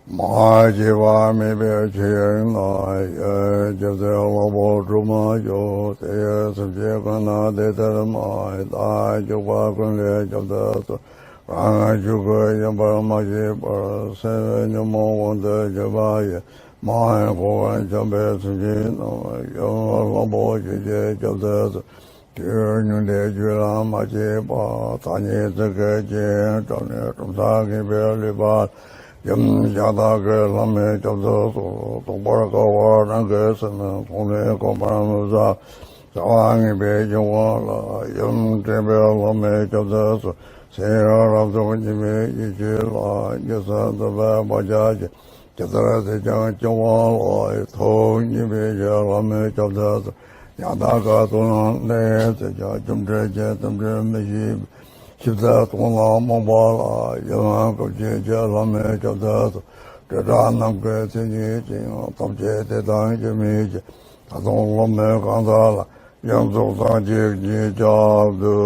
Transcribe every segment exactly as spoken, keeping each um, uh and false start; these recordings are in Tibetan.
མ་སྐྱེས་པ་མེད་པའི་ཆོས་དབྱིངས་ལ་ཡོད། རྒྱལ་སྲས་ལྷ་མོ་སྒྲོལ་མ་མཆོག་དེ་ཡི་སེམས་ཅན་ཀུན་ན་དེ་ལྟར་མ་ཡིན། བདག་སྐྱོབ་པ་ཀུན་ལས་སྐྱོབ་ཏུ་གསོལ། རང་རང་ཆོས་སྐུ་ཡིན་པར་མ་ཤེས་པར། སེམས་ཉོན་མོངས་དབང་དུ་གྱུར་པ་ཡི། མ་ཡེངས་ཁོ་བོས་འཁྱམས་པའི་སེམས་ཅན་རྣམས། ཡུམ་ལྷ་མོ་ཆོས་ཀྱིས་སྐྱོབ་ཏུ་གསོལ། དུས་ཉུང་འདས་རྒྱུད་ལ་མ་སྐྱེས་པ། ཐ་སྙད་ཚིག་གི་རྐྱེན་བྲལ་ནས་གྲུབ་མཐའ་ངེས་པའི་ལུས་པ། ཡུམ་གཞན་དག་གི་ལྷ་མོས་སྐྱོབ་ཏུ་གསོལ། རྟོགས་པར་དཀའ་བ་རང་གི་སེམས། མཐོང་ནས་གོམས་པར་མི་བྱ། བྱ་བ་ངེས་པའི་སྐྱོབ་པ་ལ། ཡུམ་དྲན་པའི་ལྷ་མོས་སྐྱོབ་ཏུ་གསོལ། ཚེ་ཡི་རབ་རྫོགས་ཉི་མའི་ཡེ་ཤེས་ལ། ཉི་ཚེ་འདོད་པའི་བག་ཆགས་ཀྱིས། ཇི་ལྟར་བསད་ཀྱང་སྐྱོབ་པ་ལ། ཐུགས་མཉེས་པའི་ཕྱིར་ལྷ་མོས་སྐྱོབ་ཏུ་གསོལ། ཡང་དག་ག་ཏུ་ན་གནས་ཚེ་ཀྱང་། རྒྱུ་འབྲས་ཀྱི་རྟེན་འབྲེལ་མི་ཤེས་པའི། ཞིབ་ཏུ་རྟོགས་ན་རྨོངས་པ་ལ། ཡུམ་སྐུ་མཁྱེན་ཕྱིར་ལྷ་མོས་སྐྱོབ་ཏུ་གསོལ། བྲལ་དྲགས་ནམ་མཁའི་མཚན་ཉིད་ཅན། ཐམས་ཅད་དེ་དང་གཞན་མིན་ཕྱིར། ད་དུང་ལྷ་མོའི་གང་ཟག་ལ། ཡོངས་རྫོགས་སངས་རྒྱས་ཀྱིས་སྐྱོབ་ཏུ་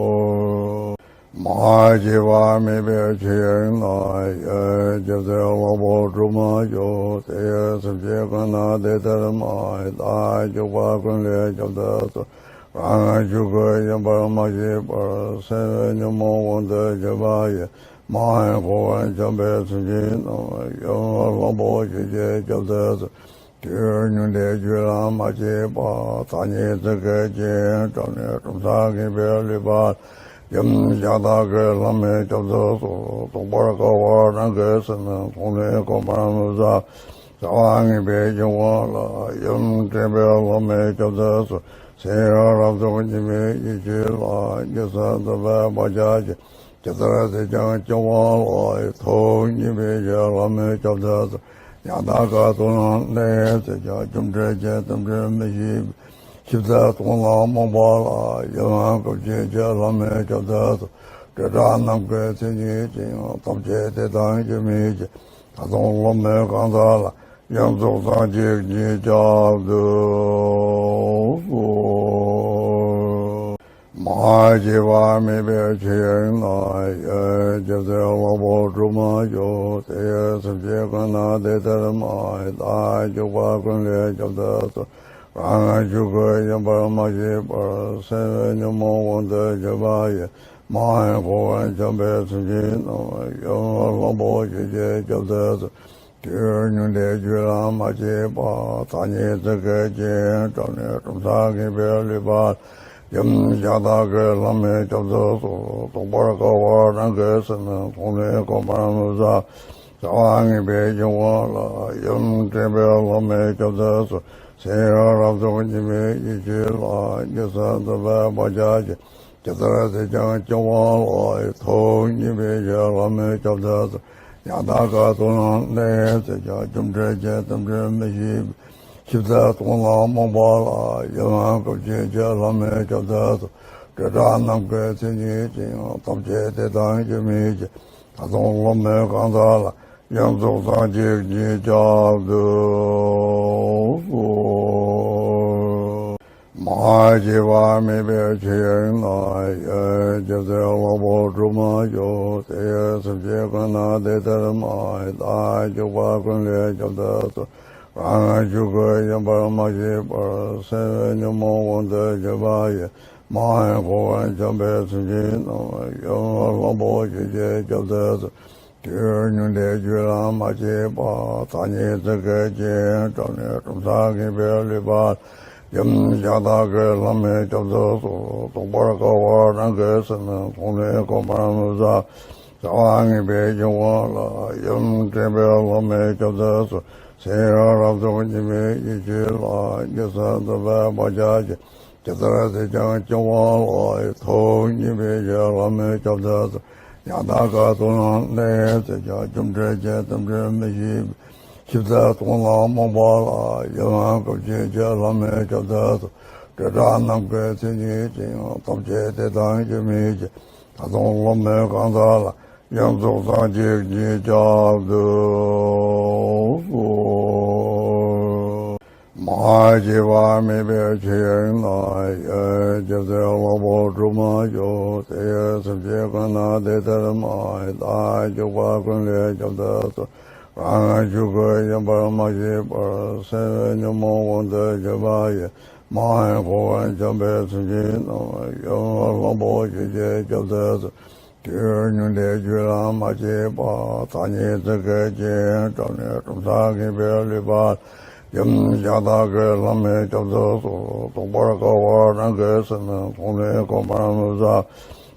གསོལ། མ་སྐྱེས་པ་མེད་པའི་ཆོས་དབྱིངས་ལ་ཡོད། རྒྱལ་སྲས་ལྷ་མོ་སྒྲོལ་མ་མཆོག་དེ་ཡི་སེམས་ཅན་ཀུན་ན་དེ་ལྟར་མ་ཡིན། བདག་སྐྱོབ་པ་ཀུན་ལས་སྐྱོབ་ཏུ་གསོལ། རང་རང་ཆོས་སྐུ་ཡིན་པར་མ་ཤེས་པར། སེམས་ཉོན་མོངས་དབང་དུ་གྱུར་པ་ཡི། མ་ཡེངས་ཁོ་བོས་འཁྱམས་པའི་སེམས་ཅན་རྣམས། ཡུམ་ལྷ་མོ་ཆོས་ཀྱིས་སྐྱོབ་ཏུ་གསོལ། དུས་ཉུང་འདས་རྒྱུད་ལ་མ་སྐྱེས་པ། ཐ་སྙད་ཚིག་གི་རྐྱེན་བྲལ་ནས་གྲུབ་མཐའ་ངེས་པའི་ལུས་པ། ཡུམ་གཞན་དག་གི་ལྷ་མོས་སྐྱོབ་ཏུ་གསོལ། རྟོགས་པར་དཀའ་བ་རང་གི་སེམས། མཐོང་ནས་གོམས་པར་མི་བྱ། བྱ་བ་ངེས་པའི་སྐྱོབ་པ་ལ། ཡུམ་དྲན་པའི་ལྷ་མོས་སྐྱོབ་ཏུ་གསོལ། ཚེ་ཡི་རབ་རྫོགས་ཉི་མའི་ཡེ་ཤེས་ལ། ཉི་ཚེ་འདོད་པའི་བག་ཆགས་ཀྱིས། ཇི་ལྟར་བསད་ཀྱང་སྐྱོབ་པ་ལ། ཐུགས་མཉེས་པའི་ཕྱིར་ལྷ་མོས་སྐྱོབ་ཏུ་གསོལ། ཡང་དག་ག་ཏུ་ན་གནས་ཚེ་ཀྱང་། རྒྱུ་འབྲས་ཀྱི་རྟེན་འབྲེལ་མི་ཤེས་པའི། ཞིབ་ཏུ་རྟོགས་ན་རྨོངས་པ་ལ། ཡུམ་སྐུ་མཁྱེན་ཕྱིར་ལྷ་མོས་སྐྱོབ་ཏུ་གསོལ། བྲལ་དྲགས་ནམ་མཁའི་མཚན་ཉིད་ཅན། ཐམས་ཅད་དེ་དང་གཞན་མིན་ཕྱིར། ད་དུང་ལྷ་མོའི་གང་ཟག་ལ། ཡོངས་རྫོགས་སངས་རྒྱས་ཀྱིས་སྐྱོབ་ཏུ་གསོལ། མ་སྐྱེས་པ་མེད་པའི་ཆོས་དབྱིངས་ལ་ཡོད། རྒྱལ་སྲས་ལྷ་མོ་སྒྲོལ་མ་མཆོག་དེ་ཡི་སེམས་ཅན་ཀུན་ན་དེ་ལྟར་མ་ཡིན། བདག་སྐྱོབ་པ་ཀུན་ལས་སྐྱོབ་ཏུ་གསོལ། རང་རང་ཆོས་སྐུ་ཡིན་པར་མ་ཤེས་པར། སེམས་ཉོན་མོངས་དབང་དུ་གྱུར་པ་ཡི། མ་ཡེངས་ཁོ་བོས་འཁྱམས་པའི་སེམས་ཅན་རྣམས། ཡུམ་ལྷ་མོ་ཆོས་ཀྱིས་སྐྱོབ་ཏུ་གསོལ། དུས་ཉུང་འདས་རྒྱུད་ལ་མ་སྐྱེས་པ། ཐ་སྙད་ཚིག་གི་རྐྱེན་བྲལ་ནས་གྲུབ་མཐའ་ངེས་པའི་ལུས་པ། ཡུམ་གཞན་དག་གི་ལྷ་མོས་སྐྱོབ་ཏུ་གསོལ། རྟོགས་པར་དཀའ་བ་རང་གི་སེམས། མཐོང་ནས་གོམས་པར་མི་བྱ། བྱ་བ་ངེས་པའི་སྐྱོབ་པ་ལ། ཡུམ་དྲན་པའི་ལྷ་མོས་སྐྱོབ་ཏུ་གསོལ། ཚེ་ཡི་རབ་རྫོགས་ཉི་མའི་ཡེ་ཤེས་ལ། ཉི་ཚེ་འདོད་པའི་བག་ཆགས་ཀྱིས། ཇི་ལྟར་བསད་ཀྱང་སྐྱོབ་པ་ལ། ཐུགས་མཉེས་པའི་ཕྱིར་ལྷ་མོས་སྐྱོབ་ཏུ་གསོལ། ཡང་དག་ག་ཏུ་ན་གནས་ཚེ་ཀྱང་། རྒྱུ་འབྲས་ཀྱི་རྟེན་འབྲེལ་མི་ཤེས་པའི། ཞིབ་ཏུ་རྟོགས་ན་རྨོངས་པ་ལ། ཡུམ་སྐུ་མཁྱེན་ཕྱིར་ལྷ་མོས་སྐྱོབ་ཏུ་གསོལ། བྲལ་དྲགས་ནམ་མཁའི་མཚན་ཉིད་ཅན། ཐམས་ཅད་དེ་དང་གཞན་མིན་ཕྱིར། ད་དུང་ལྷ་མོའི་གང་ཟག་ལ། ཡོངས་རྫོགས་སངས་རྒྱས་ཀྱིས་སྐྱོབ་ཏུ་གསོལ། མ་སྐྱེས་པ་མེད་པའི་ཆོས་དབྱིངས་ལ་ཡོད། རྒྱལ་སྲས་ལྷ་མོ་སྒྲོལ་མ་མཆོག་དེ་ཡི་སེམས་ཅན་ཀུན་ན་དེ་ལྟར་མ་ཡིན། བདག་སྐྱོབ་པ་ཀུན་ལས་སྐྱོབ་ཏུ་གསོལ། རང་རང་ཆོས་སྐུ་ཡིན་པར་མ་ཤེས་པར། སེམས་ཉོན་མོངས་དབང་དུ་གྱུར་པ་ཡི། མ་ཡེངས་ཁོ་བོས་འཁྱམས་པའི་སེམས་ཅན་རྣམས། ཡུམ་ལྷ་མོ་ཆོས་ཀྱིས་སྐྱོབ་ཏུ་གསོལ། དུས་ཉུང་འདས་རྒྱུད་ལ་མ་སྐྱེས་པ། ཐ་སྙད་ཚིག་གི་རྐྱེན་བྲལ་ནས་གྲུབ་མཐའ་ངེས་པའི་ལུས་པ། ཡུམ་གཞན་དག་གི་ལྷ་མོས་སྐྱོབ་ཏུ་གསོལ། རྟོགས་པར་དཀའ་བ་རང་གི་སེམས། མཐོང་ནས་གོམས་པར་མི་བྱ། བྱ་བ་ངེས་པའི་སྐྱོབ་པ་ལ། ཡུམ་དྲན་པའི་ལྷ་མོས་སྐྱོབ་ཏུ་གསོལ། ཚེ་ཡི་རབ་རྫོགས་ཉི་མའི་ཡེ་ཤེས་ལ། ཉི་ཚེ་འདོད་པའི་བག་ཆགས་ཀྱིས། ཇི་ལྟར་བསད་ཀྱང་སྐྱོབ་པ་ལ། ཐུགས་མཉེས་པའི་ཕྱིར་ལྷ་མོས་སྐྱོབ་ཏུ་གསོལ། ཡང་དག་ག་ཏུ་ན་གནས་ཚེ་ཀྱང་། རྒྱུ་འབྲས་ཀྱི་རྟེན་འབྲེལ་མི་ཤེས་པའི། ཞིབ་ཏུ་རྟོགས་ན་རྨོངས་པ་ལ། ཡུམ་སྐུ་མཁྱེན་ཕྱིར་ལྷ་མོས་སྐྱོབ་ཏུ་གསོལ། བྲལ་དྲགས་ནམ་མཁའི་མཚན་ཉིད་ཅན། ཐམས་ཅད་དེ་དང་གཞན་མིན་ཕྱིར། ད་དུང་ལྷ་མོའི་གང་ཟག་ལ། ཡོངས་རྫོགས་སངས་རྒྱས་ཀྱིས་སྐྱོབ་ཏུ་གསོལ། མ་ མ་སྐྱེས་པ་མེད་པའི་ཆོས་དབྱིངས་ལ། ཡེ་སྒྱུ་རྩལ་གླང་པོ་གྲུབ་མ་བྱུང་། དེ་ཡི་སེམས་ཅན་ཀུན་ན་དེ་ལྟར་སྨྲ། བདག་སྐྱོབ་པ་ཀུན་ལས་སྐྱོབ་ཏུ་གསོལ། རང་རང་ཆོས་སྐུ་ཡིན་པར་མ་ཤེས་པར། སེམས་ཉོན་མོངས་དབང་དུ་གྱུར་པ་ཡིས། མ་ཧེ་ཁོ་བོས་འཁྱམས་པའི་སེམས་ཅན་རྣམས། ཡུམ་གླང་པོ་ཆེ་ཁྱེད་སྐྱོབ་ཏུ་གསོལ། དུས་ཉུང་འདས་རྒྱུད་ལ་མ་སྐྱེས་པ། ཐ་སྙད་ཚིག་གི་རྐྱེན་བྲལ་ནས་གྲུབ་མཐའ་ངེས་པའི་ལུས་པ། ཡུམ་གཞན་དག་གི་ལྷ་མོས་སྐྱོབ་ཏུ་གསོལ། རྟོགས་པར་དཀའ་བ་རང་གི་སེམས། མཐོང་ནས་གོམས་པར་མི་བྱ།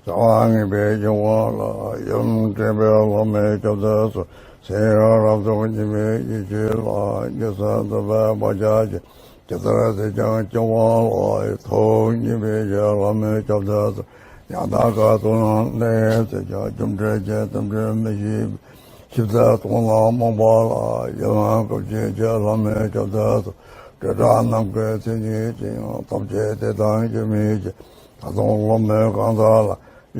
བྱ་བ་ངེས་པའི་སྐྱེ་བོ་ལ། ཡུམ་དྲན་པའི་ལྷ་མོས་སྐྱོབ་ཏུ་གསོལ། ཚེ་ཡི་རབ་རྟོག་གཉིས་མེད་ཡེ་ཤེས་ལ། རྒྱུ་གསུམ་རྟོགས་པའི་བག་ཆགས་ཀྱིས། ཇི་ལྟར་བསད་ཀྱང་སྐྱེ་བོ་ལ། ཐུགས་མཉེས་པའི་ལྷ་མོས་སྐྱོབ་ཏུ་གསོལ། ཡང་དག་ཀུན་ཏུ་བསླངས་ནས་བསད་ཀྱང་། རྒྱུ་འབྲས་ཀྱི་རྟེན་འབྲེལ་མི་ཤེས་པའི། ཞིབ་རྩལ་སྟོང་ལ་རྨོངས་པ་ལ། ཡུམ་སྐུ་མཁྱེན་ཁྱེད་ལྷ་མོས་སྐྱོབ་ཏུ་གསོལ། སྤྲོས་བྲལ་ནམ་མཁའི་མཚན་ཉིད་ཅན། ཐམས་ཅད་དེ་དང་རྒྱུ་མེད་ཅིང་། ད་དུང་བློ་མོས་གང་དག་ལ།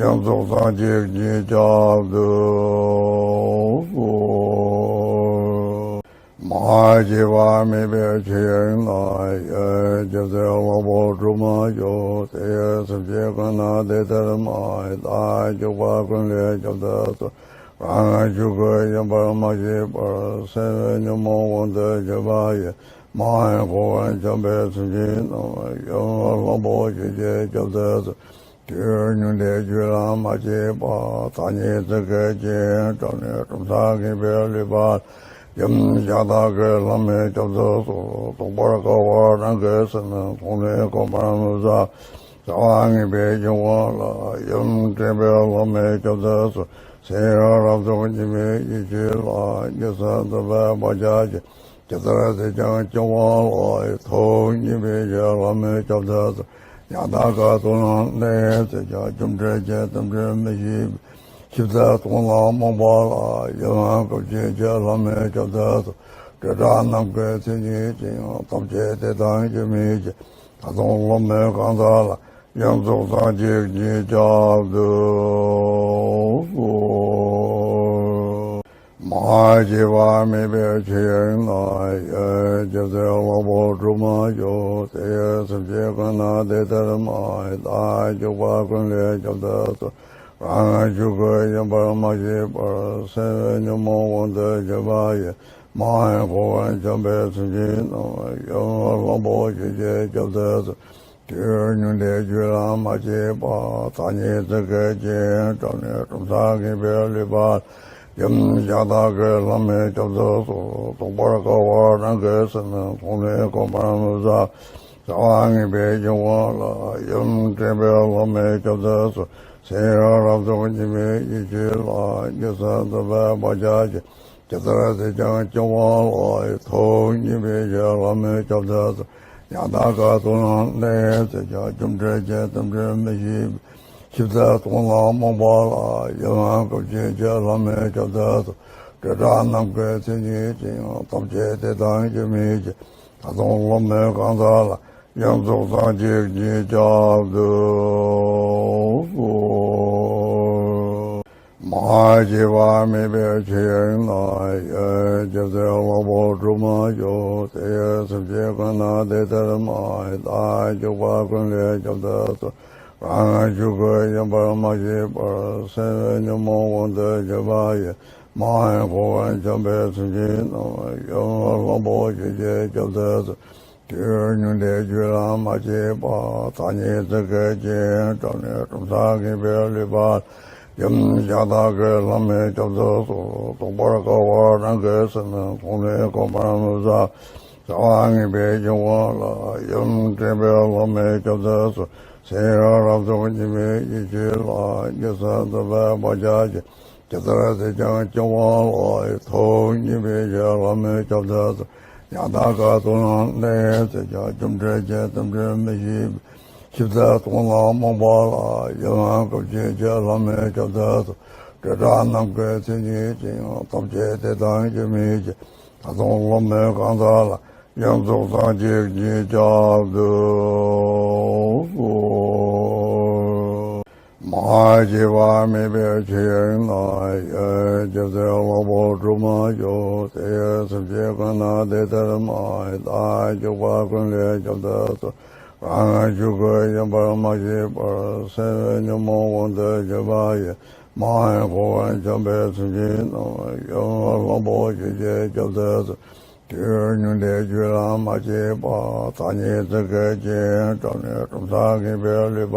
ཡོངས་རྫོགས་སངས་རྒྱས་ཀྱིས་སྐྱོབ་ཏུ་གསོལ། མ་སྐྱེས་པ་མེད་པའི་ཆོས་དབྱིངས་ལ། ཡེ་སྒྱུ་རྩལ་གླང་པོ་གྲུབ་མ་བྱུང་། དེ་ཡི་སེམས་ཅན་ཀུན་ན་དེ་ལྟར་སྨྲ། བདག་སྐྱོབ་པ་ཀུན་ལས་སྐྱོབ་ཏུ་གསོལ། རང་རང་ཆོས་སྐུ་ཡིན་པར་མ་ཤེས་པར། སེམས་ཉོན་མོངས་དབང་དུ་གྱུར་པ་ཡིས། མ་ཧེ་ཁོ་བོས་འཁྱམས་པའི་སེམས་ཅན་རྣམས། ཡུམ་གླང་པོ་ཆེ་ཁྱེད་སྐྱོབ་ཏུ་གསོལ། དུས་ཉུང་འདས་རྒྱུད་ལ་མ་སྐྱེས་པ། ཐ་སྙད་ཚིག་གི་རྐྱེན་བྲལ་ནས་གྲུབ་མཐའ་ངེས་པའི་ལུས་པ། ཡུམ་གཞན་དག་གི་ལྷ་མོས་སྐྱོབ་ཏུ་གསོལ། རྟོགས་པར་དཀའ་བ་རང་གི་སེམས། མཐོང་ནས་གོམས་པར་མི་བྱ། བྱ་བ་ངེས་པའི་སྐྱེ་བོ་ལ། ཡུམ་དྲན་པའི་ལྷ་མོས་སྐྱོབ་ཏུ་གསོལ། ཚེ་ཡི་རབ་རྟོག་གཉིས་མེད་ཡེ་ཤེས་ལ། རྒྱུ་གསུམ་རྟོགས་པའི་བག་ཆགས་ཀྱིས། ཇི་ལྟར་བསད་ཀྱང་སྐྱེ་བོ་ལ། ཐུགས་མཉེས་པའི་ལྷ་མོས་སྐྱོབ་ཏུ་གསོལ། ཡང་དག་ཀུན་ཏུ་བསླངས་ནས་བསད་ཀྱང་། རྒྱུ་འབྲས་ཀྱི་རྟེན་འབྲེལ་མི་ཤེས་པའི། ཞིབ་རྩལ་སྟོང་ལ་རྨོངས་པ་ལ། ཡུམ་སྐུ་མཁྱེན་ཁྱེད་ལྷ་མོས་སྐྱོབ་ཏུ་གསོལ། སྤྲོས་བྲལ་ནམ་མཁའི་མཚན་ཉིད་ཅན། ཐམས་ཅད་དེ་དང་རྒྱུ་མེད་ཅིང་། ད་དུང་བློ་མོས་གང་དག་ལ། ཡོངས་རྫོགས་སངས་རྒྱས་ཀྱིས་སྐྱོབ་ཏུ་གསོལ། མ་སྐྱེས་པ་མེད་པའི་ཆོས་དབྱིངས་ལ། ཡེ་སྒྱུ་རྩལ་གླང་པོ་གྲུབ་མ་བྱུང་། དེ་ཡི་སེམས་ཅན་ཀུན་ན་དེ་ལྟར་སྨྲ། བདག་སྐྱོབ་པ་ཀུན་ལས་སྐྱོབ་ཏུ་གསོལ། རང་རང་ཆོས་སྐུ་ཡིན་པར་མ་ཤེས་པར། སེམས་ཉོན་མོངས་དབང་དུ་གྱུར་པ་ཡིས། མ་ཧེ་ཁོ་བོས་འཁྱམས་པའི་སེམས་ཅན་རྣམས། ཡུམ་གླང་པོ་ཆེ་ཁྱེད་སྐྱོབ་ཏུ་གསོལ། དུས་ཉུང་འདས་རྒྱུད་ལ་མ་སྐྱེས་པ། ཐ་སྙད་ཚིག་གི་རྐྱེན་བྲལ་ནས་གྲུབ་མཐའ་ངེས་པའི་ལུས་པ། ཡུམ་གཞན་དག་གི་ལྷ་མོས་སྐྱོབ་ཏུ་གསོལ། རྟོགས་པར་དཀའ་བ་རང་གི་སེམས། མཐོང་ནས་གོམས་པར་མི་བྱ། བྱ་བ་ངེས་པའི་སྐྱེ་བོ་ལ། ཡུམ་དྲན་པའི་ལྷ་མོས་སྐྱོབ་ཏུ་གསོལ། ཚེ་ཡི་རབ་རྟོག་གཉིས་མེད་ཡེ་ཤེས་ལ། རྒྱུ་གསུམ་རྟོགས་པའི་བག་ཆགས་ཀྱིས། ཇི་ལྟར་བསད་ཀྱང་སྐྱེ་བོ་ལ། ཐུགས་མཉེས་པའི་ལྷ་མོས་སྐྱོབ་ཏུ་གསོལ། ཡང་དག་ཀུན་ཏུ་བསླངས་ནས་བསད་ཀྱང་། རྒྱུ་འབྲས་ཀྱི་རྟེན་འབྲེལ་མི་ཤེས་པའི། ཞིབ་རྩལ་སྟོང་ལ་རྨོངས་པ་ལ། ཡུམ་སྐུ་མཁྱེན་ཁྱེད་ལྷ་མོས་སྐྱོབ་ཏུ་གསོལ། སྤྲོས་བྲལ་ནམ་མཁའི་མཚན་ཉིད་ཅན། ཐམས་ཅད་དེ་དང་རྒྱུ་མེད་ཅིང་། ད་དུང་བློ་མོས་གང་དག་ལ། ཡོངས་རྫོགས་སངས་རྒྱས་ཀྱིས་སྐྱོབ་ཏུ་གསོལ། མ་སྐྱེས་པ་མེད་པའི་ཆོས་དབྱིངས་ལ། ཡེ་སྒྱུ་རྩལ་གླང་པོ་གྲུབ་མ་བྱུང་། དེ་ཡི་སེམས་ཅན་ཀུན་ན་དེ་ལྟར་སྨྲ། བདག་སྐྱོབ་པ་ཀུན་ལས་སྐྱོབ་ཏུ་གསོལ། རང་རང་ཆོས་སྐུ་ཡིན་པར་མ་ཤེས་པར། སེམས་ཉོན་མོངས་དབང་དུ་གྱུར་པ་ཡིས། མ་ཧེ་ཁོ་བོས་འཁྱམས་པའི་སེམས་ཅན་རྣམས། ཡུམ་གླང་པོ་ཆེ་ཁྱེད་སྐྱོབ་ཏུ་གསོལ། དུས་ཉུང་འདས་རྒྱུད་ལ་མ་སྐྱེས་པ། ཐ་སྙད་ཚིག་གི་རྐྱེན་བྲལ་ནས། གྲུབ་མཐའ་ངེས་པའི་ལུས་པ། ཡུམ་གཞན་དག་གི་ལྷ་མོས་སྐྱོབ་ཏུ་གསོལ། རྟོགས་པར་དཀའ་བ་རང་གི་སེམས། མཐོང་ནས་གོམས་པར་མི་བྱ། བྱ་བ་ངེས་པའི་སྐྱེ་བོ་ལ། ཡུམ་དྲན་པའི་ལྷ་མོས་སྐྱོབ་ཏུ་གསོལ། ཚེ་ཡི་རབ་རྟོག་གཉིས་མེད་ཡེ་ཤེས་ལ། རྒྱུ་གསུམ་རྟོགས་པའི་བག་ཆགས་ཀྱིས། ཇི་ལྟར་བསད་ཀྱང་སྐྱེ་བོ་ལ། ཐུགས་མཉེས་པའི་ལྷ་མོས་སྐྱོབ་ཏུ་གསོལ། ཡང་དག་ཀུན་ཏུ་བསླངས་ནས་བསད་ཀྱང་། རྒྱུ་འབྲས་ཀྱི་རྟེན་འབྲེལ་མི་ཤེས་པའི། ཞིབ་རྩལ་སྟོང་ལ་རྨོངས་པ་ལ། ཡུམ་སྐུ་མཁྱེན་ཁྱེད་ལྷ་མོས་སྐྱོབ་ཏུ་གསོལ། སྤྲོས་བྲལ་ནམ་མཁའི་མཚན་ཉིད་ཅན། ཐམས་ཅད་དེ་དང་རྒྱུ་མེད་ཅིང་། ད་དུང་བློ་མོས་གང་དག་ལ། ཡོངས་རྫོགས་སངས་རྒྱས་ཀྱིས་སྐྱོབ་ཏུ་གསོལ། མ་ མ་སྐྱེས་པ་མེད་པའི་ཆོས་དབྱིངས་ན། ཡེ་སྐྱབས་སེམས་ལ་བོ་གྲུབ་མ་བྱུང་། དེ་ཡི་སེམས་ཅན་ཀུན་ན་དེ་ལྟར་སྨྲ། བདག་སྐྱོབ་པ་ཀུན་ལས་སྐྱོབ་ཏུ་གསོལ། རང་ངམ་ཆོས་སྐུ་ཡིན་པར་མ་ཤེས་པར། སེམས་ཉོན་མོངས་དབང་དུ་གྱུར་པ་ཡིས། མ་ཧེ་འཁོར་བར་འཁྱམས་པའི་སེམས་ཅན་རྣམས། ཡུམ་ལྷ་བུ་ཆོས་ཀྱིས་སྐྱོབ་ཏུ་གསོལ། དུས་ཉུང་འདས་རྒྱུད་ལ་མ་སྐྱེས་པ། ཐ་སྙད་ཚིག་གི་རྐྱེན་བྲལ་ནས། གྲུབ་མཐས་ངེས་པའི་ལུས་པ།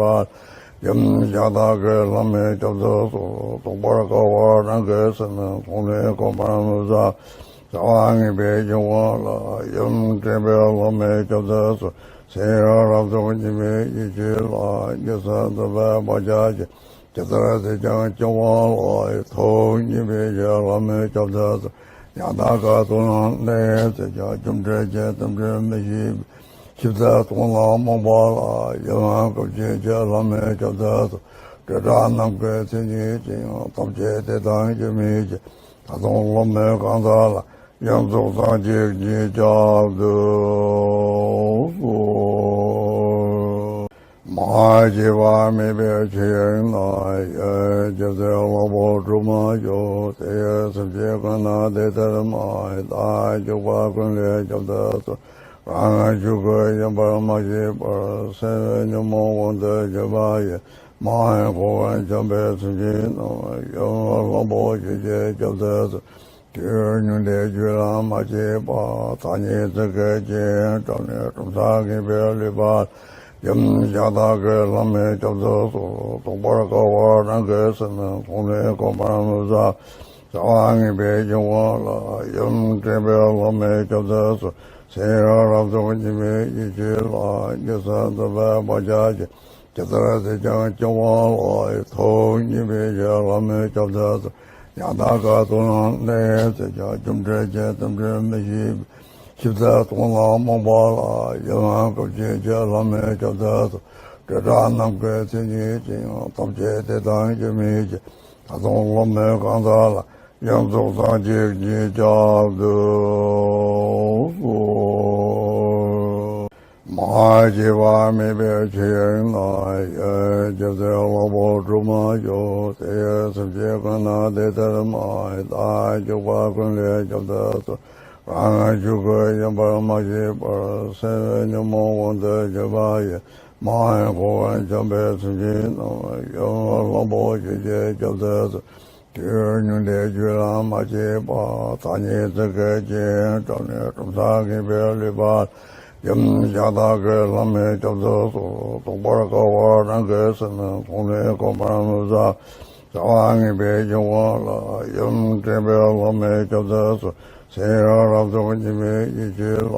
ཡུམ་གཞན་དག་གི་ལྷ་མོས་སྐྱོབ་ཏུ་གསོལ། རྟོགས་པར་དཀའ་བ་རང་གི་སེམས། མཐོང་ནས་གོམས་པར་མི་བྱ། བྱ་བ་ངེས་པའི་སྐྱེ་བོ་ལ། ཡུམ་དྲན་པའི་ལྷ་མོས་སྐྱོབ་ཏུ་གསོལ། སེམས་རབ་རྟོག་གཉིས་མེད་ཡེ་ཤེས་ལ། རྗེས་སུ་འཛིན་པའི་བག་ཆགས་ཅན། ཇི་ལྟར་བྱས་ཀྱང་སྐྱེ་བོ་ལ། ཐུགས་མཉེས་པའི་ཕྱིར་ལྷ་མོས་སྐྱོབ་ཏུ་གསོལ། ཡང་དག་ཀུན་ཏུ་བསླངས་ནས་ཟེར་ཀྱང་། རྒྱུ་འབྲས་ཀྱི་དམ་བཅའ་མི་ཤེས་པའི། ཞིབ་ཏུ་རྟོགས་ན་རྨོངས་པ་ལ། ཡུམ་སྐུ་མཁྱེན་ཕྱིར་ལྷ་མོས་སྐྱོབ་ཏུ་གསོལ། སྤྲོས་བྲལ་ནམ་མཁའི་མཚན་ཉིད་ཅན། ཐམས་ཅད་དེ་དང་རྒྱུ་མེད་ཅིང་། ད་དུང་བློ་མོས་གང་དག་ལ། ཡོངས་རྫོགས་སངས་རྒྱས་ཀྱིས་སྐྱབས་སུ་གསོལ། མ་སྐྱེས་པ་མེད་པའི་ཆོས་དབྱིངས་ན། ཡེ་སྐྱབས་སེམས་ལ་བོ་གྲུབ་མ་བྱུང་། དེ་ཡི་སེམས་ཅན་ཀུན་ན་དེ་ལྟར་སྨྲ། བདག་སྐྱོབ་པ་ཀུན་ལས་སྐྱོབ་ཏུ་གསོལ། རང་ངམ་ཆོས་སྐུ་ཡིན་པར་མ་ཤེས་པར། སེམས་ཉོན་མོངས་དབང་དུ་གྱུར་པ་ཡིས། མ་ཧེ་འཁོར་བར་འཁྱམས་པའི་སེམས་ཅན་རྣམས། ཡུམ་ལྷ་བུ་ཆོས་ཀྱིས་སྐྱབས་སུ་གསོལ། དུས་ཉུང་འདས་རྒྱུད་ལ་མ་སྐྱེས་པ། ཐ་སྙད་ཚིག་གི་རྐྱེན་བྲལ་ནས། གྲུབ་མཐས་ངེས་པའི་ལུས་པ། ཡུམ་གཞན་དག་གི་ལྷ་མོས་སྐྱོབ་ཏུ་གསོལ། རྟོགས་པར་དཀའ་བ་རང་གི་སེམས། མཐོང་ནས་གོམས་པར་མི་བྱ། བྱ་བ་ངེས་པའི་སྐྱེ་བོ་ལ། ཡུམ་དྲན་པའི་ལྷ་མོས་སྐྱོབ་ཏུ་གསོལ། སེམས་རབ་རྟོག་གཉིས་མེད་ཡེ་ཤེས་ལ། རྗེས་སུ་འཛིན་པའི་བག་ཆགས་ཅན། ཇི་ལྟར་བྱས་ཀྱང་སྐྱེ་བོ་ལ། ཐུགས་མཉེས་པའི་ཕྱིར་ལྷ་མོས་སྐྱོབ་ཏུ་གསོལ། ཡང་དག་ཀུན་ཏུ་བསླངས་ནས་ཟེར་ཀྱང་། རྒྱུ་འབྲས་ཀྱི་དམ་བཅའ་མི་ཤེས་པའི། ཞིབ་ཏུ་རྟོགས་ན་རྨོངས་པ་ལ། ཡུམ་སྐུ་མཁྱེན་ཕྱིར་ལྷ་མོས་སྐྱོབ་ཏུ་གསོལ། སྤྲོས་བྲལ་ནམ་མཁའི་མཚན་ཉིད་ཅན། ཐམས་ཅད་དེ་དང་རྒྱུ་མེད་ཅིང་། ད་དུང་བློ་མོས་གང་དག་ལ། ཡོངས་རྫོགས་སངས་རྒྱས་ཀྱིས་སྐྱབས་སུ་གསོལ། མ་སྐྱེས་པ་མེད་པའི་ཆོས་དབྱིངས་ན། ཡེ་སྐྱབས་སེམས་ལ་བོ་གྲུབ་མ་བྱུང་། དེ་ཡི་སེམས་ཅན་ཀུན་ན་དེ་ལྟར་སྨྲ། བདག་སྐྱོབ་པ་ཀུན་ལས་སྐྱོབ་ཏུ་གསོལ། རང་ངམ་ཆོས་སྐུ་ཡིན་པར་མ་ཤེས་པར། སེམས་ཉོན་མོངས་དབང་དུ་གྱུར་པ་ཡིས། མ་ཧེ་འཁོར་བར་འཁྱམས་པའི་སེམས་ཅན་རྣམས། ཡུམ་ལྷ་བུ་ཆོས་ཀྱིས་སྐྱབས་སུ་གསོལ། དུས་ཉུང་འདས་རྒྱུད་ལ་མ་སྐྱེས་པ། ཐ་སྙད་ཚིག་གི་རྐྱེན་བྲལ་ནས། གྲུབ་མཐས་ངེས་པའི་ལུས་པ། ཡུམ་གཞན་དག་གི་ལྷ་མོས་སྐྱབས་སུ་གསོལ། རྟོགས་པར་དཀའ་བ་རང་གི་སེམས། མཐོང་ནས་གོམས་པར་མི་བྱ། བྱ་བ་ངེས་པའི་སྐྱེ་བོ་ལ། ཡུམ་དྲན་པའི་ལྷ་མོས་སྐྱབས་སུ་གསོལ། སེམས་རབ་རྟོག་གཉིས་མེད་ཡེ་ཤེས་ལ།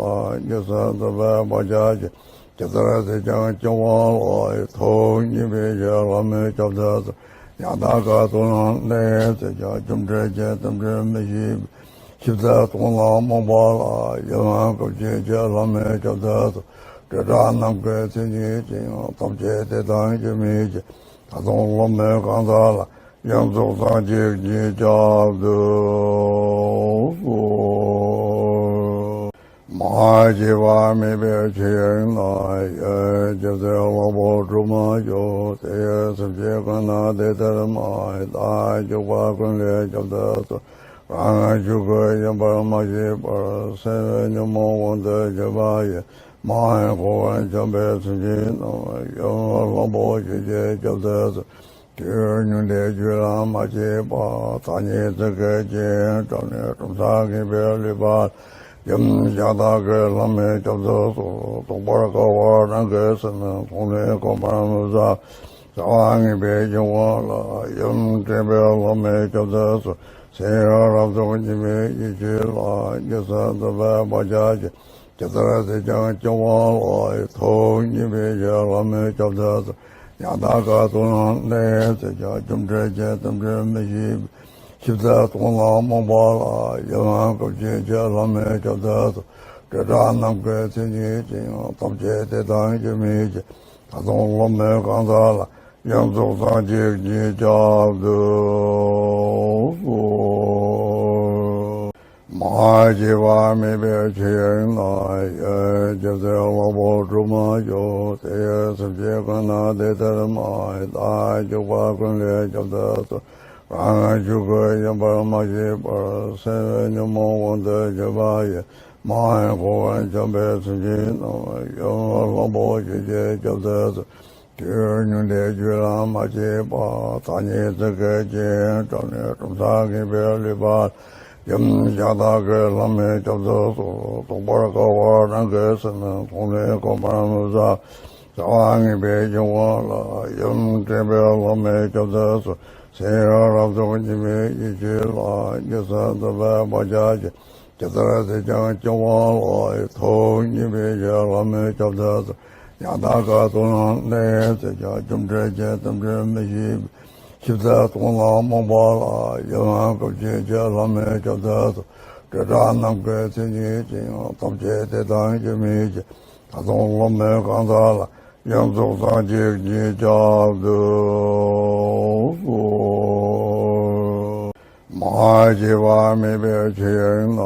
རྗེས་སུ་འཛིན་པའི་བག་ཆགས་ཅན། ཇི་ལྟར་བྱས་ཀྱང་སྐྱེ་བོ་ལ། ཐུགས་མཉེས་པའི་ཕྱིར་ལྷ་མོས་སྐྱབས་སུ་གསོལ། ཡང་དག་ཀུན་ཏུ་བསླངས་ནས་ཟེར་ཀྱང་། རྒྱུ་འབྲས་ཀྱི་དམ་བཅའ་མི་ཤེས་པའི། ཞིབ་ཏུ་རྟོགས་ན་རྨོངས་པ་ལ། ཡུམ་སྐུ་མཁྱེན་ཕྱིར་ལྷ་མོས་སྐྱབས་སུ་གསོལ། སྤྲོས་བྲལ་ནམ་མཁའི་མཚན་ཉིད་ཅན། ཐམས་ཅད་དེ་དང་རྒྱུ་མེད་ཅིང་། ད་དུང་བློ་མོས་གང་དག་ལ། ཡོངས་རྫོགས་སངས་རྒྱས་ཀྱིས་སྐྱབས་སུ་གསོལ། མ་སྐྱེས་པ་མེད་པའི་ཆོས་དབྱིངས་ན། ཡེ་སྐྱབས་སེམས་ལ་བོ་གྲུབ་མ་བྱུང་། དེ་ཡི་སེམས་ཅན་ཀུན་ན་དེ་ལྟར་སྨྲ། བདག་སྐྱོབ་པ་ཀུན་ལས་སྐྱབས་སུ་གསོལ། རང་ངམ་ཆོས་སྐུ་ཡིན་པར་མ་ཤེས་པར། སེམས་ཉོན་མོངས་དབང་དུ་གྱུར་པ་ཡིས། མ་ཧེ་འཁོར་བར་འཁྱམས་པའི་སེམས་ཅན་རྣམས། ཡུམ་ལྷ་བུ་ཆོས་ཀྱིས་སྐྱབས་སུ་གསོལ། དུས་ཉུང་འདས་རྒྱུད་ལ་མ་སྐྱེས་པ། ཐ་སྙད་ཚིག་གི་རྐྱེན་བྲལ་ནས། གྲུབ་མཐས་ངེས་པའི་ལུས་པ། ཡུམ་གཞན་དག་གི་ལྷ་མོས་སྐྱབས་སུ་གསོལ། རྟོགས་པར་དཀའ་བ་རང་གི་སེམས། མཐོང་ནས་གོམས་པར་མི་བྱ། བྱ་བ་ངེས་པའི་སྐྱེ་བོ་ལ། ཡུམ་དྲན་པའི་ལྷ་མོས་སྐྱབས་སུ་གསོལ། སེམས་རབ་རྟོག་གཉིས་མེད་ཡེ་ཤེས་ལ། རྗེས་སུ་འཛིན་པའི་བག་ཆགས་ཅན། ཇི་ལྟར་བྱས་ཀྱང་སྐྱེ་བོ་ལ། ཐུགས་མཉེས་པའི་ཕྱིར་ལྷ་མོས་སྐྱབས་སུ་གསོལ། ཡང་དག་ཀུན་ཏུ་བསླངས་ནས་ཟེར་ཀྱང་། རྒྱུ་འབྲས་ཀྱི་དམ་བཅའ་མི་ཤེས་པའི། ཞིབ་ཏུ་རྟོགས་ན་རྨོངས་པ་ལ། ཡུམ་སྐུ་མཁྱེན་ཕྱིར་ལྷ་མོས་སྐྱབས་སུ་གསོལ། སྤྲོས་བྲལ་ནམ་མཁའི་མཚན་ཉིད་ཅན། ཐམས་ཅད་དེ་དང་རྒྱུ་མེད་ཅིང་། ད་དུང་བློ་མོས་གང་དག་ལ། ཡོངས་རྫོགས་སངས་རྒྱས་ཀྱིས་སྐྱབས་སུ་གསོལ། མ་ མ་སྐྱེས་པ་མེད་པའི་ཆོས་དབྱིངས་ན། ཡེ་སྒྱུ་རྩལ་གླང་པོ་གྲུབ་མ་བྱུང་། དེ་ཡི་སེམས་ཅན་ཀུན་ན་དེ་ལྟར་སྨྲ། བདག་སྐྱོབ་པ་ཀུན་ལས་སྐྱོབ་ཏུ་གསོལ། རང་ངམ་ཆོས་སྐུ་ཡིན་པར་མ་ཤེས་པར། སེམས་ཉོན་མོངས་དབང་དུ་གྱུར་པ་ཡིས། མ་ཧེ་ཁོ་བོས་འཁྱམས་པའི་སེམས་ཅན་རྣམས། ཡུམ་གླང་པོ་ཆེ་ཁྱེད་སྐྱོབ་ཏུ་གསོལ། ཆོས་ཉུང་འདྲིས་རྒྱུད་ལ་མ་སྐྱེས་པ། ཐ་སྙད་ཚིག་གི་རྐྱེན་བྲལ་ནས། གྲུབ་མཐས་ངེས་པའི་ལུས་པ། ཡུམ་གཞན་དག་གི་ལྷ་མོས་སྐྱོབ་ཏུ་གསོལ། རྟོགས་པར་དཀའ་བ་རང་གི་སེམས། མཐོང་ནས་གོམས་པར་མི་བྱ། བྱ་བ་ངེས་པའི་སྐྱེ་བོ་ལ། ཡུམ་དྲན་པའི་ལྷ་མོས་སྐྱོབ་ཏུ་གསོལ། ཚེ་ཡི་རབ་རྫོགས་ཉི་མའི་ཡེ་ཤེས་ལ། ཉི་ཚེ་འདོད་པའི་བག་ཆགས་ཀྱིས། ཇི་ལྟར་བསད་ཀྱང་སྐྱེ་བ་ལ། ཐུགས་མཉེས་པའི་ཕྱིར་ལྷ་མོས་སྐྱོབ་ཏུ་གསོལ། ཡང་དག་གི་དོན་ལ་གནས་བྱེད་ཅིང་། རྒྱུ་འབྲས་ཀྱི་རྟེན་འབྲེལ་མི་ཤེས་པའི། ཞིབ་ཏུ་རྟོགས་ན་རྨོངས་པ་ལ། ཡུམ་སྐུ་མཁྱེན་ཕྱིར་ལྷ་མོས་སྐྱོབ་ཏུ་གསོལ། སྤྲོས་བྲལ་ནམ་མཁའི་མཚན་ཉིད་ཅན། ཐམས་ཅད་དེ་དང་ཡུལ་མེད་ཀྱི། ད་དུང་བླ་མེད་གང་དག་ལ། ཡོངས་རྫོགས་སངས་རྒྱས་ཀྱིས་སྐྱབས་སུ་གསོལ། མ་སྐྱེས་པ་མེད་པའི་ཆོས་དབྱིངས་ན།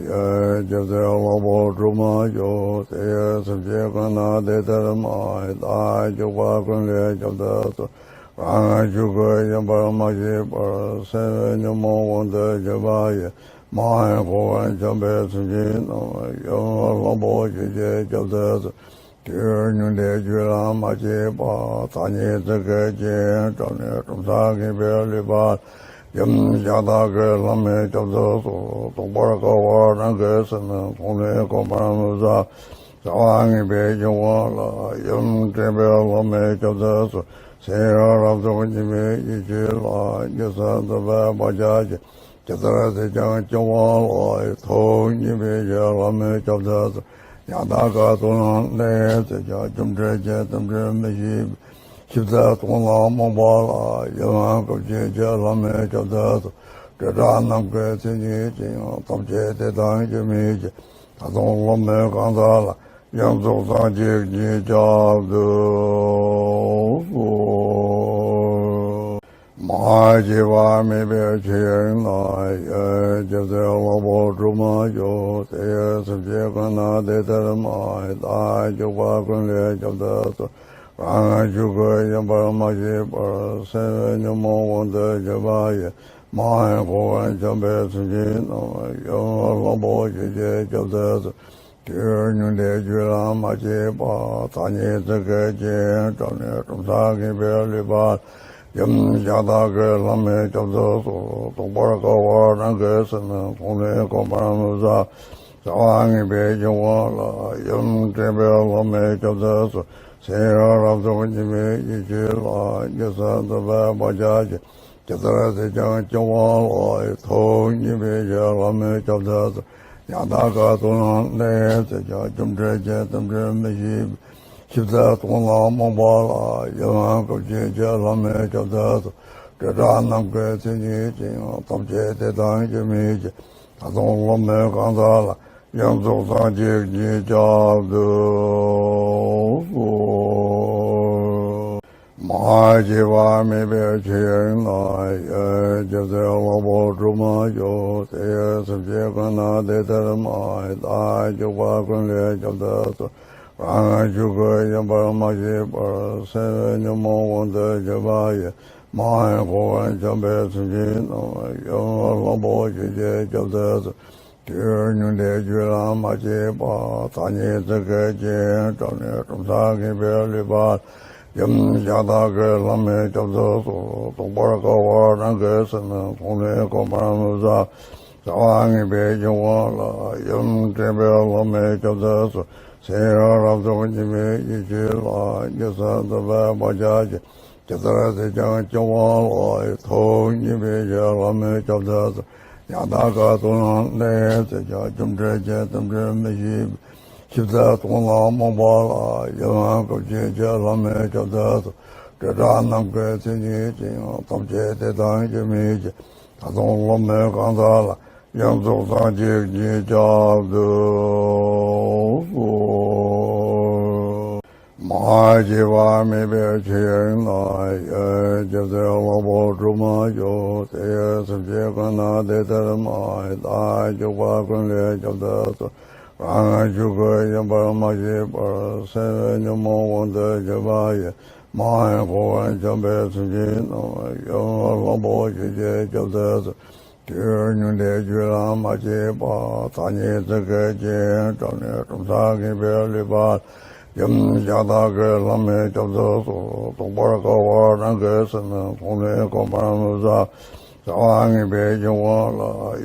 ཡེ་སྒྱུ་རྩལ་གླང་པོ་གྲུབ་མ་བྱུང་། དེ་ཡི་སེམས་ཅན་ཀུན་ན་དེ་ལྟར་སྨྲ། བདག་སྐྱོབ་པ་ཀུན་ལས་སྐྱོབ་ཏུ་གསོལ། རང་ངམ་ཆོས་སྐུ་ཡིན་པར་མ་ཤེས་པར། སེམས་ཉོན་མོངས་དབང་དུ་གྱུར་པ་ཡིས། མ་ཧེ་ཁོ་བོས་འཁྱམས་པའི་སེམས་ཅན་རྣམས། ཡུམ་གླང་པོ་ཆེ་ཁྱེད་སྐྱོབ་ཏུ་གསོལ། ཆོས་ཉུང་འདྲིས་རྒྱུད་ལ་མ་སྐྱེས་པ། ཐ་སྙད་ཚིག་གི་རྐྱེན་བྲལ་ནས། གྲུབ་མཐས་ངེས་པའི་ལུས་པ། ཡུམ་གཞན་དག་གི་ལྷ་མོས་སྐྱོབ་ཏུ་གསོལ། རྟོགས་པར་དཀའ་བ་རང་གི་སེམས། མཐོང་ནས་གོམས་པར་མི་བྱ། བྱ་བ་ངེས་པའི་སྐྱེ་བོ་ལ། ཡུམ་དྲན་པའི་ལྷ་མོས་སྐྱོབ་ཏུ་གསོལ། ཚེ་ཡི་རབ་རྫོགས་ཉི་མའི་ཡེ་ཤེས་ལ། ཉི་ཚེ་འདོད་པའི་བག་ཆགས་ཀྱིས། ཇི་ལྟར་བསད་ཀྱང་སྐྱེ་བ་ལ། ཐུགས་མཉེས་པའི་ཕྱིར་ལྷ་མོས་སྐྱོབ་ཏུ་གསོལ། ཡང་དག་གི་དོན་ལ་གནས་བྱེད་ཅིང་། རྒྱུ་འབྲས་ཀྱི་རྟེན་འབྲེལ་མི་ཤེས་པའི། ཞིབ་ཏུ་རྟོགས་ན་རྨོངས་པ་ལ། ཡུམ་སྐུ་མཁྱེན་ཕྱིར་ལྷ་མོས་སྐྱོབ་ཏུ་གསོལ། སྤྲོས་བྲལ་ནམ་མཁའི་མཚན་ཉིད་ཅན། ཐམས་ཅད་དེ་དང་ཡུལ་མེད་ཀྱི། ད་དུང་བླ་མེད་གང་དག་ལ། ཡོངས་རྫོགས་སངས་རྒྱས་ཀྱིས་སྐྱབས་སུ་གསོལ། མ་སྐྱེས་པ་མེད་པའི་ཆོས་དབྱིངས་ན། ཡེ་སྒྱུ་རྩལ་གླང་པོ་གྲུབ་མ་བྱུང་། དེ་ཡི་སེམས་ཅན་ཀུན་ན་དེ་ལྟར་སྨྲ། བདག་སྐྱོབ་པ་ཀུན་ལས་སྐྱོབ་ཏུ་གསོལ། རང་ངམ་ཆོས་སྐུ་ཡིན་པར་མ་ཤེས་པར། སེམས་ཉོན་མོངས་དབང་དུ་གྱུར་པ་ཡིས། མ་ཧེ་ཁོ་བོས་འཁྱམས་པའི་སེམས་ཅན་རྣམས། ཡུམ་གླང་པོ་ཆེ་ཁྱེད་སྐྱོབ་ཏུ་གསོལ། ཆོས་ཉུང་འདྲིས་རྒྱུད་ལ་མ་སྐྱེས་པ། ཐ་སྙད་ཚིག་གི་རྐྱེན་བྲལ་ནས། གྲུབ་མཐས་ངེས་པའི་ལུས་པ། ཡུམ་གཞན་དག་གི་ལྷ་མོས་སྐྱོབ་ཏུ་གསོལ། རྟོགས་པར་དཀའ་བ་རང་གི་སེམས། མཐོང་ནས་གོམས་པར་མི་བྱ། བྱ་བ་ངེས་པའི་སྐྱེ་བོ་ལ། ཡུམ་དྲན་པའི་ལྷ་མོས་སྐྱོབ་ཏུ་གསོལ། ཚེ་ཡི་རབ་རྫོགས་ཉི་མའི་ཡེ་ཤེས་ལ། ཉི་ཚེ་འདོད་པའི་བག་ཆགས་ཀྱིས། ཇི་ལྟར་བསད་ཀྱང་སྐྱེ་བ་ལ། ཐུགས་མཉེས་པའི་ཕྱིར་ལྷ་མོས་སྐྱོབ་ཏུ་གསོལ། ཡང་དག་གི་དོན་ལ་གནས་བྱེད་ཅིང་། རྒྱུ་འབྲས་ཀྱི་རྟེན་འབྲེལ་མི་ཤེས་པའི། ཞིབ་ཏུ་རྟོགས་ན་རྨོངས་པ་ལ། ཡུམ་སྐུ་མཁྱེན་ཕྱིར་ལྷ་མོས་སྐྱོབ་ཏུ་གསོལ། སྤྲོས་བྲལ་ནམ་མཁའི་མཚན་ཉིད་ཅན། ཐམས་ཅད་དེ་དང་ཡུལ་མེད་ཀྱི། ད་དུང་བླ་མེད་གང་དག་ལ། ཡོངས་རྫོགས་སངས་རྒྱས་ཀྱིས་སྐྱབས་སུ་གསོལ། མ་སྐྱེས་པ་མེད་པའི་ཆོས་དབྱིངས་ན། ཡེ་སྒྱུ་རྩལ་གླང་པོ་གྲུབ་མ་བྱུང་། དེ་ཡི་སེམས་ཅན་ཀུན་ན་དེ་ལྟར་སྨྲ། བདག་སྐྱོབ་པ་ཀུན་ལས་སྐྱབས་སུ་གསོལ། རང་ངམ་ཆོས་སྐུ་ཡིན་པར་མ་ཤེས་པར། སེམས་ཉོན་མོངས་དབང་དུ་གྱུར་པ་ཡིས། མ་ཧེ་ཁོ་བོས་འཁྱམས་པའི་སེམས་ཅན་རྣམས། ཡུམ་གླང་པོ་ཆེ་ཁྱེད་སྐྱབས་སུ་གསོལ། ཆོས་ཉུང་འདྲིས་རྒྱུད་ལ་མ་སྐྱེས་པ། ཐ་སྙད་ཚིག་གི་རྐྱེན་བྲལ་ནས། གྲུབ་མཐས་ངེས་པའི་ལུས་པ། ཡུམ་གཞན་དག་གི་ལྷ་མོས་སྐྱབས་སུ་གསོལ། རྟོགས་པར་དཀའ་བ་རང་གི་སེམས། མཐོང་ནས་གོམས་པར་མི་བྱ། བྱ་བ་ངེས་པའི་སྐྱེ་བོ་ལ། ཡུམ་དྲན་པའི་ལྷ་མོས་སྐྱབས་སུ་གསོལ། ཚེ་ཡི་རབ་རྫོགས་ཉི་མའི་ཡེ་ཤེས་ལ། ཉི་ཚེ་འདོད་པའི་བག་ཆགས་ཀྱིས། ཇི་ལྟར་བསད་ཀྱང་སྐྱེ་བ་ལ། ཐུགས་མཉེས་པའི་ཕྱིར་ལྷ་མོས་སྐྱབས་སུ་གསོལ། ཡང་དག་གི་དོན་ལ་གནས་བྱེད་ཅིང་། རྒྱུ་འབྲས་ཀྱི་རྟེན་འབྲེལ་མི་ཤེས་པའི། ཞིབ་ཏུ་རྟོགས་ན་རྨོངས་པ་ལ། ཡུམ་སྐུ་མཁྱེན་ཕྱིར་ལྷ་མོས་སྐྱབས་སུ་གསོལ། སྤྲོས་བྲལ་ནམ་མཁའི་མཚན་ཉིད་ཅན། ཐམས་ཅད་དེ་དང་ཡུལ་མེད་ཀྱི། ད་དུང་བླ་མེད་གང་དག་ལ། ཡོངས་རྫོགས་སངས་རྒྱས་ཀྱིས་སྐྱབས་སུ་གསོལ། མ་ མ་སྐྱེས་པ་མེད་པའི་ཆོས་དབྱིངས་ལ། ཡེ་སྒྱུ་རྩལ་གླང་པོ་གྲུབ་མ་བྱུང་། དེ་ཡི་སེམས་ཅན་ཀུན་ན་དེ་ལྟར་སྨྲ། བདག་སྐྱོབ་པ་ཀུན་ལས་སྐྱོབ་ཏུ་གསོལ། རང་ངམ་ཆོས་སྐུ་ཡིན་པར་མ་ཤེས་པར། སེམས་ཉོན་མོངས་དབང་དུ་གྱུར་པ་ཡིས། མ་ཡེངས་འཁོར་བར་འཁྱམས་པའི་སེམས་ཅན་རྣམས། ཡུམ་གླང་པོ་ཆེ་ཁྱེད་སྐྱོབ་ཏུ་གསོལ། དུས་ཉུང་འདས་རྒྱུད་ལ་མ་སྐྱེས་པ། ཐ་སྙད་ཚིག་གི་རྐྱེན་བྲལ་ནས་གྲུབ་མཐའ་ངེས་པའི་ལུས་པ། ཡུམ་གཞན་དག་གི་ལྷ་མོས་སྐྱོབ་ཏུ་གསོལ། རྟོགས་པར་དཀའ་བ་རང་གི་སེམས། མཐོང་ནས་གོམས་པར་མི་བྱ། བྱ་བ་ངན་པའི་སྐྱེ་བོ་ལ།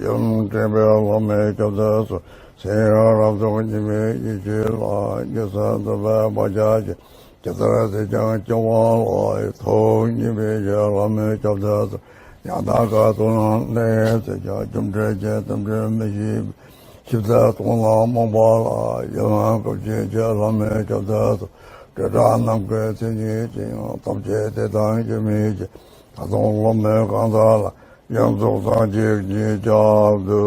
ཡུམ་འདྲེན་པའི་ལྷ་མོས་སྐྱོབ་ཏུ་གསོལ། ཚེ་ཡི་རབ་ཏུ་ཉི་མའི་ཡིད་ཀྱིས་ལ། རྒྱུ་ཚོགས་འདོད་པའི་བག་ཆགས་ཀྱིས། ཇི་ལྟར་བསད་ཀྱང་སྐྱེ་བོ་ལ། ཐུགས་མཉེས་པའི་ལྷ་མོས་སྐྱོབ་ཏུ་གསོལ། ཡང་དག་ག་ཏུ་ན་གནས། བསད་ཀྱང་སྐྱོབ་འདྲེན་གྱི། རྟེན་འབྲེལ་མི་ཤེས་པའི། ཞིབ་ཏུ་རྟོགས་ན་རྨོངས་པ་ལ། ཡུམ་སྐུ་མཁྱེན་ཁྱེད་ལྷ་མོས་སྐྱོབ་ཏུ་གསོལ། དྲི་བྲལ་ནམ་མཁའི་མཚན་ཉིད་ཅན། ཐམས་ཅད་དེ་དང་ཡོད་མིན་ཅིང་། ད་དུང་ལྷ་མོ་གང་དག་ལ། ཡོངས་རྫོགས་སངས་རྒྱས་ཀྱིས་སྐྱོབ་ཏུ་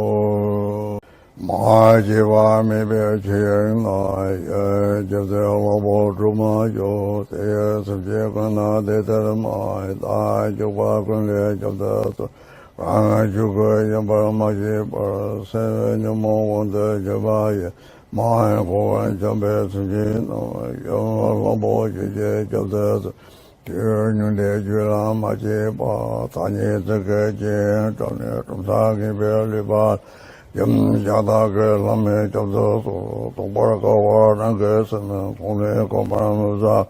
གསོལ། མ་སྐྱེས་པ་མེད་པའི་ཆོས་དབྱིངས་ལ། ཡེ་སྒྱུ་རྩལ་གླང་པོ་གྲུབ་མ་བྱུང་། དེ་ཡི་སེམས་ཅན་ཀུན་ན་དེ་ལྟར་སྨྲ། བདག་སྐྱོབ་པ་ཀུན་ལས་སྐྱོབ་ཏུ་གསོལ། རང་ངམ་ཆོས་སྐུ་ཡིན་པར་མ་ཤེས་པར། སེམས་ཉོན་མོངས་དབང་དུ་གྱུར་པ་ཡིས། མ་ཡེངས་འཁོར་བར་འཁྱམས་པའི་སེམས་ཅན་རྣམས། ཡུམ་གླང་པོ་ཆེ་ཁྱེད་སྐྱོབ་ཏུ་གསོལ། དུས་ཉུང་འདས་རྒྱུད་ལ་མ་སྐྱེས་པ། ཐ་སྙད་ཚིག་གི་རྐྱེན་བྲལ་ནས། གྲུབ་མཐའ་ངེས་པའི་ལུས་པ། ཡུམ་གཞན་དག་གི་ལྷ་མོས་སྐྱོབ་ཏུ་གསོལ། རྟོགས་པར་དཀའ་བ་རང་གི་སེམས། མཐོང་ནས་གོམས་པར་མི་བྱ།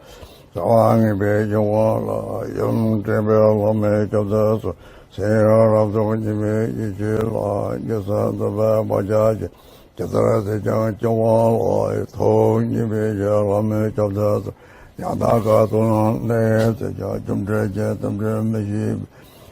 བྱ་བ་ངན་པའི་སྐྱེ་བོ་ལ། ཡུམ་འདྲེན་པའི་ལྷ་མོས་སྐྱོབ་ཏུ་གསོལ། ཚེ་ཡི་རབ་ཏུ་ཉི་མའི་ཡིད་ཀྱིས་ལ། རྒྱུ་ཚོགས་འདོད་པའི་བག་ཆགས་ཀྱིས། ཇི་ལྟར་བསད་ཀྱང་སྐྱེ་བོ་ལ། ཐུགས་མཉེས་པའི་ལྷ་མོས་སྐྱོབ་ཏུ་གསོལ། ཡང་དག་ག་ཏུ་ན་གནས། བསད་ཀྱང་སྐྱོབ་འདྲེན་གྱི། རྟེན་འབྲེལ་མི་ཤེས་པའི།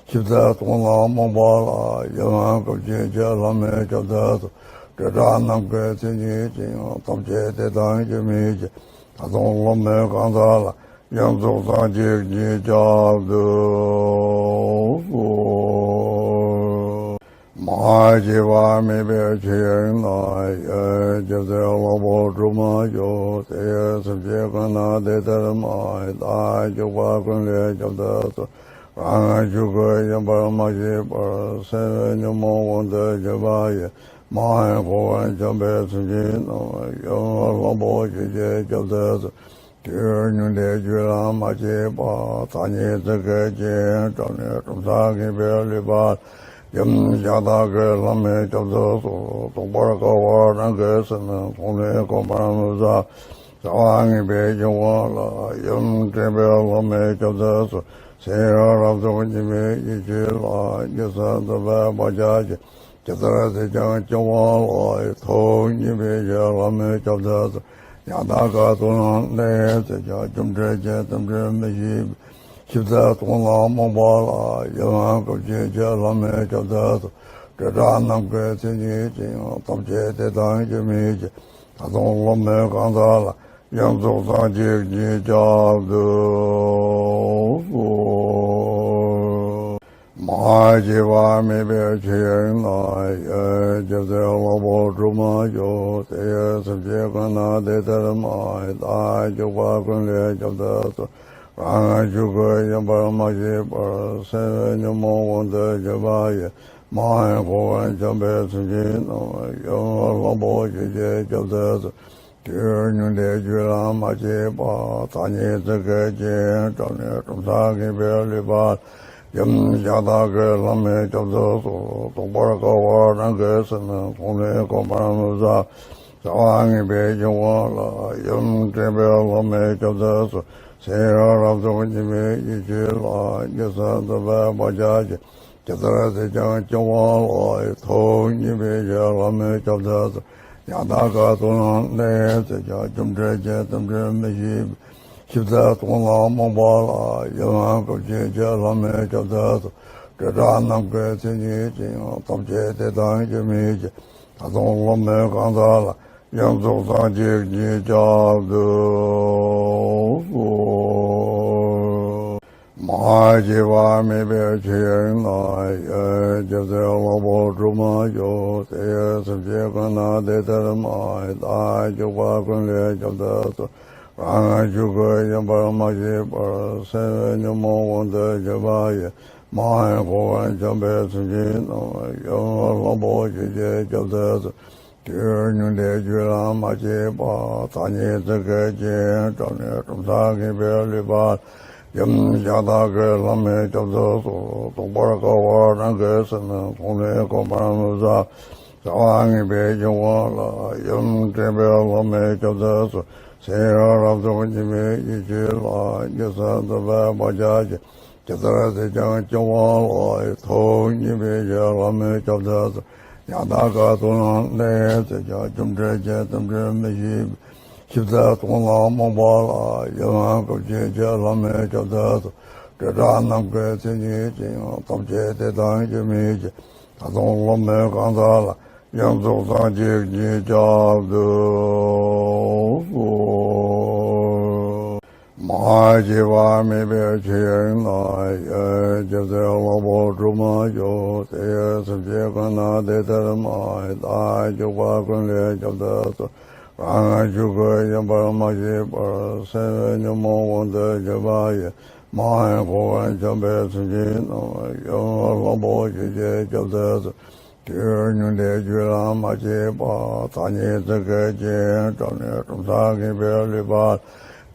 ཞིབ་ཏུ་རྟོགས་ན་རྨོངས་པ་ལ། ཡུམ་སྐུ་མཁྱེན་ཁྱེད་ལྷ་མོས་སྐྱོབ་ཏུ་གསོལ། དྲི་བྲལ་ནམ་མཁའི་མཚན་ཉིད་ཅན། ཐམས་ཅད་དེ་དང་ཡོད་མིན་ཅིང་། ད་དུང་ལྷ་མོ་གང་དག་ལ། ཡོངས་རྫོགས་སངས་རྒྱས་ཀྱིས་སྐྱོབ་ཏུ་གསོལ། མ་སྐྱེས་པ་མེད་པའི་ཆོས་དབྱིངས་ལ། ཡེ་སྒྱུ་རྩལ་གླང་པོ་གྲུབ་མ་བྱུང་། དེ་ཡི་སེམས་ཅན་ཀུན་ན་དེ་ལྟར་སྨྲ། བདག་སྐྱོབ་པ་ཀུན་ལས་སྐྱོབ་ཏུ་གསོལ། རང་ངམ་ཆོས་སྐུ་ཡིན་པར་མ་ཤེས་པར། སེམས་ཉོན་མོངས་དབང་དུ་གྱུར་པ་ཡིས། མ་ཡེངས་འཁོར་བར་འཁྱམས་པའི་སེམས་ཅན་རྣམས། ཡུམ་གླང་པོ་ཆེ་ཁྱེད་སྐྱོབ་ཏུ་གསོལ། དུས་ཉུང་འདས་རྒྱུད་ལ་མ་སྐྱེས་པ། ཐ་སྙད་ཚིག་གི་རྐྱེན་བྲལ་ནས། གྲུབ་མཐའ་ངེས་པའི་ལུས་པ། ཡུམ་གཞན་དག་གི་ལྷ་མོས་སྐྱོབ་ཏུ་གསོལ། རྟོགས་པར་དཀའ་བ་རང་གི་སེམས། མཐོང་ནས་གོམས་པར་མི་བྱ། བྱ་བ་ངན་པའི་སྐྱེ་བོ་ལ། ཡུམ་འདྲེན་པའི་ལྷ་མོས་སྐྱོབ་ཏུ་གསོལ། ཚེ་ཡི་རབ་ཏུ་ཉི་མའི་ཡིད་ཀྱིས་ལ། རྒྱུ་ཚོགས་འདོད་པའི་བག་ཆགས་ཀྱིས། ཇི་ལྟར་བསད་ཀྱང་སྐྱེ་བོ་ལ། ཐུགས་མཉེས་པའི་ལྷ་མོས་སྐྱོབ་ཏུ་གསོལ། ཡང་དག་ག་ཏུ་ན་གནས། བསད་ཀྱང་སྐྱོབ་འདྲེན་གྱི། རྟེན་འབྲེལ་མི་ཤེས་པའི། ཞིབ་ཏུ་རྟོགས་ན་རྨོངས་པ་ལ། ཡུམ་སྐུ་མཁྱེན་ཁྱེད་ལྷ་མོས་སྐྱོབ་ཏུ་གསོལ། དྲི་བྲལ་ནམ་མཁའི་མཚན་ཉིད་ཅན། ཐམས་ཅད་དེ་དང་ཡོད་མིན་ཅིང་། ད་དུང་ལྷ་མོ་གང་དག་ལ། ཡོངས་རྫོགས་སངས་རྒྱས་ཀྱིས་སྐྱོབ་ཏུ་གསོལ། མ་སྐྱེས་པ་མེད་པའི་ཆོས་དབྱིངས་ལ། ཡེ་སྒྱུ་རྩལ་གླང་པོ་གྲུབ་མ་བྱུང་། དེ་ཡི་སེམས་ཅན་ཀུན་ན་དེ་ལྟར་སྨྲ། བདག་སྐྱོབ་པ་ཀུན་ལས་སྐྱོབ་ཏུ་གསོལ། རང་ངམ་ཆོས་སྐུ་ཡིན་པར་མ་ཤེས་པར། སེམས་ཉོན་མོངས་དབང་དུ་གྱུར་པ་ཡིས། མ་ཡེངས་འཁོར་བར་འཁྱམས་པའི་སེམས་ཅན་རྣམས། ཡུམ་གླང་པོ་ཆེ་ཁྱེད་སྐྱོབ་ཏུ་གསོལ། དུས་ཉུང་འདས་རྒྱུད་ལ་མ་སྐྱེས་པ། ཐ་སྙད་ཚིག་གི་རྐྱེན་བྲལ་ནས། གྲུབ་མཐའ་ངེས་པའི་ལུས་པ། ཡུམ་གཞན་དག་གི་ལྷ་མོས་སྐྱོབ་ཏུ་གསོལ། རྟོགས་པར་དཀའ་བ་རང་གི་སེམས། མཐོང་ནས་གོམས་པར་མི་བྱ། བྱ་བ་ངན་པའི་སྐྱེ་བོ་ལ། ཡུམ་འདྲེན་པའི་ལྷ་མོས་སྐྱོབ་ཏུ་གསོལ། ཚེ་ཡི་རབ་ཏུ་ཉི་མའི་ཡིད་ཀྱིས་ལ། རྒྱུ་ཚོགས་འདོད་པའི་བག་ཆགས་ཀྱིས། ཇི་ལྟར་བསད་ཀྱང་སྐྱེ་བོ་ལ། ཐུགས་མཉེས་པའི་ལྷ་མོས་སྐྱོབ་ཏུ་གསོལ། ཡང་དག་ག་ཏུ་ན་གནས། བསད་ཀྱང་སྐྱོབ་འདྲེན་གྱི། རྟེན་འབྲེལ་མི་ཤེས་པའི། ཞིབ་ཏུ་རྟོགས་ན་རྨོངས་པ་ལ། ཡུམ་སྐུ་མཁྱེན་ཁྱེད་ལྷ་མོས་སྐྱོབ་ཏུ་གསོལ། དྲི་བྲལ་ནམ་མཁའི་མཚན་ཉིད་ཅན། ཐམས་ཅད་དེ་དང་ཡོད་མིན་ཅིང་། ད་དུང་ལྷ་མོ་གང་དག་ལ། ཡོངས་རྫོགས་སངས་རྒྱས་ཀྱིས་སྐྱོབ་ཏུ་གསོལ། མ་ མ་སྐྱེས་པ་མེད་པའི་ཆོས་དབྱིངས་ལ། ཡེ་སྒྱུ་རྩལ་གླང་པོ་གྲུབ་མ་བྱུང་། དེ་ཡི་སེམས་ཅན་ཀུན་ན་དེ་ལྟར་སྨྲ། བདག་སྐྱོབ་པ་ཀུན་ལས་སྐྱོབ་ཏུ་གསོལ། རང་རང་ཆོས་སྐུ་ཡིན་པར་མ་ཤེས་པར། སེམས་ཉོན་མོངས་དབང་དུ་གྱུར་པ་ཡི། མ་ཧེ་ཁོ་བོས་འཁྱམས་པའི་སེམས་ཅན་རྣམས། ཡུམ་གླང་པོ་ཆེ་ཁྱེད་སྐྱོབ་ཏུ་གསོལ། ཆོས་ཉུང་འདྲིས་རྒྱུད་ལ་མ་སྐྱེས་པ། ཐ་སྙད་ཚིག་གི་རྐྱེན་བྲལ་ནས་གྲུབ་མཐས་ངེས་པའི་ལུས་པ། ཡུམ་གཞན་དག་གི་ལྷ་མོས་སྐྱོབ་ཏུ་གསོལ། རྟོགས་པར་དཀའ་བ་རང་གི་སེམས། མཐོང་ནས་གོམས་པར་མི་བྱ། བྱ་བ་ངེས་པའི་སྐྱོབ་པ་ལ། ཡུམ་དྲན་པའི་ལྷ་མོས་སྐྱོབ་ཏུ་གསོལ། ཚེ་ཡི་རབ་རྫོགས་ཉི་མའི་ཡེ་ཤེས་ལ། ཇི་སྲིད་འདོད་པའི་བག་ཆགས་ཀྱིས། ཇི་ལྟར་བསད་ཀྱང་སྐྱོབ་པ་ལ། ཐུགས་མཉེས་པའི་ལྷ་མོས་སྐྱོབ་ཏུ་གསོལ། ཉ་ཟླ་སྐར་ཚོགས་རྣམས་ལས་བསད་ཀྱང་། རྒྱུ་འབྲས་ཀྱི་རྟེན་འབྲེལ་མི་ཤེས་པའི། ཞིབ་རྩལ་སྟོང་ལ་རྨོངས་པ་ལ། ཡུམ་སྐུ་མཁྱེན་ཁྱེད་ལྷ་མོས་སྐྱོབ་ཏུ་གསོལ། སྤྲེལ་བྲག་གནམ་སྐས་མཚན་ཉིད་ཅན། ཐམས་ཅད་དེ་དང་རྒྱུ་མེད་ཅིང་། ད་དུང་སློབ་མའི་གང་ཟག་ལ། ཡོངས་རྫོགས་སངས་རྒྱས་ཀྱིས་སྐྱོབ་ཏུ་གསོལ། མ་སྐྱེས་པ་མེད་པའི་ཆོས་དབྱིངས་ལ། ཡེ་སྒྱུ་རྩལ་གླང་པོ་གྲུབ་མ་བྱུང་། དེ་ཡི་སེམས་ཅན་ཀུན་ན་དེ་ལྟར་སྨྲ། བདག་སྐྱོབ་པ་ཀུན་ལས་སྐྱོབ་ཏུ་གསོལ། རང་རང་ཆོས་སྐུ་ཡིན་པར་མ་ཤེས་པར། སེམས་ཉོན་མོངས་དབང་དུ་གྱུར་པ་ཡི། མ་ཧེ་ཁོ་བོས་འཁྱམས་པའི་སེམས་ཅན་རྣམས། ཡུམ་གླང་པོ་ཆེ་ཁྱེད་སྐྱོབ་ཏུ་གསོལ། ཆོས་ཉུང་འདྲིས་རྒྱུད་ལ་མ་སྐྱེས་པ། ཐ་སྙད་ཚིག་གི་རྐྱེན་བྲལ་ནས་གྲུབ་མཐས་ངེས་པའི་ལུས་པ།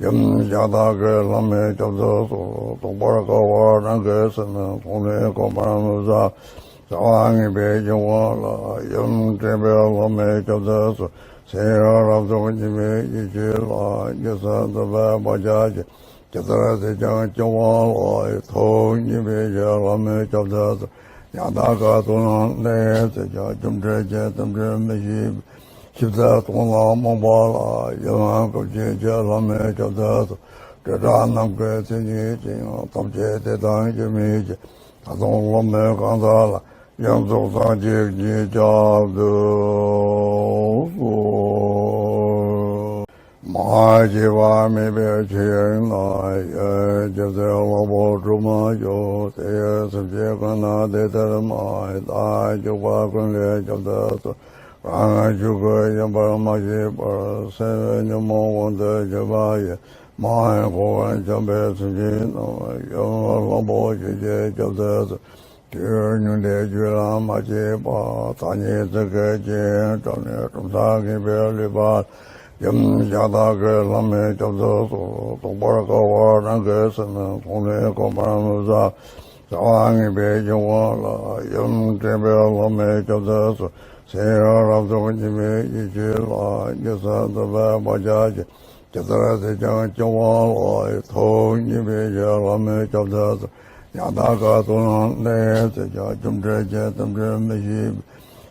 ཡུམ་གཞན་དག་གི་ལྷ་མོས་སྐྱོབ་ཏུ་གསོལ། རྟོགས་པར་དཀའ་བ་རང་གི་སེམས། མཐོང་ནས་གོམས་པར་མི་བྱ། བྱ་བ་ངེས་པའི་སྐྱོབ་པ་ལ། ཡུམ་དྲན་པའི་ལྷ་མོས་སྐྱོབ་ཏུ་གསོལ། ཚེ་ཡི་རབ་རྫོགས་ཉི་མའི་ཡེ་ཤེས་ལ། ཇི་སྲིད་འདོད་པའི་བག་ཆགས་ཀྱིས། ཇི་ལྟར་བསད་ཀྱང་སྐྱོབ་པ་ལ། ཐུགས་མཉེས་པའི་ལྷ་མོས་སྐྱོབ་ཏུ་གསོལ། ཉ་ཟླ་སྐར་ཚོགས་རྣམས་ལས་བསད་ཀྱང་། རྒྱུ་འབྲས་ཀྱི་རྟེན་འབྲེལ་མི་ཤེས་པའི། ཞིབ་རྩལ་སྟོང་ལ་རྨོངས་པ་ལ། ཡུམ་སྐུ་མཁྱེན་ཁྱེད་ལྷ་མོས་སྐྱོབ་ཏུ་གསོལ། སྤྲེལ་བྲག་གནམ་སྐས་མཚན་ཉིད་ཅན། ཐམས་ཅད་དེ་དང་རྒྱུ་མེད་ཅིང་། ད་དུང་སློབ་མའི་གང་ཟག་ལ། ཡོངས་རྫོགས་སངས་རྒྱས་ཀྱིས་སྐྱོབ་ཏུ་གསོལ། མ་སྐྱེས་པ་མེད་པའི་ཆོས་དབྱིངས་ལ། ཡེ་སྒྱུ་རྩལ་གླང་པོ་གྲུབ་མ་བྱུང་། དེ་ཡི་སེམས་ཅན་ཀུན་ན་དེ་ལྟར་སྨྲ། བདག་སྐྱོབ་པ་ཀུན་ལས་སྐྱོབ་ཏུ་གསོལ། རང་རང་ཆོས་སྐུ་ཡིན་པར་མ་ཤེས་པར། སེམས་ཉོན་མོངས་དབང་དུ་གྱུར་པ་ཡི། མ་ཧེ་ཁོ་བོས་འཁྱམས་པའི་སེམས་ཅན་རྣམས། ཡུམ་གླང་པོ་ཆེ་ཁྱེད་སྐྱོབ་ཏུ་གསོལ། ཆོས་ཉུང་འདྲིས་རྒྱུད་ལ་མ་སྐྱེས་པ། ཐ་སྙད་ཚིག་གི་རྐྱེན་བྲལ་ནས་གྲུབ་མཐས་ངེས་པའི་ལུས་པ། ཡུམ་གཞན་དག་གི་ལྷ་མོས་སྐྱོབ་ཏུ་གསོལ། རྟོགས་པར་དཀའ་བ་རང་གི་སེམས། མཐོང་ནས་གོམས་པར་མི་བྱ། བྱ་བ་ངེས་པའི་སྐྱོབ་པ་ལ། ཡུམ་དྲན་པའི་ལྷ་མོས་སྐྱོབ་ཏུ་གསོལ། ཚེ་ཡི་རབ་རྫོགས་ཉི་མའི་ཡེ་ཤེས་ལ། ཇི་སྲིད་འདོད་པའི་བག་ཆགས་ཀྱིས། ཇི་ལྟར་བསད་ཀྱང་སྐྱོབ་པ་ལ། ཐུགས་མཉེས་པའི་ལྷ་མོས་སྐྱོབ་ཏུ་གསོལ། ཉ་ཟླ་སྐར་ཚོགས་རྣམས་ལས་བསད་ཀྱང་། རྒྱུ་འབྲས་ཀྱི་རྟེན་འབྲེལ་མི་ཤེས་པའི།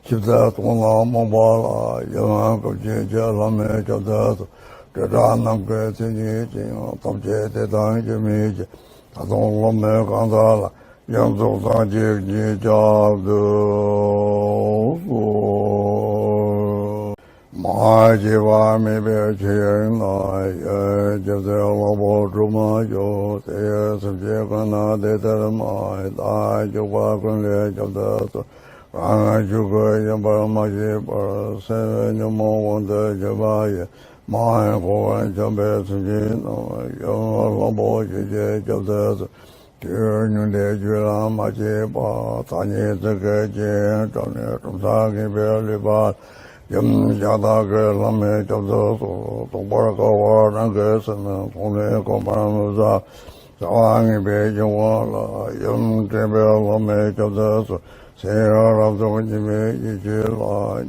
ཞིབ་རྩལ་སྟོང་ལ་རྨོངས་པ་ལ། ཡུམ་སྐུ་མཁྱེན་ཁྱེད་ལྷ་མོས་སྐྱོབ་ཏུ་གསོལ། སྤྲེལ་བྲག་གནམ་སྐས་མཚན་ཉིད་ཅན། ཐམས་ཅད་དེ་དང་རྒྱུ་མེད་ཅིང་། ད་དུང་སློབ་མའི་གང་ཟག་ལ། ཡོངས་རྫོགས་སངས་རྒྱས་ཀྱིས་སྐྱོབ་ཏུ་གསོལ། མ་སྐྱེས་པ་མེད་པའི་ཆོས་དབྱིངས་ལ། ཡེ་སྒྱུ་རྩལ་གླང་པོ་གྲུབ་མ་བྱུང་། དེ་ཡི་སེམས་ཅན་ཀུན་ན་དེ་ལྟར་སྨྲ། བདག་སྐྱོབ་པ་ཀུན་ལས་སྐྱོབ་ཏུ་གསོལ། རང་རང་ཆོས་སྐུ་ཡིན་པར་མ་ཤེས་པར། སེམས་ཉོན་མོངས་དབང་དུ་གྱུར་པ་ཡི། མ་ཧེ་ཁོ་བོས་འཁྱམས་པའི་སེམས་ཅན་རྣམས། ཡུམ་གླང་པོ་ཆེ་ཁྱེད་སྐྱོབ་ཏུ་གསོལ། ཆོས་ཉུང་འདྲིས་རྒྱུད་ལ་མ་སྐྱེས་པ། ཐ་སྙད་ཚིག་གི་རྐྱེན་བྲལ་ནས། གྲུབ་མཐས་ངེས་པའི་ལུས་པ། ཡུམ་གཞན་དག་གི་ལྷ་མོས་སྐྱོབ་ཏུ་གསོལ། རྟོགས་པར་དཀའ་བ་རང་གི་སེམས། མཐོང་ནས་གོམས་པར་མི་བྱ། བྱ་བ་ངེས་པའི་སྐྱོབ་པ་ལ། ཡུམ་དྲན་པའི་ལྷ་མོས་སྐྱོབ་ཏུ་གསོལ། ཚེ་ཡི་རབ་རྫོགས་ཉི་མའི་ཡེ་ཤེས་ལ།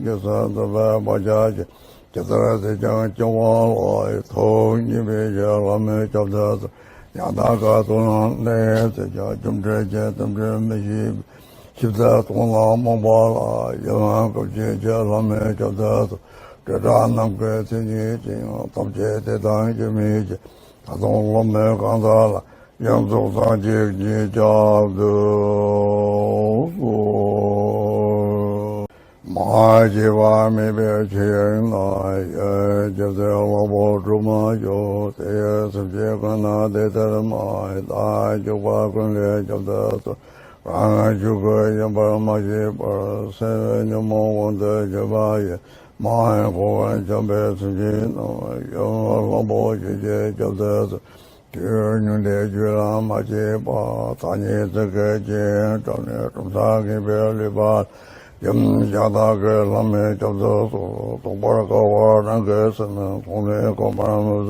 ཇི་སྲིད་འདོད་པའི་བག་ཆགས་ཀྱིས། ཇི་ལྟར་བསད་ཀྱང་སྐྱོབ་པ་ལ། ཐུགས་མཉེས་པའི་ལྷ་མོས་སྐྱོབ་ཏུ་གསོལ། ཉ་ཟླ་སྐར་ཚོགས་རྣམས་ལས་བསད་ཀྱང་། རྒྱུ་འབྲས་ཀྱི་རྟེན་འབྲེལ་མི་ཤེས་པའི། ཞིབ་རྩལ་སྟོང་ལ་རྨོངས་པ་ལ། ཡུམ་སྐུ་མཁྱེན་ཁྱེད་ལྷ་མོས་སྐྱོབ་ཏུ་གསོལ། སྤྲེལ་བྲག་གནམ་སྐས་མཚན་ཉིད་ཅན། ཐམས་ཅད་དེ་དང་རྒྱུ་མེད་ཅིང་། ད་དུང་སློབ་མའི་གང་ཟག་ལ། ཡོངས་རྫོགས་སངས་རྒྱས་ཀྱིས་སྐྱོབ་ཏུ་གསོལ། མ་ མ་སྐྱེས་པ་མེད་པའི་ཆོས་དབྱིངས་ན། ཡེ་སྐྱབས་སེམས་གླང་པོ་གྲུ་མ་ཤོག་དེ་ཡི་སེམས་ཅན་ཀུན་ན་དེ་ལྟར་སྨྲ། བདག་སྐྱོབ་པ་ཀུན་ལས་སྐྱོབ་ཐུབ་སོ། རང་ངམ་ཆོས་སྐུ་ཡིན་པར་མ་ཤེས་པར། སེམས་ཉོན་མོངས་དབང་དུ་གྱུར་པ་ཡིས། མ་ཧེ་འཁོར་བར་འཁྱམས་པའི་སེམས་ཅན་རྣམས། ཡུམ་གླང་པོ་ཆེ་ཁྱེད་སྐྱོབ་ཐུབ་སོ། དུས་ཉུང་འདས་རྒྱུད་ལ་མ་སྐྱེས་པ། ཐ་སྙད་ཚིག་གི་རྐྱེན་བྲལ་ནས་གྲུབ་མཐའ་ངེས་པའི་ལུས་པ། ཡུམ་གཞན་དག་གི་ལྷ་མོས་སྐྱོབ་ཐུབ་སོ། རྟོགས་པར་དཀའ་བ་རང་གི་སེམས། མཐོང་ནས་གོམས་པར་མི་བྱ།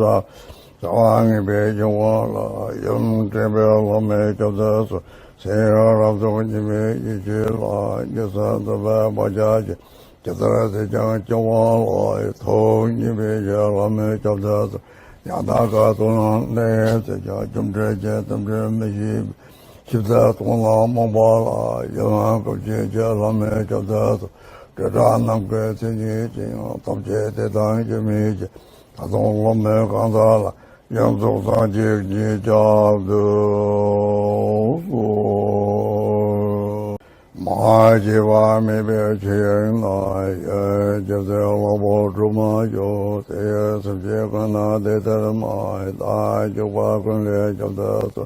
བྱ་བ་ངེས་པའི་འབྱུང་བ་ལ། ཡུམ་དྲན་པའི་ལྷ་མོས་སྐྱོབ་ཐུབ་སོ། སེམས་རབ་རྟོག་གཉིས་མེད་ཡེ་ཤེས་ལ། ཇི་སྲིད་འཛིན་པའི་བག་ཆགས་ཀྱིས། ཇི་ལྟར་བསད་ཀྱང་སྐྱོ་བ་ལ། ཐུགས་མཉེས་པའི་ལྷ་མོས་སྐྱོབ་ཐུབ་སོ། ཉ་ཐག་ག་ཏུ་ན་གནས་བསད་ཀྱང་། སྐྱོབ་འདྲེན་གྱི་རྟེན་འབྲེལ་མི་ཤེས་པའི། ཞིབ་ཚད་སྟོང་ལ་རྨོངས་པ་ལ། ཡུམ་སྐུ་མཁྱེན་ཁྱེད་ལྷ་མོས་སྐྱོབ་ཐུབ་སོ། སྤྲོས་བྲལ་ནམ་མཁའི་མཚན་ཉིད་ཅན། ཐམས་ཅད་དེ་དང་གཅིག་མིན་ཕྱིར། ད་དུང་སློབ་མའི་གང་ཟག་ལ། ཡོངས་རྫོགས་སངས་རྒྱས་ཀྱིས་སྐྱབས་ཐུབ་སོ། མ་སྐྱེས་པ་མེད་པའི་ཆོས་དབྱིངས་ན། ཡེ་སྐྱབས་སེམས་གླང་པོ་གྲུ་མ་ཤོག་དེ་ཡི་སེམས་ཅན་ཀུན་ན་དེ་ལྟར་སྨྲ། བདག་སྐྱོབ་པ་ཀུན་ལས་སྐྱོབ་ཐུབ་སོ།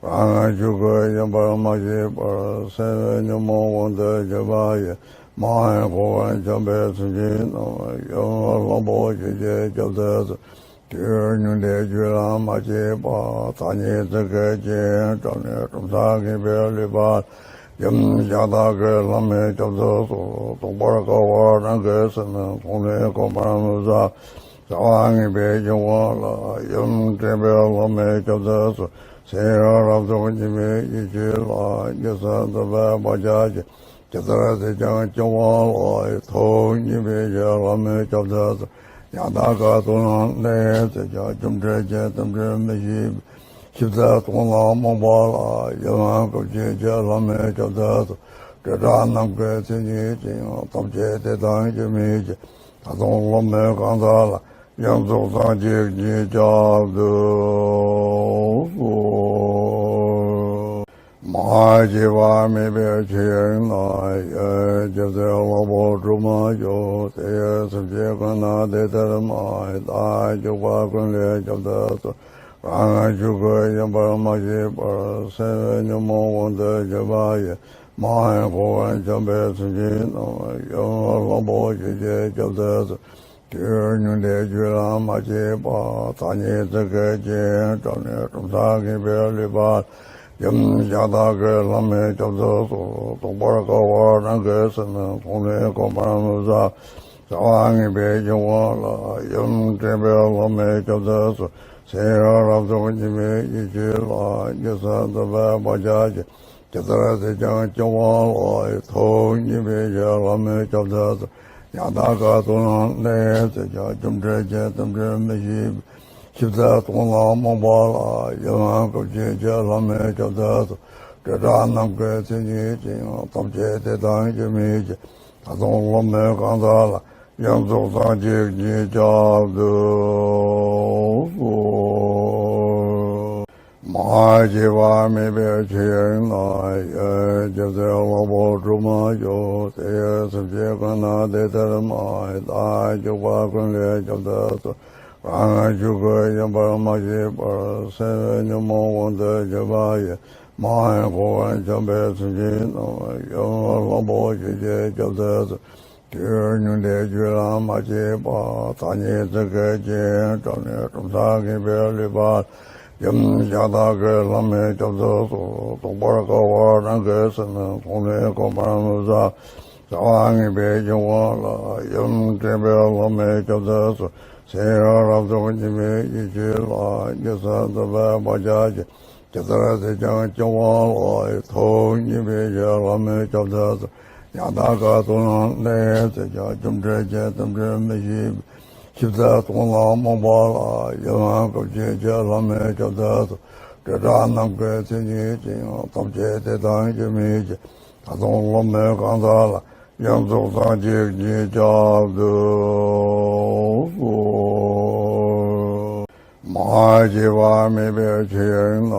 རང་ངམ་ཆོས་སྐུ་ཡིན་པར་མ་ཤེས་པར། སེམས་ཉོན་མོངས་དབང་དུ་གྱུར་པ་ཡིས། མ་ཧེ་འཁོར་བར་འཁྱམས་པའི་སེམས་ཅན་རྣམས། ཡུམ་གླང་པོ་ཆེ་ཁྱེད་སྐྱོབ་ཐུབ་སོ། དུས་ཉུང་འདས་རྒྱུད་ལ་མ་སྐྱེས་པ། ཐ་སྙད་ཚིག་གི་རྐྱེན་བྲལ་ནས་གྲུབ་མཐའ་ངེས་པའི་ལུས་པ། ཡུམ་གཞན་དག་གི་ལྷ་མོས་སྐྱོབ་ཐུབ་སོ། རྟོགས་པར་དཀའ་བ་རང་གི་སེམས། མཐོང་ནས་གོམས་པར་མི་བྱ། བྱ་བ་ངེས་པའི་འབྱུང་བ་ལ། ཡུམ་དྲན་པའི་ལྷ་མོས་སྐྱོབ་ཐུབ་སོ། སེམས་རབ་རྟོག་གཉིས་མེད་ཡེ་ཤེས་ལ། ཇི་སྲིད་འཛིན་པའི་བག་ཆགས་ཀྱིས། ཇི་ལྟར་བསད་ཀྱང་སྐྱོ་བ་ལ། ཐུགས་མཉེས་པའི་ལྷ་མོས་སྐྱོབ་ཐུབ་སོ། ཉ་ཐག་ག་ཏུ་ན་གནས་བསད་ཀྱང་། སྐྱོབ་འདྲེན་གྱི་རྟེན་འབྲེལ་མི་ཤེས་པའི། ཞིབ་ཚད་སྟོང་ལ་རྨོངས་པ་ལ། ཡུམ་སྐུ་མཁྱེན་ཁྱེད་ལྷ་མོས་སྐྱོབ་ཐུབ་སོ། སྤྲོས་བྲལ་ནམ་མཁའི་མཚན་ཉིད་ཅན། ཐམས་ཅད་དེ་དང་གཅིག་མིན་ཕྱིར། ད་དུང་སློབ་མའི་གང་ཟག་ལ། ཡོངས་རྫོགས་སངས་རྒྱས་ཀྱིས་སྐྱབས་ཐུབ་སོ། མ་སྐྱེས་པ་མེད་པའི་ཆོས་དབྱིངས་ན། ཡེ་སྐྱབས་སེམས་གླང་པོ་གྲུ་མ་ཤོག་དེ་ཡི་སེམས་ཅན་ཀུན་ན་དེ་ལྟར་སྨྲ། བདག་སྐྱོབ་པ་ཀུན་ལས་སྐྱོབ་ཐུབ་སོ། རང་ངམ་ཆོས་སྐུ་ཡིན་པར་མ་ཤེས་པར། སེམས་ཉོན་མོངས་དབང་དུ་གྱུར་པ་ཡིས། མ་ཧེ་འཁོར་བར་འཁྱམས་པའི་སེམས་ཅན་རྣམས། ཡུམ་གླང་པོ་ཆེ་ཁྱེད་སྐྱོབ་ཐུབ་སོ། དུས་ཉུང་འདས་རྒྱུད་ལ་མ་སྐྱེས་པ། ཐ་སྙད་ཚིག་གི་རྐྱེན་བྲལ་ནས་གྲུབ་མཐའ་ངེས་པའི་ལུས་པ། ཡུམ་གཞན་དག་གི་ལྷ་མོས་སྐྱོབ་ཐུབ་སོ། རྟོགས་པར་དཀའ་བ་རང་གི་སེམས། མཐོང་ནས་གོམས་པར་མི་བྱ། བྱ་བ་ངེས་པའི་འབྱུང་བ་ལ། ཡུམ་དྲན་པའི་ལྷ་མོས་སྐྱོབ་ཐུབ་སོ། སེམས་རབ་རྟོག་གཉིས་མེད་ཡེ་ཤེས་ལ། ཇི་སྲིད་འཛིན་པའི་བག་ཆགས་ཀྱིས། ཇི་ལྟར་བསད་ཀྱང་སྐྱོ་བ་ལ། ཐུགས་མཉེས་པའི་ལྷ་མོས་སྐྱོབ་ཐུབ་སོ། ཉ་ཐག་ག་ཏུ་ན་གནས་བསད་ཀྱང་། སྐྱོབ་འདྲེན་གྱི་རྟེན་འབྲེལ་མི་ཤེས་པའི། ཞིབ་ཚད་སྟོང་ལ་རྨོངས་པ་ལ། ཡུམ་སྐུ་མཁྱེན་ཁྱེད་ལྷ་མོས་སྐྱོབ་ཐུབ་སོ། སྤྲོས་བྲལ་ནམ་མཁའི་མཚན་ཉིད་ཅན། ཐམས་ཅད་དེ་དང་གཅིག་མིན་ཕྱིར། ད་དུང་སློབ་མའི་གང་ཟག་ལ། ཡོངས་རྫོགས་སངས་རྒྱས་ཀྱིས་སྐྱབས་ཐུབ་སོ། མ་སྐྱེས་པ་མེད་པའི་ཆོས་དབྱིངས་ན། ཡེ་སྐྱབས་སེམས་གླང་པོ་གྲུ་མ་ཤོག་དེ་ཡི་སེམས་ཅན་ཀུན་ན་དེ་ལྟར་སྨྲ། བདག་སྐྱོབ་པ་ཀུན་ལས་སྐྱོབ་ཐུབ་སོ། རང་ངམ་ཆོས་སྐུ་ཡིན་པར་མ་ཤེས་པར། སེམས་ཉོན་མོངས་དབང་དུ་གྱུར་པ་ཡིས། མ་ཧེ་འཁོར་བར་འཁྱམས་པའི་སེམས་ཅན་རྣམས། ཡུམ་གླང་པོ་ཆེ་ཁྱེད་སྐྱོབ་ཐུབ་སོ། དུས་ཉུང་འདས་རྒྱུད་ལ་མ་སྐྱེས་པ། ཐ་སྙད་ཚིག་གི་རྐྱེན་བྲལ་ནས་གྲུབ་མཐའ་ངེས་པའི་ལུས་པ། ཡུམ་གཞན་དག་གི་ལྷ་མོས་སྐྱོབ་ཐུབ་སོ། རྟོགས་པར་དཀའ་བ་རང་གི་སེམས། མཐོང་ནས་གོམས་པར་མི་བྱ། བྱ་བ་ངེས་པའི་འབྱུང་བ་ལ། ཡུམ་དྲན་པའི་ལྷ་མོས་སྐྱོབ་ཐུབ་སོ། སེམས་རབ་རྟོག་གཉིས་མེད་ཡེ་ཤེས་ལ། ཇི་སྲིད་འཛིན་པའི་བག་ཆགས་ཀྱིས། ཇི་ལྟར་བསད་ཀྱང་སྐྱོ་བ་ལ། ཐུགས་མཉེས་པའི་ལྷ་མོས་སྐྱོབ་ཐུབ་སོ། ཉ་ཐག་ག་ཏུ་ན་གནས་བསད་ཀྱང་། སྐྱོབ་འདྲེན་གྱི་རྟེན་འབྲེལ་མི་ཤེས་པའི། ཞིབ་ཚད་སྟོང་ལ་རྨོངས་པ་ལ། ཡུམ་སྐུ་མཁྱེན་ཁྱེད་ལྷ་མོས་སྐྱོབ་ཐུབ་སོ། སྤྲོས་བྲལ་ནམ་མཁའི་མཚན་ཉིད་ཅན། ཐམས་ཅད་དེ་དང་གཅིག་མིན་ཕྱིར། ད་དུང་སློབ་མའི་གང་ཟག་ལ། ཡོངས་རྫོགས་སངས་རྒྱས་ཀྱིས་སྐྱབས་ཐུབ་སོ། མ་ མ་སྐྱེས་པ་མེད་པའི་ཆོས་དབྱིངས་ན།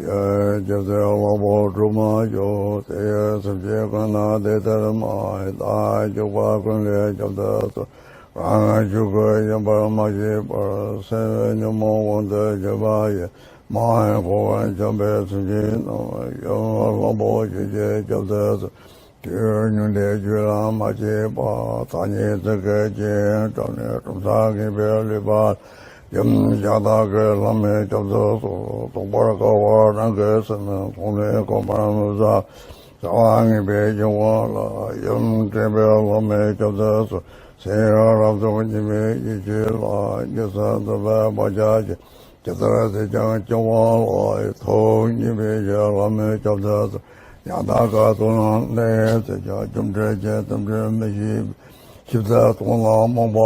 ཡེ་སྒྱུ་རྩལ་གླང་པོ་གྲུབ་མ་བྱུང་། དེ་ཡི་སེམས་ཅན་ཀུན་ན་དེ་ལྟར་སྨྲ། བདག་སྐྱོབ་པ་ཀུན་ལས་སྐྱོབ་ཏུ་གསོལ། རང་ངམ་ཆོས་སྐུ་ཡིན་པར་མ་ཤེས་པར། སེམས་ཉོན་མོངས་དབང་དུ་གྱུར་པ་ཡི། མ་ཡེངས་འཁོར་བར་འཁྱམས་པའི་སེམས་ཅན་རྣམས། ཡུམ་གླང་པོ་ཆེ་ཁྱེད་སྐྱོབ་ཏུ་གསོལ། དུས་ཉུང་འདས་རྒྱུད་ལ་མ་སྐྱེས་པ། ཐ་སྙད་ཚིག་གི་རྐྱེན་བྲལ་ནས་གྲུབ་མཐས་ངེས་པའི་ལུས་པ། ཡུམ་གཞན་དག་གི་ལམ་མེད་སྐྱོབ་ཏུ་གསོལ། རྟོགས་པར་དཀའ་བ་རང་གི་སེམས། མཐོང་ནས་གོམས་པར་མི་བྱ། བྱ་བ་ངན་པའི་སྐྱེ་བོ་ལ། ཡུམ་དྲན་པའི་ལམ་མེད་སྐྱོབ་ཏུ་གསོལ། སེམས་རབ་རྟོག་གཉིས་མེད་ཡེ་ཤེས་ལ། རྗེས་སུ་འཛིན་པའི་བག་ཆགས་ཅན། ཇི་ལྟར་བྱས་ཀྱང་སྐྱེ་བ་ལ། ཐུགས་མཉེས་པའི་ཕྱིར་ལམ་མེད་སྐྱོབ་ཏུ་གསོལ། ཡང་དག་ཀུན་ཏུ་བླངས་ནས་ཟེར་ཀྱང་། རྒྱུ་འབྲས་ཀྱི་དམ་བཅའ་མི་ཤེས་པའི། ཞིབ་ཏུ་རྟོགས་ན་རྨོངས་པ་ལ།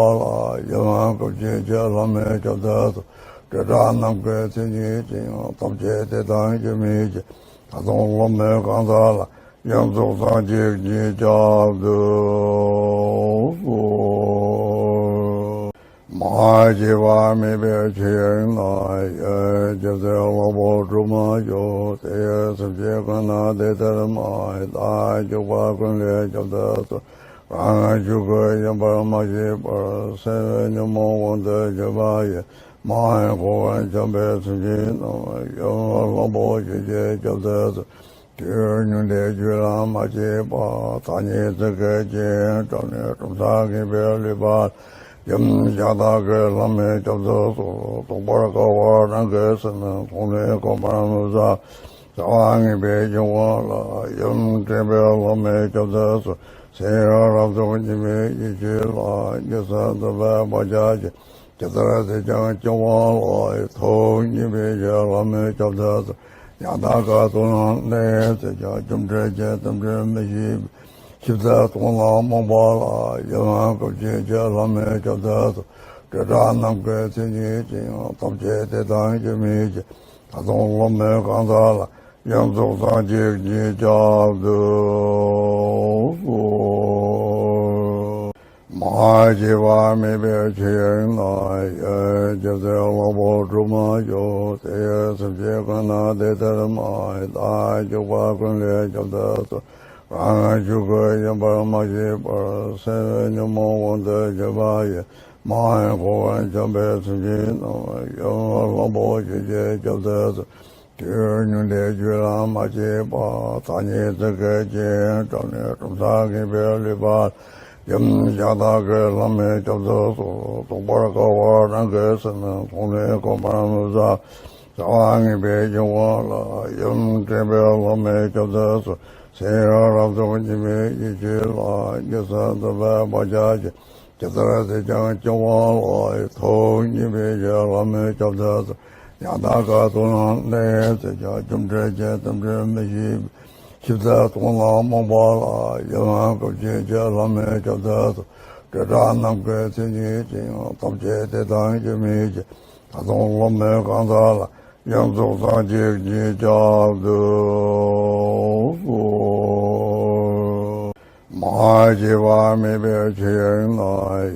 ཡུམ་སྐུ་མཁྱེན་ཁྱེད་ལམ་མེད་སྐྱོབ་ཏུ་གསོལ། སྤྲོས་བྲལ་ནམ་མཁའི་མཚན་ཉིད་ཅན། ཐམས་ཅད་དེ་དང་རྒྱུ་མེད་ཅིང་། ད་དུང་བློ་མེད་གང་དག་ལ། ཡོངས་རྫོགས་སངས་རྒྱས་ཀྱིས་སྐྱོབ་ཏུ་གསོལ། མ་སྐྱེས་པ་མེད་པའི་ཆོས་དབྱིངས་ན། ཡེ་སྒྱུ་རྩལ་གླང་པོ་གྲུབ་མ་བྱུང་། དེ་ཡི་སེམས་ཅན་ཀུན་ན་དེ་ལྟར་སྨྲ། བདག་སྐྱོབ་པ་ཀུན་ལས་སྐྱོབ་ཏུ་གསོལ། རང་ངམ་ཆོས་སྐུ་ཡིན་པར་མ་ཤེས་པར། སེམས་ཉོན་མོངས་དབང་དུ་གྱུར་པ་ཡི། མ་ཡེངས་འཁོར་བར་འཁྱམས་པའི་སེམས་ཅན་རྣམས། ཡུམ་གླང་པོ་ཆེ་ཁྱེད་སྐྱོབ་ཏུ་གསོལ། དུས་ཉུང་འདས་རྒྱུད་ལ་མ་སྐྱེས་པ། ཐ་སྙད་ཚིག་གི་རྐྱེན་བྲལ་ནས་གྲུབ་མཐས་ངེས་པའི་ལུས་པ། ཡུམ་གཞན་དག་གི་ལམ་མེད་སྐྱོབ་ཏུ་གསོལ། རྟོགས་པར་དཀའ་བ་རང་གི་སེམས། མཐོང་ནས་གོམས་པར་མི་བྱ། བྱ་བ་ངན་པའི་སྐྱེ་བོ་ལ། ཡུམ་དྲན་པའི་ལམ་མེད་སྐྱོབ་ཏུ་གསོལ། སེམས་རབ་རྟོག་གཉིས་མེད་ཡེ་ཤེས་ལ། རྗེས་སུ་འཛིན་པའི་བག་ཆགས་ཅན། ཇི་ལྟར་བྱས་ཀྱང་སྐྱེ་བ་ལ། ཐུགས་མཉེས་པའི་ཕྱིར་ལམ་མེད་སྐྱོབ་ཏུ་གསོལ། ཡང་དག་ཀུན་ཏུ་བླངས་ནས་ཟེར་ཀྱང་། རྒྱུ་འབྲས་ཀྱི་དམ་བཅའ་མི་ཤེས་པའི། ཞིབ་ཏུ་རྟོགས་ན་རྨོངས་པ་ལ། ཡུམ་སྐུ་མཁྱེན་ཁྱེད་ལམ་མེད་སྐྱོབ་ཏུ་གསོལ། སྤྲོས་བྲལ་ནམ་མཁའི་མཚན་ཉིད་ཅན། ཐམས་ཅད་དེ་དང་རྒྱུ་མེད་ཅིང་། ད་དུང་བློ་མེད་གང་དག་ལ། ཡོངས་རྫོགས་སངས་རྒྱས་ཀྱིས་སྐྱོབ་ཏུ་གསོལ། མ་སྐྱེས་པ་མེད་པའི་ཆོས་དབྱིངས་ན། ཡེ་སྒྱུ་རྩལ་གླང་པོ་གྲུབ་མ་བྱུང་། དེ་ཡི་སེམས་ཅན་ཀུན་ན་དེ་ལྟར་སྨྲ། བདག་སྐྱོབ་པ་ཀུན་ལས་སྐྱོབ་ཏུ་གསོལ། རང་ངམ་ཆོས་སྐུ་ཡིན་པར་མ་ཤེས་པར། སེམས་ཉོན་མོངས་དབང་དུ་གྱུར་པ་ཡི། མ་ཡེངས་འཁོར་བར་འཁྱམས་པའི་སེམས་ཅན་རྣམས། ཡུམ་གླང་པོ་ཆེ་ཁྱེད་སྐྱོབ་ཏུ་གསོལ། དུས་ཉུང་འདས་རྒྱུད་ལ་མ་སྐྱེས་པ། ཐ་སྙད་ཚིག་གི་རྐྱེན་བྲལ་ནས་གྲུབ་མཐས་ངེས་པའི་ལུས་པ། ཡུམ་གཞན་དག་གི་ལམ་མེད་སྐྱོབ་ཏུ་གསོལ། རྟོགས་པར་དཀའ་བ་རང་གི་སེམས། མཐོང་ནས་གོམས་པར་མི་བྱ། བྱ་བ་ངན་པའི་སྐྱེ་བོ་ལ། ཡུམ་དྲན་པའི་ལམ་མེད་སྐྱོབ་ཏུ་གསོལ། སེམས་རབ་རྟོག་གཉིས་མེད་ཡེ་ཤེས་ལ། རྗེས་སུ་འཛིན་པའི་བག་ཆགས་ཅན། ཇི་ལྟར་བྱས་ཀྱང་སྐྱེ་བ་ལ། ཐུགས་མཉེས་པའི་ཕྱིར་ལམ་མེད་སྐྱོབ་ཏུ་གསོལ། ཡང་དག་ཀུན་ཏུ་བླངས་ནས་ཟེར་ཀྱང་། རྒྱུ་འབྲས་ཀྱི་དམ་བཅའ་མི་ཤེས་པའི། ཞིབ་ཏུ་རྟོགས་ན་རྨོངས་པ་ལ། ཡུམ་སྐུ་མཁྱེན་ཁྱེད་ལམ་མེད་སྐྱོབ་ཏུ་གསོལ། སྤྲོས་བྲལ་ནམ་མཁའི་མཚན་ཉིད་ཅན། ཐམས་ཅད་དེ་དང་རྒྱུ་མེད་ཅིང་། ད་དུང་བློ་མེད་གང་དག་ལ། ཡོངས་རྫོགས་སངས་རྒྱས་ཀྱིས་སྐྱོབ་ཏུ་གསོལ། མ་སྐྱེས་པ་མེད་པའི་ཆོས་དབྱིངས་ན།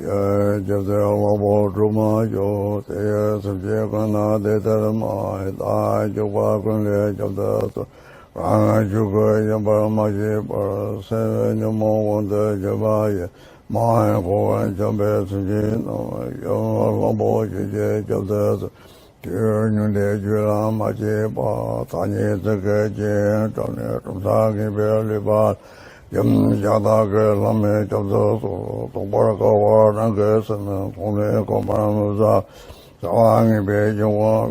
ཡེ་སྒྱུ་རྩལ་གླང་པོ་གྲུབ་མ་བྱུང་། དེ་ཡི་སེམས་ཅན་ཀུན་ན་དེ་ལྟར་སྨྲ། བདག་སྐྱོབ་པ་ཀུན་ལས་སྐྱོབ་ཏུ་གསོལ། རང་ངམ་ཆོས་སྐུ་ཡིན་པར་མ་ཤེས་པར། སེམས་ཉོན་མོངས་དབང་དུ་གྱུར་པ་ཡི། མ་ཡེངས་འཁོར་བར་འཁྱམས་པའི་སེམས་ཅན་རྣམས། ཡུམ་གླང་པོ་ཆེ་ཁྱེད་སྐྱོབ་ཏུ་གསོལ། དུས་ཉུང་འདས་རྒྱུད་ལ་མ་སྐྱེས་པ། ཐ་སྙད་ཚིག་གི་རྐྱེན་བྲལ་ནས། གྲུབ་མཐས་ངེས་པའི་ལུས་པ། ཡུམ་གཞན་དག་གི་ལམ་མེད་སྐྱོབ་ཏུ་གསོལ། རྟོགས་པར་དཀའ་བ་རང་གི་སེམས། མཐོང་ནས་གོམས་པར་མི་བྱ། བྱ་བ་ངན་པའི་སྐྱེ་བོ་ལ།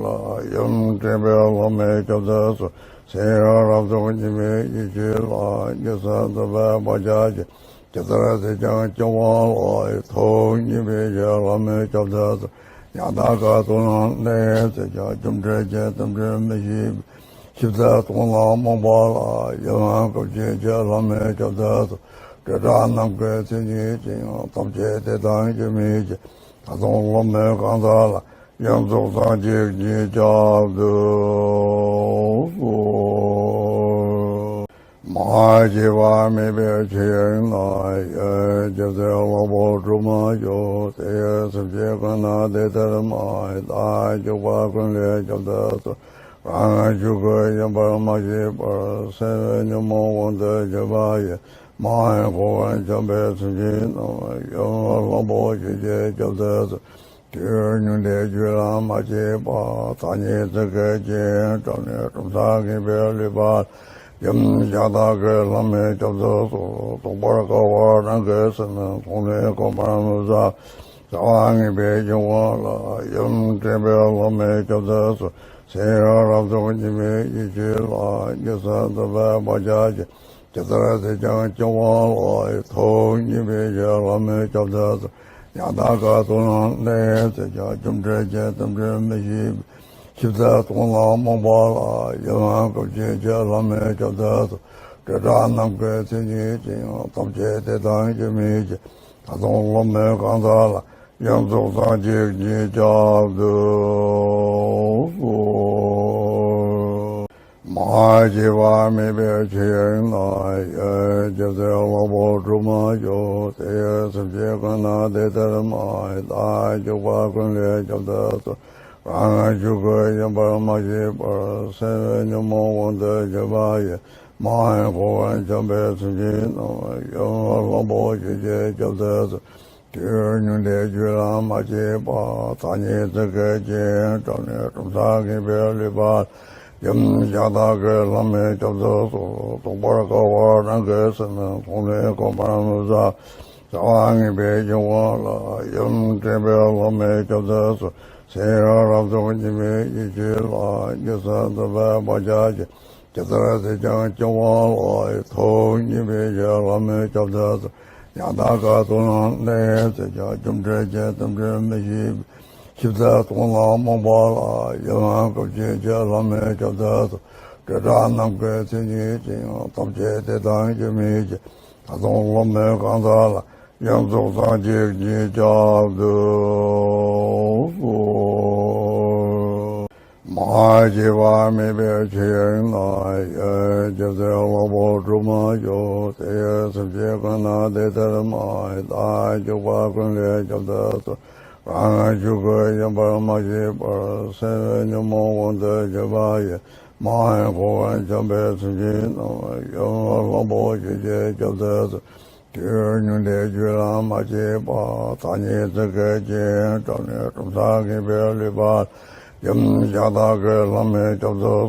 ཡུམ་དྲན་པའི་ལམ་མེད་སྐྱོབ་ཏུ་གསོལ། སེམས་རབ་རྟོག་གཉིས་མེད་ཡེ་ཤེས་ལ། རྗེས་སུ་འཛིན་པའི་བག་ཆགས་ཅན། ཇི་ལྟར་བྱས་ཀྱང་སྐྱེ་བ་ལ། ཐུགས་མཉེས་པའི་ཕྱིར་ལམ་མེད་སྐྱོབ་ཏུ་གསོལ། ཡང་དག་ཀུན་ཏུ་བླངས་ནས་ཟེར་ཀྱང་། རྒྱུ་འབྲས་ཀྱི་དམ་བཅའ་མི་ཤེས་པའི། ཞིབ་ཏུ་རྟོགས་ན་རྨོངས་པ་ལ། ཡུམ་སྐུ་མཁྱེན་ཁྱེད་ལམ་མེད་སྐྱོབ་ཏུ་གསོལ། སྤྲོས་བྲལ་ནམ་མཁའི་མཚན་ཉིད་ཅན། ཐམས་ཅད་དེ་དང་རྒྱུ་མེད་ཅིང་། ད་དུང་བློ་མེད་གང་དག་ལ། ཡོངས་རྫོགས་སངས་རྒྱས་ཀྱིས་སྐྱོབ་ཏུ་གསོལ། མ་ མ་སྐྱེས་པ་མེད་པའི་ཆོས་དབྱིངས་ལ། ཡེ་སྒྱུ་རྩལ་གླང་པོ་གྲུབ་མ་བྱུང་། དེ་ཡི་སེམས་ཅན་ཀུན་ན་དེ་ལྟར་སྨྲ། བདག་སྐྱོབ་པ་ཀུན་ལས་སྐྱོབ་ཏུ་གསོལ། རང་རང་ཆོས་སྐུ་ཡིན་པར་མ་ཤེས་པར། སེམས་ཉོན་མོངས་དབང་དུ་གྱུར་པ་ཡི། མ་ཡེངས་ཁོ་བོས་འཁྱམས་པའི་སེམས་ཅན་རྣམས། ཡུམ་གླང་པོ་ཆེ་ཁྱེད་སྐྱོབ་ཏུ་གསོལ། དུས་ཉུང་འདས་རྒྱུད་ལ་མ་སྐྱེས་པ། ཐ་སྙད་ཚིག་གི་རྐྱེན་བྲལ་ནས་གྲུབ་མཐའ་ངེས་པའི་ལུས་པ། ཡུམ་གཞན་དག་གི་ལྷ་མོས་སྐྱོབ་ཏུ་གསོལ། རྟོགས་པར་དཀའ་བ་རང་གི་སེམས། མཐོང་ནས་གོམས་པར་མི་བྱ། བྱ་བ་ངེས་པའི་སྐྱེ་བོ་ལ། ཡུམ་དྲན་པའི་ལྷ་མོས་སྐྱོབ་ཏུ་གསོལ། སེམས་རབ་རྟོག་གཉིས་མེད་ཡེ་ཤེས་ལ། ཉེར་སུ་འཛིན་པའི་བག་ཆགས་ཀྱིས། ཇི་ལྟར་བསད་ཀྱང་སྐྱེ་བ་ལ། ཐུགས་མཉེས་པའི་ཕྱིར་ལྷ་མོས་སྐྱོབ་ཏུ་གསོལ། ཡང་དག་ག་ཏུ་ན་གནས། བསད་ཀྱང་སྐྱོབ་འདྲེན་གྱི་རྟེན་འབྲེལ་མི་ཤེས་པའི། ཞིབ་ཏུ་རྟོགས་ན་རྨོངས་པ་ལ། ཡུམ་སྐུ་མཁྱེན་ཁྱེད་ལྷ་མོས་སྐྱོབ་ཏུ་གསོལ། སྤྲོས་བྲལ་ནམ་མཁའི་མཚན་ཉིད་ཅན། ཐམས་ཅད་དེ་དང་སྐྱེ་མེད་ཅིང་། ད་དུང་ལྷ་མོའི་གང་ཟག་ལ། ཡོངས་རྫོགས་སངས་རྒྱས་ཀྱིས་སྐྱོབ་ཏུ་གསོལ། མ་སྐྱེས་པ་མེད་པའི་ཆོས་དབྱིངས་ལ། ཡེ་སྒྱུ་རྩལ་གླང་པོ་གྲུབ་མ་བྱུང་། དེ་ཡི་སེམས་ཅན་ཀུན་ན་དེ་ལྟར་སྨྲ། བདག་སྐྱོབ་པ་ཀུན་ལས་སྐྱོབ་ཏུ་གསོལ། རང་རང་ཆོས་སྐུ་ཡིན་པར་མ་ཤེས་པར། སེམས་ཉོན་མོངས་དབང་དུ་གྱུར་པ་ཡི། མ་ཡེངས་ཁོ་བོས་འཁྱམས་པའི་སེམས་ཅན་རྣམས། ཡུམ་གླང་པོ་ཆེ་ཁྱེད་སྐྱོབ་ཏུ་གསོལ། དུས་ཉུང་འདས་རྒྱུད་ལ་མ་སྐྱེས་པ། ཐ་སྙད་ཚིག་གི་རྐྱེན་བྲལ་ནས་གྲུབ་མཐའ་ངེས་པའི་ལུས་པ། ཡུམ་གཞན་དག་གི་ལྷ་མོས་སྐྱོབ་ཏུ་གསོལ། རྟོགས་པར་དཀའ་བ་རང་གི་སེམས། མཐོང་ནས་གོམས་པར་མི་བྱ། བྱ་བ་ངེས་པའི་སྐྱེ་བོ་ལ། ཡུམ་དྲན་པའི་ལྷ་མོས་སྐྱོབ་ཏུ་གསོལ། སེམས་རབ་རྟོག་གཉིས་མེད་ཡེ་ཤེས་ལ། ཉེར་སུ་འཛིན་པའི་བག་ཆགས་ཀྱིས། ཇི་ལྟར་བསད་ཀྱང་སྐྱེ་བ་ལ། ཐུགས་མཉེས་པའི་ཕྱིར་ལྷ་མོས་སྐྱོབ་ཏུ་གསོལ། ཡང་དག་ག་ཏུ་ན་གནས། བསད་ཀྱང་སྐྱོབ་འདྲེན་གྱི་རྟེན་འབྲེལ་མི་ཤེས་པའི། ཞིབ་ཏུ་རྟོགས་ན་རྨོངས་པ་ལ། ཡུམ་སྐུ་མཁྱེན་ཁྱེད་ལྷ་མོས་སྐྱོབ་ཏུ་གསོལ། སྤྲོས་བྲལ་ནམ་མཁའི་མཚན་ཉིད་ཅན། ཐམས་ཅད་དེ་དང་སྐྱེ་མེད་ཅིང་། ད་དུང་ལྷ་མོའི་གང་ཟག་ལ། ཡོངས་རྫོགས་སངས་རྒྱས་ཀྱིས་སྐྱོབ་ཏུ་གསོལ། མ་སྐྱེས་པ་མེད་པའི་ཆོས་དབྱིངས་ལ། ཡེ་སྒྱུ་རྩལ་གླང་པོ་གྲུབ་མ་བྱུང་། དེ་ཡི་སེམས་ཅན་ཀུན་ན་དེ་ལྟར་སྨྲ། བདག་སྐྱོབ་པ་ཀུན་ལས་སྐྱོབ་ཏུ་གསོལ། རང་རང་ཆོས་སྐུ་ཡིན་པར་མ་ཤེས་པར། སེམས་ཉོན་མོངས་དབང་དུ་གྱུར་པ་ཡི། མ་ཡེངས་ཁོ་བོས་འཁྱམས་པའི་སེམས་ཅན་རྣམས། ཡུམ་གླང་པོ་ཆེ་ཁྱེད་སྐྱོབ་ཏུ་གསོལ། དུས་ཉུང་འདས་རྒྱུད་ལ་མ་སྐྱེས་པ། ཐ་སྙད་ཚིག་གི་རྐྱེན་བྲལ་ནས་གྲུབ་མཐའ་ངེས་པའི་ལུས་པ། ཡུམ་གཞན་དག་གི་ལྷ་མོས་སྐྱོབ་ཏུ་གསོལ།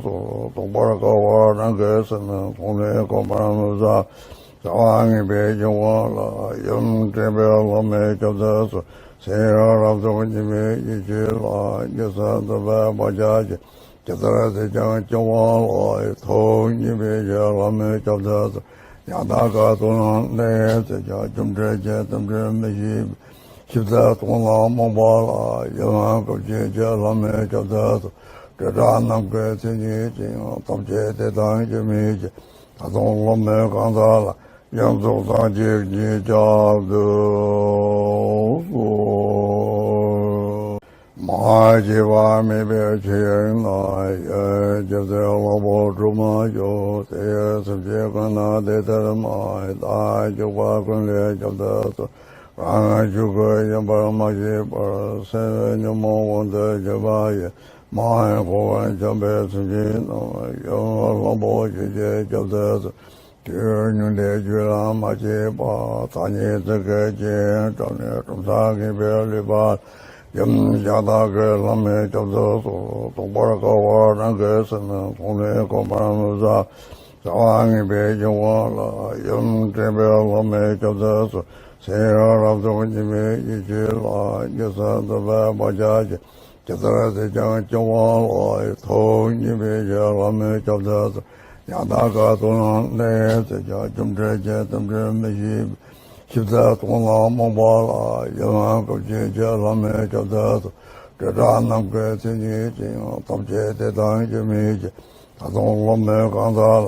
རྟོགས་པར་དཀའ་བ་རང་གི་སེམས། མཐོང་ནས་གོམས་པར་མི་བྱ། བྱ་བ་ངེས་པའི་སྐྱེ་བོ་ལ། ཡུམ་དྲན་པའི་ལྷ་མོས་སྐྱོབ་ཏུ་གསོལ། སེམས་རབ་རྟོག་གཉིས་མེད་ཡེ་ཤེས་ལ། ཉེར་སུ་འཛིན་པའི་བག་ཆགས་ཀྱིས། ཇི་ལྟར་བསད་ཀྱང་སྐྱེ་བ་ལ། ཐུགས་མཉེས་པའི་ཕྱིར་ལྷ་མོས་སྐྱོབ་ཏུ་གསོལ། ཡང་དག་ག་ཏུ་ན་གནས། བསད་ཀྱང་སྐྱོབ་འདྲེན་གྱི་རྟེན་འབྲེལ་མི་ཤེས་པའི། ཞིབ་ཏུ་རྟོགས་ན་རྨོངས་པ་ལ། ཡུམ་སྐུ་མཁྱེན་ཁྱེད་ལྷ་མོས་སྐྱོབ་ཏུ་གསོལ། སྤྲོས་བྲལ་ནམ་མཁའི་མཚན་ཉིད་ཅན། ཐམས་ཅད་དེ་དང་སྐྱེ་མེད་ཅིང་། ད་དུང་ལྷ་མོའི་གང་ཟག་ལ། ཡོངས་རྫོགས་སངས་རྒྱས་ཀྱིས་སྐྱོབ་ཏུ་གསོལ། མ་སྐྱེས་པ་མེད་པའི་ཆོས་དབྱིངས་ལ། ཡེ་སྒྱུ་རྩལ་གླང་པོ་གྲུབ་མ་བྱུང་། དེ་ཡི་སེམས་ཅན་ཀུན་ན་དེ་ལྟར་སྨྲ། བདག་སྐྱོབ་པ་ཀུན་ལས་སྐྱོབ་ཏུ་གསོལ། རང་རང་ཆོས་སྐུ་ཡིན་པར་མ་ཤེས་པར། སེམས་ཉོན་མོངས་དབང་དུ་གྱུར་པ་ཡི། མ་ཡེངས་ཁོ་བོས་འཁྱམས་པའི་སེམས་ཅན་རྣམས། ཡུམ་གླང་པོ་ཆེ་ཁྱེད་སྐྱོབ་ཏུ་གསོལ། དུས་ཉུང་འདས་རྒྱུད་ལ་མ་སྐྱེས་པ། ཐ་སྙད་ཚིག་གི་རྐྱེན་བྲལ་ནས་གྲུབ་མཐའ་ངེས་པའི་ལུས་པ། ཡུམ་གཞན་དག་གི་ལྷ་མོས་སྐྱོབ་ཏུ་གསོལ། རྟོགས་པར་དཀའ་བ་རང་གི་སེམས། མཐོང་ནས་གོམས་པར་མི་བྱ། བྱ་བ་ངེས་པའི་སྐྱེ་བོ་ལ། ཡུམ་དྲན་པའི་ལྷ་མོས་སྐྱོབ་ཏུ་གསོལ། སེམས་རབ་རྟོག་གཉིས་མེད་ཡེ་ཤེས་ལ། ཉེར་སུ་འཛིན་པའི་བག་ཆགས་ཀྱིས། ཇི་ལྟར་བསད་ཀྱང་སྐྱེ་བ་ལ། ཐུགས་མཉེས་པའི་ཕྱིར་ལྷ་མོས་སྐྱོབ་ཏུ་གསོལ། ཡང་དག་ག་ཏུ་ན་གནས། བསད་ཀྱང་སྐྱོབ་འདྲེན་གྱི་རྟེན་འབྲེལ་མི་ཤེས་པའི། ཞིབ་ཏུ་རྟོགས་ན་རྨོངས་པ་ལ། ཡུམ་སྐུ་མཁྱེན་ཁྱེད་ལྷ་མོས་སྐྱོབ་ཏུ་གསོལ། སྤྲོས་བྲལ་ནམ་མཁའི་མཚན་ཉིད་ཅན། ཐམས་ཅད་དེ་དང་སྐྱེ་མེད་ཅིང་། ད་དུང་ལྷ་མོའི་གང་ཟག་ལ།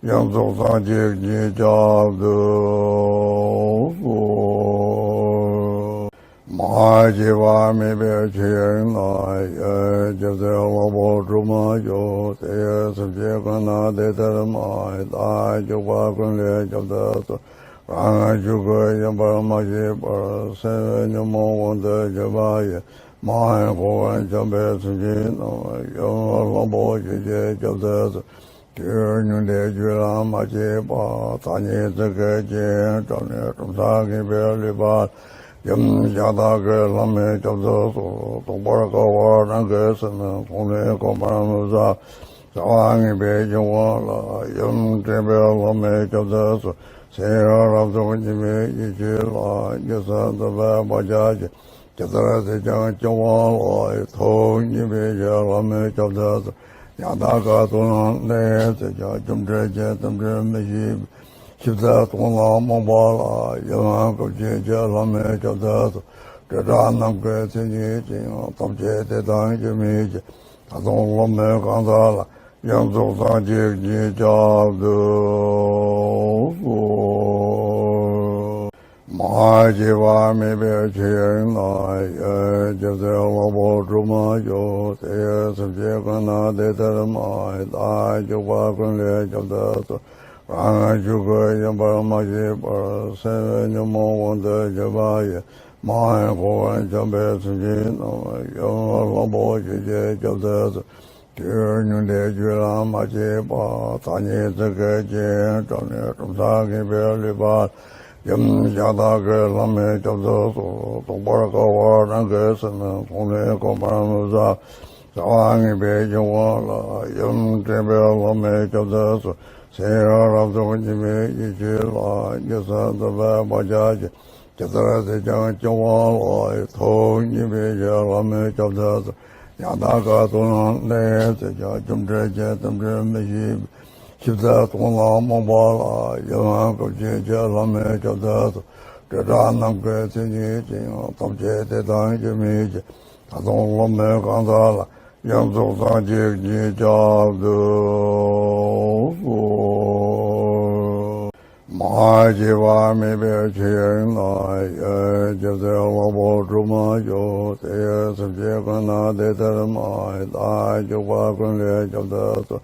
ཡོངས་རྫོགས་སངས་རྒྱས་ཀྱིས་སྐྱོབ་ཏུ་གསོལ། མ་སྐྱེས་པ་མེད་པའི་ཆོས་དབྱིངས་ལ། ཡེ་སྒྱུ་རྩལ་གླང་པོ་གྲུབ་མ་བྱུང་། དེ་ཡི་སེམས་ཅན་ཀུན་ན་དེ་ལྟར་སྨྲ། རྟགས་འཇུག་པ་ཀུན་ལས་ཁྱབ་ཏུ་གསོལ། རང་རང་ཆོས་སྐུ་ཡིན་པར་མ་ཤེས་པར། སེམས་ཉོན་མོངས་དབང་དུ་གྱུར་པ་ཡི། མ་ཧེ་ཁོ་བོས་འཁྱམས་པའི་སེམས་ཅན་རྣམས། ཡུམ་གླང་པོ་ཆེ་ཁྱེད་ཁྱབ་ཏུ་གསོལ། ཆོས་ཉུང་འདྲིས་རྒྱུད་ལ་མ་སྐྱེས་པ། ཐ་སྙད་ཚིག་གི་སྐྱེ་ཡུལ་བྲལ་ནས། གྲུབ་མཐས་ཁེངས་པའི་བསླུས་པ། ཡུམ་ཞགས་སྟག་གི་ལྷ་མོས་ཁྱབ་ཏུ་གསོལ། རྟོགས་པར་དཀའ་བ་རང་གི་སེམས། ཁོང་ཁྲོའི་གོ་འཕང་མི་བཟད། བྱ་བ་ངན་པའི་འབྱུང་བ་ལ། ཡུམ་བཀྲེན་པའི་ལྷ་མོས་ཁྱབ་ཏུ་གསོལ། ཚེ་ཡི་རབ་རྫོགས་ཉི་མའི་ཡེ་ཤེས་ལ། སྐྱེ་ས་འདོད་པའི་བག་ཆགས་ཀྱིས། ཇི་ལྟར་བསད་ཀྱང་སྐྱོ་བ་ལ། ཐུགས་མཉེས་པའི་ལྷ་མོས་ཁྱབ་ཏུ་གསོལ། ཉག་གཏའ་དཀར་པོ་ནང་ལས་བཙལ་ཀྱང་། སྐྱོབ་འདྲེན་གྱི་རྟེན་འབྲེལ་མི་ཤེས་པའི། ཞིབ་གསལ་སྟོང་ལ་རྨོངས་པ་ལ། ཡུམ་སྐུ་མཁྱེན་གྱི་ལྷ་མོས་ཁྱབ་ཏུ་གསོལ། སྤྲོས་བྲལ་ནམ་མཁའི་མཚན་ཉིད་ཅན། ཐམས་ཅད་དེ་དང་ཡོད་མིན་ཀྱང་། ད་དུང་བླ་མེད་གང་དག་ལ། ཡོངས་རྫོགས་སངས་རྒྱས་ཀྱིས་ཁྱབ་ཏུ་གསོལ། མ་སྐྱེས་པ་མེད་པའི་ཆོས་དབྱིངས་ལ། ཡེ་སྒྱུ་རྩལ་གླང་པོ་གྲུབ་མ་བྱུང་། དེ་ཡི་སེམས་ཅན་ཀུན་ན་དེ་ལྟར་སྨྲ། རྟགས་འཇུག་པ་ཀུན་ལས་ཁྱབ་ཏུ་གསོལ། རང་རང་ཆོས་སྐུ་ཡིན་པར་མ་ཤེས་པར། སེམས་ཉོན་མོངས་དབང་དུ་གྱུར་པ་ཡི། མ་ཧེ་ཁོ་བོས་འཁྱམས་པའི་སེམས་ཅན་རྣམས། ཡུམ་གླང་པོ་ཆེ་ཁྱེད་ཁྱབ་ཏུ་གསོལ། ཆོས་ཉུང་འདྲིས་རྒྱུད་ལ་མ་སྐྱེས་པ། ཐ་སྙད་ཚིག་གི་སྐྱེ་ཡུལ་བྲལ་ནས། གྲུབ་མཐས་ཁེངས་པའི་བསླུས་པ། ཡུམ་ཞགས་སྟག་གི་ལྷ་མོས་ཁྱབ་ཏུ་གསོལ། རྟོགས་པར་དཀའ་བ་རང་གི་སེམས། ཁོང་ཁྲོའི་གོ་འཕང་མི་བཟད། བྱ་བ་ངན་པའི་འབྱུང་བ་ལ། ཡུམ་བཀྲེན་པའི་ལྷ་མོས་ཁྱབ་ཏུ་གསོལ། ཚེ་ཡི་རབ་རྫོགས་ཉི་མའི་ཡེ་ཤེས་ལ། སྐྱེ་ས་འདོད་པའི་བག་ཆགས་ཀྱིས། ཇི་ལྟར་བསད་ཀྱང་སྐྱོ་བ་ལ། ཐུགས་མཉེས་པའི་ལྷ་མོས་ཁྱབ་ཏུ་གསོལ། ཉག་གཏའ་དཀར་པོ་ནང་ལས་བཙལ་ཀྱང་། སྐྱོབ་འདྲེན་གྱི་རྟེན་འབྲེལ་མི་ཤེས་པའི། ཞིབ་གསལ་སྟོང་ལ་རྨོངས་པ་ལ། ཡུམ་སྐུ་མཁྱེན་གྱི་ལྷ་མོས་ཁྱབ་ཏུ་གསོལ། སྤྲོས་བྲལ་ནམ་མཁའི་མཚན་ཉིད་ཅན། ཐམས་ཅད་དེ་དང་ཡོད་མིན་ཀྱང་། ད་དུང་བླ་མེད་གང་དག་ལ། ཡོངས་རྫོགས་སངས་རྒྱས་ཀྱིས་ཁྱབ་ཏུ་གསོལ། མ་སྐྱེས་པ་མེད་པའི་ཆོས་དབྱིངས་ལ། ཡེ་སྒྱུ་རྩལ་གླང་པོ་གྲུབ་མ་བྱུང་། དེ་ཡི་སེམས་ཅན་ཀུན་ན་དེ་ལྟར་སྨྲ། རྟགས་འཇུག་པ་ཀུན་ལས་ཁྱབ་ཏུ་གསོལ།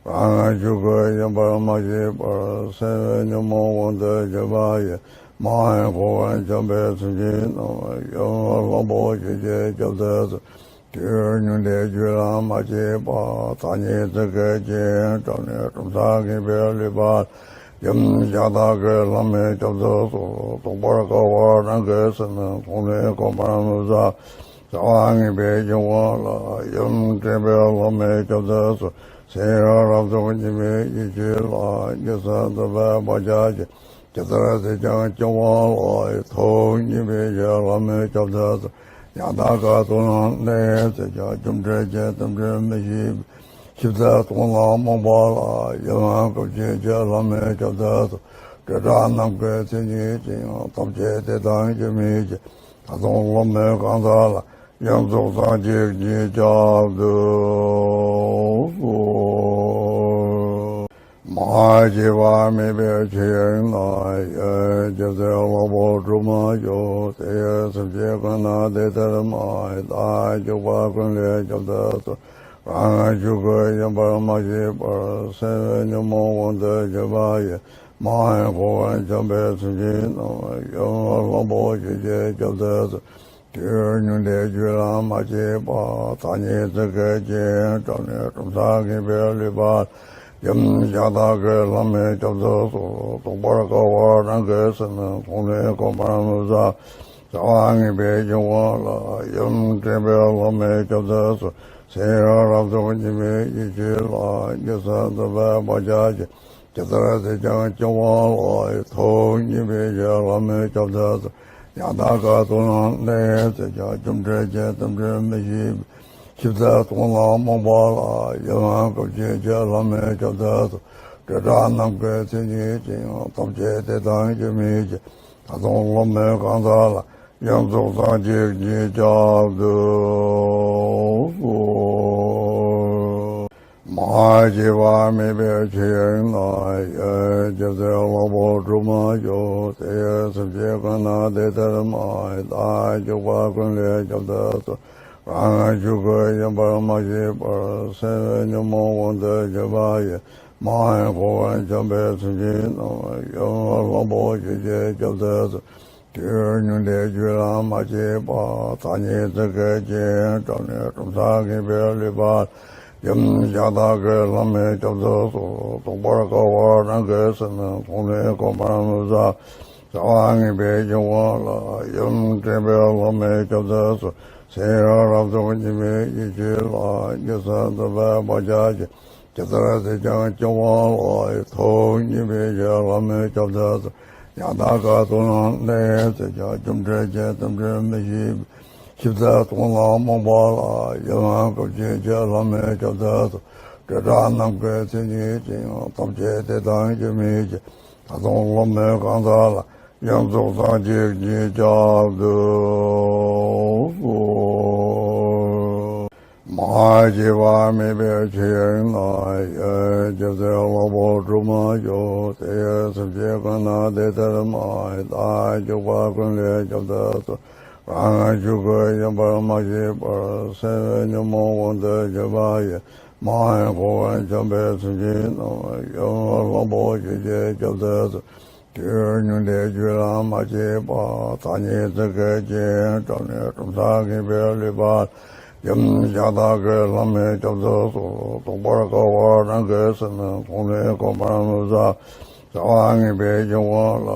རང་རང་ཆོས་སྐུ་ཡིན་པར་མ་ཤེས་པར། སེམས་ཉོན་མོངས་དབང་དུ་གྱུར་པ་ཡི། མ་ཧེ་ཁོ་བོས་འཁྱམས་པའི་སེམས་ཅན་རྣམས། ཡུམ་གླང་པོ་ཆེ་ཁྱེད་ཁྱབ་ཏུ་གསོལ། ཆོས་ཉུང་འདྲིས་རྒྱུད་ལ་མ་སྐྱེས་པ། ཐ་སྙད་ཚིག་གི་སྐྱེ་ཡུལ་བྲལ་ནས། གྲུབ་མཐས་ཁེངས་པའི་བསླུས་པ། ཡུམ་ཞགས་སྟག་གི་ལྷ་མོས་ཁྱབ་ཏུ་གསོལ། རྟོགས་པར་དཀའ་བ་རང་གི་སེམས། ཁོང་ཁྲོའི་གོ་འཕང་མི་བཟད། བྱ་བ་ངན་པའི་འབྱུང་བ་ལ། ཡུམ་བཀྲེན་པའི་ལྷ་མོས་ཁྱབ་ཏུ་གསོལ། ཚེ་ཡི་རབ་རྫོགས་ཉི་མའི་ཡེ་ཤེས་ལ། སྐྱེ་ས་འདོད་པའི་བག་ཆགས་ཀྱིས། ཇི་ལྟར་བསད་ཀྱང་སྐྱོ་བ་ལ། ཐུགས་མཉེས་པའི་ལྷ་མོས་ཁྱབ་ཏུ་གསོལ། ཉག་གཏའ་དཀར་པོ་ནང་ལས་བཙལ་ཀྱང་། སྐྱོབ་འདྲེན་གྱི་རྟེན་འབྲེལ་མི་ཤེས་པའི། ཞིབ་གསལ་སྟོང་ལ་རྨོངས་པ་ལ། ཡུམ་སྐུ་མཁྱེན་གྱི་ལྷ་མོས་ཁྱབ་ཏུ་གསོལ། སྤྲོས་བྲལ་ནམ་མཁའི་མཚན་ཉིད་ཅན། ཐམས་ཅད་དེ་དང་ཡོད་མིན་ཀྱང་། ད་དུང་བླ་མེད་གང་དག་ལ། ཡོངས་རྫོགས་སངས་རྒྱས་ཀྱིས་ཁྱབ་ཏུ་གསོལ། མ་སྐྱེས་པ་མེད་པའི་ཆོས་དབྱིངས་ལ། ཡེ་སྒྱུ་རྩལ་གླང་པོ་གྲུབ་མ་བྱུང་། དེ་ཡི་སེམས་ཅན་ཀུན་ན་དེ་ལྟར་སྨྲ། རྟགས་འཇུག་པ་ཀུན་ལས་ཁྱབ་ཏུ་གསོལ། རང་རང་ཆོས་སྐུ་ཡིན་པར་མ་ཤེས་པར། སེམས་ཉོན་མོངས་དབང་དུ་གྱུར་པ་ཡི། མ་ཧེ་ཁོ་བོས་འཁྱམས་པའི་སེམས་ཅན་རྣམས། ཡུམ་གླང་པོ་ཆེ་ཁྱེད་ཁྱབ་ཏུ་གསོལ། ཆོས་ཉུང་འདྲིས་རྒྱུད་ལ་མ་སྐྱེས་པ། ཐ་སྙད་ཚིག་གི་སྐྱེ་ཡུལ་བྲལ་ནས། གྲུབ་མཐས་ཁེངས་པའི་བསླུས་པ། ཡུམ་ཞགས་སྟག་གི་ལྷ་མོས་ཁྱབ་ཏུ་གསོལ། རྟོགས་པར་དཀའ་བ་རང་གི་སེམས། ཁོང་ཁྲོའི་གོ་འཕང་མི་བཟད། བྱ་བ་ངན་པའི་འབྱུང་བ་ལ། ཡུམ་བཀྲེན་པའི་ལྷ་མོས་ཁྱབ་ཏུ་གསོལ། ཚེ་ཡི་རབ་རྫོགས་ཉི་མའི་ཡེ་ཤེས་ལ། སྐྱེ་ས་འདོད་པའི་བག་ཆགས་ཀྱིས། ཇི་ལྟར་བསད་ཀྱང་སྐྱོ་བ་ལ། ཐུགས་མཉེས་པའི་ལྷ་མོས་ཁྱབ་ཏུ་གསོལ། ཉག་གཏའ་དཀར་པོ་ནང་ལས་བཙལ་ཀྱང་། སྐྱོབ་འདྲེན་གྱི་རྟེན་འབྲེལ་མི་ཤེས་པའི། ཞིབ་གསལ་སྟོང་ལ་རྨོངས་པ་ལ། ཡུམ་སྐུ་མཁྱེན་གྱི་ལྷ་མོས་ཁྱབ་ཏུ་གསོལ། སྤྲོས་བྲལ་ནམ་མཁའི་མཚན་ཉིད་ཅན། ཐམས་ཅད་དེ་དང་ཡོད་མིན་ཀྱང་། ད་དུང་བླ་མེད་གང་དག་ལ། ཡོངས་རྫོགས་སངས་རྒྱས་ཀྱིས་ཁྱབ་ཏུ་གསོལ། མ་ མ་སྐྱེས་པ་མེད་པའི་ཆོས་དབྱིངས་ན། ཡེ་སྐྱབས་སེམས་ལྷག་པར་སྒྲུབ་མ་བྱུང་། དེ་ཡི་སེམས་ཅན་ཀུན་ན་དེ་ལྟར་སྨྲ། བདག་སྐྱོབ་པ་ཀུན་ལས་སྐྱོབ་ཏུ་གསོལ། རང་ངམ་ཆོས་སྐུ་ཡིན་པར་མ་ཤེས་པར། སེམས་ཉོན་མོངས་དབང་དུ་གྱུར་པ་ཡིས། མ་ཧེ་འཁོར་བར་འཁྱམས་པའི་སེམས་ཅན་རྣམས། ཡུམ་ལྷ་མོ་བྱིན་གྱིས་སྐྱོབ་ཏུ་གསོལ། དུས་ཉུང་འདས་རྒྱུད་ལ་མ་སྐྱེས་པ། ཐ་སྙད་ཚིག་གི་རྐྱེན་བྲལ་ནས་གྲུབ་མཐའ་ངེས་པའི་ལུས་པ། ཡུམ་གཞན་དག་གི་ལྷ་མོས་སྐྱོབ་ཏུ་གསོལ། རྟོགས་པར་དཀའ་བ་རང་གི་སེམས། མཐོང་ནས་གོམས་པར་མི་བྱ། བྱ་བ་ངེས་པའི་སྐྱེ་བོ་ལ། ཡུམ་དྲན་པའི་ལྷ་མོས་སྐྱོབ་ཏུ་གསོལ། སེམས་རབ་རྟོག་གཉིས་མེད་ཡེ་ཤེས་ལ། རྒྱུ་གསུམ་རྟོགས་པའི་བག་ཆགས་ཀྱིས། ཇི་ལྟར་བསད་ཀྱང་སྐྱེ་བོ་ལ། ཐུགས་མཉེས་པའི་ཕྱིར་ལྷ་མོས་སྐྱོབ་ཏུ་གསོལ། ཡང་དག་ཀུན་ཏུ་སྣང་ནས་བསད་ཀྱང་། སྐྱོན་བྲལ་གྱི་དམ་ཆོས་མི་ཤེས་པའི། ཞིབ་ཏུ་རྟོགས་ན་རྨོངས་པ་ལ། ཡུམ་སྐུ་མཁྱེན་ཕྱིར་ལྷ་མོས་སྐྱོབ་ཏུ་གསོལ། སྤྲོས་བྲལ་ནམ་མཁའི་མཚན་ཉིད་ཅན། ཐམས་ཅད་དེ་དང་རྒྱུ་མེད་ཅིང་། ད་དུང་བློ་མོས་གང་དག་ལ། ཡོངས་རྫོགས་སངས་རྒྱས་ཀྱིས་ཁྱབ་ཏུ་གསོལ། མ་སྐྱེས་པ་མེད་པའི་ཆོས་དབྱིངས་ན། ཡེ་སྐྱབས་སེམས་ལྷག་པར་སྒྲུབ་མ་བྱུང་། དེ་ཡི་སེམས་ཅན་ཀུན་ན་དེ་ལྟར་སྨྲ། བདག་སྐྱོབ་པ་ཀུན་ལས་སྐྱོབ་ཏུ་གསོལ། རང་ངམ་ཆོས་སྐུ་ཡིན་པར་མ་ཤེས་པར། སེམས་ཉོན་མོངས་དབང་དུ་གྱུར་པ་ཡིས། མ་ཧེ་འཁོར་བར་འཁྱམས་པའི་སེམས་ཅན་རྣམས། ཡུམ་ལྷ་མོ་བྱིན་གྱིས་སྐྱོབ་ཏུ་གསོལ། དུས་ཉུང་འདས་རྒྱུད་ལ་མ་སྐྱེས་པ། ཐ་སྙད་ཚིག་གི་རྐྱེན་བྲལ་ནས་གྲུབ་མཐའ་ངེས་པའི་ལུས་པ། ཡུམ་གཞན་དག་གི་ལྷ་མོས་སྐྱོབ་ཏུ་གསོལ། རྟོགས་པར་དཀའ་བ་རང་གི་སེམས། མཐོང་ནས་གོམས་པར་མི་བྱ། བྱ་བ་ངེས་པའི་སྐྱེ་བོ་ལ།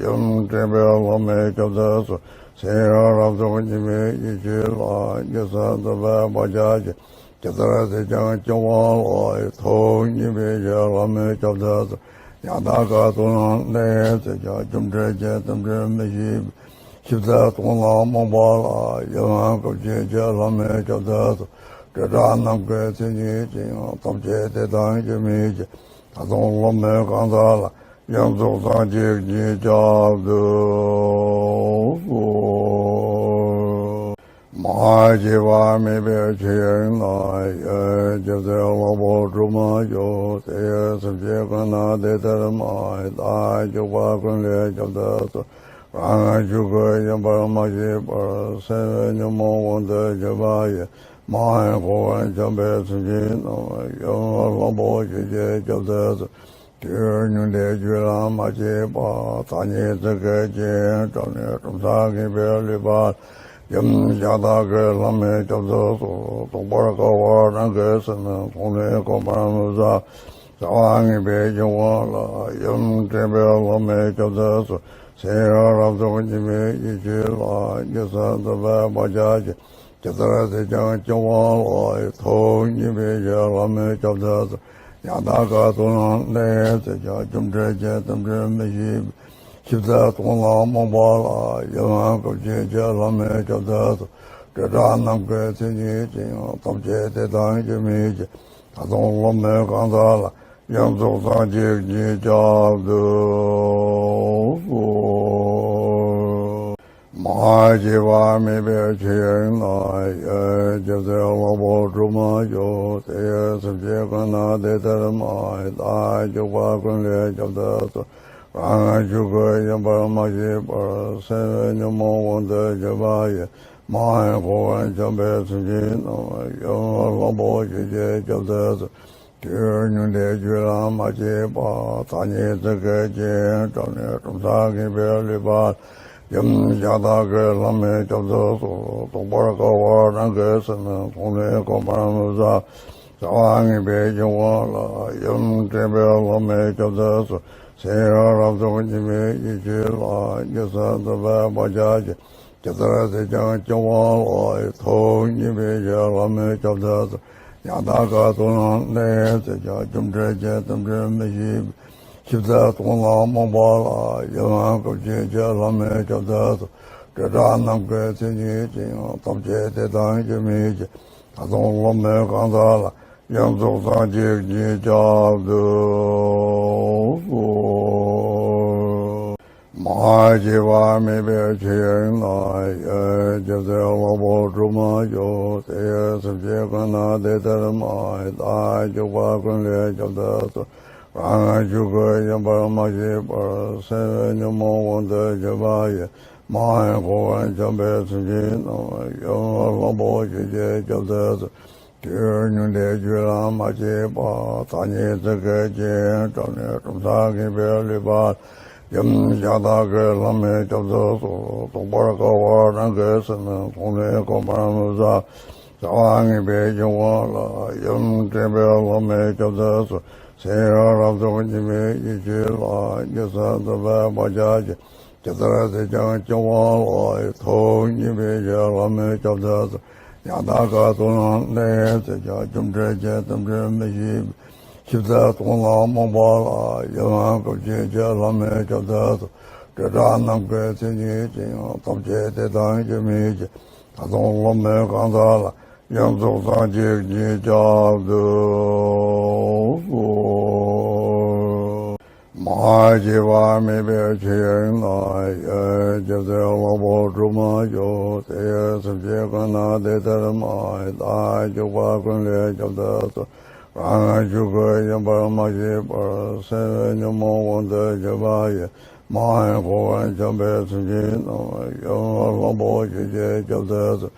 ཡུམ་དྲན་པའི་ལྷ་མོས་སྐྱོབ་ཏུ་གསོལ། སེམས་རབ་རྟོག་གཉིས་མེད་ཡེ་ཤེས་ལ། རྒྱུ་གསུམ་རྟོགས་པའི་བག་ཆགས་ཀྱིས། ཇི་ལྟར་བསད་ཀྱང་སྐྱེ་བོ་ལ། ཐུགས་མཉེས་པའི་ཕྱིར་ལྷ་མོས་སྐྱོབ་ཏུ་གསོལ། ཡང་དག་ཀུན་ཏུ་སྣང་ནས་བསད་ཀྱང་། སྐྱོན་བྲལ་གྱི་དམ་ཆོས་མི་ཤེས་པའི། ཞིབ་ཏུ་རྟོགས་ན་རྨོངས་པ་ལ། ཡུམ་སྐུ་མཁྱེན་ཕྱིར་ལྷ་མོས་སྐྱོབ་ཏུ་གསོལ། སྤྲོས་བྲལ་ནམ་མཁའི་མཚན་ཉིད་ཅན། ཐམས་ཅད་དེ་དང་རྒྱུ་མེད་ཅིང་། ད་དུང་བློ་མོས་གང་དག་ལ། ཡོངས་རྫོགས་སངས་རྒྱས་ཀྱིས་ཁྱབ་ཏུ་གསོལ། མ་སྐྱེས་པ་མེད་པའི་ཆོས་དབྱིངས་ན། ཡེ་སྐྱབས་སེམས་ལྷག་པར་སྒྲུབ་མ་བྱུང་། དེ་ཡི་སེམས་ཅན་ཀུན་ན་དེ་ལྟར་སྨྲ། བདག་སྐྱོབ་པ་ཀུན་ལས་སྐྱོབ་ཏུ་གསོལ། རང་ངམ་ཆོས་སྐུ་ཡིན་པར་མ་ཤེས་པར། སེམས་ཉོན་མོངས་དབང་དུ་གྱུར་པ་ཡིས། མ་ཧེ་འཁོར་བར་འཁྱམས་པའི་སེམས་ཅན་རྣམས། ཡུམ་ལྷ་མོ་བྱིན་གྱིས་སྐྱོབ་ཏུ་གསོལ། དུས་ཉུང་འདས་རྒྱུད་ལ་མ་སྐྱེས་པ། ཐ་སྙད་ཚིག་གི་རྐྱེན་བྲལ་ནས་གྲུབ་མཐའ་ངེས་པའི་ལུས་པ། ཡུམ་གཞན་དག་གི་ལྷ་མོས་སྐྱོབ་ཏུ་གསོལ། རྟོགས་པར་དཀའ་བ་རང་གི་སེམས། མཐོང་ནས་གོམས་པར་མི་བྱ། བྱ་བ་ངེས་པའི་སྐྱེ་བོ་ལ། ཡུམ་དྲན་པའི་ལྷ་མོས་སྐྱོབ་ཏུ་གསོལ། སེམས་རབ་རྟོག་གཉིས་མེད་ཡེ་ཤེས་ལ། རྒྱུ་གསུམ་རྟོགས་པའི་བག་ཆགས་ཀྱིས། ཇི་ལྟར་བསད་ཀྱང་སྐྱེ་བོ་ལ། ཐུགས་མཉེས་པའི་ཕྱིར་ལྷ་མོས་སྐྱོབ་ཏུ་གསོལ། ཡང་དག་ཀུན་ཏུ་སྣང་ནས་བསད་ཀྱང་། སྐྱོན་བྲལ་གྱི་དམ་ཆོས་མི་ཤེས་པའི། ཞིབ་ཏུ་རྟོགས་ན་རྨོངས་པ་ལ། ཡུམ་སྐུ་མཁྱེན་ཕྱིར་ལྷ་མོས་སྐྱོབ་ཏུ་གསོལ། སྤྲོས་བྲལ་ནམ་མཁའི་མཚན་ཉིད་ཅན། ཐམས་ཅད་དེ་དང་རྒྱུ་མེད་ཅིང་། ད་དུང་བློ་མོས་གང་དག་ལ། ཡོངས་རྫོགས་སངས་རྒྱས་ཀྱིས་ཁྱབ་ཏུ་གསོལ། མ་སྐྱེས་པ་མེད་པའི་ཆོས་དབྱིངས་ན། ཡེ་སྐྱབས་སེམས་ལྷག་པར་སྒྲུབ་མ་བྱུང་། དེ་ཡི་སེམས་ཅན་ཀུན་ན་དེ་ལྟར་སྨྲ། བདག་སྐྱོབ་པ་ཀུན་ལས་སྐྱོབ་ཏུ་གསོལ། རང་ངམ་ཆོས་སྐུ་ཡིན་པར་མ་ཤེས་པར། སེམས་ཉོན་མོངས་དབང་དུ་གྱུར་པ་ཡིས། མ་ཧེ་འཁོར་བར་འཁྱམས་པའི་སེམས་ཅན་རྣམས། ཡུམ་ལྷ་མོ་བྱིན་གྱིས་སྐྱོབ་ཏུ་གསོལ། དུས་ཉུང་འདས་རྒྱུད་ལ་མ་སྐྱེས་པ། ཐ་སྙད་ཚིག་གི་རྐྱེན་བྲལ་ནས། གྲུབ་མཐའ་ངེས་པའི་ལུས་པ། ཡུམ་གཞན་དག་གི་ལྷ་མོས་སྐྱོབ་ཏུ་གསོལ། རྟོགས་པར་དཀའ་བ་རང་གི་སེམས། མཐོང་ནས་གོམས་པར་མི་བྱ། བྱ་བ་ངེས་པའི་སྐྱེ་བོ་ལ། ཡུམ་དྲན་པའི་ལྷ་མོས་སྐྱོབ་ཏུ་གསོལ། སེམས་རབ་རྟོག་གཉིས་མེད་ཡེ་ཤེས་ལ། རྒྱུ་གསུམ་རྟོགས་པའི་བག་ཆགས་ཀྱིས། ཇི་ལྟར་བསད་ཀྱང་སྐྱེ་བོ་ལ། ཐུགས་མཉེས་པའི་ཕྱིར་ལྷ་མོས་སྐྱོབ་ཏུ་གསོལ། ཡང་དག་ཀུན་ཏུ་སྣང་ནས་བསད་ཀྱང་། སྐྱོན་བྲལ་གྱི་དམ་ཆོས་མི་ཤེས་པའི། ཞིབ་ཏུ་རྟོགས་ན་རྨོངས་པ་ལ། ཡུམ་སྐུ་མཁྱེན་ཕྱིར་ལྷ་མོས་སྐྱོབ་ཏུ་གསོལ། སྤྲོས་བྲལ་ནམ་མཁའི་མཚན་ཉིད་ཅན། ཐམས་ཅད་དེ་དང་རྒྱུ་མེད་ཅིང་། ད་དུང་བློ་མོས་གང་དག་ལ། ཡོངས་རྫོགས་སངས་རྒྱས་ཀྱིས་ཁྱབ་ཏུ་གསོལ། མ་ སྐྱེ་བ་མེད་པའི་ཆོས་དབྱིངས་ན། རྒྱལ་སྲས་ལྷ་མོ་སྒྲོལ་མ་མཆོག་དེ་ཡི་སེམས་ཅན་ཀུན་ལ་དེ་ལྟར་སྨྲ། བདག་འཇུག་པ་ཀུན་ལས་ཁྱབ་བདག་སོ། རང་འཇུག་ཡིན་པར་མ་ཤེས་པར། སེམས་ཉོན་མོངས་དབང་དུ་གྱུར་པ་ཡིས། མ་ཧེ་གོ་བར་འཁྱམས་པའི་སེམས་ཅན་རྣམས། ཡུམ་ལྷ་མོ་ཆོས་ཀྱི་སྐྱབས་སུ་གསོལ། ཆོས་ཉུང་འདྲིས་རྒྱུད་ལ་མ་སྐྱེས་པ། ཐ་སྙད་ཚིག་གི་རྐྱེན་བྲལ་ནས། གྲུབ་མཐའ་ངེས་པའི་ལུས་པ། ཡུམ་གཞན་དག་གི་ལྷ་མོའི་སྐྱབས་སུ་གསོལ། རྟོགས་པར་དཀའ་བ་རང་གི་སེམས། མཐོང་ནས་ཀུན་པར་མི་བཟད། བྱ་བ་ངེས་པའི་སྐྱེ་བོ་ལ། ཡུམ་འདྲེན་པའི་ལྷ་མོའི་སྐྱབས་སུ་གསོལ། སེམས་རབ་རྟོག་གཉིས་མེད་ཡེ་ཤེས་ལ། རྗེས་སུ་འཛིན་པའི་བག་ཆགས་ཅན། ཇི་ལྟར་བསད་ཀྱང་སྐྱེ་བ་ལ། ཐོབ་ཉེས་པའི་ཕྱིར་ལྷ་མོའི་སྐྱབས་སུ་གསོལ། ཉ་ཏ་ཀ་ཏུ་ན་ལས་བསད་ཀྱང་། སྐྱོན་བྲལ་གྱི་རྟེན་འབྲེལ་མི་ཤེས་པའི། ཞིབ་འཚལ་སྟོང་ལ་རྨོངས་པ་ལ། ཡུམ་སྐུ་མཁྱེན་གྱི་ལྷ་མོའི་སྐྱབས་སུ་གསོལ། དྲི་བྲལ་ནམ་མཁའི་མཚན་ཉིད་ཅན། ཐམས་ཅད་དེ་དང་གཅིག་མིན་ཕྱིར། ད་དུང་ལྷ་མོའི་གང་ཟག་ལ། ཡོངས་རྫོགས་སངས་རྒྱས་ཀྱི་སྐྱབས་སུ་གསོལ། མ་སྐྱེས་པ་མེད་པའི་ཆོས་དབྱིངས་ན། རྒྱལ་སྲས་ལྷ་མོ་སྒྲོལ་མ་མཆོག་དེ་ཡི་སེམས་ཅན་ཀུན་ལ་དེ་ལྟར་སྨྲ། བདག་འཇུག་པ་ཀུན་ལས་ཁྱབ་བདག་སོ། རང་འཇུག་ཡིན་པར་མ་ཤེས་པར། སེམས་ཉོན་མོངས་དབང་དུ་གྱུར་པ་ཡིས། མ་ཧེ་གོ་བར་འཁྱམས་པའི་སེམས་ཅན་རྣམས། ཡུམ་ལྷ་མོ་ཆོས་ཀྱི་སྐྱབས་སུ་གསོལ།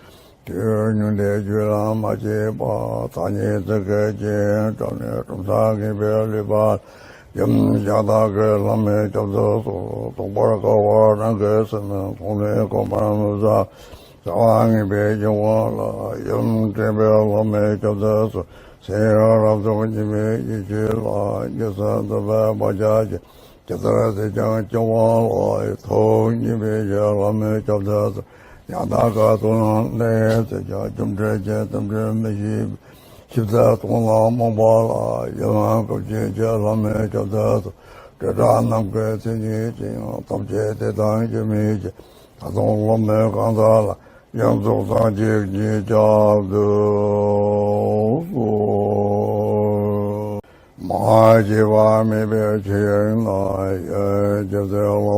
ཆོས་ཉུང་འདྲིས་རྒྱུད་ལ་མ་སྐྱེས་པ། ཐ་སྙད་ཚིག་གི་རྐྱེན་བྲལ་ནས། གྲུབ་མཐའ་ངེས་པའི་ལུས་པ། ཡུམ་གཞན་དག་གི་ལྷ་མོའི་སྐྱབས་སུ་གསོལ། རྟོགས་པར་དཀའ་བ་རང་གི་སེམས། མཐོང་ནས་ཀུན་པར་མི་བཟད། བྱ་བ་ངེས་པའི་སྐྱེ་བོ་ལ། ཡུམ་འདྲེན་པའི་ལྷ་མོའི་སྐྱབས་སུ་གསོལ། སེམས་རབ་རྟོག་གཉིས་མེད་ཡེ་ཤེས་ལ། རྗེས་སུ་འཛིན་པའི་བག་ཆགས་ཅན། ཇི་ལྟར་བསད་ཀྱང་སྐྱེ་བ་ལ། ཐོབ་ཉེས་པའི་ཕྱིར་ལྷ་མོའི་སྐྱབས་སུ་གསོལ། ཉ་ཏ་ཀ་ཏུ་ན་ལས་བསད་ཀྱང་། སྐྱོན་བྲལ་གྱི་རྟེན་འབྲེལ་མི་ཤེས་པའི། ཞིབ་འཚལ་སྟོང་ལ་རྨོངས་པ་ལ། ཡུམ་སྐུ་མཁྱེན་གྱི་ལྷ་མོའི་སྐྱབས་སུ་གསོལ། དྲི་བྲལ་ནམ་མཁའི་མཚན་ཉིད་ཅན། ཐམས་ཅད་དེ་དང་གཅིག་མིན་ཕྱིར། ད་དུང་ལྷ་མོའི་གང་ཟག་ལ། ཡོངས་རྫོགས་སངས་རྒྱས་ཀྱི་སྐྱབས་སུ་གསོལ། མ་སྐྱེས་པ་མེད་པའི་ཆོས་དབྱིངས་ན། རྒྱལ་སྲས་ལྷ་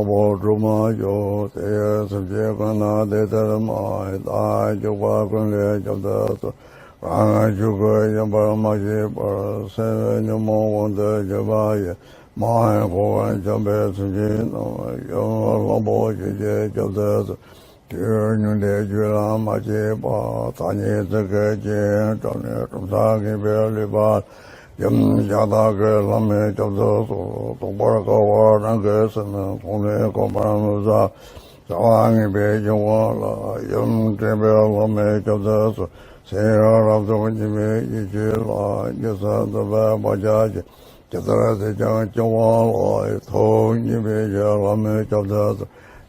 མོ་སྒྲོལ་མ་མཆོག་དེ་ཡི་སེམས་ཅན་ཀུན་ལ་དེ་ལྟར་སྨྲ། བདག་འཇུག་པ་ཀུན་ལས་ཁྱབ་བདག་སོ། རང་འཇུག་ཡིན་པར་མ་ཤེས་པར། སེམས་ཉོན་མོངས་དབང་དུ་གྱུར་པ་ཡིས། མ་ཧེ་གོ་བར་འཁྱམས་པའི་སེམས་ཅན་རྣམས། ཡུམ་ལྷ་མོ་ཆོས་ཀྱི་སྐྱབས་སུ་གསོལ། ཆོས་ཉུང་འདྲིས་རྒྱུད་ལ་མ་སྐྱེས་པ། ཐ་སྙད་ཚིག་གི་རྐྱེན་བྲལ་ནས། གྲུབ་མཐའ་ངེས་པའི་ལུས་པ། ཡུམ་གཞན་དག་གི་ལྷ་མོའི་སྐྱབས་སུ་གསོལ། རྟོགས་པར་དཀའ་བ་རང་གི་སེམས། མཐོང་ནས་ཀུན་པར་མི་བཟད། བྱ་བ་ངེས་པའི་སྐྱེ་བོ་ལ། ཡུམ་འདྲེན་པའི་ལྷ་མོའི་སྐྱབས་སུ་གསོལ། སེམས་རབ་རྟོག་གཉིས་མེད་ཡེ་ཤེས་ལ། རྗེས་སུ་འཛིན་པའི་བག་ཆགས་ཅན། ཇི་ལྟར་བསད་ཀྱང་སྐྱེ་བ་ལ། ཐོབ་ཉེས་པའི་ཕྱིར་ལྷ་མོའི་སྐྱབས་སུ་གསོལ།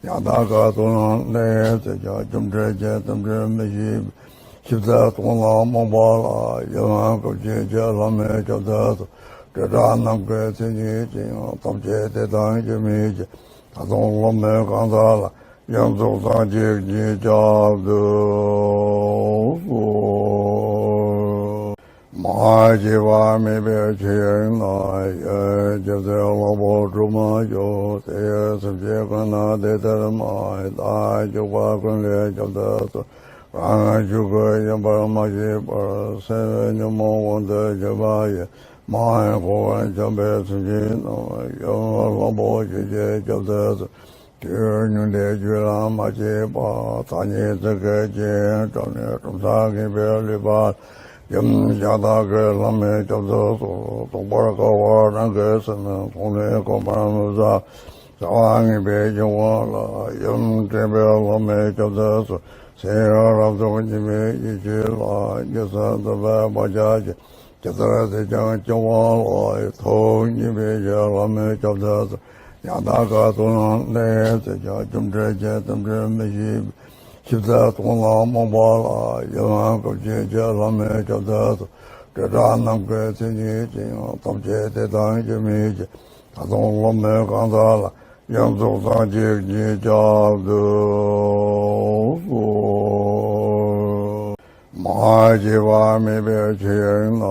ཉ་ཏ་ཀ་ཏུ་ན་ལས་བསད་ཀྱང་། སྐྱོན་བྲལ་གྱི་རྟེན་འབྲེལ་མི་ཤེས་པའི། ཞིབ་འཚལ་སྟོང་ལ་རྨོངས་པ་ལ། ཡུམ་སྐུ་མཁྱེན་གྱི་ལྷ་མོའི་སྐྱབས་སུ་གསོལ། དྲི་བྲལ་ནམ་མཁའི་མཚན་ཉིད་ཅན། ཐམས་ཅད་དེ་དང་གཅིག་མིན་ཕྱིར། ད་དུང་ལྷ་མོའི་གང་ཟག་ལ། ཡོངས་རྫོགས་སངས་རྒྱས་ཀྱི་སྐྱབས་སུ་གསོལ། མ་སྐྱེས་པ་མེད་པའི་ཆོས་དབྱིངས་ན། རྒྱལ་སྲས་ལྷ་མོ་སྒྲོལ་མ་མཆོག་དེ་ཡི་སེམས་ཅན་ཀུན་ལ་དེ་ལྟར་སྨྲ། བདག་འཇུག་པ་ཀུན་ལས་ཁྱབ་བདག་སོ། རང་འཇུག་ཡིན་པར་མ་ཤེས་པར། སེམས་ཉོན་མོངས་དབང་དུ་གྱུར་པ་ཡིས། མ་ཧེ་གོ་བར་འཁྱམས་པའི་སེམས་ཅན་རྣམས། ཡུམ་ལྷ་མོ་ཆོས་ཀྱི་སྐྱབས་སུ་གསོལ། ཆོས་ཉུང་འདྲིས་རྒྱུད་ལ་མ་སྐྱེས་པ། ཐ་སྙད་ཚིག་གི་རྐྱེན་བྲལ་ནས། གྲུབ་མཐའ་ངེས་པའི་ལུས་པ། ཡུམ་གཞན་དག་གི་ལྷ་མོའི་སྐྱབས་སུ་གསོལ། རྟོགས་པར་དཀའ་བ་རང་གི་སེམས། མཐོང་ནས་ཀུན་པར་མི་བཟད། བྱ་བ་ངེས་པའི་སྐྱེ་བོ་ལ། ཡུམ་འདྲེན་པའི་ལྷ་མོའི་སྐྱབས་སུ་གསོལ། སེམས་རབ་རྟོག་གཉིས་མེད་ཡེ་ཤེས་ལ། རྗེས་སུ་འཛིན་པའི་བག་ཆགས་ཅན། ཇི་ལྟར་བསད་ཀྱང་སྐྱེ་བ་ལ། ཐོབ་ཉེས་པའི་ཕྱིར་ལྷ་མོའི་སྐྱབས་སུ་གསོལ། ཉ་ཏ་ཀ་ཏུ་ན་ལས་བསད་ཀྱང་། སྐྱོན་བྲལ་གྱི་རྟེན་འབྲེལ་མི་ཤེས་པའི། ཞིབ་འཚལ་སྟོང་ལ་རྨོངས་པ་ལ། ཡུམ་སྐུ་མཁྱེན་གྱི་ལྷ་མོའི་སྐྱབས་སུ་གསོལ། དྲི་བྲལ་ནམ་མཁའི་མཚན་ཉིད་ཅན། ཐམས་ཅད་དེ་དང་གཅིག་མིན་ཕྱིར། ད་དུང་ལྷ་མོའི་གང་ཟག་ལ། ཡོངས་རྫོགས་སངས་རྒྱས་ཀྱི་སྐྱབས་སུ་གསོལ། མ་སྐྱེས་པ་མེད་པའི་ཆོས་དབྱིངས་ན།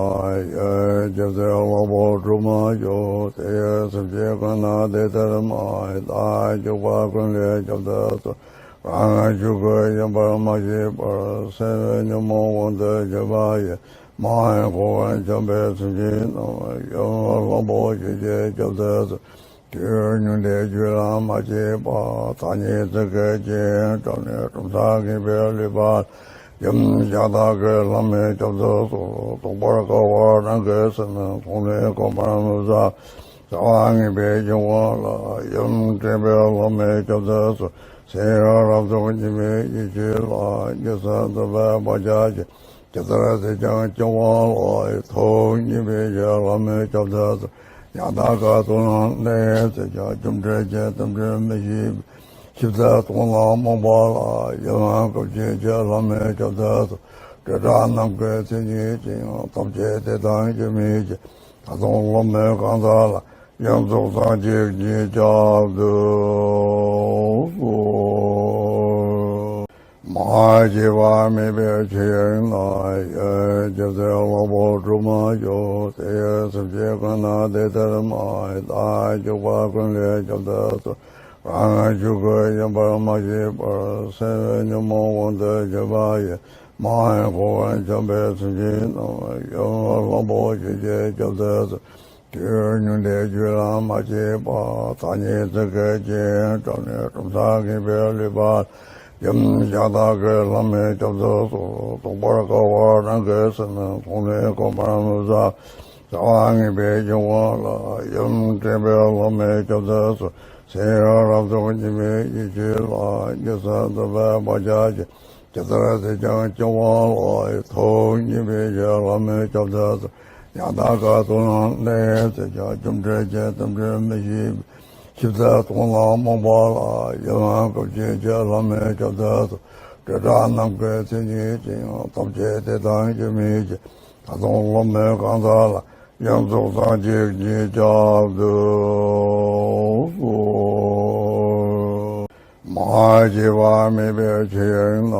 ཡེ་སྒྱུ་རྩལ་གླང་པོ་གྲུབ་མ་བྱུང་། དེ་ཡི་སེམས་ཅན་ཀུན་ན་དེ་ལྟར་སྨྲ། བདག་སྐྱོབ་པ་ཀུན་ལས་སྐྱོབ་ཏུ་གསོལ། རང་ངམ་ཆོས་སྐུ་ཡིན་པར་མ་ཤེས་པར། སེམས་ཉོན་མོངས་དབང་དུ་གྱུར་པ་ཡི། མ་ཡེངས་ཁོ་བོས་འཁྱམས་པའི་སེམས་ཅན་རྣམས། ཡུམ་གླང་པོ་ཆེ་ཁྱེད་སྐྱོབ་ཏུ་གསོལ། དུས་ཉུང་འདས་རྒྱུད་ལ་མ་སྐྱེས་པ། ཐ་སྙད་ཚིག་གི་རྐྱེན་བྲལ་ནས་གྲུབ་མཐའ་ངེས་པའི་ལུས་པ། ཡུམ་གཞན་དག་གི་ལྷ་མོས་སྐྱོབ་ཏུ་གསོལ། རྟོགས་པར་དཀའ་བ་རང་གི་སེམས། མཐོང་ནས་གོམས་པར་མི་བྱ། བྱ་བ་ངན་པའི་སྐྱེ་བོ་ལ། ཡུམ་འདྲེན་པའི་ལྷ་མོས་སྐྱོབ་ཏུ་གསོལ། ཚེ་ཡི་རབ་རྫོགས་ཉི་མའི་དབྱིངས་ཤིག་ལ། ཉི་ཤར་འཛིན་པའི་བག་ཆགས་ཀྱིས། ཇི་ལྟར་བསྲེགས་ཀྱང་སྐྱེ་བོ་ལ། ཐུགས་མཉེས་པའི་ཕྱིར་ལྷ་མོས་སྐྱོབ་ཏུ་གསོལ། ཡང་དག་ཀུན་ཏུ་བསླངས་ནས་བསྲེགས་ཀྱང་། རྒྱུ་འབྲས་ཀྱི་རྟེན་འབྲེལ་མི་ཤེས་པའི། ཞིབ་ཏུ་རྟོགས་ན་རྨོངས་པ་ལ། ཡུམ་སྐུ་མཁྱེན་ཁྱེད་ལྷ་མོས་སྐྱོབ་ཏུ་གསོལ། སྤྲོས་བྲལ་ནམ་མཁའི་མཚན་ཉིད་ཅན། ཐམས་ཅད་དེ་དང་སྐྱེ་མེད་ཅིང་། ད་དུང་ལྷ་མོ་གང་དག་ལ། ཡོངས་རྫོགས་སངས་རྒྱས་ཀྱིས་ཁྱེད་སྐྱོབ་ཏུ་གསོལ། མ་སྐྱེས་པ་མེད་པའི་ཆོས་དབྱིངས་ན། ཡེ་སྒྱུ་རྩལ་གླང་པོ་གྲུབ་མ་བྱུང་། དེ་ཡི་སེམས་ཅན་ཀུན་ན་དེ་ལྟར་སྨྲ། བདག་སྐྱོབ་པ་ཀུན་ལས་སྐྱོབ་ཏུ་གསོལ། རང་ངམ་ཆོས་སྐུ་ཡིན་པར་མ་ཤེས་པར། སེམས་ཉོན་མོངས་དབང་དུ་གྱུར་པ་ཡི། མ་ཡེངས་ཁོ་བོས་འཁྱམས་པའི་སེམས་ཅན་རྣམས། ཡུམ་གླང་པོ་ཆེ་ཁྱེད་སྐྱོབ་ཏུ་གསོལ། དུས་ཉུང་འདས་རྒྱུད་ལ་མ་སྐྱེས་པ། ཐ་སྙད་ཚིག་གི་རྐྱེན་བྲལ་ནས་གྲུབ་མཐའ་ངེས་པའི་ལུས་པ། ཡུམ་གཞན་དག་གི་ལྷ་མོས་སྐྱོབ་ཏུ་གསོལ། རྟོགས་པར་དཀའ་བ་རང་གི་སེམས། མཐོང་ནས་གོམས་པར་མི་བྱ། བྱ་བ་ངན་པའི་སྐྱེ་བོ་ལ། ཡུམ་འདྲེན་པའི་ལྷ་མོས་སྐྱོབ་ཏུ་གསོལ། ཚེ་ཡི་རབ་རྫོགས་ཉི་མའི་དབྱིངས་ཤིག་ལ། ཉི་ཤར་འཛིན་པའི་བག་ཆགས་ཀྱིས། ཇི་ལྟར་བསྲེགས་ཀྱང་སྐྱེ་བོ་ལ། ཐུགས་མཉེས་པའི་ཕྱིར་ལྷ་མོས་སྐྱོབ་ཏུ་གསོལ། ཡང་དག་ཀུན་ཏུ་བསླངས་ནས་བསྲེགས་ཀྱང་། རྒྱུ་འབྲས་ཀྱི་རྟེན་འབྲེལ་མི་ཤེས་པའི། ཞིབ་ཏུ་རྟོགས་ན་རྨོངས་པ་ལ། ཡུམ་སྐུ་མཁྱེན་ཁྱེད་ལྷ་མོས་སྐྱོབ་ཏུ་གསོལ། སྤྲོས་བྲལ་ནམ་མཁའི་མཚན་ཉིད་ཅན། ཐམས་ཅད་དེ་དང་སྐྱེ་མེད་ཅིང་། ད་དུང་ལྷ་མོ་གང་དག་ལ། ཡོངས་རྫོགས་སངས་རྒྱས་ཀྱིས་ཁྱེད་སྐྱོབ་ཏུ་གསོལ། མ་སྐྱེས་པ་མེད་པའི་ཆོས་དབྱིངས་ན།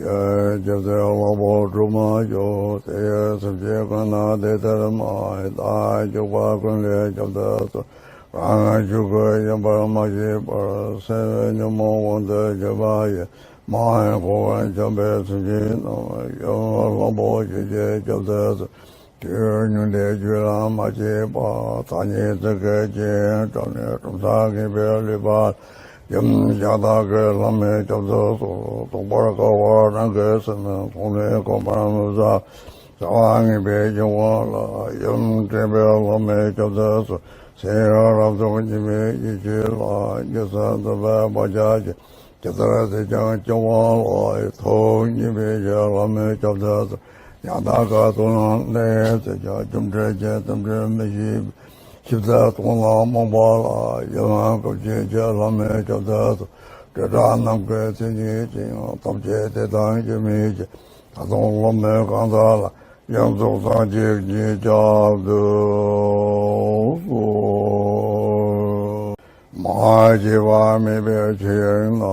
ཡེ་སྒྱུ་རྩལ་གླང་པོ་གྲུབ་མ་བྱུང་། དེ་ཡི་སེམས་ཅན་ཀུན་ན་དེ་ལྟར་སྨྲ། བདག་སྐྱོབ་པ་ཀུན་ལས་སྐྱོབ་ཏུ་གསོལ། རང་ངམ་ཆོས་སྐུ་ཡིན་པར་མ་ཤེས་པར། སེམས་ཉོན་མོངས་དབང་དུ་གྱུར་པ་ཡི། མ་ཡེངས་ཁོ་བོས་འཁྱམས་པའི་སེམས་ཅན་རྣམས། ཡུམ་གླང་པོ་ཆེ་ཁྱེད་སྐྱོབ་ཏུ་གསོལ། དུས་ཉུང་འདས་རྒྱུད་ལ་མ་སྐྱེས་པ། ཐ་སྙད་ཚིག་གི་རྐྱེན་བྲལ་ནས་གྲུབ་མཐའ་ངེས་པའི་ལུས་པ། ཡུམ་གཞན་དག་གི་ལྷ་མོས་སྐྱོབ་ཏུ་གསོལ། རྟོགས་པར་དཀའ་བ་རང་གི་སེམས། མཐོང་ནས་གོམས་པར་མི་བྱ། བྱ་བ་ངན་པའི་སྐྱེ་བོ་ལ། ཡུམ་འདྲེན་པའི་ལྷ་མོས་སྐྱོབ་ཏུ་གསོལ། ཚེ་ཡི་རབ་རྫོགས་ཉི་མའི་དབྱིངས་ཤིག་ལ། ཉི་ཤར་འཛིན་པའི་བག་ཆགས་ཀྱིས། ཇི་ལྟར་བསྲེགས་ཀྱང་སྐྱེ་བོ་ལ། ཐུགས་མཉེས་པའི་ཕྱིར་ལྷ་མོས་སྐྱོབ་ཏུ་གསོལ། ཡང་དག་ཀུན་ཏུ་བསླངས་ནས་བསྲེགས་ཀྱང་། རྒྱུ་འབྲས་ཀྱི་རྟེན་འབྲེལ་མི་ཤེས་པའི། ཞིབ་ཏུ་རྟོགས་ན་རྨོངས་པ་ལ། ཡུམ་སྐུ་མཁྱེན་ཁྱེད་ལྷ་མོས་སྐྱོབ་ཏུ་གསོལ། སྤྲོས་བྲལ་ནམ་མཁའི་མཚན་ཉིད་ཅན། ཐམས་ཅད་དེ་དང་སྐྱེ་མེད་ཅིང་། ད་དུང་ལྷ་མོ་གང་དག་ལ། ཡོངས་རྫོགས་སངས་རྒྱས་ཀྱིས་ཁྱེད་སྐྱོབ་ཏུ་གསོལ། མ་སྐྱེས་པ་མེད་པའི་ཆོས་དབྱིངས་ན།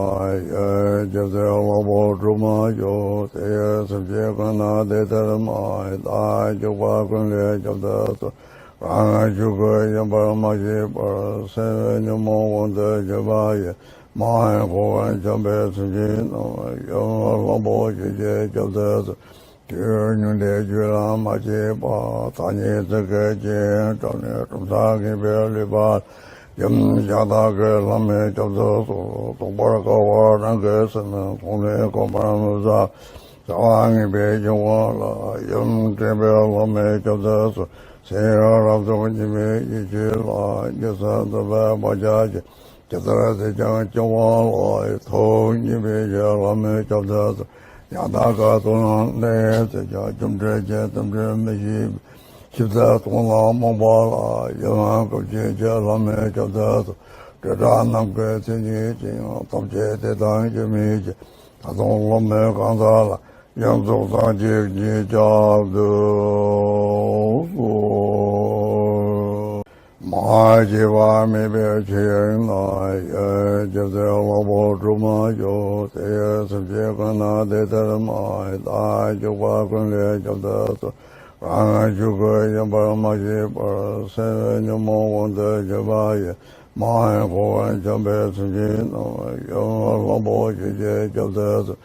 ཡེ་སྒྱུ་རྩལ་གླང་པོ་གྲུབ་མ་བྱུང་། དེ་ཡི་སེམས་ཅན་ཀུན་ན་དེ་ལྟར་སྨྲ། བདག་སྐྱོབ་པ་ཀུན་ལས་སྐྱོབ་ཏུ་གསོལ། རང་ངམ་ཆོས་སྐུ་ཡིན་པར་མ་ཤེས་པར། སེམས་ཉོན་མོངས་དབང་དུ་གྱུར་པ་ཡི། མ་ཡེངས་ཁོ་བོས་འཁྱམས་པའི་སེམས་ཅན་རྣམས། ཡུམ་གླང་པོ་ཆེ་ཁྱེད་སྐྱོབ་ཏུ་གསོལ། དུས་ཉུང་འདས་རྒྱུད་ལ་མ་སྐྱེས་པ། ཐ་སྙད་ཚིག་གི་རྐྱེན་བྲལ་ནས། གྲུབ་མཐའ་ངེས་པའི་ལུས་པ། ཡུམ་གཞན་དག་གི་ལྷ་མོས་སྐྱོབ་ཏུ་གསོལ། རྟོགས་པར་དཀའ་བ་རང་གི་སེམས། མཐོང་ནས་གོམས་པར་མི་བྱ། བྱ་བ་ངན་པའི་སྐྱེ་བོ་ལ། ཡུམ་འདྲེན་པའི་ལྷ་མོས་སྐྱོབ་ཏུ་གསོལ། ཚེ་ཡི་རབ་རྫོགས་ཉི་མའི་དབྱིངས་ཤིག་ལ། ཉི་ཤར་འཛིན་པའི་བག་ཆགས་ཀྱིས། ཇི་ལྟར་བསྲེགས་ཀྱང་སྐྱེ་བོ་ལ། ཐུགས་མཉེས་པའི་ཕྱིར་ལྷ་མོས་སྐྱོབ་ཏུ་གསོལ། ཡང་དག་ཀུན་ཏུ་བསླངས་ནས་བསྲེགས་ཀྱང་། རྒྱུ་འབྲས་ཀྱི་རྟེན་འབྲེལ་མི་ཤེས་པའི། ཞིབ་ཏུ་རྟོགས་ན་རྨོངས་པ་ལ། ཡུམ་སྐུ་མཁྱེན་ཁྱེད་ལྷ་མོས་སྐྱོབ་ཏུ་གསོལ། སྤྲོས་བྲལ་ནམ་མཁའི་མཚན་ཉིད་ཅན། ཐམས་ཅད་དེ་དང་སྐྱེ་མེད་ཅིང་། ད་དུང་ལྷ་མོ་གང་དག་ལ། ཡོངས་རྫོགས་སངས་རྒྱས་ཀྱིས་ཁྱེད་སྐྱོབ་ཏུ་གསོལ། མ་ མ་སྐྱེས་པ་མེད་པའི་ཆོས་དབྱིངས་ལ། ཡིད་ཀྱི་རྩེ་གླང་པོ་གྲུབ་མ་བྱུང་། དེ་ཡི་སེམས་ཅན་ཀུན་ན་དེ་ལྟར་སྨྲ། བདག་སྐྱོབ་པ་ཀུན་ལས་སྐྱོབ་ཏུ་གསོལ། རང་རང་ཆོས་སྐུ་ཡིན་པར་མ་ཤེས་པར། སེམས་ཉོན་མོངས་དབང་དུ་གྱུར་པ་ཡི། མ་ཡེངས་འཁོར་བར་འཁྱམས་པའི་སེམས་ཅན་རྣམས། ཡུམ་གླང་པོ་ཆེ་ཁྱེད་སྐྱོབ་ཏུ་གསོལ།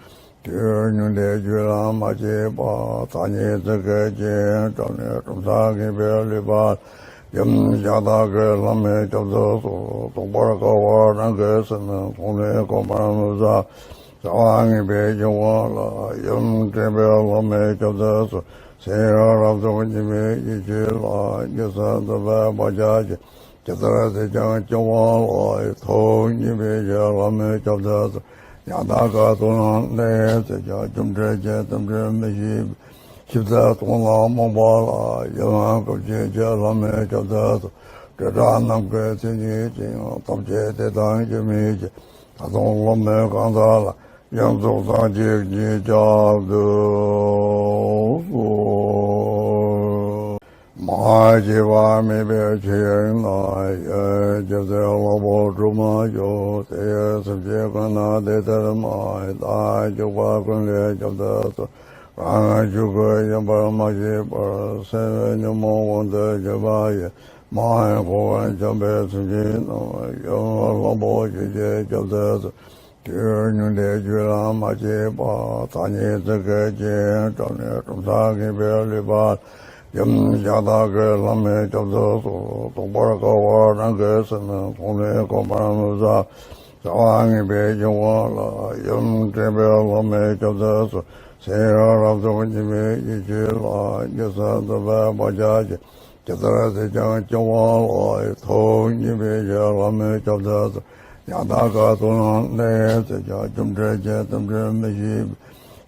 དུས་ཉུང་འདས་རྒྱུད་ལ་མ་སྐྱེས་པ། ཐ་སྙད་ཚིག་གི་སྐྱེ་བྲམ་ནས་གྲུབ་མཐའ་ངེས་པའི་བསླུས་པ། ཡུམ་གཞན་དག་གི་ལྷ་མོས་སྐྱོབ་ཏུ་གསོལ། རྟོགས་པར་དཀའ་བ་རང་གི་སེམས། མཐོང་ནས་གོམས་པར་མི་བྱ། བྱ་བ་ངན་པའི་སྐྱེ་བོ་ལ། ཡུམ་བཀྲེན་པའི་ལྷ་མོས་སྐྱོབ་ཏུ་གསོལ། ཚེ་ཡི་རབ་ཏུ་ཉེས་པའི་ཡིད་ཆེས་ལ། རྗེས་སུ་འཛིན་པའི་བག་ཆགས་ཀྱིས། ཇི་ལྟར་ཟས་ཀྱང་སྐྱོ་བ་ལ། ཐུགས་མཉེས་པའི་ཕྱིར་ལྷ་མོས་སྐྱོབ་ཏུ་གསོལ། ཡང་དག་ག་ཏུ་ན་སླེབས། ཟས་ཀྱང་སྐྱོམ་དྲགས་ཀྱི་འཐིབས་འདྲའི་མི་ཤེས་པའི། ཆིབས་རྩེ་སྟོང་ལ་རྨོངས་པ་ལ། ཡུམ་སྐུ་མཁྱེན་ཁྱེད་ལྷ་མོས་སྐྱོབ་ཏུ་གསོལ། སྤྲོས་བྲལ་ནམ་མཁའི་མཚན་ཉིད་ཅན། ཐབས་ཅན་དད་དང་སྐྱོན་མེད་ཀྱི། ད་དུང་སློབ་མའི་གང་ཟག་ལ། ཡོངས་རྫོགས་སངས་རྒྱས་ཀྱིས་སྐྱབས་སུ་གསོལ། མ་སྐྱེས་པ་མེད་པའི་ཆོས་དབྱིངས་ལ། ཡིད་ཀྱི་རྩེ་གླང་པོ་གྲུབ་མ་བྱུང་། དེ་ཡི་སེམས་ཅན་ཀུན་ན་དེ་ལྟར་སྨྲ། བདག་སྐྱོབ་པ་ཀུན་ལས་སྐྱབས་སུ་གསོལ། རང་རང་ཆོས་སྐུ་ཡིན་པར་མ་ཤེས་པར། སེམས་ཉོན་མོངས་དབང་དུ་གྱུར་པ་ཡི། མ་ཡེངས་འཁོར་བར་འཁྱམས་པའི་སེམས་ཅན་རྣམས། ཡུམ་གླང་པོ་ཆེ་ཁྱེད་སྐྱབས་སུ་གསོལ། དུས་ཉུང་འདས་རྒྱུད་ལ་མ་སྐྱེས་པ། ཐ་སྙད་ཚིག་གི་སྐྱེ་བྲམ་ནས་གྲུབ་མཐའ་ངེས་པའི་བསླུས་པ། ཡུམ་གཞན་དག་གི་ལྷ་མོས་སྐྱབས་སུ་གསོལ། རྟོགས་པར་དཀའ་བ་རང་གི་སེམས། མཐོང་ནས་གོམས་པར་མི་བྱ། བྱ་བ་ངན་པའི་སྐྱེ་བོ་ལ། ཡུམ་བཀྲེན་པའི་ལྷ་མོས་སྐྱབས་སུ་གསོལ། ཚེ་ཡི་རབ་ཏུ་ཉེས་པའི་ཡིད་ཆེས་ལ། རྗེས་སུ་འཛིན་པའི་བག་ཆགས་ཀྱིས། ཇི་ལྟར་ཟས་ཀྱང་སྐྱོ་བ་ལ། ཐུགས་མཉེས་པའི་ཕྱིར་ལྷ་མོས་སྐྱབས་སུ་གསོལ། ཡང་དག་ག་ཏུ་ན་སླེབས། ཟས་ཀྱང་སྐྱོམ་དྲགས་ཀྱི་འཐིབས་འདྲའི་མི་ཤེས་པའི།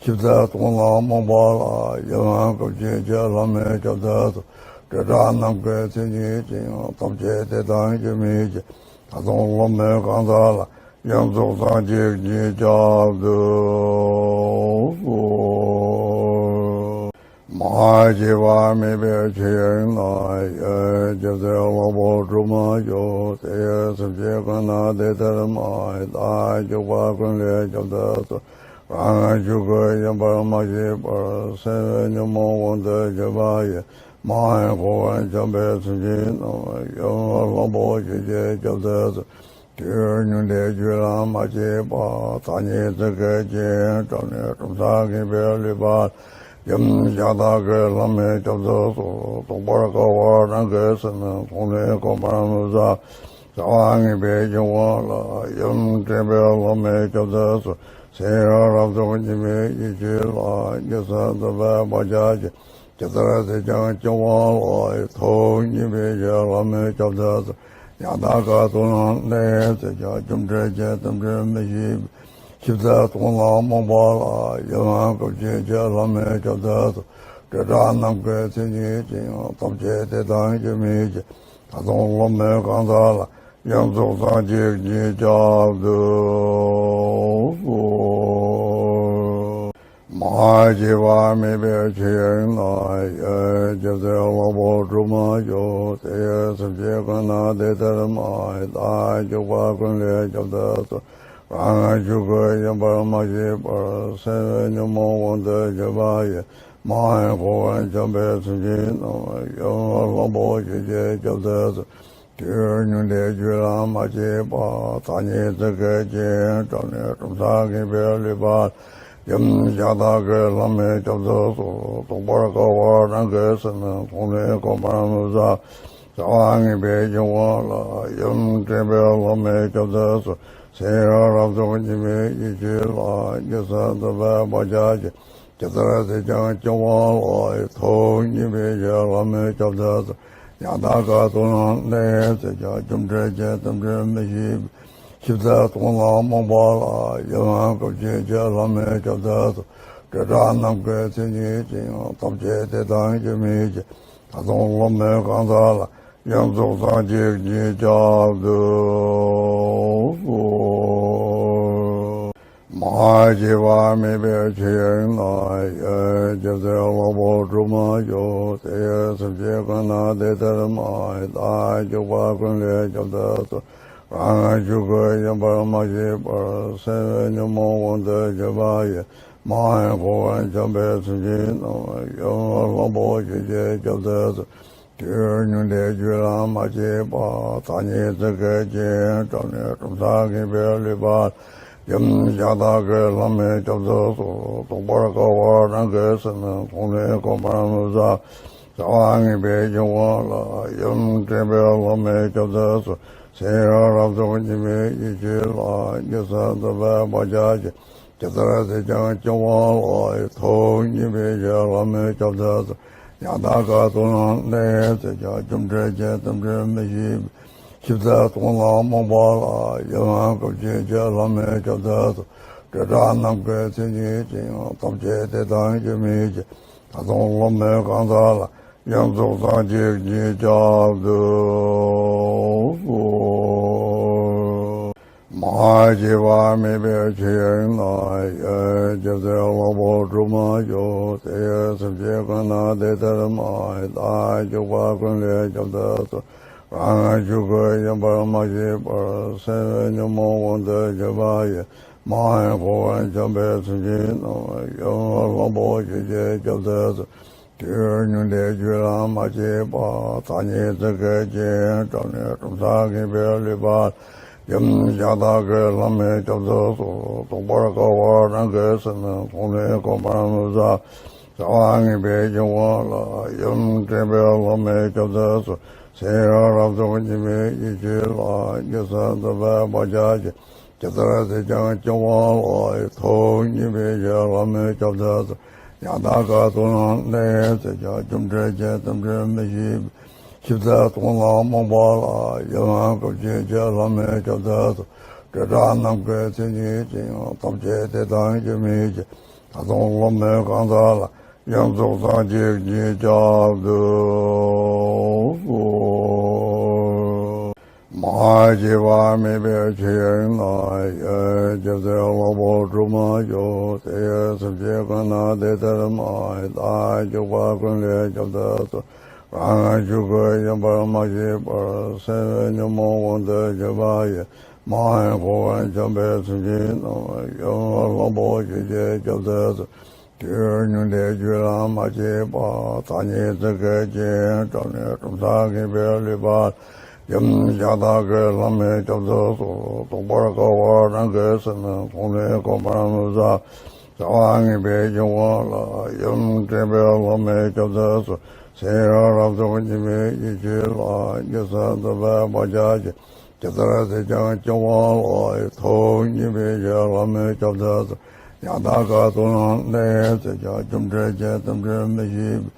ཆིབས་རྩེ་སྟོང་ལ་རྨོངས་པ་ལ། ཡུམ་སྐུ་མཁྱེན་ཁྱེད་ལྷ་མོས་སྐྱབས་སུ་གསོལ། སྤྲོས་བྲལ་ནམ་མཁའི་མཚན་ཉིད་ཅན། ཐབས་ཅན་དད་དང་སྐྱོན་མེད་ཀྱི། ད་དུང་སློབ་མའི་གང་ཟག་ལ། ཡོངས་རྫོགས་སངས་རྒྱས་ཀྱིས་སྐྱབས་སུ་གསོལ། མ་སྐྱེས་པ་མེད་པའི་ཆོས་དབྱིངས་ལ། ཡིད་ཀྱི་རྩེ་གླང་པོ་གྲུབ་མ་བྱུང་། དེ་ཡི་སེམས་ཅན་ཀུན་ན་དེ་ལྟར་སྨྲ། བདག་སྐྱོབ་པ་ཀུན་ལས་སྐྱབས་སུ་གསོལ། རང་རང་ཆོས་སྐུ་ཡིན་པར་མ་ཤེས་པར། སེམས་ཉོན་མོངས་དབང་དུ་གྱུར་པ་ཡི། མ་ཡེངས་འཁོར་བར་འཁྱམས་པའི་སེམས་ཅན་རྣམས། ཡུམ་གླང་པོ་ཆེ་ཁྱེད་སྐྱབས་སུ་གསོལ། དུས་ཉུང་འདས་རྒྱུད་ལ་མ་སྐྱེས་པ། ཐ་སྙད་ཚིག་གི་སྐྱེ་བྲམ་ནས་གྲུབ་མཐའ་ངེས་པའི་བསླུས་པ། ཡུམ་གཞན་དག་གི་ལྷ་མོས་སྐྱབས་སུ་གསོལ། རྟོགས་པར་དཀའ་བ་རང་གི་སེམས། མཐོང་ནས་གོམས་པར་མི་བྱ། བྱ་བ་ངན་པའི་སྐྱེ་བོ་ལ། ཡུམ་བཀྲེན་པའི་ལྷ་མོས་སྐྱབས་སུ་གསོལ། ཚེ་ཡི་རབ་ཏུ་ཉེས་པའི་ཡིད་ཆེས་ལ། རྗེས་སུ་འཛིན་པའི་བག་ཆགས་ཀྱིས། ཇི་ལྟར་ཟས་ཀྱང་སྐྱོ་བ་ལ། ཐུགས་མཉེས་པའི་ཕྱིར་ལྷ་མོས་སྐྱབས་སུ་གསོལ། ཡང་དག་ག་ཏུ་ན་སླེབས། ཟས་ཀྱང་སྐྱོམ་དྲགས་ཀྱི་འཐིབས་འདྲའི་མི་ཤེས་པའི། ཆིབས་རྩེ་སྟོང་ལ་རྨོངས་པ་ལ། ཡུམ་སྐུ་མཁྱེན་ཁྱེད་ལྷ་མོས་སྐྱབས་སུ་གསོལ། སྤྲོས་བྲལ་ནམ་མཁའི་མཚན་ཉིད་ཅན། ཐབས་ཅན་དད་དང་སྐྱོན་མེད་ཀྱི། ད་དུང་སློབ་མའི་གང་ཟག་ལ། ཡོངས་རྫོགས་སངས་རྒྱས་ཀྱིས་སྐྱབས་སུ་གསོལ། མ་སྐྱེས་པ་མེད་པའི་ཆོས་དབྱིངས་ལ། ཡིད་ཀྱི་རྩེ་གླང་པོ་གྲུབ་མ་བྱུང་། དེ་ཡི་སེམས་ཅན་ཀུན་ན་དེ་ལྟར་སྨྲ། བདག་སྐྱོབ་པ་ཀུན་ལས་སྐྱབས་སུ་གསོལ། རང་རང་ཆོས་སྐུ་ཡིན་པར་མ་ཤེས་པར། སེམས་ཉོན་མོངས་དབང་དུ་གྱུར་པ་ཡི། མ་ཡེངས་འཁོར་བར་འཁྱམས་པའི་སེམས་ཅན་རྣམས། ཡུམ་གླང་པོ་ཆེ་ཁྱེད་སྐྱབས་སུ་གསོལ། དུས་ཉུང་འདས་རྒྱུད་ལ་མ་སྐྱེས་པ། ཐ་སྙད་ཚིག་གི་སྐྱེ་བྲམ་ནས་གྲུབ་མཐའ་ངེས་པའི་བསླུས་པ། ཡུམ་གཞན་དག་གི་ལྷ་མོས་སྐྱབས་སུ་གསོལ། རྟོགས་པར་དཀའ་བ་རང་གི་སེམས། མཐོང་ནས་གོམས་པར་མི་བྱ། བྱ་བ་ངན་པའི་སྐྱེ་བོ་ལ། ཡུམ་བཀྲེན་པའི་ལྷ་མོས་སྐྱབས་སུ་གསོལ། ཚེ་ཡི་རབ་ཏུ་ཉེས་པའི་ཡིད་ཆེས་ལ། རྗེས་སུ་འཛིན་པའི་བག་ཆགས་ཀྱིས། ཇི་ལྟར་ཟས་ཀྱང་སྐྱོ་བ་ལ། ཐུགས་མཉེས་པའི་ཕྱིར་ལྷ་མོས་སྐྱབས་སུ་གསོལ། ཡང་དག་ག་ཏུ་ན་སླེབས། ཟས་ཀྱང་སྐྱོམ་དྲགས་ཀྱི་འཐིབས་འདྲའི་མི་ཤེས་པའི། ཆིབས་རྩེ་སྟོང་ལ་རྨོངས་པ་ལ། ཡུམ་སྐུ་མཁྱེན་ཁྱེད་ལྷ་མོས་སྐྱབས་སུ་གསོལ། སྤྲོས་བྲལ་ནམ་མཁའི་མཚན་ཉིད་ཅན། ཐབས་ཅན་དད་དང་སྐྱོན་མེད་ཀྱི། ད་དུང་སློབ་མའི་གང་ཟག་ལ། ཡོངས་རྫོགས་སངས་རྒྱས་ཀྱིས་སྐྱབས་སུ་གསོལ། མ་ མ་སྐྱེས་པ་མེད་པའི་ཆོས་དབྱིངས་ལ། ཡེ་སྐྱབས་སེམས་ལ་ཕོག་སྒྲུབ་མ་བྱུང་། དེ་ཡི་སེམས་ཅན་ཀུན་ལ་དེ་ལྟར་སྨྲ། བདག་སྐྱོབ་པ་ཀུན་ལས་སྐྱོབ་ཐབས་སུ། རང་རང་ཆོས་སྐུ་ཡིན་པར་མ་ཤེས་པར། སེམས་ཉོན་མོངས་དབང་དུ་གྱུར་པ་ཡི། མ་ཡེངས་ཁོ་བོས་འཁྱམས་པའི་སེམས་ཅན་རྣམས། ཡུམ་ལྷ་མོ་ཆོས་ཀྱིས་སྐྱོབ་ཐབས་སུ། ཆོས་ཉུང་འདྲིས་རྒྱུད་ལ་མ་སྐྱེས་པ། ཐ་སྙད་ཚིག་གི་རྐྱེན་བྲལ་ནས་གྲུབ་མཐས་ངེས་པའི་ལུས་པ། ཡུམ་གཞན་དག་གི་ལྷ་མོས་སྐྱོབ་ཐབས་སུ། རྟོགས་པར་དཀའ་བ་རང་གི་སེམས། མཐོང་ནས་གོམས་པར་མི་བྱ། བྱ་བ་ངེས་པའི་འབྱུང་བ་ལ། ཡུམ་དྲན་པའི་ལྷ་མོས་སྐྱོབ་ཐབས་སུ། སེམས་རབ་རྟོག་གཉིས་མེད་ཡེ་ཤེས་ལ། རྒྱུ་གསུམ་རྟོགས་པའི་བག་ཆགས་ཀྱིས། ཇི་ལྟར་བསད་ཀྱང་སྐྱོ་བ་ལ། ཐུགས་མཉེས་པའི་ཕྱིར་ལྷ་མོས་སྐྱོབ་ཐབས་སུ། ཡང་དག་ཀུན་ཏུ་བསླངས་ནས་བསད་ཀྱང་། སྐྱོབ་འདྲིས་ཀྱི་རྟེན་འབྲེལ་མི་ཤེས་པའི། ཞིབ་ཚད་སྟོང་ལ་རྨོངས་པ་ལ། ཡུམ་སྐུ་མཁྱེན་གྱིས་ལྷ་མོས་སྐྱོབ་ཐབས་སུ། སྤྲོས་བྲལ་ནམ་མཁའི་མཚན་ཉིད་ཅན། ཐམས་ཅད་དེ་དང་རྒྱུ་མེད་ཅིང་། ད་དུང་ལྷ་མོའི་གང་ཟག་ལ། ཡོངས་རྫོགས་སངས་རྒྱས་ཀྱིས་སྐྱོབ་ཐབས་སུ། མ་སྐྱེས་པ་མེད་པའི་ཆོས་དབྱིངས་ལ། ཡེ་སྐྱབས་སེམས་ལ་ཕོག་སྒྲུབ་མ་བྱུང་། དེ་ཡི་སེམས་ཅན་ཀུན་ལ་དེ་ལྟར་སྨྲ། བདག་སྐྱོབ་པ་ཀུན་ལས་སྐྱོབ་ཐབས་སུ། རང་རང་ཆོས་སྐུ་ཡིན་པར་མ་ཤེས་པར། སེམས་ཉོན་མོངས་དབང་དུ་གྱུར་པ་ཡི། མ་ཡེངས་ཁོ་བོས་འཁྱམས་པའི་སེམས་ཅན་རྣམས། ཡུམ་ལྷ་མོ་ཆོས་ཀྱིས་སྐྱོབ་ཐབས་སུ། ཆོས་ཉུང་འདྲིས་རྒྱུད་ལ་མ་སྐྱེས་པ། ཐ་སྙད་ཚིག་གི་རྐྱེན་བྲལ་ནས་གྲུབ་མཐས་ངེས་པའི་ལུས་པ། ཡུམ་གཞན་དག་གི་ལྷ་མོས་སྐྱོབ་ཐབས་སུ། རྟོགས་པར་དཀའ་བ་རང་གི་སེམས། མཐོང་ནས་གོམས་པར་མི་བྱ། བྱ་བ་ངེས་པའི་འབྱུང་བ་ལ། ཡུམ་དྲན་པའི་ལྷ་མོས་སྐྱོབ་ཐབས་སུ། སེམས་རབ་རྟོག་གཉིས་མེད་ཡེ་ཤེས་ལ། རྒྱུ་གསུམ་རྟོགས་པའི་བག་ཆགས་ཀྱིས། ཇི་ལྟར་བསད་ཀྱང་སྐྱོ་བ་ལ། ཐུགས་མཉེས་པའི་ཕྱིར་ལྷ་མོས་སྐྱོབ་ཐབས་སུ། ཡང་དག་ཀུན་ཏུ་བསླངས་ནས་བསད་ཀྱང་། སྐྱོབ་འདྲིས་ཀྱི་རྟེན་འབྲེལ་མི་ཤེས་པའི། ཞིབ་ཚད་སྟོང་ལ་རྨོངས་པ་ལ། ཡུམ་སྐུ་མཁྱེན་གྱིས་ལྷ་མོས་སྐྱོབ་ཐབས་སུ། སྤྲོས་བྲལ་ནམ་མཁའི་མཚན་ཉིད་ཅན། ཐམས་ཅད་དེ་དང་རྒྱུ་མེད་ཅིང་། ད་དུང་ལྷ་མོའི་གང་ཟག་ལ། ཡོངས་རྫོགས་སངས་རྒྱས་ཀྱིས་སྐྱོབ་ཐབས་སུ། མ་སྐྱེས་པ་མེད་པའི་ཆོས་དབྱིངས་ལ། ཡེ་སྐྱབས་སེམས་ལ་ཕོག་སྒྲུབ་མ་བྱུང་། དེ་ཡི་སེམས་ཅན་ཀུན་ལ་དེ་ལྟར་སྨྲ། བདག་སྐྱོབ་པ་ཀུན་ལས་སྐྱོབ་ཐབས་སུ། རང་རང་ཆོས་སྐུ་ཡིན་པར་མ་ཤེས་པར། སེམས་ཉོན་མོངས་དབང་དུ་གྱུར་པ་ཡི། མ་ཡེངས་ཁོ་བོས་འཁྱམས་པའི་སེམས་ཅན་རྣམས། ཡུམ་ལྷ་མོ་ཆོས་ཀྱིས་སྐྱོབ་ཐབས་སུ། ཆོས་ཉུང་འདྲིས་རྒྱུད་ལ་མ་སྐྱེས་པ། ཐ་སྙད་ཚིག་གི་རྐྱེན་བྲལ་ནས་གྲུབ་མཐས་ངེས་པའི་ལུས་པ། ཡུམ་གཞན་དག་གི་ལྷ་མོས་སྐྱོབ་ཐབས་སུ། རྟོགས་པར་དཀའ་བ་རང་གི་སེམས། མཐོང་ནས་གོམས་པར་མི་བྱ། བྱ་བ་ངེས་པའི་འབྱུང་བ་ལ། ཡུམ་དྲན་པའི་ལྷ་མོས་སྐྱོབ་ཐབས་སུ། སེམས་རབ་རྟོག་གཉིས་མེད་ཡེ་ཤེས་ལ། རྒྱུ་གསུམ་རྟོགས་པའི་བག་ཆགས་ཀྱིས། ཇི་ལྟར་བསད་ཀྱང་སྐྱོ་བ་ལ། ཐུགས་མཉེས་པའི་ཕྱིར་ལྷ་མོས་སྐྱོབ་ཐབས་སུ། ཡང་དག་ཀུན་ཏུ་བསླངས་ནས་བསད་ཀྱང་། སྐྱོབ་འདྲིས་ཀྱི་རྟེན་འབྲེལ་མི་ཤེས་པའི།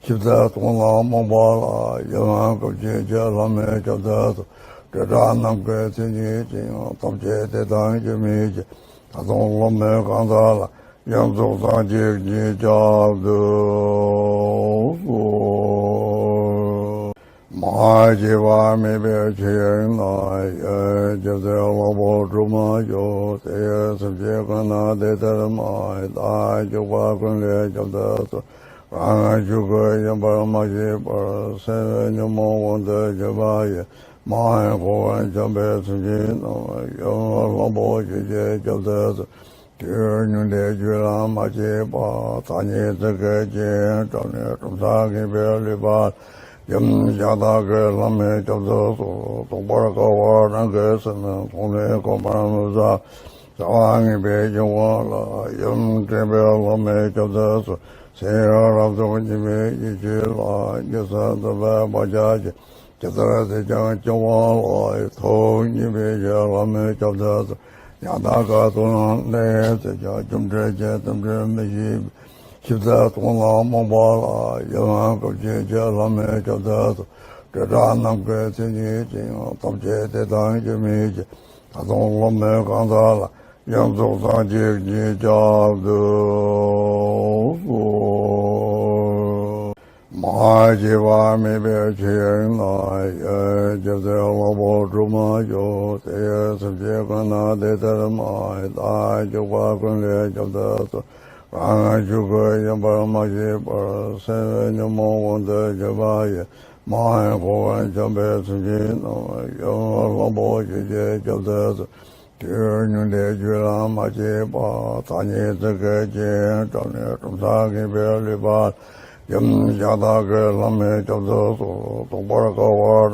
ཞིབ་ཚད་སྟོང་ལ་རྨོངས་པ་ལ། ཡུམ་སྐུ་མཁྱེན་གྱིས་ལྷ་མོས་སྐྱོབ་ཐབས་སུ། སྤྲོས་བྲལ་ནམ་མཁའི་མཚན་ཉིད་ཅན། ཐམས་ཅད་དེ་དང་རྒྱུ་མེད་ཅིང་། ད་དུང་ལྷ་མོའི་གང་ཟག་ལ། ཡོངས་རྫོགས་སངས་རྒྱས་ཀྱིས་སྐྱོབ་ཐབས་སུ། མ་སྐྱེས་པ་མེད་པའི་ཆོས་དབྱིངས་ལ། ཡེ་སྐྱབས་སེམས་ལ་ཕོག་སྒྲུབ་མ་བྱུང་། དེ་ཡི་སེམས་ཅན་ཀུན་ལ་དེ་ལྟར་སྨྲ། བདག་སྐྱོབ་པ་ཀུན་ལས་སྐྱོབ་ཐབས་སུ། རང་རང་ཆོས་སྐུ་ཡིན་པར་མ་ཤེས་པར། སེམས་ཉོན་མོངས་དབང་དུ་གྱུར་པ་ཡི། མ་ཡེངས་ཁོ་བོས་འཁྱམས་པའི་སེམས་ཅན་རྣམས། ཡུམ་ལྷ་མོ་ཆོས་ཀྱིས་སྐྱོབ་ཐབས་སུ། ཆོས་ཉུང་འདྲིས་རྒྱུད་ལ་མ་སྐྱེས་པ། ཐ་སྙད་ཚིག་གི་རྐྱེན་བྲལ་ནས། གྲུབ་མཐས་ངེས་པའི་ལུས་པ། ཡུམ་གཞན་དག་གི་ལྷ་མོས་སྐྱོབ་ཐབས་སུ། རྟོགས་པར་དཀའ་བ་རང་གི་སེམས། མཐོང་ནས་གོམས་པར་མི་བྱ། བྱ་བ་ངེས་པའི་འབྱུང་བ་ལ། ཡུམ་དྲན་པའི་ལྷ་མོས་སྐྱོབ་ཐབས་སུ། སེམས་རབ་རྟོག་གཉིས་མེད་ཡེ་ཤེས་ལ། རྒྱུ་གསུམ་རྟོགས་པའི་བག་ཆགས་ཀྱིས། ཇི་ལྟར་བསད་ཀྱང་སྐྱོ་བ་ལ། ཐུགས་མཉེས་པའི་ཕྱིར་ལྷ་མོས་སྐྱོབ་ཐབས་སུ། ཡང་དག་ཀུན་ཏུ་བསླངས་ནས་བསད་ཀྱང་། སྐྱོབ་འདྲིས་ཀྱི་རྟེན་འབྲེལ་མི་ཤེས་པའི། ཞིབ་ཚད་སྟོང་ལ་རྨོངས་པ་ལ། ཡུམ་སྐུ་མཁྱེན་གྱིས་ལྷ་མོས་སྐྱོབ་ཐབས་སུ། སྤྲོས་བྲལ་ནམ་མཁའི་མཚན་ཉིད་ཅན། ཐམས་ཅད་དེ་དང་རྒྱུ་མེད་ཅིང་། ད་དུང་ལྷ་མོའི་གང་ཟག་ལ། ཡོངས་རྫོགས་སངས་རྒྱས་ཀྱིས་སྐྱོབ་ཐབས་སུ། མ་ མ་སྐྱེས་པ་མེད་པའི་ཆོས་དབྱིངས་ན། སྐྱབས་སེམས་གླང་པོ་གྲུབ་མ་བྱུང་། དེ་ཡང་སེམས་ཅན་ཀུན་ན་དེ་ལྟར་སྨྲ། བདག་སྐྱོབ་པ་ཀུན་ལས་སྐྱོབ་ཏུ་གསོལ། རང་ངམ་ཆོས་སྐུ་ཡིན་པར་མ་ཤེས་པར། སེམས་ཉོན་མོངས་དབང་དུ་གྱུར་པ་ཡིས། མ་ཧེ་ཁོ་བོས་བསྐྱངས་པའི་སེམས་ཅན་རྣམས། ཡུམ་གླང་པོ་ཆེ་ཁྱེད་སྐྱོབ་ཏུ་གསོལ། དུས་ཉུང་འདས་རྒྱུད་ལ་མ་སྐྱེས་པ། ཐ་སྙད་ཚིག་གི་རྐྱེན་བྲལ་ནས། གྲུབ་མཐའ་ངེས་པའི་ལུས་པ། ཡུམ་གཞན་དག་གི་ལྷ་མོས་སྐྱོབ་ཏུ་གསོལ། རྟོགས་པར་དཀའ་བ་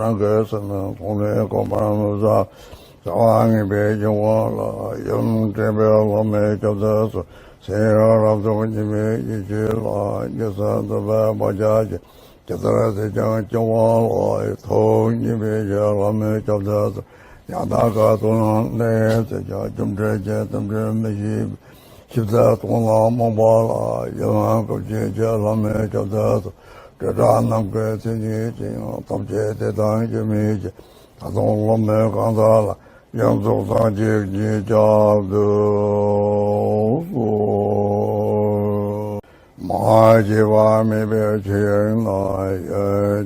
རང་གི་སེམས། མཐོང་ནས་གོམས་པར་མི་བྱ། བྱ་བ་ངེས་པའི་སྐྱེ་བོ་ལ། ཡུམ་དྲན་པའི་ལྷ་མོས་སྐྱོབ་ཏུ་གསོལ། སེམས་རབ་རྟོག་གཉིས་མེད་ཡེ་ཤེས་ལ། རྗེས་སུ་འཛིན་པའི་བག་ཆགས་ཅན། ཇི་ལྟར་བྱས་ཀྱང་སྐྱེ་བོ་ལ། ཐུགས་མཉེས་པའི་ཕྱིར་ལྷ་མོས་སྐྱོབ་ཏུ་གསོལ། ཡང་དག་ཀུན་ལ་གནས་ཚུལ་ཀྱང་། རྒྱུ་འབྲས་ཀྱི་དམ་ཆོས་མི་ཤེས་པའི། ཞིབ་ཏུ་རྟོགས་ན་རྨོངས་པ་ལ། ཡུམ་སྐུ་མཁྱེན་ཁྱེད་ལྷ་མོས་སྐྱོབ་ཏུ་གསོལ། སྤྲོས་བྲལ་ནམ་མཁའི་མཚན་ཉིད་ཅན། ཐམས་ཅད་དེ་དང་རྒྱུ་མེད་ཅིང་། ད་དུང་བློ་མོས་གང་དག་ལ། ཡོངས་རྫོགས་སངས་རྒྱས་ཀྱིས་སྐྱབས་སུ་གསོལ། མ་སྐྱེས་པ་མེད་པའི་ཆོས་དབྱིངས་ན།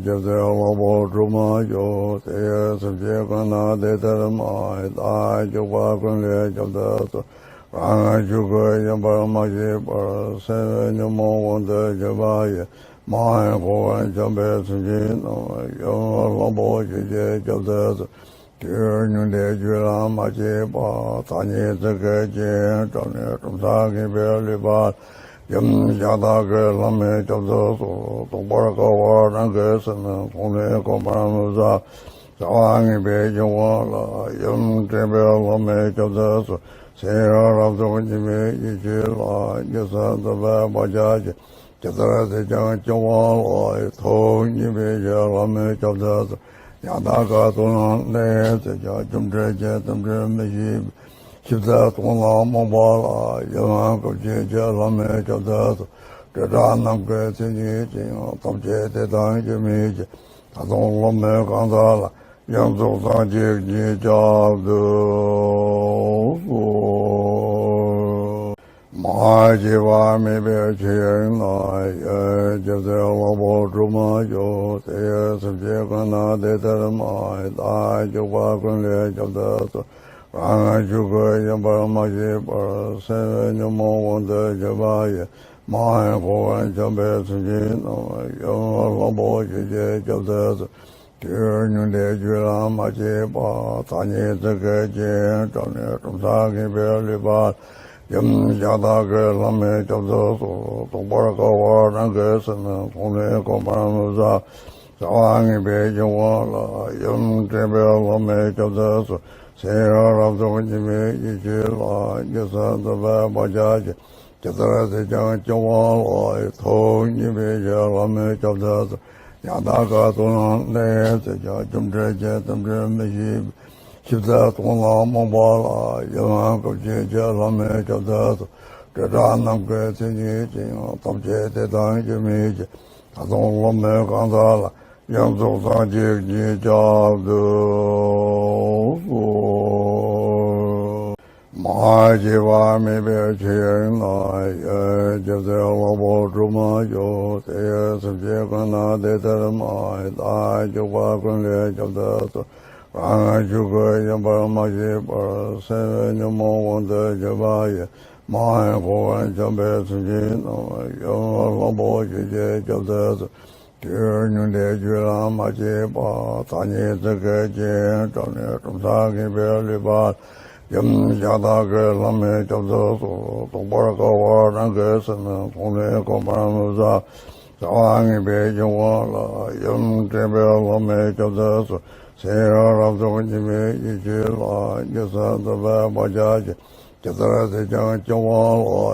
སྐྱབས་སེམས་གླང་པོ་གྲུབ་མ་བྱུང་། དེ་ཡང་སེམས་ཅན་ཀུན་ན་དེ་ལྟར་སྨྲ། བདག་སྐྱོབ་པ་ཀུན་ལས་སྐྱོབ་ཏུ་གསོལ། རང་ངམ་ཆོས་སྐུ་ཡིན་པར་མ་ཤེས་པར། སེམས་ཉོན་མོངས་དབང་དུ་གྱུར་པ་ཡིས། མ་ཧེ་ཁོ་བོས་བསྐྱངས་པའི་སེམས་ཅན་རྣམས། ཡུམ་གླང་པོ་ཆེ་ཁྱེད་སྐྱབས་སུ་གསོལ། དུས་ཉུང་འདས་རྒྱུད་ལ་མ་སྐྱེས་པ། ཐ་སྙད་ཚིག་གི་རྐྱེན་བྲལ་ནས། གྲུབ་མཐའ་ངེས་པའི་ལུས་པ། ཡུམ་གཞན་དག་གི་ལྷ་མོས་སྐྱོབ་ཏུ་གསོལ། རྟོགས་པར་དཀའ་བ་རང་གི་སེམས། མཐོང་ནས་གོམས་པར་མི་བྱ། བྱ་བ་ངེས་པའི་སྐྱེ་བོ་ལ། ཡུམ་དྲན་པའི་ལྷ་མོས་སྐྱོབ་ཏུ་གསོལ། སེམས་རབ་རྟོག་གཉིས་མེད་ཡེ་ཤེས་ལ། རྗེས་སུ་འཛིན་པའི་བག་ཆགས་ཅན། ཇི་ལྟར་བྱས་ཀྱང་སྐྱེ་བོ་ལ། ཐུགས་མཉེས་པའི་ཕྱིར་ལྷ་མོས་སྐྱོབ་ཏུ་གསོལ། ཡང་དག་ཀུན་ལ་གནས་ཚུལ་ཀྱང་། རྒྱུ་འབྲས་ཀྱི་དམ་ཆོས་མི་ཤེས་པའི། ཞིབ་ཏུ་རྟོགས་ན་རྨོངས་པ་ལ། ཡུམ་སྐུ་མཁྱེན་ཁྱེད་ལྷ་མོས་སྐྱོབ་ཏུ་གསོལ། སྤྲོས་བྲལ་ནམ་མཁའི་མཚན་ཉིད་ཅན། ཐམས་ཅད་དེ་དང་རྒྱུ་མེད་ཅིང་། ད་དུང་བློ་མོས་གང་དག་ལ། ཡོངས་རྫོགས་སངས་རྒྱས་ཀྱིས་སྐྱབས་སུ་གསོལ། མ་སྐྱེས་པ་མེད་པའི་ཆོས་དབྱིངས་ན། སྐྱབས་སེམས་གླང་པོ་གྲུབ་མ་བྱུང་། དེ་ཡང་སེམས་ཅན་ཀུན་ན་དེ་ལྟར་སྨྲ། བདག་སྐྱོབ་པ་ཀུན་ལས་སྐྱོབ་ཏུ་གསོལ། རང་ངམ་ཆོས་སྐུ་ཡིན་པར་མ་ཤེས་པར། སེམས་ཉོན་མོངས་དབང་དུ་གྱུར་པ་ཡིས། མ་ཧེ་ཁོ་བོས་བསྐྱངས་པའི་སེམས་ཅན་རྣམས། ཡུམ་གླང་པོ་ཆེ་ཁྱེད་སྐྱབས་སུ་གསོལ། དུས་ཉུང་འདས་རྒྱུད་ལ་མ་སྐྱེས་པ། ཐ་སྙད་ཚིག་གི་རྐྱེན་བྲལ་ནས། གྲུབ་མཐའ་ངེས་པའི་ལུས་པ། ཡུམ་གཞན་དག་གི་ལྷ་མོས་སྐྱབས་སུ་གསོལ། རྟོགས་པར་དཀའ་བ་རང་གི་སེམས། མཐོང་ནས་གོམས་པར་མི་བྱ། བྱ་བ་ངེས་པའི་སྐྱེ་བོ་ལ། ཡུམ་དྲན་པའི་ལྷ་མོས་སྐྱབས་སུ་གསོལ། སེམས་རབ་རྟོག་གཉིས་མེད་ཡེ་ཤེས་ལ། རྗེས་སུ་འཛིན་པའི་བག་ཆགས་ཅན། ཇི་ལྟར་བྱས་ཀྱང་སྐྱེ་བོ་ལ། ཐུགས་མཉེས་པའི་ཕྱིར་ལྷ་མོས་སྐྱབས་སུ་གསོལ། ཡང་དག་ཀུན་ལ་གནས་ཚུལ་ཀྱང་། རྒྱུ་འབྲས་ཀྱི་དམ་ཆོས་མི་ཤེས་པའི། ཞིབ་ཏུ་རྟོགས་ན་རྨོངས་པ་ལ། ཡུམ་སྐུ་མཁྱེན་ཁྱེད་ལྷ་མོས་སྐྱབས་སུ་གསོལ། སྤྲོས་བྲལ་ནམ་མཁའི་མཚན་ཉིད་ཅན། ཐམས་ཅད་དེ་དང་རྒྱུ་མེད་ཅིང་། ད་དུང་བློ་མོས་གང་དག་ལ། ཡོངས་རྫོགས་སངས་རྒྱས་ཀྱིས་སྐྱབས་སུ་གསོལ། མ་སྐྱེས་པ་མེད་པའི་ཆོས་དབྱིངས་ན། སྐྱབས་སེམས་གླང་པོ་གྲུབ་མ་བྱུང་། དེ་ཡང་སེམས་ཅན་ཀུན་ན་དེ་ལྟར་སྨྲ། བདག་སྐྱོབ་པ་ཀུན་ལས་སྐྱབས་སུ་གསོལ། རང་ངམ་ཆོས་སྐུ་ཡིན་པར་མ་ཤེས་པར། སེམས་ཉོན་མོངས་དབང་དུ་གྱུར་པ་ཡིས། མ་ཧེ་ཁོ་བོས་བསྐྱངས་པའི་སེམས་ཅན་རྣམས། ཡུམ་གླང་པོ་ཆེ་ཁྱེད་སྐྱབས་སུ་གསོལ། དུས་ཉུང་འདས་རྒྱུད་ལ་མ་སྐྱེས་པ། ཐ་སྙད་ཚིག་གི་རྐྱེན་བྲལ་ནས། གྲུབ་མཐའ་ངེས་པའི་ལུས་པ། ཡུམ་གཞན་དག་གི་ལྷ་མོས་སྐྱབས་སུ་གསོལ། རྟོགས་པར་དཀའ་བ་རང་གི་སེམས། མཐོང་ནས་གོམས་པར་མི་བྱ། བྱ་བ་ངེས་པའི་སྐྱེ་བོ་ལ། ཡུམ་དྲན་པའི་ལྷ་མོས་སྐྱབས་སུ་གསོལ། སེམས་རབ་རྟོག་གཉིས་མེད་ཡེ་ཤེས་ལ། རྗེས་སུ་འཛིན་པའི་བག་ཆགས་ཅན། ཇི་ལྟར་བྱས་ཀྱང་སྐྱེ་བོ་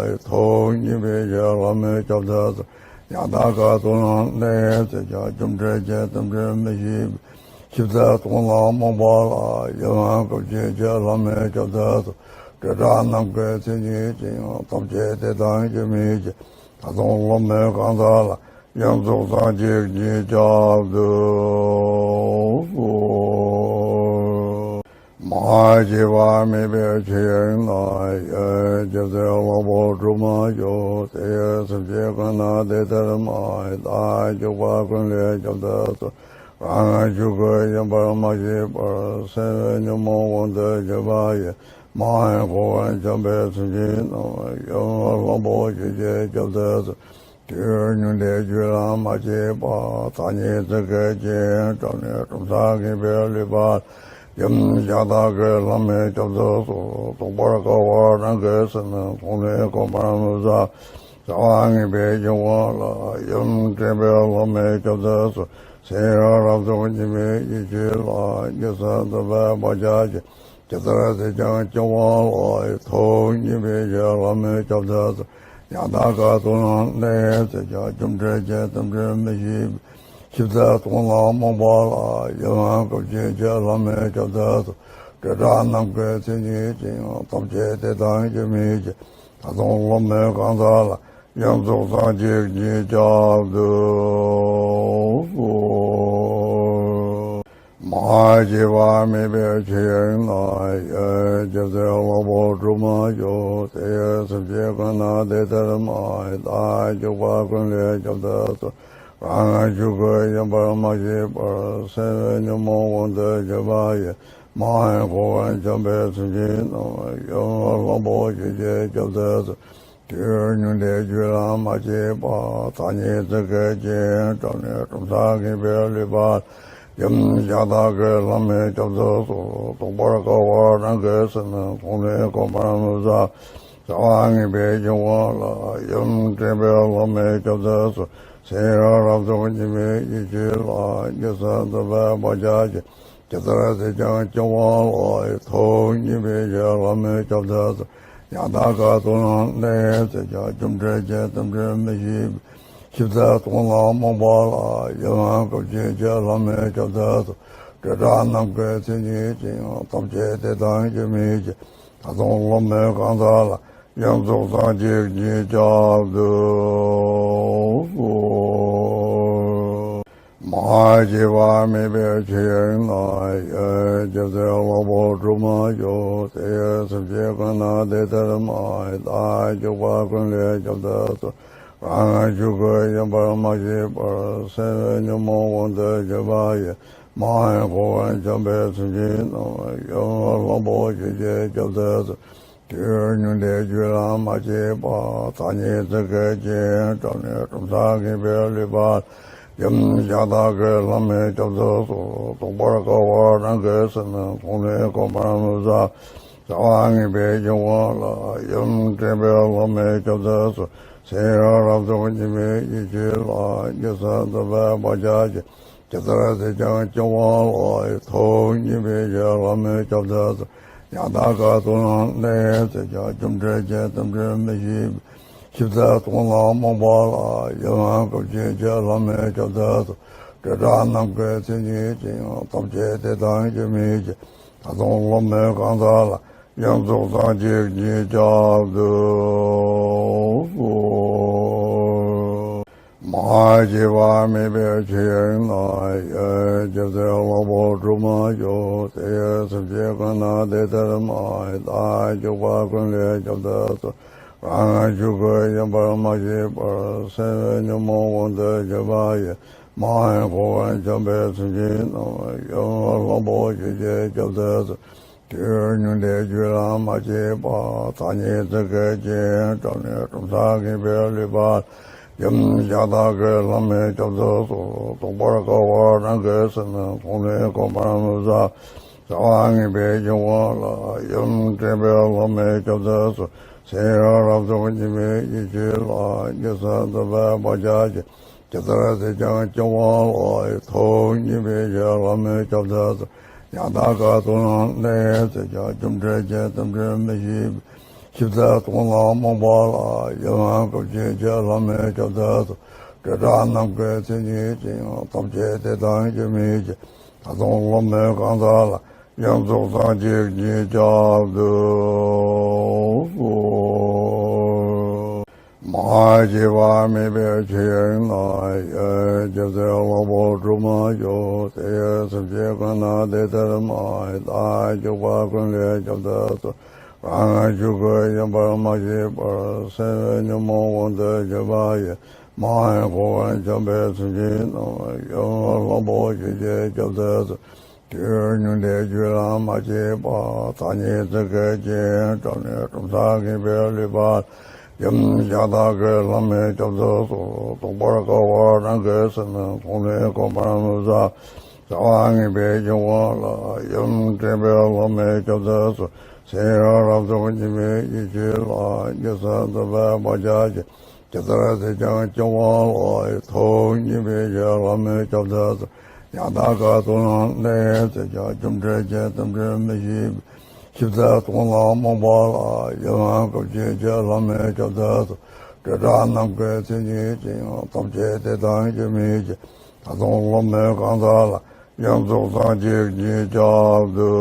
ལ། ཐུགས་མཉེས་པའི་ཕྱིར་ལྷ་མོས་སྐྱབས་སུ་གསོལ། ཡང་དག་ཀུན་ལ་གནས་ཚུལ་ཀྱང་། རྒྱུ་འབྲས་ཀྱི་དམ་ཆོས་མི་ཤེས་པའི། ཞིབ་ཏུ་རྟོགས་ན་རྨོངས་པ་ལ། ཡུམ་སྐུ་མཁྱེན་ཁྱེད་ལྷ་མོས་སྐྱབས་སུ་གསོལ། སྤྲོས་བྲལ་ནམ་མཁའི་མཚན་ཉིད་ཅན། ཐམས་ཅད་དེ་དང་རྒྱུ་མེད་ཅིང་། ད་དུང་བློ་མོས་གང་དག་ལ། ཡོངས་རྫོགས་སངས་རྒྱས་ཀྱིས་སྐྱབས་སུ་གསོལ། མ་ མ་སྐྱེས་པ་མེད་པའི་ཆོས་དབྱིངས་ན། ཡེ་སྒྱུ་རྩལ་གླང་པོ་གྲུབ་མ་བྱུང་། དེ་ཡི་སེམས་ཅན་ཀུན་ན་དེ་ལྟར་སྨྲ། བདག་སྐྱོབ་པ་ཀུན་ལས་སྐྱོབ་ཐབས་སུ། རང་ངམ་ཆོས་སྐུ་ཡིན་པར་མ་ཤེས་པར། སེམས་ཉོན་མོངས་དབང་དུ་གྱུར་པ་ཡི། མ་ཡེངས་ཁོ་བོས་འཁྱམས་པའི་སེམས་ཅན་རྣམས། ཡུམ་གླང་པོ་ཆེ་ཡིས་སྐྱོབ་ཐབས་སུ། དུས་ཉུང་འདས་རྒྱུད་ལ་མ་སྐྱེས་པ། ཐ་སྙད་ཚིག་གི་རྐྱེན་བྲལ་ནས་གྲུབ་མཐས་ངེས་པའི་ལུས་པ། ཡུམ་གཞན་དག་གི་ལམ་མེད་སྐྱོབ་ཐབས་སུ། རྟོགས་པར་དཀའ་བ་རང་གི་སེམས། མཐོང་ནས་གོམས་པར་མི་བྱ། བྱ་བ་ངེས་པའི་སྐྱོབ་པ་ལ། ཡུམ་དྲན་པའི་ལམ་མེད་སྐྱོབ་ཐབས་སུ། སེམས་རབ་རྟོག་གཉིས་མེད་ཡེ་ཤེས་ལ། རྒྱུ་གསུམ་རྟོགས་པའི་བག་ཆགས་ཀྱིས། ཇི་ལྟར་བསད་ཀྱང་སྐྱོབ་པ་ལ། ཐུགས་མཉེས་པའི་ཕྱིར་ལམ་མེད་སྐྱོབ་ཐབས་སུ། ཡང་དག་ཀུན་ཏུ་བསླངས་ནས་བསད་ཀྱང་། རྒྱུ་འབྲས་ཀྱི་དམ་བཅའ་མི་ཤེས་པའི། ཞིབ་ཚད་སྟོང་ལ་རྨོངས་པ་ལ། ཡུམ་སྐུ་མཁྱེན་ཕྱིར་ལམ་མེད་སྐྱོབ་ཐབས་སུ། སྤྲོས་བྲལ་ནམ་མཁའི་མཚན་ཉིད་ཅན། ཐམས་ཅད་དེ་དང་རྒྱུ་མེད་ཅིང་། ད་དུང་བློ་མེད་གང་དག་ལ། ཡོངས་རྫོགས་སངས་རྒྱས་ཀྱིས་སྐྱོབ་ཐབས་སུ། མ་སྐྱེས་པ་མེད་པའི་ཆོས་དབྱིངས་ན། ཡེ་སྒྱུ་རྩལ་གླང་པོ་གྲུབ་མ་བྱུང་། དེ་ཡི་སེམས་ཅན་ཀུན་ན་དེ་ལྟར་སྨྲ། བདག་སྐྱོབ་པ་ཀུན་ལས་སྐྱོབ་ཐབས་སུ། རང་ངམ་ཆོས་སྐུ་ཡིན་པར་མ་ཤེས་པར། སེམས་ཉོན་མོངས་དབང་དུ་གྱུར་པ་ཡི། མ་ཡེངས་ཁོ་བོས་འཁྱམས་པའི་སེམས་ཅན་རྣམས། ཡུམ་གླང་པོ་ཆེ་ཡིས་སྐྱོབ་ཐབས་སུ། དུས་ཉུང་འདས་རྒྱུད་ལ་མ་སྐྱེས་པ། ཐ་སྙད་ཚིག་གི་རྐྱེན་བྲལ་ནས་གྲུབ་མཐས་ངེས་པའི་ལུས་པ། ཡུམ་གཞན་དག་གི་ལམ་མེད་སྐྱོབ་ཐབས་སུ། རྟོགས་པར་དཀའ་བ་རང་གི་སེམས། མཐོང་ནས་གོམས་པར་མི་བྱ། བྱ་བ་ངེས་པའི་སྐྱོབ་པ་ལ། ཡུམ་དྲན་པའི་ལམ་མེད་སྐྱོབ་ཐབས་སུ། སེམས་རབ་རྟོག་གཉིས་མེད་ཡེ་ཤེས་ལ། རྒྱུ་གསུམ་རྟོགས་པའི་བག་ཆགས་ཀྱིས། ཇི་ལྟར་བསད་ཀྱང་སྐྱོབ་པ་ལ། ཐུགས་མཉེས་པའི་ཕྱིར་ལམ་མེད་སྐྱོབ་ཐབས་སུ། ཡང་དག་ཀུན་ཏུ་བསླངས་ནས་བསད་ཀྱང་། རྒྱུ་འབྲས་ཀྱི་དམ་བཅའ་མི་ཤེས་པའི། ཞིབ་ཚད་སྟོང་ལ་རྨོངས་པ་ལ། ཡུམ་སྐུ་མཁྱེན་ཕྱིར་ལམ་མེད་སྐྱོབ་ཐབས་སུ། སྤྲོས་བྲལ་ནམ་མཁའི་མཚན་ཉིད་ཅན། ཐམས་ཅད་དེ་དང་རྒྱུ་མེད་ཅིང་། ད་དུང་བློ་མེད་གང་དག་ལ། ཡོངས་རྫོགས་སངས་རྒྱས་ཀྱིས་སྐྱོབ་ཐབས་སུ། མ་སྐྱེས་པ་མེད་པའི་ཆོས་དབྱིངས་ན། ཡེ་སྒྱུ་རྩལ་གླང་པོ་གྲུབ་མ་བྱུང་། དེ་ཡི་སེམས་ཅན་ཀུན་ན་དེ་ལྟར་སྨྲ། བདག་སྐྱོབ་པ་ཀུན་ལས་སྐྱོབ་ཐབས་སུ། རང་ངམ་ཆོས་སྐུ་ཡིན་པར་མ་ཤེས་པར། སེམས་ཉོན་མོངས་དབང་དུ་གྱུར་པ་ཡི། མ་ཡེངས་ཁོ་བོས་འཁྱམས་པའི་སེམས་ཅན་རྣམས། ཡུམ་གླང་པོ་ཆེ་ཡིས་སྐྱོབ་ཐབས་སུ། དུས་ཉུང་འདས་རྒྱུད་ལ་མ་སྐྱེས་པ། ཐ་སྙད་ཚིག་གི་རྐྱེན་བྲལ་ནས་གྲུབ་མཐས་ངེས་པའི་ལུས་པ། ཡུམ་གཞན་དག་གི་ལམ་མེད་སྐྱོབ་ཐབས་སུ། རྟོགས་པར་དཀའ་བ་རང་གི་སེམས། མཐོང་ནས་གོམས་པར་མི་བྱ། བྱ་བ་ངེས་པའི་སྐྱོབ་པ་ལ། ཡུམ་དྲན་པའི་ལམ་མེད་སྐྱོབ་ཐབས་སུ། སེམས་རབ་རྟོག་གཉིས་མེད་ཡེ་ཤེས་ལ། རྒྱུ་གསུམ་རྟོགས་པའི་བག་ཆགས་ཀྱིས། ཇི་ལྟར་བསད་ཀྱང་སྐྱོབ་པ་ལ། ཐུགས་མཉེས་པའི་ཕྱིར་ལམ་མེད་སྐྱོབ་ཐབས་སུ། ཡང་དག་ཀུན་ཏུ་བསླངས་ནས་བསད་ཀྱང་། རྒྱུ་འབྲས་ཀྱི་དམ་བཅའ་མི་ཤེས་པའི། ཞིབ་ཚད་སྟོང་ལ་རྨོངས་པ་ལ། ཡུམ་སྐུ་མཁྱེན་ཕྱིར་ལམ་མེད་སྐྱོབ་ཐབས་སུ། སྤྲོས་བྲལ་ནམ་མཁའི་མཚན་ཉིད་ཅན། ཐམས་ཅད་དེ་དང་རྒྱུ་མེད་ཅིང་། ད་དུང་བློ་མེད་གང་དག་ལ། ཡོངས་རྫོགས་སངས་རྒྱས་ཀྱིས་སྐྱོབ་ཐབས་སུ། མ་སྐྱེས་པ་མེད་པའི་ཆོས་དབྱིངས་ན། ཡེ་སྒྱུ་རྩལ་གླང་པོ་གྲུབ་མ་བྱུང་། དེ་ཡི་སེམས་ཅན་ཀུན་ན་དེ་ལྟར་སྨྲ། བདག་སྐྱོབ་པ་ཀུན་ལས་སྐྱོབ་ཐབས་སུ། རང་ངམ་ཆོས་སྐུ་ཡིན་པར་མ་ཤེས་པར། སེམས་ཉོན་མོངས་དབང་དུ་གྱུར་པ་ཡི། མ་ཡེངས་ཁོ་བོས་འཁྱམས་པའི་སེམས་ཅན་རྣམས། ཡུམ་གླང་པོ་ཆེ་ཡིས་སྐྱོབ་ཐབས་སུ། དུས་ཉུང་འདས་རྒྱུད་ལ་མ་སྐྱེས་པ། ཐ་སྙད་ཚིག་གི་རྐྱེན་བྲལ་ནས་གྲུབ་མཐས་ངེས་པའི་ལུས་པ། ཡུམ་གཞན་དག་གི་ལམ་མེད་སྐྱོབ་ཐབས་སུ། རྟོགས་པར་དཀའ་བ་རང་གི་སེམས། མཐོང་ནས་གོམས་པར་མི་བྱ། བྱ་བ་ངེས་པའི་སྐྱོབ་པ་ལ། ཡུམ་དྲན་པའི་ལམ་མེད་སྐྱོབ་ཐབས་སུ། སེམས་རབ་རྟོག་གཉིས་མེད་ཡེ་ཤེས་ལ། རྒྱུ་གསུམ་རྟོགས་པའི་བག་ཆགས་ཀྱིས། ཇི་ལྟར་བསད་ཀྱང་སྐྱོབ་པ་ལ། ཐུགས་མཉེས་པའི་ཕྱིར་ལམ་མེད་སྐྱོབ་ཐབས་སུ། ཡང་དག་ཀུན་ཏུ་བསླངས་ནས་བསད་ཀྱང་། རྒྱུ་འབྲས་ཀྱི་དམ་བཅའ་མི་ཤེས་པའི། ཞིབ་ཚད་སྟོང་ལ་རྨོངས་པ་ལ། ཡུམ་སྐུ་མཁྱེན་ཕྱིར་ལམ་མེད་སྐྱོབ་ཐབས་སུ། སྤྲོས་བྲལ་ནམ་མཁའི་མཚན་ཉིད་ཅན། ཐམས་ཅད་དེ་དང་རྒྱུ་མེད་ཅིང་། ད་དུང་བློ་མེད་གང་དག་ལ། ཡོངས་རྫོགས་སངས་རྒྱས་ཀྱིས་སྐྱོབ་ཐབས་སུ། མ་ མ་སྐྱེས་པ་མེད་པའི་ཕྱིར་ན། ཡང་སྐྱེ་ཚེ་ལྷག་པ་སྒྲུབ་མ་བྱུང་། དེ་ཡང་སེམས་ཅན་གང་ན་བདེ་ལྡན་མ་ཡིན། བདག་སྐྱོབ་པ་ཀུན་ལས་སྐྱོབ་ཐབས་སུ། རང་རང་ཆོས་སྐུ་ཡིན་པར་མ་ཤེས་པར། སེམས་ཉོན་མོངས་དབང་དུ་གྱུར་པ་ཡིས། མ་ཡིན་འཁོར་བར་འཁྱམས་པའི་སེམས་ཅན་རྣམས། ཡང་ལྷག་པ་ཅན་གྱིས་སྐྱོབ་ཐབས་སུ། དུས་ཉུང་འདས་རྒྱུད་ལ་མ་སྐྱེས་པ། ཐ་སྙད་ཚིག་གི་རྐྱེན་བྲལ་ནས་གྲུབ་མཐའ་ངེས་པའི་ལུས་པ་ལ། ཡུམ་གཞན་དག་གི་ལྷ་མོས་སྐྱོབ་ཐབས་སུ། རྟོགས་པར་དཀའ་བ་རང་གི་སེམས་ནི། མཐོང་ནས་གོམས་པར་མི་བྱ་བྱ་བ་ངེས་པའི་སྐྱེ་བོ་ལ། ཡུམ་དྲན་པའི་ལྷ་མོས་སྐྱོབ་ཐབས་སུ། ཚེ་ཡི་རབ་ཏུ་སྙིགས་མའི་ཡིད་ཀྱིས་ལ། ཉེས་སུ་འཛིན་པའི་བག་ཆགས་ཀྱིས། ཇི་ལྟར་ཟད་ཀྱང་སྐྱེ་བ་ལ། ཐོག་གཉིས་པའི་ཕྱིར་ལྷ་མོས་སྐྱོབ་ཐབས་སུ། ཡང་དག་ག་ཏུ་ན་གནས་ཟད་ཀྱང་། རྒྱུ་འབྲས་ཀྱི་རྟེན་འབྲེལ་མི་ཤེས་པའི། ཞིབ་ཚད་སྟོང་ལ་རྨོངས་པ་ལ། ཡུམ་སྐུ་མཁྱེན་གྱིས་ལྷ་མོས་སྐྱོབ་ཐབས་སུ། སྤྲོས་བྲལ་ནམ་མཁའི་མཚན་ཉིད་ཅན། ཐམས་ཅད་དེ་དང་རྒྱུ་མེད་ཅིང་། ད་དུང་ལྷ་མོའི་གང་ཟག་ལ། ཡོངས་རྫོགས་སངས་རྒྱས་ཀྱིས་སྐྱོབ་ཐབས་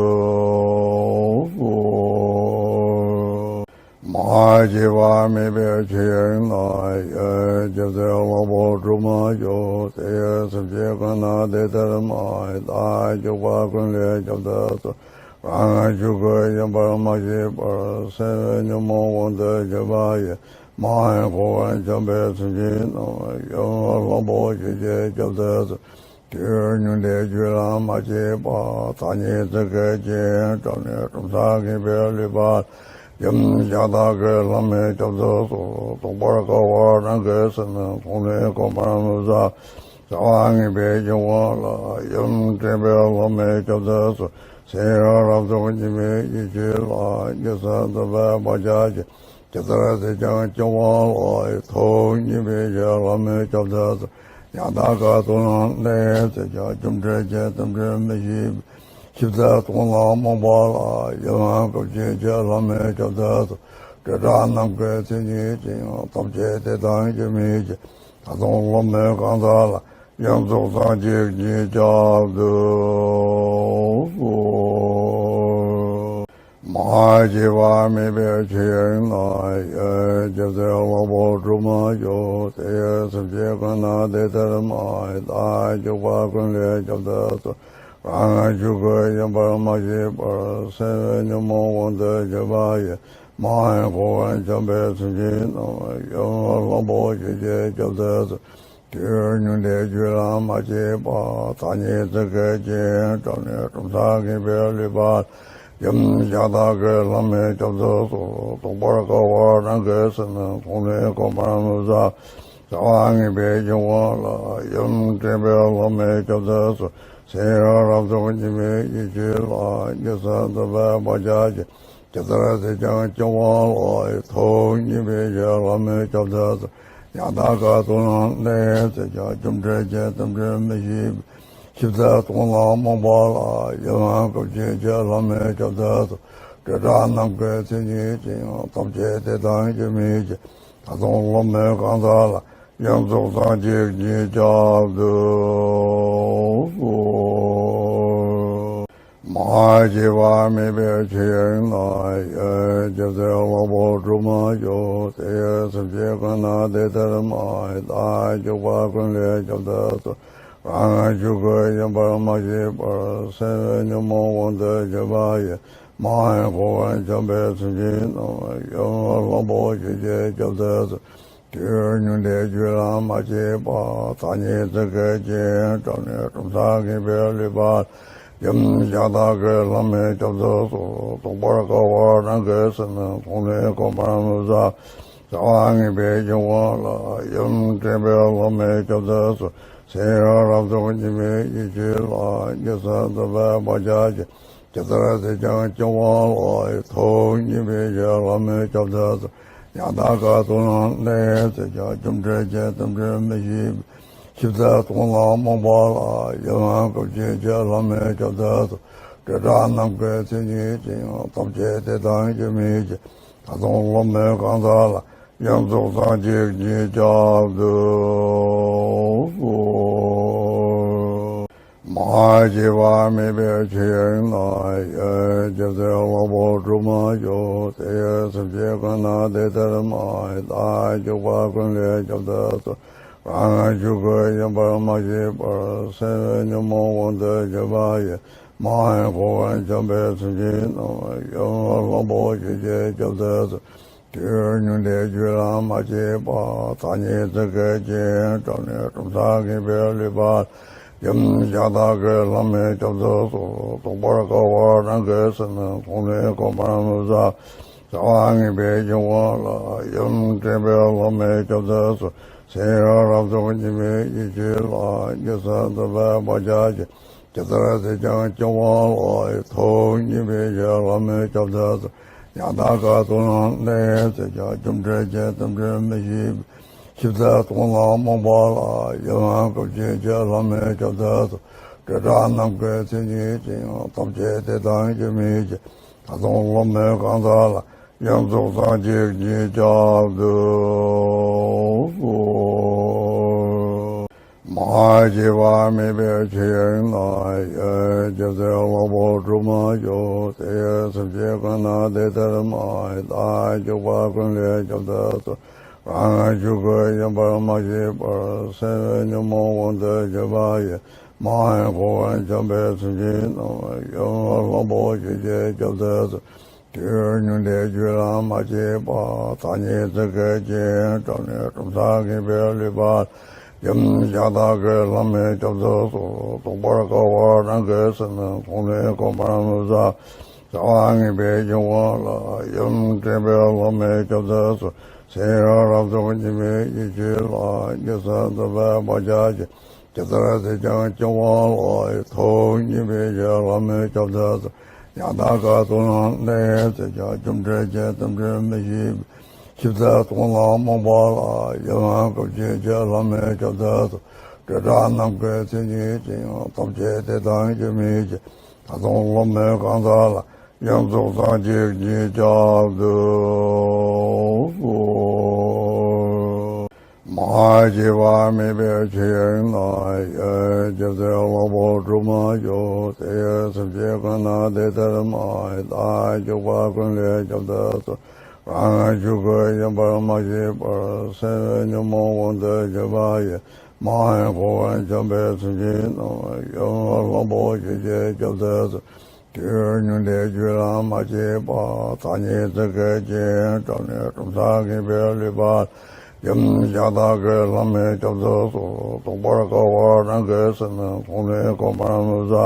སུ། མ་སྐྱེས་པ་མེད་པའི་ཕྱིར་ན། ཡང་སྐྱེ་ཚེ་ལྷག་པ་སྒྲུབ་མ་བྱུང་། དེ་ཡང་སེམས་ཅན་གང་ན་བདེ་ལྡན་མ་ཡིན། བདག་སྐྱོབ་པ་ཀུན་ལས་སྐྱོབ་ཐབས་སུ། རང་རང་ཆོས་སྐུ་ཡིན་པར་མ་ཤེས་པར། སེམས་ཉོན་མོངས་དབང་དུ་གྱུར་པ་ཡིས། མ་ཡིན་འཁོར་བར་འཁྱམས་པའི་སེམས་ཅན་རྣམས། ཡང་ལྷག་པ་ཅན་གྱིས་སྐྱོབ་ཐབས་སུ། དུས་ཉུང་འདས་རྒྱུད་ལ་མ་སྐྱེས་པ། ཐ་སྙད་ཚིག་གི་རྐྱེན་བྲལ་ནས་གྲུབ་མཐའ་ངེས་པའི་ལུས་པ་ལ། ཡུམ་གཞན་དག་གི་ལྷ་མོས་སྐྱོབ་ཐབས་སུ། རྟོགས་པར་དཀའ་བ་རང་གི་སེམས་ནི། མཐོང་ནས་གོམས་པར་མི་བྱ་བྱ་བ་ངེས་པའི་སྐྱེ་བོ་ལ། ཡུམ་དྲན་པའི་ལྷ་མོས་སྐྱོབ་ཐབས་སུ། ཚེ་ཡི་རབ་ཏུ་སྙིགས་མའི་ཡིད་ཀྱིས་ལ། ཉེས་སུ་འཛིན་པའི་བག་ཆགས་ཀྱིས། ཇི་ལྟར་ཟད་ཀྱང་སྐྱེ་བ་ལ། ཐོག་གཉིས་པའི་ཕྱིར་ལྷ་མོས་སྐྱོབ་ཐབས་སུ། ཡང་དག་ག་ཏུ་ན་གནས་ཟད་ཀྱང་། རྒྱུ་འབྲས་ཀྱི་རྟེན་འབྲེལ་མི་ཤེས་པའི། ཞིབ་ཚད་སྟོང་ལ་རྨོངས་པ་ལ། ཡུམ་སྐུ་མཁྱེན་གྱིས་ལྷ་མོས་སྐྱོབ་ཐབས་སུ། སྤྲོས་བྲལ་ནམ་མཁའི་མཚན་ཉིད་ཅན། ཐམས་ཅད་དེ་དང་རྒྱུ་མེད་ཅིང་། ད་དུང་ལྷ་མོའི་གང་ཟག་ལ། ཡོངས་རྫོགས་སངས་རྒྱས་ཀྱིས་སྐྱོབ་ཐབས་སུ། མ་སྐྱེས་པ་མེད་པའི་ཕྱིར་ན། ཡང་སྐྱེ་ཚེ་ལྷག་པ་སྒྲུབ་མ་བྱུང་། དེ་ཡང་སེམས་ཅན་གང་ན་བདེ་ལྡན་མ་ཡིན། བདག་སྐྱོབ་པ་ཀུན་ལས་སྐྱོབ་ཐབས་སུ། རང་རང་ཆོས་སྐུ་ཡིན་པར་མ་ཤེས་པར། སེམས་ཉོན་མོངས་དབང་དུ་གྱུར་པ་ཡིས། མ་ཡིན་འཁོར་བར་འཁྱམས་པའི་སེམས་ཅན་རྣམས། ཡང་ལྷག་པ་ཅན་གྱིས་སྐྱོབ་ཐབས་སུ། དུས་ཉུང་འདས་རྒྱུད་ལ་མ་སྐྱེས་པ། ཐ་སྙད་ཚིག་གི་རྐྱེན་བྲལ་ནས་གྲུབ་མཐའ་ངེས་པའི་ལུས་པ་ལ། ཡུམ་གཞན་དག་གི་ལྷ་མོས་སྐྱོབ་ཐབས་སུ། རྟོགས་པར་དཀའ་བ་རང་གི་སེམས་ནི། མཐོང་ནས་གོམས་པར་མི་བྱ་བྱ་བ་ངེས་པའི་སྐྱེ་བོ་ལ། ཡུམ་དྲན་པའི་ལྷ་མོས་སྐྱོབ་ཐབས་སུ། ཚེ་ཡི་རབ་ཏུ་སྙིགས་མའི་ཡིད་ཀྱིས་ལ། ཉེས་སུ་འཛིན་པའི་བག་ཆགས་ཀྱིས། ཇི་ལྟར་ཟད་ཀྱང་སྐྱེ་བ་ལ། ཐོག་གཉིས་པའི་ཕྱིར་ལྷ་མོས་སྐྱོབ་ཐབས་སུ། ཡང་དག་ག་ཏུ་ན་གནས་ཟད་ཀྱང་། རྒྱུ་འབྲས་ཀྱི་རྟེན་འབྲེལ་མི་ཤེས་པའི། ཞིབ་ཚད་སྟོང་ལ་རྨོངས་པ་ལ། ཡུམ་སྐུ་མཁྱེན་གྱིས་ལྷ་མོས་སྐྱོབ་ཐབས་སུ། སྤྲོས་བྲལ་ནམ་མཁའི་མཚན་ཉིད་ཅན། ཐམས་ཅད་དེ་དང་རྒྱུ་མེད་ཅིང་། ད་དུང་ལྷ་མོའི་གང་ཟག་ལ། ཡོངས་རྫོགས་སངས་རྒྱས་ཀྱིས་སྐྱོབ་ཐབས་སུ། མ་སྐྱེས་པ་མེད་པའི་ཕྱིར་ན། ཡང་སྐྱེ་ཚེ་ལྷག་པ་སྒྲུབ་མ་བྱུང་། དེ་ཡང་སེམས་ཅན་གང་ན་བདེ་ལྡན་མ་ཡིན། བདག་སྐྱོབ་པ་ཀུན་ལས་སྐྱོབ་ཐབས་སུ། རང་རང་ཆོས་སྐུ་ཡིན་པར་མ་ཤེས་པར། སེམས་ཉོན་མོངས་དབང་དུ་གྱུར་པ་ཡིས། མ་ཡིན་འཁོར་བར་འཁྱམས་པའི་སེམས་ཅན་རྣམས། ཡང་ལྷག་པ་ཅན་གྱིས་སྐྱོབ་ཐབས་སུ། དུས་ཉུང་འདས་རྒྱུད་ལ་མ་སྐྱེས་པ། ཐ་སྙད་ཚིག་གི་རྐྱེན་བྲལ་ནས་གྲུབ་མཐའ་ངེས་པའི་ལུས་པ་ལ། ཡུམ་གཞན་དག་གི་ལྷ་མོས་སྐྱོབ་ཐབས་སུ། རྟོགས་པར་དཀའ་བ་རང་གི་སེམས་ནི། མཐོང་ནས་གོམས་པར་མི་བྱ་བྱ་བ་ངེས་པའི་སྐྱེ་བོ་ལ། ཡུམ་དྲན་པའི་ལྷ་མོས་སྐྱོབ་ཐབས་སུ། ཚེ་ཡི་རབ་ཏུ་སྙིགས་མའི་ཡིད་ཀྱིས་ལ། ཉེས་སུ་འཛིན་པའི་བག་ཆགས་ཀྱིས། ཇི་ལྟར་ཟད་ཀྱང་སྐྱེ་བ་ལ། ཐོག་གཉིས་པའི་ཕྱིར་ལྷ་མོས་སྐྱོབ་ཐབས་སུ། ཡང་དག་ག་ཏུ་ན་གནས་ཟད་ཀྱང་། རྒྱུ་འབྲས་ཀྱི་རྟེན་འབྲེལ་མི་ཤེས་པའི། ཞིབ་ཚད་སྟོང་ལ་རྨོངས་པ་ལ། ཡུམ་སྐུ་མཁྱེན་གྱིས་ལྷ་མོས་སྐྱོབ་ཐབས་སུ། སྤྲོས་བྲལ་ནམ་མཁའི་མཚན་ཉིད་ཅན། ཐམས་ཅད་དེ་དང་རྒྱུ་མེད་ཅིང་། ད་དུང་ལྷ་མོའི་གང་ཟག་ལ། ཡོངས་རྫོགས་སངས་རྒྱས་ཀྱིས་སྐྱོབ་ཐབས་སུ། མ་སྐྱེས་པ་མེད་པའི་ཆོས་དབྱིངས་ལ། ཡེ་སྐྱབས་སེམས་ལྷག་པའི་སྒྲོན་མ་བཞུགས། དེ་ཡི་སེམས་ཅན་ཀུན་ན་དེ་ལྟར་སྨྲ། བདག་སྐྱོབ་པ་ཀུན་ལས་སྐྱོབ་ཏུ་གསོལ། རང་རང་ཆོས་སྐུ་ཡིན་པར་མ་ཤེས་པར། སེམས་ཉོན་མོངས་དབང་དུ་གྱུར་པ་ཡི། མ་ཧེ་འཁོར་བར་འཁྱམས་པའི་སེམས་ཅན་རྣམས། ཡུམ་ལྷ་ལྷ་མོ་ཆེ་ཆེར་སྐྱོབ་ཏུ་གསོལ། དུས་ཉུང་འདས་རྒྱུད་ལ་མ་སྐྱེས་པ། ཐ་སྙད་ཚིག་གི་རྐྱེན་བྲལ་ནས་གྲུབ་མཐའ་ངེས་པའི་ལུས་པ། ཡུམ་གཞན་དག་གི་ལྷ་མོས་སྐྱོབ་ཏུ་གསོལ། རྟོགས་པར་དཀའ་བ་རང་གི་སེམས། མཐོང་ནས་གོམས་པར་མི་བྱ། བྱ་བ་ངེས་པའི་སྐྱེ་བོ་ལ། ཡུམ་དྲན་པའི་ལྷ་མོས་སྐྱོབ་ཏུ་གསོལ། ཚེ་ཡི་རབ་རྫོགས་ཉི་མའི་ཡེ་ཤེས་ལ། རྗེས་སུ་འཛིན་པའི་བག་ཆགས་ཀྱིས། ཇི་ལྟར་ཟད་ཀྱང་སྐྱེ་བ་ལ། ཐུགས་མཉེས་པའི་ཕྱིར་ལྷ་མོས་སྐྱོབ་ཏུ་གསོལ། ཉག་གཏའ་ཀ་ཏུ་ན་ལས་ཟད་ཀྱང་། སྐྱོབ་འདྲེན་གྱི་རྟེན་འབྲེལ་མི་ཤེས་པའི། ཞིབ་ཚད་སྟོང་ལ་རྨོངས་པ་ལ། ཡུམ་སྐུ་མཁྱེན་ཕྱིར་ལྷ་མོས་སྐྱོབ་ཏུ་གསོལ། དྲི་བྲལ་ནམ་མཁའི་མཚན་ཉིད་ཅན། ཐམས་ཅད་དེ་དང་གཞན་མེད་ཅིང་། ད་དུང་ལྷ་མོའི་གང་ཟག་ལ། ཡོངས་རྫོགས་སངས་རྒྱས་ཀྱིས་ཁྱབ་ཏུ་གསོལ། མ་སྐྱེས་པ་མེད་པའི་ཆོས་དབྱིངས་ལ། ཡེ་སྐྱབས་སེམས་ལྷག་པའི་སྒྲོན་མ་བཞུགས། དེ་ཡི་སེམས་ཅན་ཀུན་ན་དེ་ལྟར་སྨྲ། བདག་སྐྱོབ་པ་ཀུན་ལས་སྐྱོབ་ཏུ་གསོལ། རང་རང་ཆོས་སྐུ་ཡིན་པར་མ་ཤེས་པར། སེམས་ཉོན་མོངས་དབང་དུ་གྱུར་པ་ཡི། མ་ཧེ་འཁོར་བར་འཁྱམས་པའི་སེམས་ཅན་རྣམས། ཡུམ་ལྷ་ལྷ་མོ་ཆེ་ཆེར་སྐྱོབ་ཏུ་གསོལ། དུས་ཉུང་འདས་རྒྱུད་ལ་མ་སྐྱེས་པ། ཐ་སྙད་ཚིག་གི་རྐྱེན་བྲལ་ནས་གྲུབ་མཐའ་ངེས་པའི་ལུས་པ། ཡུམ་གཞན་དག་གི་ལྷ་མོས་སྐྱོབ་ཏུ་གསོལ། རྟོགས་པར་དཀའ་བ་རང་གི་སེམས། མཐོང་ནས་གོམས་པར་མི་བྱ། བྱ་བ་ངེས་པའི་སྐྱེ་བོ་ལ། ཡུམ་དྲན་པའི་ལྷ་མོས་སྐྱོབ་ཏུ་གསོལ། ཚེ་ཡི་རབ་རྫོགས་ཉི་མའི་ཡེ་ཤེས་ལ། རྗེས་སུ་འཛིན་པའི་བག་ཆགས་ཀྱིས། ཇི་ལྟར་ཟད་ཀྱང་སྐྱེ་བ་ལ། ཐུགས་མཉེས་པའི་ཕྱིར་ལྷ་མོས་སྐྱོབ་ཏུ་གསོལ། ཉག་གཏའ་ཀ་ཏུ་ན་ལས་ཟད་ཀྱང་། སྐྱོབ་འདྲེན་གྱི་རྟེན་འབྲེལ་མི་ཤེས་པའི། ཞིབ་ཚད་སྟོང་ལ་རྨོངས་པ་ལ། ཡུམ་སྐུ་མཁྱེན་ཕྱིར་ལྷ་མོས་སྐྱོབ་ཏུ་གསོལ། དྲི་བྲལ་ནམ་མཁའི་མཚན་ཉིད་ཅན། ཐམས་ཅད་དེ་དང་གཞན་མེད་ཅིང་། ད་དུང་ལྷ་མོའི་གང་ཟག་ལ། ཡོངས་རྫོགས་སངས་རྒྱས་ཀྱིས་ཁྱབ་ཏུ་གསོལ། མ་སྐྱེས་པ་མེད་པའི་ཆོས་དབྱིངས་ལ། ཡེ་སྐྱབས་སེམས་ལྷག་པའི་སྒྲོན་མ་བཞུགས། དེ་ཡི་སེམས་ཅན་ཀུན་ན་དེ་ལྟར་སྨྲ། བདག་སྐྱོབ་པ་ཀུན་ལས་སྐྱོབ་ཏུ་གསོལ། རང་རང་ཆོས་སྐུ་ཡིན་པར་མ་ཤེས་པར། སེམས་ཉོན་མོངས་དབང་དུ་གྱུར་པ་ཡི། མ་ཧེ་འཁོར་བར་འཁྱམས་པའི་སེམས་ཅན་རྣམས། ཡུམ་ལྷ་ལྷ་མོ་ཆེ་ཆེར་སྐྱོབ་ཏུ་གསོལ། དུས་ཉུང་འདས་རྒྱུད་ལ་མ་སྐྱེས་པ། ཐ་སྙད་ཚིག་གི་རྐྱེན་བྲལ་ནས་གྲུབ་མཐའ་ངེས་པའི་ལུས་པ། ཡུམ་གཞན་དག་གི་ལྷ་མོས་སྐྱོབ་ཏུ་གསོལ། རྟོགས་པར་དཀའ་བ་རང་གི་སེམས། མཐོང་ནས་གོམས་པར་མི་བྱ།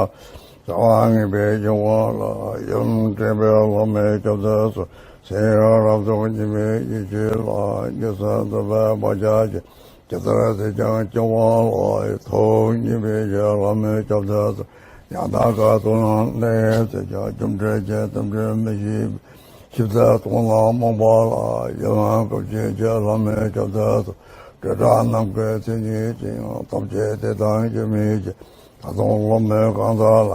བྱ་བ་ངེས་པའི་སྐྱེ་བོ་ལ། ཡུམ་དྲན་པའི་ལྷ་མོས་སྐྱོབ་ཏུ་གསོལ། ཚེ་ཡི་རབ་རྫོགས་ཉི་མའི་ཡེ་ཤེས་ལ། རྗེས་སུ་འཛིན་པའི་བག་ཆགས་ཀྱིས། ཇི་ལྟར་ཟད་ཀྱང་སྐྱེ་བ་ལ། ཐུགས་མཉེས་པའི་ཕྱིར་ལྷ་མོས་སྐྱོབ་ཏུ་གསོལ། ཉག་གཏའ་ཀ་ཏུ་ན་ལས་ཟད་ཀྱང་། སྐྱོབ་འདྲེན་གྱི་རྟེན་འབྲེལ་མི་ཤེས་པའི། ཞིབ་ཚད་སྟོང་ལ་རྨོངས་པ་ལ། ཡུམ་སྐུ་མཁྱེན་ཕྱིར་ལྷ་མོས་སྐྱོབ་ཏུ་གསོལ། དྲི་བྲལ་ནམ་མཁའི་མཚན་ཉིད་ཅན། ཐམས་ཅད་དེ་དང་གཞན་མེད་ཅིང་། ད་དུང་ལྷ་མོའི་གང་ཟག་ལ།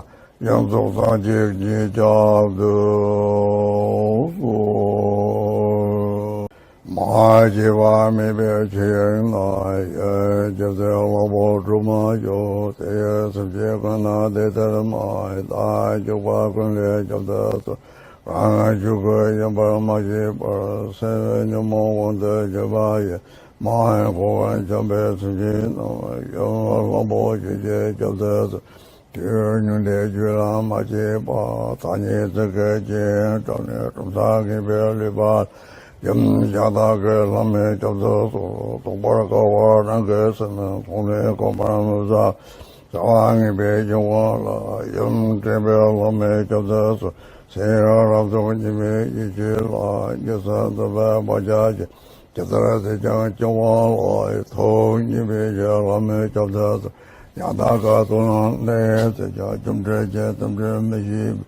ཡོངས་རྫོགས་སངས་རྒྱས་ཀྱིས་ཁྱབ་ཏུ་གསོལ། མ་སྐྱེས་པ་མེད་པའི་ཆོས་དབྱིངས་ལ། ཡེ་སྐྱབས་སེམས་ལྷག་པའི་སྒྲོན་མ་བཞུགས། དེ་ཡི་སེམས་ཅན་ཀུན་ན་དེ་ལྟར་སྨྲ། བདག་སྐྱོབ་པ་ཀུན་ལས་སྐྱོབ་ཏུ་གསོལ། རང་རང་ཆོས་སྐུ་ཡིན་པར་མ་ཤེས་པར། སེམས་ཉོན་མོངས་དབང་དུ་གྱུར་པ་ཡི། མ་ཧེ་འཁོར་བར་འཁྱམས་པའི་སེམས་ཅན་རྣམས། ཡུམ་ལྷ་ལྷ་མོ་ཆེ་ཆེར་སྐྱོབ་ཏུ་གསོལ། དུས་ཉུང་འདས་རྒྱུད་ལ་མ་སྐྱེས་པ། ཐ་སྙད་ཚིག་གི་རྐྱེན་བྲལ་ནས། གྲུབ་མཐའ་ངེས་པའི་ལུས་པ། ཡུམ་གཞན་དག་གི་ལྷ་མོས་སྐྱོབ་ཏུ་གསོལ། རྟོགས་པར་དཀའ་བ་རང་གི་སེམས། མཐོང་ནས་གོམས་པར་མི་བྱ། བྱ་བ་ངེས་པའི་སྐྱེ་བོ་ལ། ཡུམ་དྲན་པའི་ལྷ་མོས་སྐྱོབ་ཏུ་གསོལ། ཚེ་ཡི་རབ་རྫོགས་ཉི་མའི་ཡེ་ཤེས་ལ། རྗེས་སུ་འཛིན་པའི་བག་ཆགས་ཀྱིས། ཇི་ལྟར་ཟད་ཀྱང་སྐྱེ་བ་ལ། ཐུགས་མཉེས་པའི་ཕྱིར་ལྷ་མོས་སྐྱོབ་ཏུ་གསོལ། ཉག་གཏའ་ཀ་ཏུ་ན་ལས་ཟད་ཀྱང་། སྐྱོབ་འདྲེན་གྱི་རྟེན་འབྲེལ་མི་ཤེས་པའི།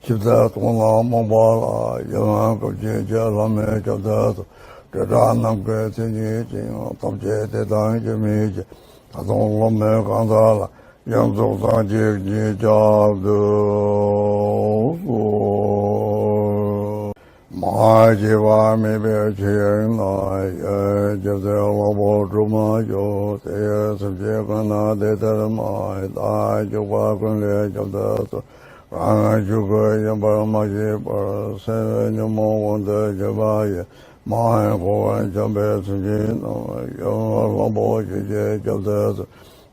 ཞིབ་ཚད་སྟོང་ལ་རྨོངས་པ་ལ། ཡུམ་སྐུ་མཁྱེན་ཕྱིར་ལྷ་མོས་སྐྱོབ་ཏུ་གསོལ། དྲི་བྲལ་ནམ་མཁའི་མཚན་ཉིད་ཅན། ཐམས་ཅད་དེ་དང་གཞན་མེད་ཅིང་། ད་དུང་ལྷ་མོའི་གང་ཟག་ལ། ཡོངས་རྫོགས་སངས་རྒྱས་ཀྱིས་ཁྱབ་ཏུ་གསོལ། མ་ མ་སྐྱེས་པ་མེད་པའི་ཆོས་དབྱིངས་ན། ཡེ་སྒྱུ་རྩལ་གླང་པོ་གྲུབ་མ་བྱུང་། དེ་ཡི་སེམས་ཅན་ཀུན་ན་དེ་ལྟར་སྨྲ། བདག་སྐྱོབ་པ་ཀུན་ལས་སྐྱོབ་ཏུ་གསོལ། རང་ངམ་ཆོས་སྐུ་ཡིན་པར་མ་ཤེས་པར། སེམས་ཉོན་མོངས་དབང་དུ་གྱུར་པ་ཡིས། མ་ཧེ་འཁོར་བར་འཁྱམས་པའི་སེམས་ཅན་རྣམས། ཡུམ་གླང་པོ་ཆེ་ཁྱེད་སྐྱོབ་ཏུ་གསོལ།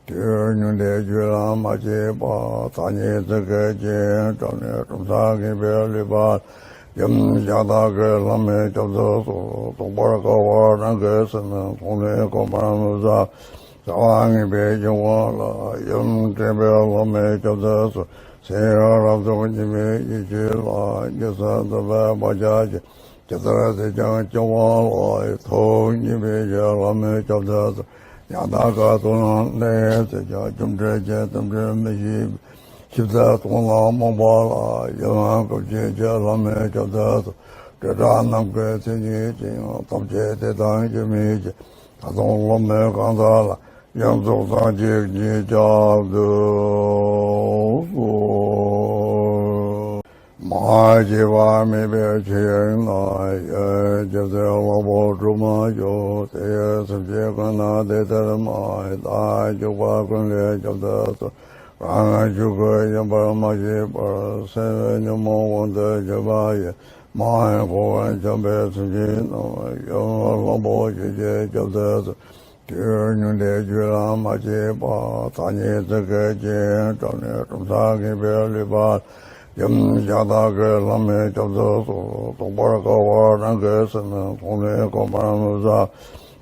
དུས་ཉུང་འདས་རྒྱུད་ལ་མ་སྐྱེས་པ། ཐ་སྙད་ཚིག་གི་སྐྱེ་བྲལ་ནས། གྲུབ་མཐའ་ངེས་པའི་ལུས་པ། ཡུམ་གཞན་དག་གི་ལྷ་མོས་སྐྱོབ་ཏུ་གསོལ། རྟོགས་པར་དཀའ་བ་རང་གི་སེམས། མཐོང་ནས་གོམས་པར་མི་བྱ། བྱ་བ་ངེས་པའི་སྐྱེ་བོ་ལ། ཡུམ་དྲན་པའི་ལྷ་མོས་སྐྱོབ་ཏུ་གསོལ། ཚེ་ཡི་རབ་རྫོགས་ཉི་མའི་ཡེ་ཤེས་ལ། རྒྱུ་གསུམ་རྟོག་པའི་བག་ཆགས་ཀྱིས། ཇི་ལྟར་བསད་ཀྱང་སྐྱོ་བ་ལ། ཡི་ཐོབ་ཉེས་པའི་ཕྱིར་ལྷ་མོས་སྐྱོབ་ཏུ་གསོལ། ཉ་ཟླ་སྐར་ཚོགས་རྣམས་ལས་བསད་ཀྱང་། སྐྱོབ་འདྲེན་གྱི་རྟེན་འབྲེལ་མི་ཤེས་པའི། ཞིབ་རྩལ་རྟོག་ལ་རྨོངས་པ་ལ། ཡུམ་སྐུ་མཁྱེན་ཁྱེད་ལྷ་མོས་སྐྱོབ་ཏུ་གསོལ། དྲི་བྲལ་ནམ་མཁའི་མཚན་ཉིད་ཅན། ཐམས་ཅད་དེ་དང་རྒྱུ་མེད་ཅིང་། ད་དུང་བློ་མོས་གང་དག་ལ། ཡོངས་རྫོགས་སངས་རྒྱས་ཉིད་སྐྱབས་སུ་གསོལ། མ་སྐྱེས་པ་མེད་པའི་ཆོས་དབྱིངས་ན། ཡེ་སྒྱུ་རྩལ་གླང་པོ་གྲུབ་མ་བྱུང་། དེ་ཡི་སེམས་ཅན་ཀུན་ན་དེ་ལྟར་སྨྲ། བདག་སྐྱོབ་པ་ཀུན་ལས་སྐྱོབ་ཏུ་གསོལ། རང་ངམ་ཆོས་སྐུ་ཡིན་པར་མ་ཤེས་པར། སེམས་ཉོན་མོངས་དབང་དུ་གྱུར་པ་ཡིས། མ་ཧེ་འཁོར་བར་འཁྱམས་པའི་སེམས་ཅན་རྣམས། ཡུམ་གླང་པོ་ཆེ་ཁྱེད་སྐྱོབ་ཏུ་གསོལ། དུས་ཉུང་འདས་རྒྱུད་ལ་མ་སྐྱེས་པ། ཐ་སྙད་ཚིག་གི་སྐྱེ་བྲལ་ནས། གྲུབ་མཐའ་ངེས་པའི་ལུས་པ། ཡུམ་གཞན་དག་གི་ལྷ་མོས་སྐྱོབ་ཏུ་གསོལ། རྟོགས་པར་དཀའ་བ་རང་གི་སེམས། མཐོང་ནས་གོམས་པར་མི་བྱ།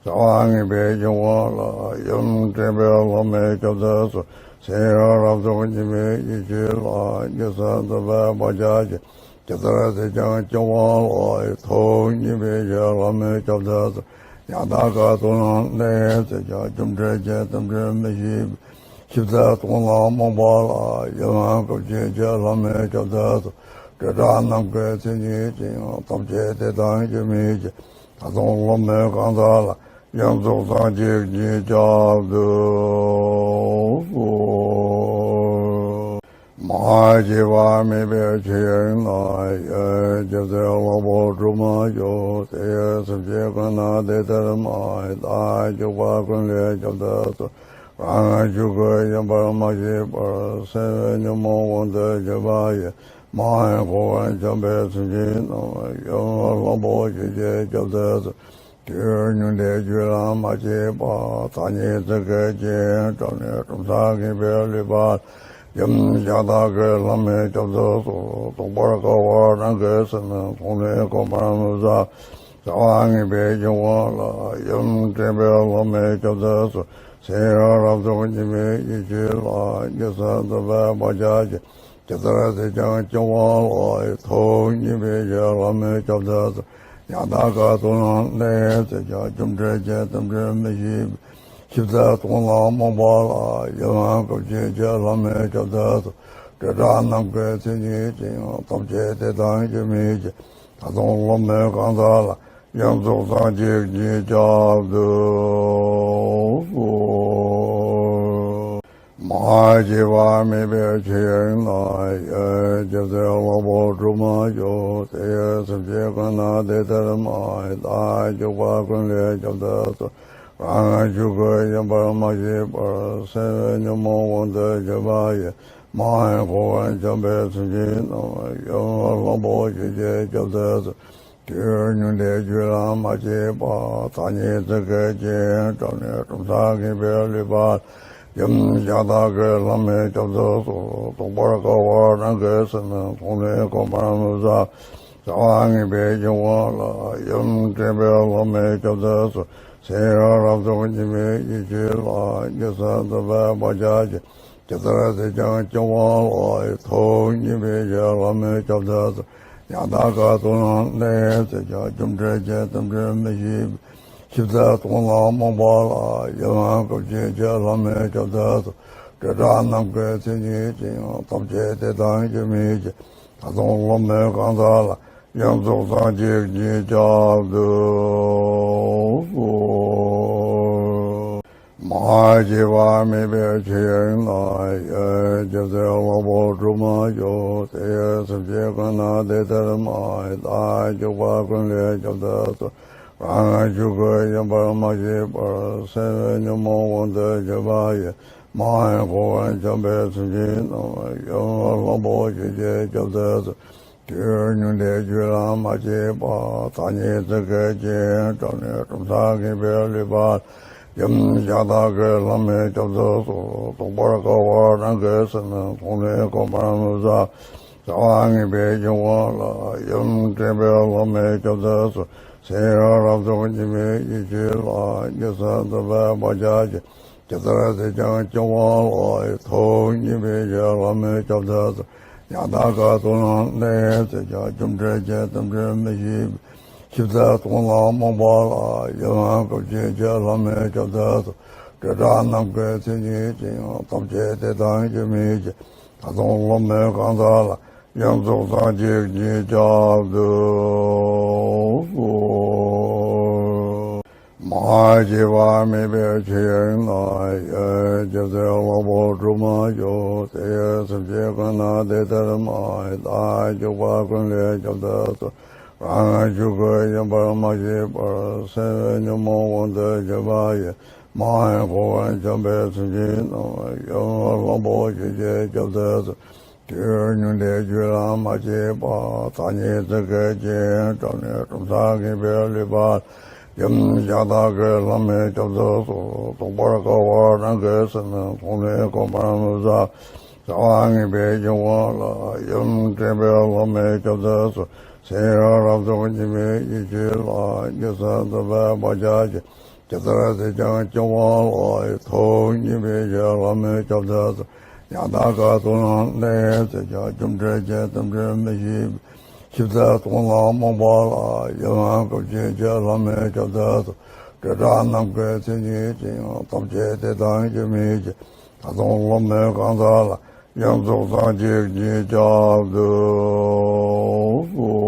བྱ་བ་ངེས་པའི་སྐྱེ་བོ་ལ། ཡུམ་དྲན་པའི་ལྷ་མོས་སྐྱོབ་ཏུ་གསོལ། ཚེ་ཡི་རབ་རྫོགས་ཉི་མའི་ཡེ་ཤེས་ལ། རྒྱུ་གསུམ་རྟོག་པའི་བག་ཆགས་ཀྱིས། ཇི་ལྟར་བསད་ཀྱང་སྐྱོ་བ་ལ། ཡི་ཐོབ་ཉེས་པའི་ཕྱིར་ལྷ་མོས་སྐྱོབ་ཏུ་གསོལ། ཉ་ཟླ་སྐར་ཚོགས་རྣམས་ལས་བསད་ཀྱང་། སྐྱོབ་འདྲེན་གྱི་རྟེན་འབྲེལ་མི་ཤེས་པའི། ཞིབ་རྩལ་རྟོག་ལ་རྨོངས་པ་ལ། ཡུམ་སྐུ་མཁྱེན་ཁྱེད་ལྷ་མོས་སྐྱོབ་ཏུ་གསོལ། དྲི་བྲལ་ནམ་མཁའི་མཚན་ཉིད་ཅན། ཐམས་ཅད་དེ་དང་རྒྱུ་མེད་ཅིང་། ད་དུང་བློ་མོས་གང་དག་ལ། ཡོངས་རྫོགས་སངས་རྒྱས་ཉིད་སྐྱབས་སུ་གསོལ། མ་སྐྱེས་པ་མེད་པའི་ཆོས་དབྱིངས་ན། ཡེ་སྒྱུ་རྩལ་གླང་པོ་གྲུབ་མ་བྱུང་། དེ་ཡི་སེམས་ཅན་ཀུན་ན་དེ་ལྟར་སྨྲ། བདག་སྐྱོབ་པ་ཀུན་ལས་སྐྱོབ་ཏུ་གསོལ། རང་ངམ་ཆོས་སྐུ་ཡིན་པར་མ་ཤེས་པར། སེམས་ཉོན་མོངས་དབང་དུ་གྱུར་པ་ཡིས། མ་ཧེ་འཁོར་བར་འཁྱམས་པའི་སེམས་ཅན་རྣམས། ཡུམ་གླང་པོ་ཆེ་ཁྱེད་སྐྱོབ་ཏུ་གསོལ། དུས་ཉུང་འདས་རྒྱུད་ལ་མ་སྐྱེས་པ། ཐ་སྙད་ཚིག་གི་སྐྱེ་བྲལ་ནས། གྲུབ་མཐའ་ངེས་པའི་ལུས་པ། ཡུམ་གཞན་དག་གི་ལྷ་མོས་སྐྱོབ་ཏུ་གསོལ། རྟོགས་པར་དཀའ་བ་རང་གི་སེམས། མཐོང་ནས་གོམས་པར་མི་བྱ། བྱ་བ་ངེས་པའི་སྐྱེ་བོ་ལ། ཡུམ་དྲན་པའི་ལྷ་མོས་སྐྱོབ་ཏུ་གསོལ། ཚེ་ཡི་རབ་རྫོགས་ཉི་མའི་ཡེ་ཤེས་ལ། རྒྱུ་གསུམ་རྟོག་པའི་བག་ཆགས་ཀྱིས། ཇི་ལྟར་བསད་ཀྱང་སྐྱོ་བ་ལ། ཡི་ཐོབ་ཉེས་པའི་ཕྱིར་ལྷ་མོས་སྐྱོབ་ཏུ་གསོལ། ཉ་ཟླ་སྐར་ཚོགས་རྣམས་ལས་བསད་ཀྱང་། སྐྱོབ་འདྲེན་གྱི་རྟེན་འབྲེལ་མི་ཤེས་པའི། ཞིབ་རྩལ་རྟོག་ལ་རྨོངས་པ་ལ། ཡུམ་སྐུ་མཁྱེན་ཁྱེད་ལྷ་མོས་སྐྱོབ་ཏུ་གསོལ། དྲི་བྲལ་ནམ་མཁའི་མཚན་ཉིད་ཅན། ཐམས་ཅད་དེ་དང་རྒྱུ་མེད་ཅིང་། ད་དུང་བློ་མོས་གང་དག་ལ། ཡོངས་རྫོགས་སངས་རྒྱས་ཉིད་སྐྱབས་སུ་གསོལ། མ་སྐྱེས་པ་མེད་པའི་ཆོས་དབྱིངས་ན། ཡེ་སྒྱུ་རྩལ་གླང་པོ་གྲུབ་མ་བྱུང་། དེ་ཡི་སེམས་ཅན་ཀུན་ན་དེ་ལྟར་སྨྲ། བདག་སྐྱོབ་པ་ཀུན་ལས་སྐྱོབ་ཏུ་གསོལ། རང་ངམ་ཆོས་སྐུ་ཡིན་པར་མ་ཤེས་པར། སེམས་ཉོན་མོངས་དབང་དུ་གྱུར་པ་ཡིས། མ་ཧེ་འཁོར་བར་འཁྱམས་པའི་སེམས་ཅན་རྣམས། ཡུམ་གླང་པོ་ཆེ་ཁྱེད་སྐྱོབ་ཏུ་གསོལ། དུས་ཉུང་འདས་རྒྱུད་ལ་མ་སྐྱེས་པ། ཐ་སྙད་ཚིག་གི་སྐྱེ་བྲལ་ནས། གྲུབ་མཐའ་ངེས་པའི་ལུས་པ། ཡུམ་གཞན་དག་གི་ལྷ་མོས་སྐྱོབ་ཏུ་གསོལ། རྟོགས་པར་དཀའ་བ་རང་གི་སེམས། མཐོང་ནས་གོམས་པར་མི་བྱ། བྱ་བ་ངེས་པའི་སྐྱེ་བོ་ལ། ཡུམ་དྲན་པའི་ལྷ་མོས་སྐྱོབ་ཏུ་གསོལ། ཚེ་ཡི་རབ་རྫོགས་ཉི་མའི་ཡེ་ཤེས་ལ། རྒྱུ་གསུམ་རྟོག་པའི་བག་ཆགས་ཀྱིས། ཇི་ལྟར་བསད་ཀྱང་སྐྱོ་བ་ལ། ཡི་ཐོབ་ཉེས་པའི་ཕྱིར་ལྷ་མོས་སྐྱོབ་ཏུ་གསོལ། ཉ་ཟླ་སྐར་ཚོགས་རྣམས་ལས་བསད་ཀྱང་། སྐྱོབ་འདྲེན་གྱི་རྟེན་འབྲེལ་མི་ཤེས་པའི། ཞིབ་རྩལ་རྟོག་ལ་རྨོངས་པ་ལ། ཡུམ་སྐུ་མཁྱེན་ཁྱེད་ལྷ་མོས་སྐྱོབ་ཏུ་གསོལ། དྲི་བྲལ་ནམ་མཁའི་མཚན་ཉིད་ཅན། ཐམས་ཅད་དེ་དང་རྒྱུ་མེད་ཅིང་། ད་དུང་བློ་མོས་གང་དག་ལ། ཡོངས་རྫོགས་སངས་རྒྱས་ཉིད་སྐྱབས་སུ་གསོལ། མ་ མ་སྐྱེས་པ་མེད་པའི་ཆོས་དབྱིངས་ན། ཡེ་སྒྱུ་རྩལ་གླང་པོ་གྲུབ་མ་བྱུང་། དེ་ཡི་སེམས་ཅན་ཀུན་ན་དེ་ལྟར་སྨྲ། བདག་སྐྱོབ་པ་ཀུན་ལས་སྐྱོབ་ཐབས་སུ། རང་ངམ་ཆོས་སྐུ་ཡིན་པར་མ་ཤེས་པར། སེམས་ཉོན་མོངས་དབང་དུ་གྱུར་པ་ཡིས། མ་ཡེངས་ཁོ་བོས་འཁྱམས་པའི་སེམས་ཅན་རྣམས། ཡུམ་གླང་པོ་ཆེ་ཡིས་སྐྱོབ་ཐབས་སུ། ཆོས་ཉུང་འདྲིས་ཆོས་ལ་མ་སྐྱེས་པ། ཐ་སྙད་ཚིག་གི་རྐྱེན་བྲལ་ནས་གྲུབ་མཐའ་ངེས་པའི་བསླབ་པ། ཡུམ་གཞན་དག་གི་ལམ་མི་སྐྱོབ་ཐབས་སུ། རྟོགས་པར་དཀའ་བ་རང་གི་སེམས། མཐོང་ནས་གོམས་པར་མི་བྱ། བྱ་བ་ངེས་པའི་སྤྱོད་པ་ལ། ཡུམ་དྲན་པའི་ལམ་མི་སྐྱོབ་ཐབས་སུ། སེམས་རབ་རྟོག་གཉིས་མེད་ཡེ་ཤེས་ལ། རྗེས་སུ་འཛིན་པའི་བག་ཆགས་ཀྱིས། ཇི་ལྟར་བྱས་ཀྱང་སྐྱོ་བ་ལ། ཐུགས་མཉེས་པའི་ཕྱིར་ལམ་མི་སྐྱོབ་ཐབས་སུ། ཡང་དག་གི་དོན་ལ་གནས་ཚུལ་ཀྱང་། རྒྱུ་འབྲས་ཀྱི་དམ་བཅའ་མི་ཤེས་པའི། ཞིབ་ཚད་སྟོང་ལ་རྨོངས་པ་ལ། ཡུམ་སྐུ་མཁྱེན་གྱི་ལམ་མི་སྐྱོབ་ཐབས་སུ། སྤྲོས་བྲལ་ནམ་མཁའི་མཚན་ཉིད་ཅན། ཐམས་ཅད་དེ་དང་རྒྱུ་མེད་ཅིང་། ད་དུང་བསླབ་མེད་གང་དག་ལ། ཡོངས་རྫོགས་སངས་རྒྱས་ཀྱིས་སྐྱོབ་ཐབས་སུ། མ་སྐྱེས་པ་མེད་པའི་ཆོས་དབྱིངས་ན། ཡེ་སྒྱུ་རྩལ་གླང་པོ་གྲུབ་མ་བྱུང་། དེ་ཡི་སེམས་ཅན་ཀུན་ན་དེ་ལྟར་སྨྲ། བདག་སྐྱོབ་པ་ཀུན་ལས་སྐྱོབ་ཐབས་སུ། རང་ངམ་ཆོས་སྐུ་ཡིན་པར་མ་ཤེས་པར། སེམས་ཉོན་མོངས་དབང་དུ་གྱུར་པ་ཡིས། མ་ཡེངས་ཁོ་བོས་འཁྱམས་པའི་སེམས་ཅན་རྣམས། ཡུམ་གླང་པོ་ཆེ་ཡིས་སྐྱོབ་ཐབས་སུ། ཆོས་ཉུང་འདྲིས་ཆོས་ལ་མ་སྐྱེས་པ། ཐ་སྙད་ཚིག་གི་རྐྱེན་བྲལ་ནས་གྲུབ་མཐའ་ངེས་པའི་བསླབ་པ། ཡུམ་གཞན་དག་གི་ལམ་མི་སྐྱོབ་ཐབས་སུ། རྟོགས་པར་དཀའ་བ་རང་གི་སེམས། མཐོང་ནས་གོམས་པར་མི་བྱ། བྱ་བ་ངེས་པའི་སྤྱོད་པ་ལ། ཡུམ་དྲན་པའི་ལམ་མི་སྐྱོབ་ཐབས་སུ། སེམས་རབ་རྟོག་གཉིས་མེད་ཡེ་ཤེས་ལ། རྗེས་སུ་འཛིན་པའི་བག་ཆགས་ཀྱིས། ཇི་ལྟར་བྱས་ཀྱང་སྐྱོ་བ་ལ། ཐུགས་མཉེས་པའི་ཕྱིར་ལམ་མི་སྐྱོབ་ཐབས་སུ། ཡང་དག་གི་དོན་ལ་གནས་ཚུལ་ཀྱང་། རྒྱུ་འབྲས་ཀྱི་དམ་བཅའ་མི་ཤེས་པའི། ཞིབ་ཚད་སྟོང་ལ་རྨོངས་པ་ལ། ཡུམ་སྐུ་མཁྱེན་གྱི་ལམ་མི་སྐྱོབ་ཐབས་སུ། སྤྲོས་བྲལ་ནམ་མཁའི་མཚན་ཉིད་ཅན། ཐམས་ཅད་དེ་དང་རྒྱུ་མེད་ཅིང་། ད་དུང་བསླབ་མེད་གང་དག་ལ། ཡོངས་རྫོགས་སངས་རྒྱས་ཀྱིས་སྐྱོབ་ཐབས་སུ།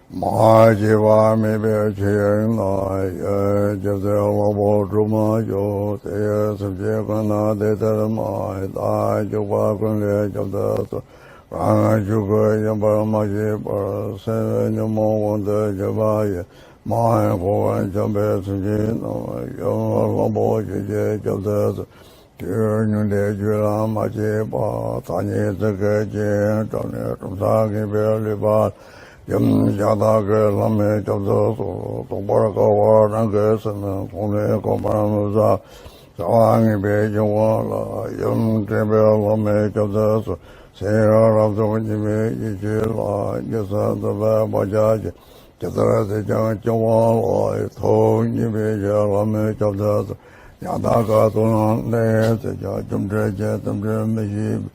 མ་སྐྱེས་པ་མེད་པའི་ཆོས་དབྱིངས་ན། ཡེ་སྒྱུ་རྩལ་གླང་པོ་གྲུབ་མ་བྱུང་། དེ་ཡི་སེམས་ཅན་ཀུན་ན་དེ་ལྟར་སྨྲ། བདག་སྐྱོབ་པ་ཀུན་ལས་སྐྱོབ་ཐབས་སུ། རང་ངམ་ཆོས་སྐུ་ཡིན་པར་མ་ཤེས་པར། སེམས་ཉོན་མོངས་དབང་དུ་གྱུར་པ་ཡིས། མ་ཡེངས་ཁོ་བོས་འཁྱམས་པའི་སེམས་ཅན་རྣམས། ཡུམ་གླང་པོ་ཆེ་ཡིས་སྐྱོབ་ཐབས་སུ། ཆོས་ཉུང་འདྲིས་ཆོས་ལ་མ་སྐྱེས་པ། ཐ་སྙད་ཚིག་གི་རྐྱེན་བྲལ་ནས་གྲུབ་མཐའ་ངེས་པའི་བསླབ་པ། ཡུམ་གཞན་དག་གི་ལམ་མི་སྐྱོབ་ཐབས་སུ། རྟོགས་པར་དཀའ་བ་རང་གི་སེམས། མཐོང་ནས་གོམས་པར་མི་བྱ། བྱ་བ་ངེས་པའི་སྤྱོད་པ་ལ། ཡུམ་དྲན་པའི་ལམ་མི་སྐྱོབ་ཐབས་སུ། སེམས་རབ་རྟོག་གཉིས་མེད་ཡེ་ཤེས་ལ། རྗེས་སུ་འཛིན་པའི་བག་ཆགས་ཀྱིས། ཇི་ལྟར་བྱས་ཀྱང་སྐྱོ་བ་ལ། ཐུགས་མཉེས་པའི་ཕྱིར་ལམ་མི་སྐྱོབ་ཐབས་སུ། ཡང་དག་གི་དོན་ལ་གནས་ཚུལ་ཀྱང་། རྒྱུ་འབྲས་ཀྱི་དམ་བཅའ་མི་ཤེས་པའི།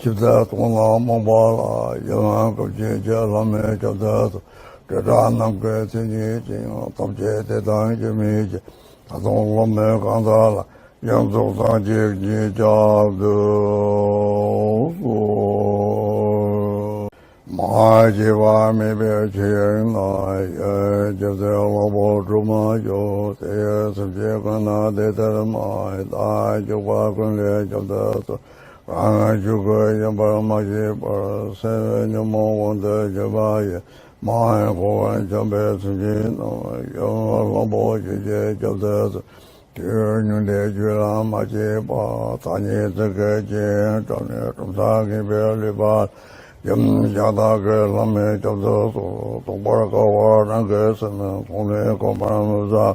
ཞིབ་ཚད་སྟོང་ལ་རྨོངས་པ་ལ། ཡུམ་སྐུ་མཁྱེན་གྱི་ལམ་མི་སྐྱོབ་ཐབས་སུ། སྤྲོས་བྲལ་ནམ་མཁའི་མཚན་ཉིད་ཅན། ཐམས་ཅད་དེ་དང་རྒྱུ་མེད་ཅིང་། ད་དུང་བསླབ་མེད་གང་དག་ལ། ཡོངས་རྫོགས་སངས་རྒྱས་ཀྱིས་སྐྱོབ་ཐབས་སུ། མ་སྐྱེས་པ་མེད་པའི་ཆོས་དབྱིངས་ན། ཡེ་སྒྱུ་རྩལ་གླང་པོ་གྲུབ་མ་བྱུང་། དེ་ཡི་སེམས་ཅན་ཀུན་ན་དེ་ལྟར་སྨྲ། བདག་སྐྱོབ་པ་ཀུན་ལས་སྐྱོབ་ཐབས་སུ། རང་ངམ་ཆོས་སྐུ་ཡིན་པར་མ་ཤེས་པར། སེམས་ཉོན་མོངས་དབང་དུ་གྱུར་པ་ཡིས། མ་ཡེངས་ཁོ་བོས་འཁྱམས་པའི་སེམས་ཅན་རྣམས། ཡུམ་གླང་པོ་ཆེ་ཡིས་སྐྱོབ་ཐབས་སུ། ཆོས་ཉུང་འདྲིས་ཆོས་ལ་མ་སྐྱེས་པ། ཐ་སྙད་ཚིག་གི་རྐྱེན་བྲལ་ནས་གྲུབ་མཐའ་ངེས་པའི་བསླབ་པ། ཡུམ་གཞན་དག་གི་ལམ་མི་སྐྱོབ་ཐབས་སུ། རྟོགས་པར་དཀའ་བ་རང་གི་སེམས། མཐོང་ནས་གོམས་པར་མི་བྱ།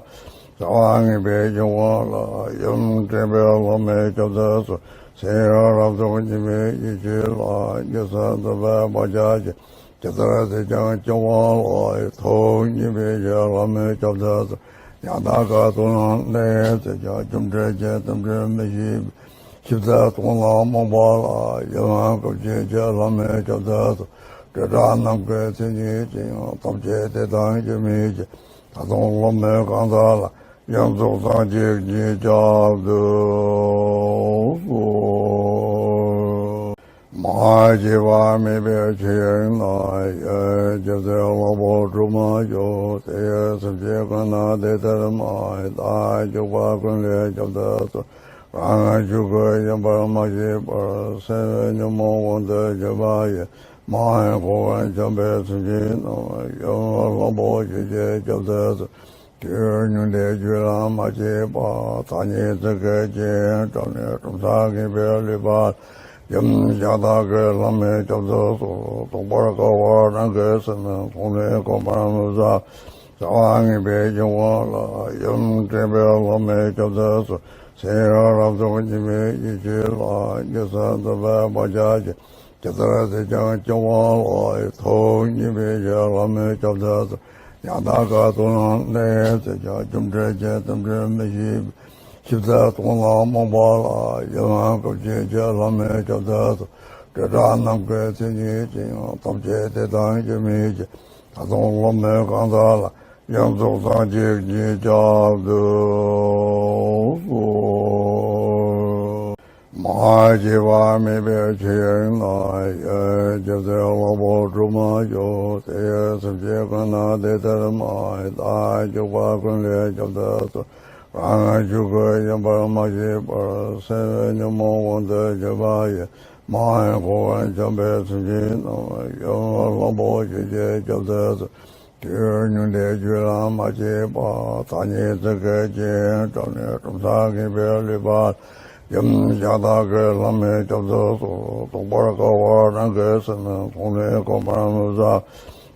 བྱ་བ་ངེས་པའི་སྤྱོད་པ་ལ། ཡུམ་དྲན་པའི་ལམ་མི་སྐྱོབ་ཐབས་སུ། སེམས་རབ་རྟོག་གཉིས་མེད་ཡེ་ཤེས་ལ། རྗེས་སུ་འཛིན་པའི་བག་ཆགས་ཀྱིས། ཇི་ལྟར་བྱས་ཀྱང་སྐྱོ་བ་ལ། ཐུགས་མཉེས་པའི་ཕྱིར་ལམ་མི་སྐྱོབ་ཐབས་སུ། ཡང་དག་གི་དོན་ལ་གནས་ཚུལ་ཀྱང་། རྒྱུ་འབྲས་ཀྱི་དམ་བཅའ་མི་ཤེས་པའི། ཞིབ་ཚད་སྟོང་ལ་རྨོངས་པ་ལ། ཡུམ་སྐུ་མཁྱེན་གྱི་ལམ་མི་སྐྱོབ་ཐབས་སུ། སྤྲོས་བྲལ་ནམ་མཁའི་མཚན་ཉིད་ཅན། ཐམས་ཅད་དེ་དང་རྒྱུ་མེད་ཅིང་། ད་དུང་བསླབ་མེད་གང་དག་ལ། ཡོངས་རྫོགས་སངས་རྒྱས་ཀྱིས་སྐྱོབ་ཐབས་སུ། མ་ མ་སྐྱེས་པ་མེད་པའི་ཕྱིར་ན། ཡང་སྐྱེ་ཚེ་ལྷག་པ་སྒྲུབ་མ་བྱུང་། དེ་ཡང་སེམས་ཅན་གང་ན་དེ་ལྟར་མ་ཡིན། རྟག་འཇུག་པ་ཀུན་ལས་ཁྱབ་ཏུ་གསོལ། རང་རང་ཆོས་སྐུ་ཡིན་པར་མ་ཤེས་པར། སེམས་ཉོན་མོངས་དབང་དུ་གྱུར་པ་ཡིས། མ་ཡིན་འཁོར་བར་འཁྱམས་པའི་སེམས་ཅན་རྣམས། ཡང་ལྷག་པའི་ཆོས་ཀྱིས་ཁྱབ་ཏུ་གསོལ། དུས་ཉུང་འདས་རྒྱུད་ལ་མ་སྐྱེས་པ། ཐ་སྙད་ཚིག་གི་སྐྱེ་བྲམ་ནས་བྲམ་ཟེ་ངན་པས་བསླུས་པ། ཡུམ་གཞན་དག་གི་ལྷ་མོས་ཁྱབ་ཏུ་གསོལ། རྟོགས་པར་དཀའ་བ་རང་གི་སེམས། མཐོང་ནས་གོམས་པར་མི་བྱ། བྱ་བ་ངན་པའི་སྐྱེ་བོ་ལ། ཡུམ་འདྲེན་པའི་ལྷ་མོས་ཁྱབ་ཏུ་གསོལ། ཚེ་ཡི་རབ་ཏུ་སྙིགས་མའི་ཡེ་ཤེས་ལ། རྒྱུ་གསུམ་རྫོགས་པའི་བག་ཆགས་ཀྱིས། ཇི་ལྟར་ཟད་ཀྱང་སྐྱེ་བ་ལ། ཐོག་གཉིས་པའི་ཕྱིར་ལྷ་མོས་ཁྱབ་ཏུ་གསོལ། ཡང་དག་ཀུན་ཏུ་བླངས་ནས་ཟད་ཀྱང་། རྒྱུ་འབྲས་ཀྱི་རྟེན་འབྲེལ་མི་ཤེས་པའི། ཞིབ་ཏུ་རྟོགས་ན་རྨོངས་པ་ལ། ཡུམ་སྐུ་མཁྱེན་ཕྱིར་ལྷ་མོས་ཁྱབ་ཏུ་གསོལ། སྤྲོས་བྲལ་ནམ་མཁའི་མཚན་ཉིད་ཅན། ཐམས་ཅད་དེ་དང་གཞན་མིན་ཕྱིར། ད་དུང་ལྷ་མོའི་གང་ཟག་ལ། ཡོངས་རྫོགས་སངས་རྒྱས་ཀྱིས་ཁྱབ་ཏུ་གསོལ། མ་སྐྱེས་པ་མེད་པའི་ཕྱིར་ན། ཡང་སྐྱེ་ཚེ་ལྷག་པ་སྒྲུབ་མ་བྱུང་། དེ་ཡང་སེམས་ཅན་གང་ན་དེ་ལྟར་མ་ཡིན། རྟག་འཇུག་པ་ཀུན་ལས་ཁྱབ་ཏུ་གསོལ། རང་རང་ཆོས་སྐུ་ཡིན་པར་མ་ཤེས་པར། སེམས་ཉོན་མོངས་དབང་དུ་གྱུར་པ་ཡིས། མ་ཡིན་འཁོར་བར་འཁྱམས་པའི་སེམས་ཅན་རྣམས། ཡང་ལྷག་པའི་ཆོས་ཀྱིས་ཁྱབ་ཏུ་གསོལ། དུས་ཉུང་འདས་རྒྱུད་ལ་མ་སྐྱེས་པ། ཐ་སྙད་ཚིག་གི་སྐྱེ་བྲམ་ནས་བྲམ་ཟེ་ངན་པས་བསླུས་པ། ཡུམ་གཞན་དག་གི་ལྷ་མོས་ཁྱབ་ཏུ་གསོལ། རྟོགས་པར་དཀའ་བ་རང་གི་སེམས། མཐོང་ནས་གོམས་པར་མི་བྱ།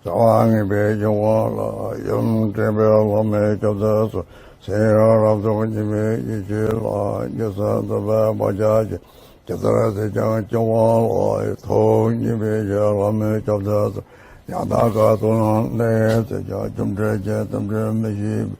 བྱ་བ་ངན་པའི་སྐྱེ་བོ་ལ། ཡུམ་འདྲེན་པའི་ལྷ་མོས་ཁྱབ་ཏུ་གསོལ། ཚེ་ཡི་རབ་ཏུ་སྙིགས་མའི་ཡེ་ཤེས་ལ། རྒྱུ་གསུམ་རྫོགས་པའི་བག་ཆགས་ཀྱིས། ཇི་ལྟར་ཟད་ཀྱང་སྐྱེ་བ་ལ། ཐོག་གཉིས་པའི་ཕྱིར་ལྷ་མོས་ཁྱབ་ཏུ་གསོལ། ཡང་དག་ཀུན་ཏུ་བླངས་ནས་ཟད་ཀྱང་། རྒྱུ་འབྲས་ཀྱི་རྟེན་འབྲེལ་མི་ཤེས་པའི།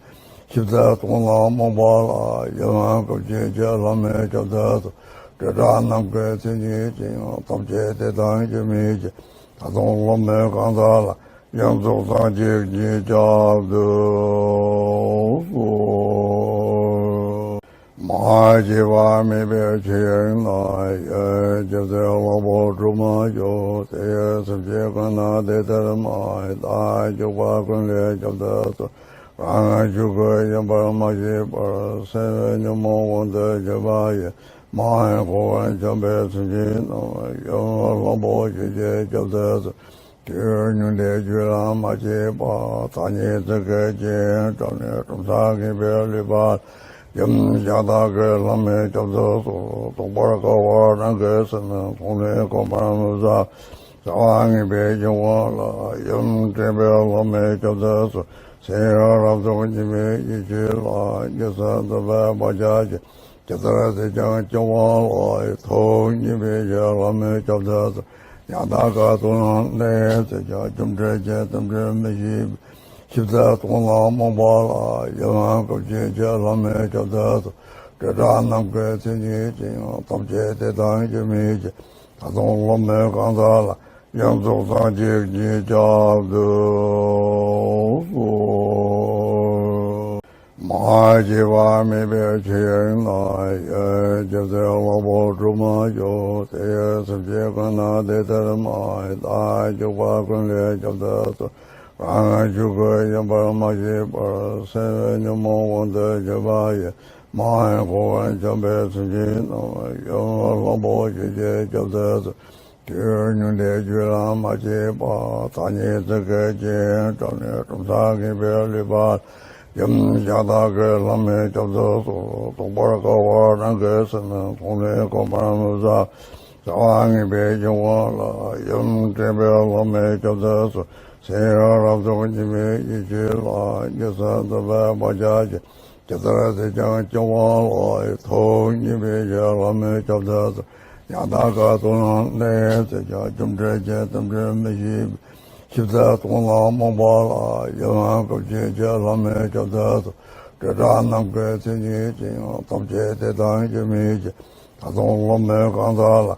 ཞིབ་ཏུ་རྟོགས་ན་རྨོངས་པ་ལ། ཡུམ་སྐུ་མཁྱེན་ཕྱིར་ལྷ་མོས་ཁྱབ་ཏུ་གསོལ། སྤྲོས་བྲལ་ནམ་མཁའི་མཚན་ཉིད་ཅན། ཐམས་ཅད་དེ་དང་གཞན་མིན་ཕྱིར། ད་དུང་ལྷ་མོའི་གང་ཟག་ལ། ཡོངས་རྫོགས་སངས་རྒྱས་ཀྱིས་ཁྱབ་ཏུ་གསོལ། མ་སྐྱེས་པ་མེད་པའི་ཕྱིར་ན། ཡང་སྐྱེ་ཚེ་ལྷག་པ་སྒྲུབ་མ་བྱུང་། དེ་ཡང་སེམས་ཅན་གང་ན་དེ་ལྟར་མ་ཡིན། རྟག་འཇུག་པ་ཀུན་ལས་ཁྱབ་ཏུ་གསོལ། རང་རང་ཆོས་སྐུ་ཡིན་པར་མ་ཤེས་པར། སེམས་ཉོན་མོངས་དབང་དུ་གྱུར་པ་ཡིས། མ་ཡིན་འཁོར་བར་འཁྱམས་པའི་སེམས་ཅན་རྣམས། ཡང་ལྷག་པའི་ཆོས་ཀྱིས་ཁྱབ་ཏུ་གསོལ། དུས་ཉུང་འདས་རྒྱུད་ལ་མ་སྐྱེས་པ། ཐ་སྙད་ཚིག་གི་སྐྱེ་བྲམ་ནས་བྲམ་ཟེ་ངན་པས་བསླུས་པ། ཡུམ་གཞན་དག་གི་ལྷ་མོས་ཁྱབ་ཏུ་གསོལ། རྟོགས་པར་དཀའ་བ་རང་གི་སེམས། མཐོང་ནས་གོམས་པར་མི་བྱ། བྱ་བ་ངན་པའི་སྐྱེ་བོ་ལ། ཡུམ་འདྲེན་པའི་ལྷ་མོས་ཁྱབ་ཏུ་གསོལ། ཚེ་ཡི་རབ་ཏུ་སྙིགས་མའི་ཡེ་ཤེས་ལ། རྒྱུ་གསུམ་རྫོགས་པའི་བག་ཆགས་ཀྱིས། ཇི་ལྟར་ཟད་ཀྱང་སྐྱེ་བ་ལ། ཐོག་གཉིས་པའི་ཕྱིར་ལྷ་མོས་ཁྱབ་ཏུ་གསོལ། ཡང་དག་ཀུན་ཏུ་བླངས་ནས་ཟད་ཀྱང་། རྒྱུ་འབྲས་ཀྱི་རྟེན་འབྲེལ་མི་ཤེས་པའི། ཞིབ་ཏུ་རྟོགས་ན་རྨོངས་པ་ལ། ཡུམ་སྐུ་མཁྱེན་ཕྱིར་ལྷ་མོས་ཁྱབ་ཏུ་གསོལ། སྤྲོས་བྲལ་ནམ་མཁའི་མཚན་ཉིད་ཅན། ཐམས་ཅད་དེ་དང་གཞན་མིན་ཕྱིར། ད་དུང་ལྷ་མོའི་གང་ཟག་ལ། ཡོངས་རྫོགས་སངས་རྒྱས་ཀྱིས་ཁྱབ་ཏུ་གསོལ། མ་སྐྱེས་པ་མེད་པའི་ཕྱིར་ན། ཡང་སྐྱེ་ཚེ་ལྷག་པ་སྒྲུབ་མ་བྱུང་། དེ་ཡང་སེམས་ཅན་གང་ན་དེ་ལྟར་མ་ཡིན། རྟག་འཇུག་པ་ཀུན་ལས་ཁྱབ་ཏུ་གསོལ། རང་རང་ཆོས་སྐུ་ཡིན་པར་མ་ཤེས་པར། སེམས་ཉོན་མོངས་དབང་དུ་གྱུར་པ་ཡིས། མ་ཡིན་འཁོར་བར་འཁྱམས་པའི་སེམས་ཅན་རྣམས། ཡང་ལྷག་པའི་ཆོས་ཀྱིས་ཁྱབ་ཏུ་གསོལ། དུས་ཉུང་འདས་རྒྱུད་ལ་མ་སྐྱེས་པ། ཐ་སྙད་ཚིག་གི་སྐྱེ་བྲམ་ནས་བྲམ་ཟེ་ངན་པས་བསླུས་པ། ཡུམ་གཞན་དག་གི་ལྷ་མོས་ཁྱབ་ཏུ་གསོལ། རྟོགས་པར་དཀའ་བ་རང་གི་སེམས། མཐོང་ནས་གོམས་པར་མི་བྱ། བྱ་བ་ངན་པའི་སྐྱེ་བོ་ལ། ཡུམ་འདྲེན་པའི་ལྷ་མོས་ཁྱབ་ཏུ་གསོལ། ཚེ་ཡི་རབ་ཏུ་སྙིགས་མའི་ཡེ་ཤེས་ལ། རྒྱུ་གསུམ་རྫོགས་པའི་བག་ཆགས་ཀྱིས། ཇི་ལྟར་ཟད་ཀྱང་སྐྱེ་བ་ལ། ཐོག་གཉིས་པའི་ཕྱིར་ལྷ་མོས་ཁྱབ་ཏུ་གསོལ། ཡང་དག་ཀུན་ཏུ་བླངས་ནས་ཟད་ཀྱང་། རྒྱུ་འབྲས་ཀྱི་རྟེན་འབྲེལ་མི་ཤེས་པའི། ཞིབ་ཏུ་རྟོགས་ན་རྨོངས་པ་ལ། ཡུམ་སྐུ་མཁྱེན་ཕྱིར་ལྷ་མོས་ཁྱབ་ཏུ་གསོལ། སྤྲོས་བྲལ་ནམ་མཁའི་མཚན་ཉིད་ཅན། ཐམས་ཅད་དེ་དང་གཞན་མིན་ཕྱིར། ད་དུང་ལྷ་མོའི་གང་ཟག་ལ།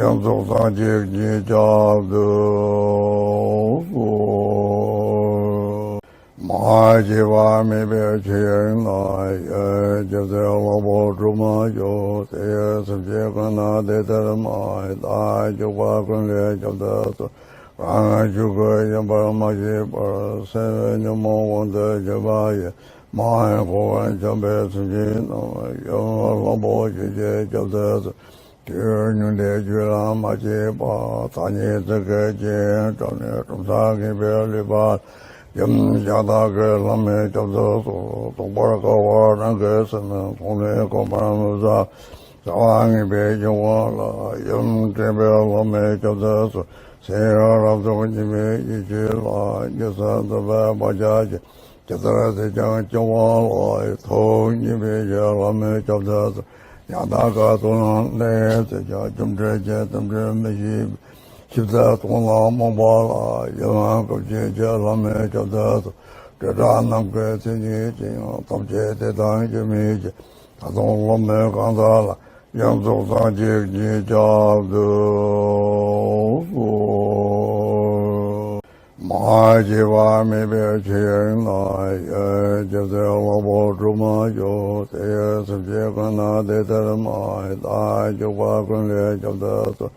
ཡོངས་རྫོགས་སངས་རྒྱས་ཀྱིས་ཁྱབ་ཏུ་གསོལ། མ་སྐྱེས་པ་མེད་པའི་ཕྱིར་ན། ཡང་སྐྱེ་ཚེ་ལྷག་པ་སྒྲུབ་མ་བྱུང་། དེ་ཡང་སེམས་ཅན་གང་ན་ དེ་ལྟར་སྨྲ་བའི་རྟགས་འཇུག་པ་ཀུན་ལས་ཁྱབ་བདག་སོགས། རང་རང་ཆོས་སྐུ་ཡིན་པར་མ་ཤེས་པར། སེམས་ཉོན་མོངས་དབང་དུ་གྱུར་པ་ཡིས། མ་ཡིན་འཁོར་བར་འཁྱམས་པའི་སེམས་ཅན་རྣམས། ཡུམ་གླང་པོ་ཆེ་ཁྱེད་ཁྱབ་བདག་སོགས། དུས་ཉུང་འདས་རྒྱུད་ལ་མ་སྐྱེས་པ། ཐ་སྙད་ཚིག་གི་རྐྱེན་བྲལ་ནས། གྲུབ་མཐས་ངེས་པའི་ལུས་པ། ཡུམ་ཤ་སྟག་གི་ལྷ་མོས་ཁྱབ་བདག་སོགས། རྟོགས་པར་དཀའ་བ་རང་གི་སེམས། མཐོང་ནས་གོམས་པར་མི་བྱ། བྱ་བ་ངེས་པའི་སྐྱེ་བོ་ལ། ཡུམ་དྲན་པའི་ལྷ་མོས་ཁྱབ་བདག་སོགས། ཚེ་ཡང་རབ་རྫོགས་ཉི་མའི་ཡེ་ཤེས་ལ། རྒྱུ་གསུམ་འཛིན་པའི་བག་ཆགས་ཀྱིས། ཇི་ལྟར་བསད་ཀྱང་སྐྱེ་བ་ལ། ཐུགས་མཉེས་པའི་ཕྱིར་ལྷ་མོས་ཁྱབ་བདག་སོགས། ཡང་དག་ག་ཏུ་ན་ལས་བསད་ཀྱང་། རྒྱུ་འབྲས་ཀྱི་རྟེན་འབྲེལ་མི་ཤེས་པའི། ཞིབ་ཚད་སྟོང་ལ་རྨོངས་པ་ལ། ཡུམ་སྐུ་མཁྱེན་ཁྱེད་ལྷ་མོས་ཁྱབ་བདག་སོགས། སྤྲོས་བྲལ་ནམ་མཁའི་མཚན་ཉིད་ཅན། ཐམས་ཅད་དེ་དང་ཅི་མིན་ཀྱང་། ད་དུང་ལྷ་མོས་གང་དག་ལ། ཡོངས་རྫོགས་སངས་རྒྱས་ཀྱིས་ཁྱབ་བདག་སོགས། མ་སྐྱེས་པ་མེད་པའི་ཆོས་དབྱིངས་ན། ཡེ་ཤེས་རྩེ་ལྷ་མོ་སྒྲོན་མ་བཞུགས། དེ་ཡི་སེམས་ཅན་ཀུན་ལ་དེ་ལྟར་སྨྲ། རྟགས་འཇུག་པ་ཀུན་ལས་ཁྱབ་བདག་སོགས།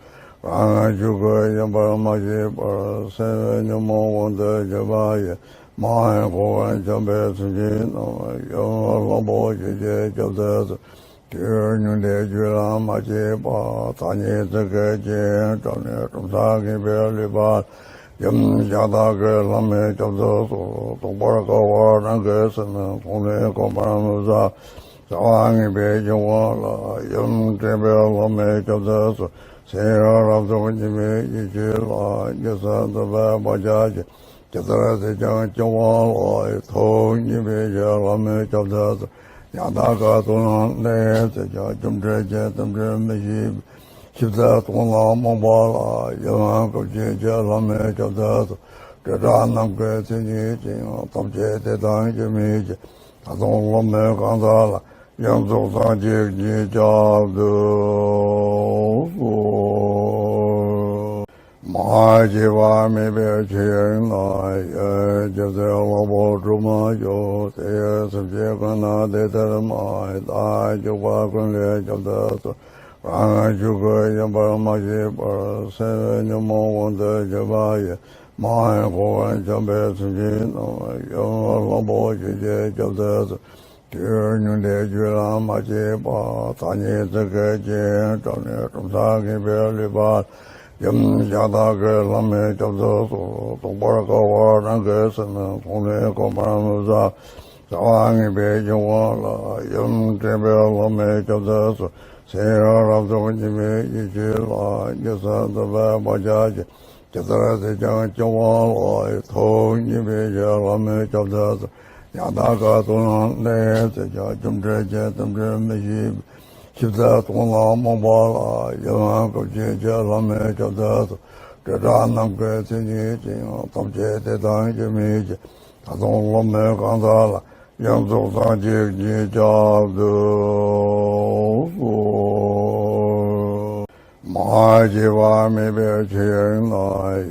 རང་རང་ཆོས་སྐུ་ཡིན་པར་མ་ཤེས་པར། སེམས་ཉོན་མོངས་དབང་དུ་གྱུར་པ་ཡིས། མ་ཡིན་འཁོར་བར་འཁྱམས་པའི་སེམས་ཅན་རྣམས། ཡུམ་གླང་པོ་ཆེ་ཁྱེད་ཁྱབ་བདག་སོགས། དུས་ཉུང་འདས་རྒྱུད་ལ་མ་སྐྱེས་པ། ཐ་སྙད་ཚིག་གི་རྐྱེན་བྲལ་ནས། གྲུབ་མཐས་ངེས་པའི་ལུས་པ། ཡུམ་ཤ་སྟག་གི་ལྷ་མོས་ཁྱབ་བདག་སོགས། རྟོགས་པར་དཀའ་བ་རང་གི་སེམས། མཐོང་ནས་གོམས་པར་མི་བྱ། བྱ་བ་ངེས་པའི་སྐྱེ་བོ་ལ། ཡུམ་དྲན་པའི་ལྷ་མོས་ཁྱབ་བདག་སོགས། ཚེ་ཡང་རབ་རྫོགས་ཉི་མའི་ཡེ་ཤེས་ལ། རྒྱུ་གསུམ་འཛིན་པའི་བག་ཆགས་ཀྱིས། ཇི་ལྟར་བསད་ཀྱང་སྐྱེ་བ་ལ། ཐུགས་མཉེས་པའི་ཕྱིར་ལྷ་མོས་ཁྱབ་བདག་སོགས། ཡང་དག་ག་ཏུ་ན་ལས་བསད་ཀྱང་། རྒྱུ་འབྲས་ཀྱི་རྟེན་འབྲེལ་མི་ཤེས་པའི། ཞིབ་ཚད་སྟོང་ལ་རྨོངས་པ་ལ། ཡུམ་སྐུ་མཁྱེན་ཁྱེད་ལྷ་མོས་ཁྱབ་བདག་སོགས། སྤྲོས་བྲལ་ནམ་མཁའི་མཚན་ཉིད་ཅན། ཐམས་ཅད་དེ་དང་ཅི་མིན་ཀྱང་། ད་དུང་ལྷ་མོས་གང་དག་ལ། ཡོངས་རྫོགས་སངས་རྒྱས་ཀྱིས་ཁྱབ་བདག་སོགས། མ་སྐྱེས་པ་མེད་པའི་ཆོས་དབྱིངས་ན། ཡེ་ཤེས་རྩེ་ལྷ་མོ་སྒྲོན་མ་བཞུགས། དེ་ཡི་སེམས་ཅན་ཀུན་ལ་དེ་ལྟར་སྨྲ། རྟགས་འཇུག་པ་ཀུན་ལས་ཁྱབ་བདག་སོགས། རང་རང་ཆོས་སྐུ་ཡིན་པར་མ་ཤེས་པར། སེམས་ཉོན་མོངས་དབང་དུ་གྱུར་པ་ཡིས། མ་ཡིན་འཁོར་བར་འཁྱམས་པའི་སེམས་ཅན་རྣམས། ཡུམ་གླང་པོ་ཆེ་ཁྱེད་ཁྱབ་བདག་སོགས། དུས་ཉུང་འདས་རྒྱུད་ལ་མ་སྐྱེས་པ། ཐ་སྙད་ཚིག་གི་རྐྱེན་བྲལ་ནས། གྲུབ་མཐས་ངེས་པའི་ལུས་པ། ཡུམ་ཤ་སྟག་གི་ལྷ་མོས་ཁྱབ་བདག་སོགས། རྟོགས་པར་དཀའ་བ་རང་གི་སེམས། མཐོང་ནས་གོམས་པར་མི་བྱ། བྱ་བ་ངེས་པའི་སྐྱེ་བོ་ལ། ཡུམ་དྲན་པའི་ལྷ་མོས་ཁྱབ་བདག་སོགས། ཚེ་ཡང་རབ་རྫོགས་ཉི་མའི་ཡེ་ཤེས་ལ། རྒྱུ་གསུམ་འཛིན་པའི་བག་ཆགས་ཀྱིས། ཇི་ལྟར་བསད་ཀྱང་སྐྱེ་བ་ལ། ཐུགས་མཉེས་པའི་ཕྱིར་ལྷ་མོས་ཁྱབ་བདག་སོགས། ཡང་དག་ག་ཏུ་ན་ལས་བསད་ཀྱང་། རྒྱུ་འབྲས་ཀྱི་རྟེན་འབྲེལ་མི་ཤེས་པའི། ཞིབ་ཚད་སྟོང་ལ་རྨོངས་པ་ལ། ཡུམ་སྐུ་མཁྱེན་ཁྱེད་ལྷ་མོས་ཁྱབ་བདག་སོགས། སྤྲོས་བྲལ་ནམ་མཁའི་མཚན་ཉིད་ཅན། ཐམས་ཅད་དེ་དང་ཅི་མིན་ཀྱང་། ད་དུང་ལྷ་མོས་གང་དག་ལ། ཡོངས་རྫོགས་སངས་རྒྱས་ཀྱིས་ཁྱབ་བདག་སོགས། མ་སྐྱེས་པ་མེད་པའི་ཆོས་དབྱིངས་ན།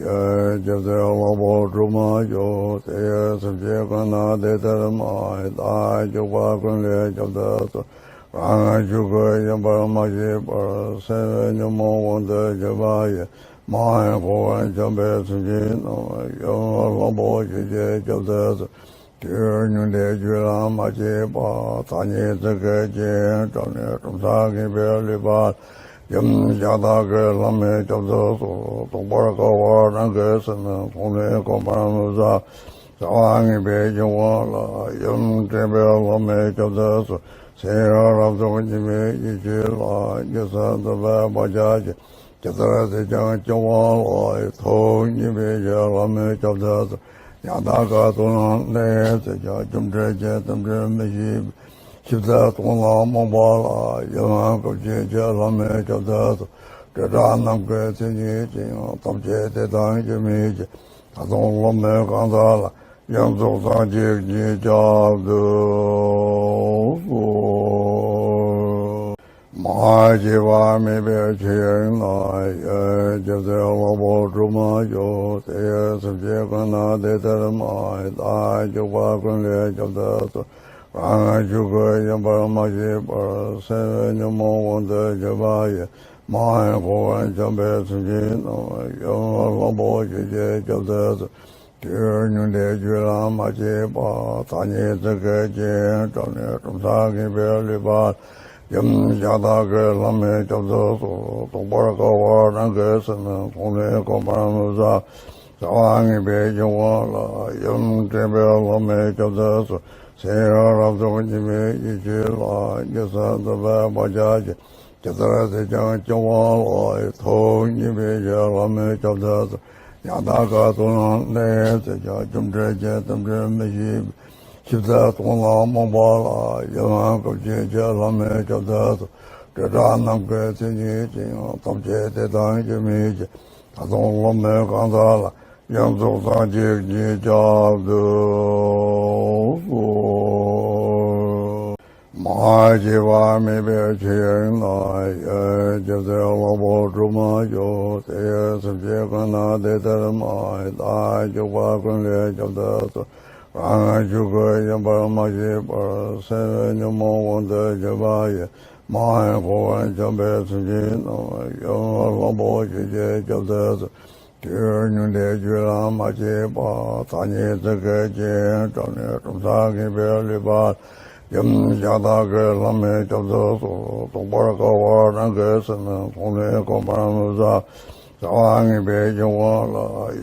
ཡེ་ཤེས་རྩེ་ལྷ་མོ་སྒྲོན་མ་བཞུགས། དེ་ཡི་སེམས་ཅན་ཀུན་ལ་དེ་ལྟར་སྨྲ། རྟགས་འཇུག་པ་ཀུན་ལས་ཁྱབ་བདག་སོགས། རང་རང་ཆོས་སྐུ་ཡིན་པར་མ་ཤེས་པར། སེམས་ཉོན་མོངས་དབང་དུ་གྱུར་པ་ཡིས། མ་ཡིན་འཁོར་བར་འཁྱམས་པའི་སེམས་ཅན་རྣམས། ཡུམ་གླང་པོ་ཆེ་ཁྱེད་ཁྱབ་བདག་སོགས། དུས་ཉུང་འདས་རྒྱུད་ལ་མ་སྐྱེས་པ། ཐ་སྙད་ཚིག་གི་རྐྱེན་བྲལ་ནས། གྲུབ་མཐས་ངེས་པའི་ལུས་པ། ཡུམ་ཤ་སྟག་གི་ལྷ་མོས་ཁྱབ་བདག་སོགས། རྟོགས་པར་དཀའ་བ་རང་གི་སེམས། མཐོང་ནས་གོམས་པར་མི་བྱ། བྱ་བ་ངེས་པའི་སྐྱེ་བོ་ལ། ཡུམ་དྲན་པའི་ལྷ་མོས་ཁྱབ་བདག་སོགས། ཚེ་ཡང་རབ་རྫོགས་ཉི་མའི་ཡེ་ཤེས་ལ། རྒྱུ་གསུམ་འཛིན་པའི་བག་ཆགས་ཀྱིས། ཇི་ལྟར་བསད་ཀྱང་སྐྱེ་བ་ལ། ཐུགས་མཉེས་པའི་ཕྱིར་ལྷ་མོས་ཁྱབ་བདག་སོགས། ཡང་དག་ག་ཏུ་ན་ལས་བསད་ཀྱང་། རྒྱུ་འབྲས་ཀྱི་རྟེན་འབྲེལ་མི་ཤེས་པའི། ཞིབ་ཚད་སྟོང་ལ་རྨོངས་པ་ལ། ཡུམ་སྐུ་མཁྱེན་ཁྱེད་ལྷ་མོས་ཁྱབ་བདག་སོགས། སྤྲོས་བྲལ་ནམ་མཁའི་མཚན་ཉིད་ཅན། ཐམས་ཅད་དེ་དང་ཅི་མིན་ཀྱང་། ད་དུང་ལྷ་མོས་གང་དག་ལ། ཡོངས་རྫོགས་སངས་རྒྱས་ཀྱིས་ཁྱབ་བདག་སོགས། མ་སྐྱེས་པ་མེད་པའི་ཆོས་དབྱིངས་ན། ཡེ་ཤེས་རྩེ་ལྷ་མོ་སྒྲོན་མ་བཞུགས། དེ་ཡི་སེམས་ཅན་ཀུན་ལ་དེ་ལྟར་སྨྲ། རྟགས་འཇུག་པ་ཀུན་ལས་ཁྱབ་བདག་སོགས། རང་རང་ཆོས་སྐུ་ཡིན་པར་མ་ཤེས་པར། སེམས་ཉོན་མོངས་དབང་དུ་གྱུར་པ་ཡིས། མ་ཧེ་ཧོ་བན་འཇམ་དཔལ་མཚན་ཅན་རྣམས། ཡང་གླང་པོ་ཆེ་རྒྱལ་སྐྱབས་མཛད་སོ། དུས་ཉུང་འདས་རྒྱུད་ལ་མ་སྐྱེས་པ། ཐ་སྙད་ཚིག་གི་རྐྱེན་བྲལ་ནས་གྲུབ་མཐའ་ངེས་པའི་ལུས་པ། ཡུམ་གཞན་དག་གི་ལྷ་མོས་སྐྱབས་སུ་གསོལ། རྟོགས་པར་དཀའ་བ་རང་གི་སེམས། མཐོང་ནས་གོམས་པར་ནུབ་ས། བྱ་བ་ངན་པའི་སྐྱེ་བོ་ལ། ཡུམ་འདྲེན་པའི་ལྷ་མོས་སྐྱབས་མཛད་སོ། སེམས་ཡུལ་རབ་རྫོགས་ཉི་མའི་ཡིད་ཀྱིས་ལ། རྒྱལ་སྲས་འཛིན་པའི་བར་ཆད་ཀྱི། ཇི་ལྟར་བསད་ཀྱང་སྐྱེ་བོ་ལ། ཐུགས་མཉེས་པའི་ཕྱིར་ལྷ་མོས་སྐྱབས་མཛད་སོ། ཉག་གཏའ་དཀར་གཙུག་ན་གནས་སུ་འཆའ། རྒྱུ་འབྲས་ཀྱི་རྟེན་འབྲེལ་མི་ཤེས་པའི། ཞིབ་རྩལ་སྟོང་ལ་རྨོངས་པ་ལ། ཡུམ་སྐུ་མཁྱེན་ཆེ་ལྷ་མོས་སྐྱབས་མཛད་སོ། དྲི་བྲལ་ནམ་མཁའི་མཚན་ཉིད་ཅན། ཐམས་ཅད་དེ་དང་གཅིག་མིན་ཕྱིར། ད་དུང་ལྷ་མོའི་གང་ཟག་ལ། ཡོངས་རྫོགས་སངས་རྒྱས་ཀྱི་སྐྱབས་སུ་གསོལ། མ་སྐྱེས་པ་མེད་པའི་ཆོས་དབྱིངས་ན། ཡེ་ཤེས་གླང་པོ་གྲུབ་མ་ཤོག་དེ་ཡི་སེམས་ཅན་ཀུན་ན་བདེ་ལྡན་མ། ཡི་དྭགས་སྤྱོད་པ་ཀུན་ལས་སྐྱབས་མཛད་སོ། རང་ཆོས་སྐུ་ཡིན་པར་མ་ཤེས་པར། སེམས་ཉོན་མོངས་དབང་དུ་གྱུར་པ་ཡི། མ་ཧེ་ཧོ་བན་འཇམ་དཔལ་མཚན་ཅན་རྣམས། ཡུམ་གླང་པོ་ཆེ་རྒྱལ་སྐྱབས་མཛད་སོ། དུས་ཉུང་འདས་རྒྱུད་ལ་མ་སྐྱེས་པ། ཐ་སྙད་ཚིག་གི་རྐྱེན་བྲལ་ནས་གྲུབ་མཐའ་ངེས་པའི་ལུས་པ། ཡུམ་གཞན་དག་གི་ལྷ་མོས་སྐྱབས་སུ་གསོལ། རྟོགས་པར་དཀའ་བ་རང་གི་སེམས། མཐོང་ནས་གོམས་པར་ནུབ་ས། བྱ་བ་ངན་པའི་སྐྱེ་བོ་ལ།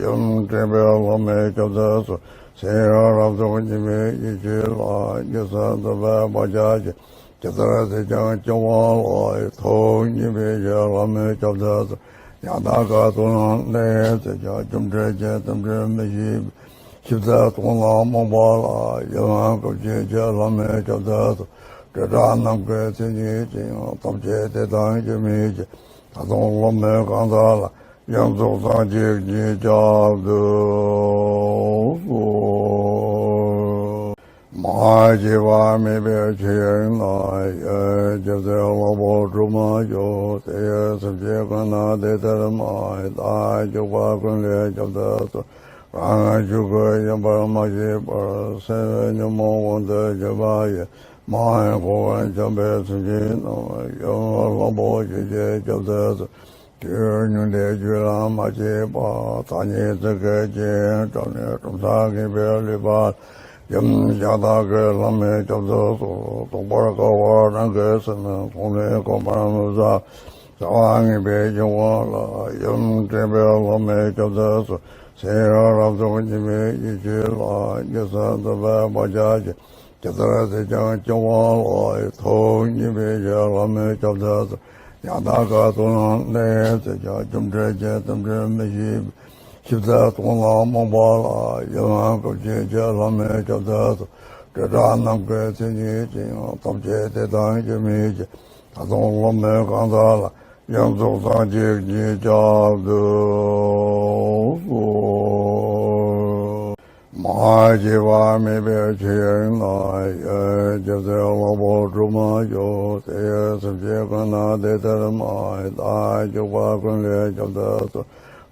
ཡུམ་འདྲེན་པའི་ལྷ་མོས་སྐྱབས་མཛད་སོ། སེམས་ཡུལ་རབ་རྫོགས་ཉི་མའི་ཡིད་ཀྱིས་ལ། རྒྱལ་སྲས་འཛིན་པའི་བར་ཆད་ཀྱི། ཇི་ལྟར་བསད་ཀྱང་སྐྱེ་བོ་ལ། ཐུགས་མཉེས་པའི་ཕྱིར་ལྷ་མོས་སྐྱབས་མཛད་སོ། ཉག་གཏའ་དཀར་གཙུག་ན་གནས་སུ་འཆའ། རྒྱུ་འབྲས་ཀྱི་རྟེན་འབྲེལ་མི་ཤེས་པའི། ཞིབ་རྩལ་སྟོང་ལ་རྨོངས་པ་ལ། ཡུམ་སྐུ་མཁྱེན་ཆེ་ལྷ་མོས་སྐྱབས་མཛད་སོ། དྲི་བྲལ་ནམ་མཁའི་མཚན་ཉིད་ཅན། ཐམས་ཅད་དེ་དང་གཅིག་མིན་ཕྱིར། ད་དུང་ལྷ་མོའི་གང་ཟག་ལ། ཡོངས་རྫོགས་སངས་རྒྱས་ཀྱི་སྐྱབས་སུ་གསོལ། མ་སྐྱེས་པ་མེད་པའི་ཆོས་དབྱིངས་ན། ཡེ་ཤེས་གླང་པོ་གྲུབ་མ་ཤོག་དེ་ཡི་སེམས་ཅན་ཀུན་ན་བདེ་ལྡན་མ། ཡི་དྭགས་སྤྱོད་པ་ཀུན་ལས་སྐྱབས་མཛད་སོ། རང་ཆོས་སྐུ་ཡིན་པར་མ་ཤེས་པར། སེམས་ཉོན་མོངས་དབང་དུ་གྱུར་པ་ཡི། མ་ཧེ་ཧོ་བན་འཇམ་དཔལ་མཚན་ཅན་རྣམས། ཡུམ་གླང་པོ་ཆེ་རྒྱལ་སྐྱབས་མཛད་སོ། དུས་ཉུང་འདས་རྒྱུད་ལ་མ་སྐྱེས་པ། ཐ་སྙད་ཚིག་གི་རྐྱེན་བྲལ་ནས་གྲུབ་མཐའ་ངེས་པའི་ལུས་པ། ཡུམ་གཞན་དག་གི་ལྷ་མོས་སྐྱབས་སུ་གསོལ། རྟོགས་པར་དཀའ་བ་རང་གི་སེམས། མཐོང་ནས་གོམས་པར་ནུབ་ས། བྱ་བ་ངན་པའི་སྐྱེ་བོ་ལ། ཡུམ་འདྲེན་པའི་ལྷ་མོས་སྐྱབས་མཛད་སོ། སེམས་ཡུལ་རབ་རྫོགས་ཉི་མའི་ཡིད་ཀྱིས་ལ། རྒྱལ་སྲས་འཛིན་པའི་བར་ཆད་ཀྱི། ཇི་ལྟར་བསད་ཀྱང་སྐྱེ་བོ་ལ། ཐུགས་མཉེས་པའི་ཕྱིར་ལྷ་མོས་སྐྱབས་མཛད་སོ། ཉག་གཏའ་དཀར་གཙུག་ན་གནས་སུ་འཆའ། རྒྱུ་འབྲས་ཀྱི་རྟེན་འབྲེལ་མི་ཤེས་པའི། ཞིབ་རྩལ་སྟོང་ལ་རྨོངས་པ་ལ། ཡུམ་སྐུ་མཁྱེན་ཆེ་ལྷ་མོས་སྐྱབས་མཛད་སོ། དྲི་བྲལ་ནམ་མཁའི་མཚན་ཉིད་ཅན། ཐམས་ཅད་དེ་དང་གཅིག་མིན་ཕྱིར། ད་དུང་ལྷ་མོའི་གང་ཟག་ལ། ཡོངས་རྫོགས་སངས་རྒྱས་ཀྱི་སྐྱབས་སུ་གསོལ། མ་སྐྱེས་པ་མེད་པའི་ཆོས་དབྱིངས་ན། ཡེ་ཤེས་གླང་པོ་གྲུབ་མ་ཤོག་དེ་ཡི་སེམས་ཅན་ཀུན་ན་བདེ་ལྡན་མ། ཡི་དྭགས་སྤྱོད་པ་ཀུན་ལས་སྐྱབས་མཛད་སོ།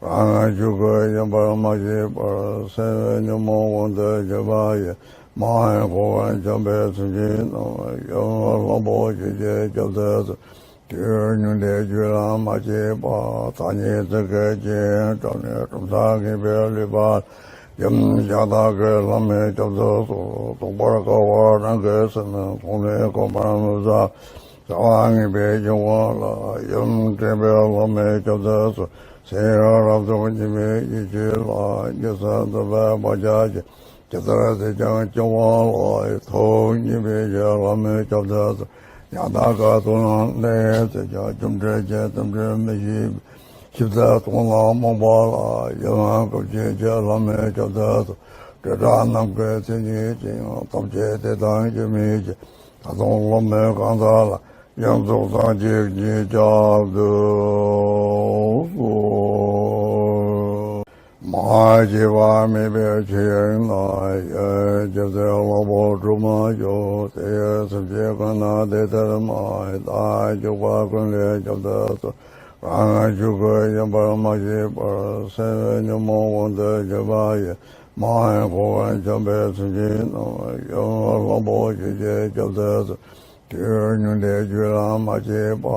རང་ཆོས་སྐུ་ཡིན་པར་མ་ཤེས་པར། སེམས་ཉོན་མོངས་དབང་དུ་གྱུར་པ་ཡི། མ་ཧེ་ཧོ་བན་འཇམ་དཔལ་མཚན་ཅན་རྣམས། ཡུམ་གླང་པོ་ཆེ་རྒྱལ་སྐྱབས་མཛད་སོ། དུས་ཉུང་འདས་རྒྱུད་ལ་མ་སྐྱེས་པ། ཐ་སྙད་ཚིག་གི་རྐྱེན་བྲལ་ནས་གྲུབ་མཐའ་ངེས་པའི་ལུས་པ། ཡུམ་གཞན་དག་གི་ལྷ་མོས་སྐྱབས་སུ་གསོལ། རྟོགས་པར་དཀའ་བ་རང་གི་སེམས། མཐོང་ནས་གོམས་པར་ནུབ་ས། བྱ་བ་ངན་པའི་སྐྱེ་བོ་ལ། ཡུམ་འདྲེན་པའི་ལྷ་མོས་སྐྱབས་མཛད་སོ། སེམས་ཡུལ་རབ་རྫོགས་ཉི་མའི་ཡིད་ཀྱིས་ལ། རྒྱལ་སྲས་འཛིན་པའི་བར་ཆད་ཀྱི། ཇི་ལྟར་བསད་ཀྱང་སྐྱེ་བོ་ལ། ཐུགས་མཉེས་པའི་ཕྱིར་ལྷ་མོས་སྐྱབས་མཛད་སོ། ཉག་གཏའ་དཀར་གཙུག་ན་གནས་སུ་འཆའ། རྒྱུ་འབྲས་ཀྱི་རྟེན་འབྲེལ་མི་ཤེས་པའི། ཞིབ་རྩལ་སྟོང་ལ་རྨོངས་པ་ལ། ཡུམ་སྐུ་མཁྱེན་ཆེ་ལྷ་མོས་སྐྱབས་མཛད་སོ། དྲི་བྲལ་ནམ་མཁའི་མཚན་ཉིད་ཅན། ཐམས་ཅད་དེ་དང་གཅིག་མིན་ཕྱིར། ད་དུང་ལྷ་མོའི་གང་ཟག་ལ། ཡོངས་རྫོགས་སངས་རྒྱས་ཀྱི་སྐྱབས་སུ་གསོལ། མ་སྐྱེས་པ་མེད་པའི་ཆོས་དབྱིངས་ན། ཡེ་ཤེས་གླང་པོ་གྲུབ་མ་ཤོག་དེ་ཡི་སེམས་ཅན་ཀུན་ན་བདེ་ལྡན་མ། ཡི་དྭགས་སྤྱོད་པ་ཀུན་ལས་སྐྱབས་མཛད་སོ། རང་ཆོས་སྐུ་ཡིན་པར་མ་ཤེས་པར། སེམས་ཉོན་མོངས་དབང་དུ་གྱུར་པ་ཡི། མ་ཧེ་ཧོ་བན་འཇམ་དཔལ་མཚན་ཅན་རྣམས། ཡུམ་གླང་པོ་ཆེ་རྒྱལ་སྐྱབས་མཛད་སོ། དུས་ཉུང་འདས་རྒྱུད་ལ་མ་སྐྱེས་པ།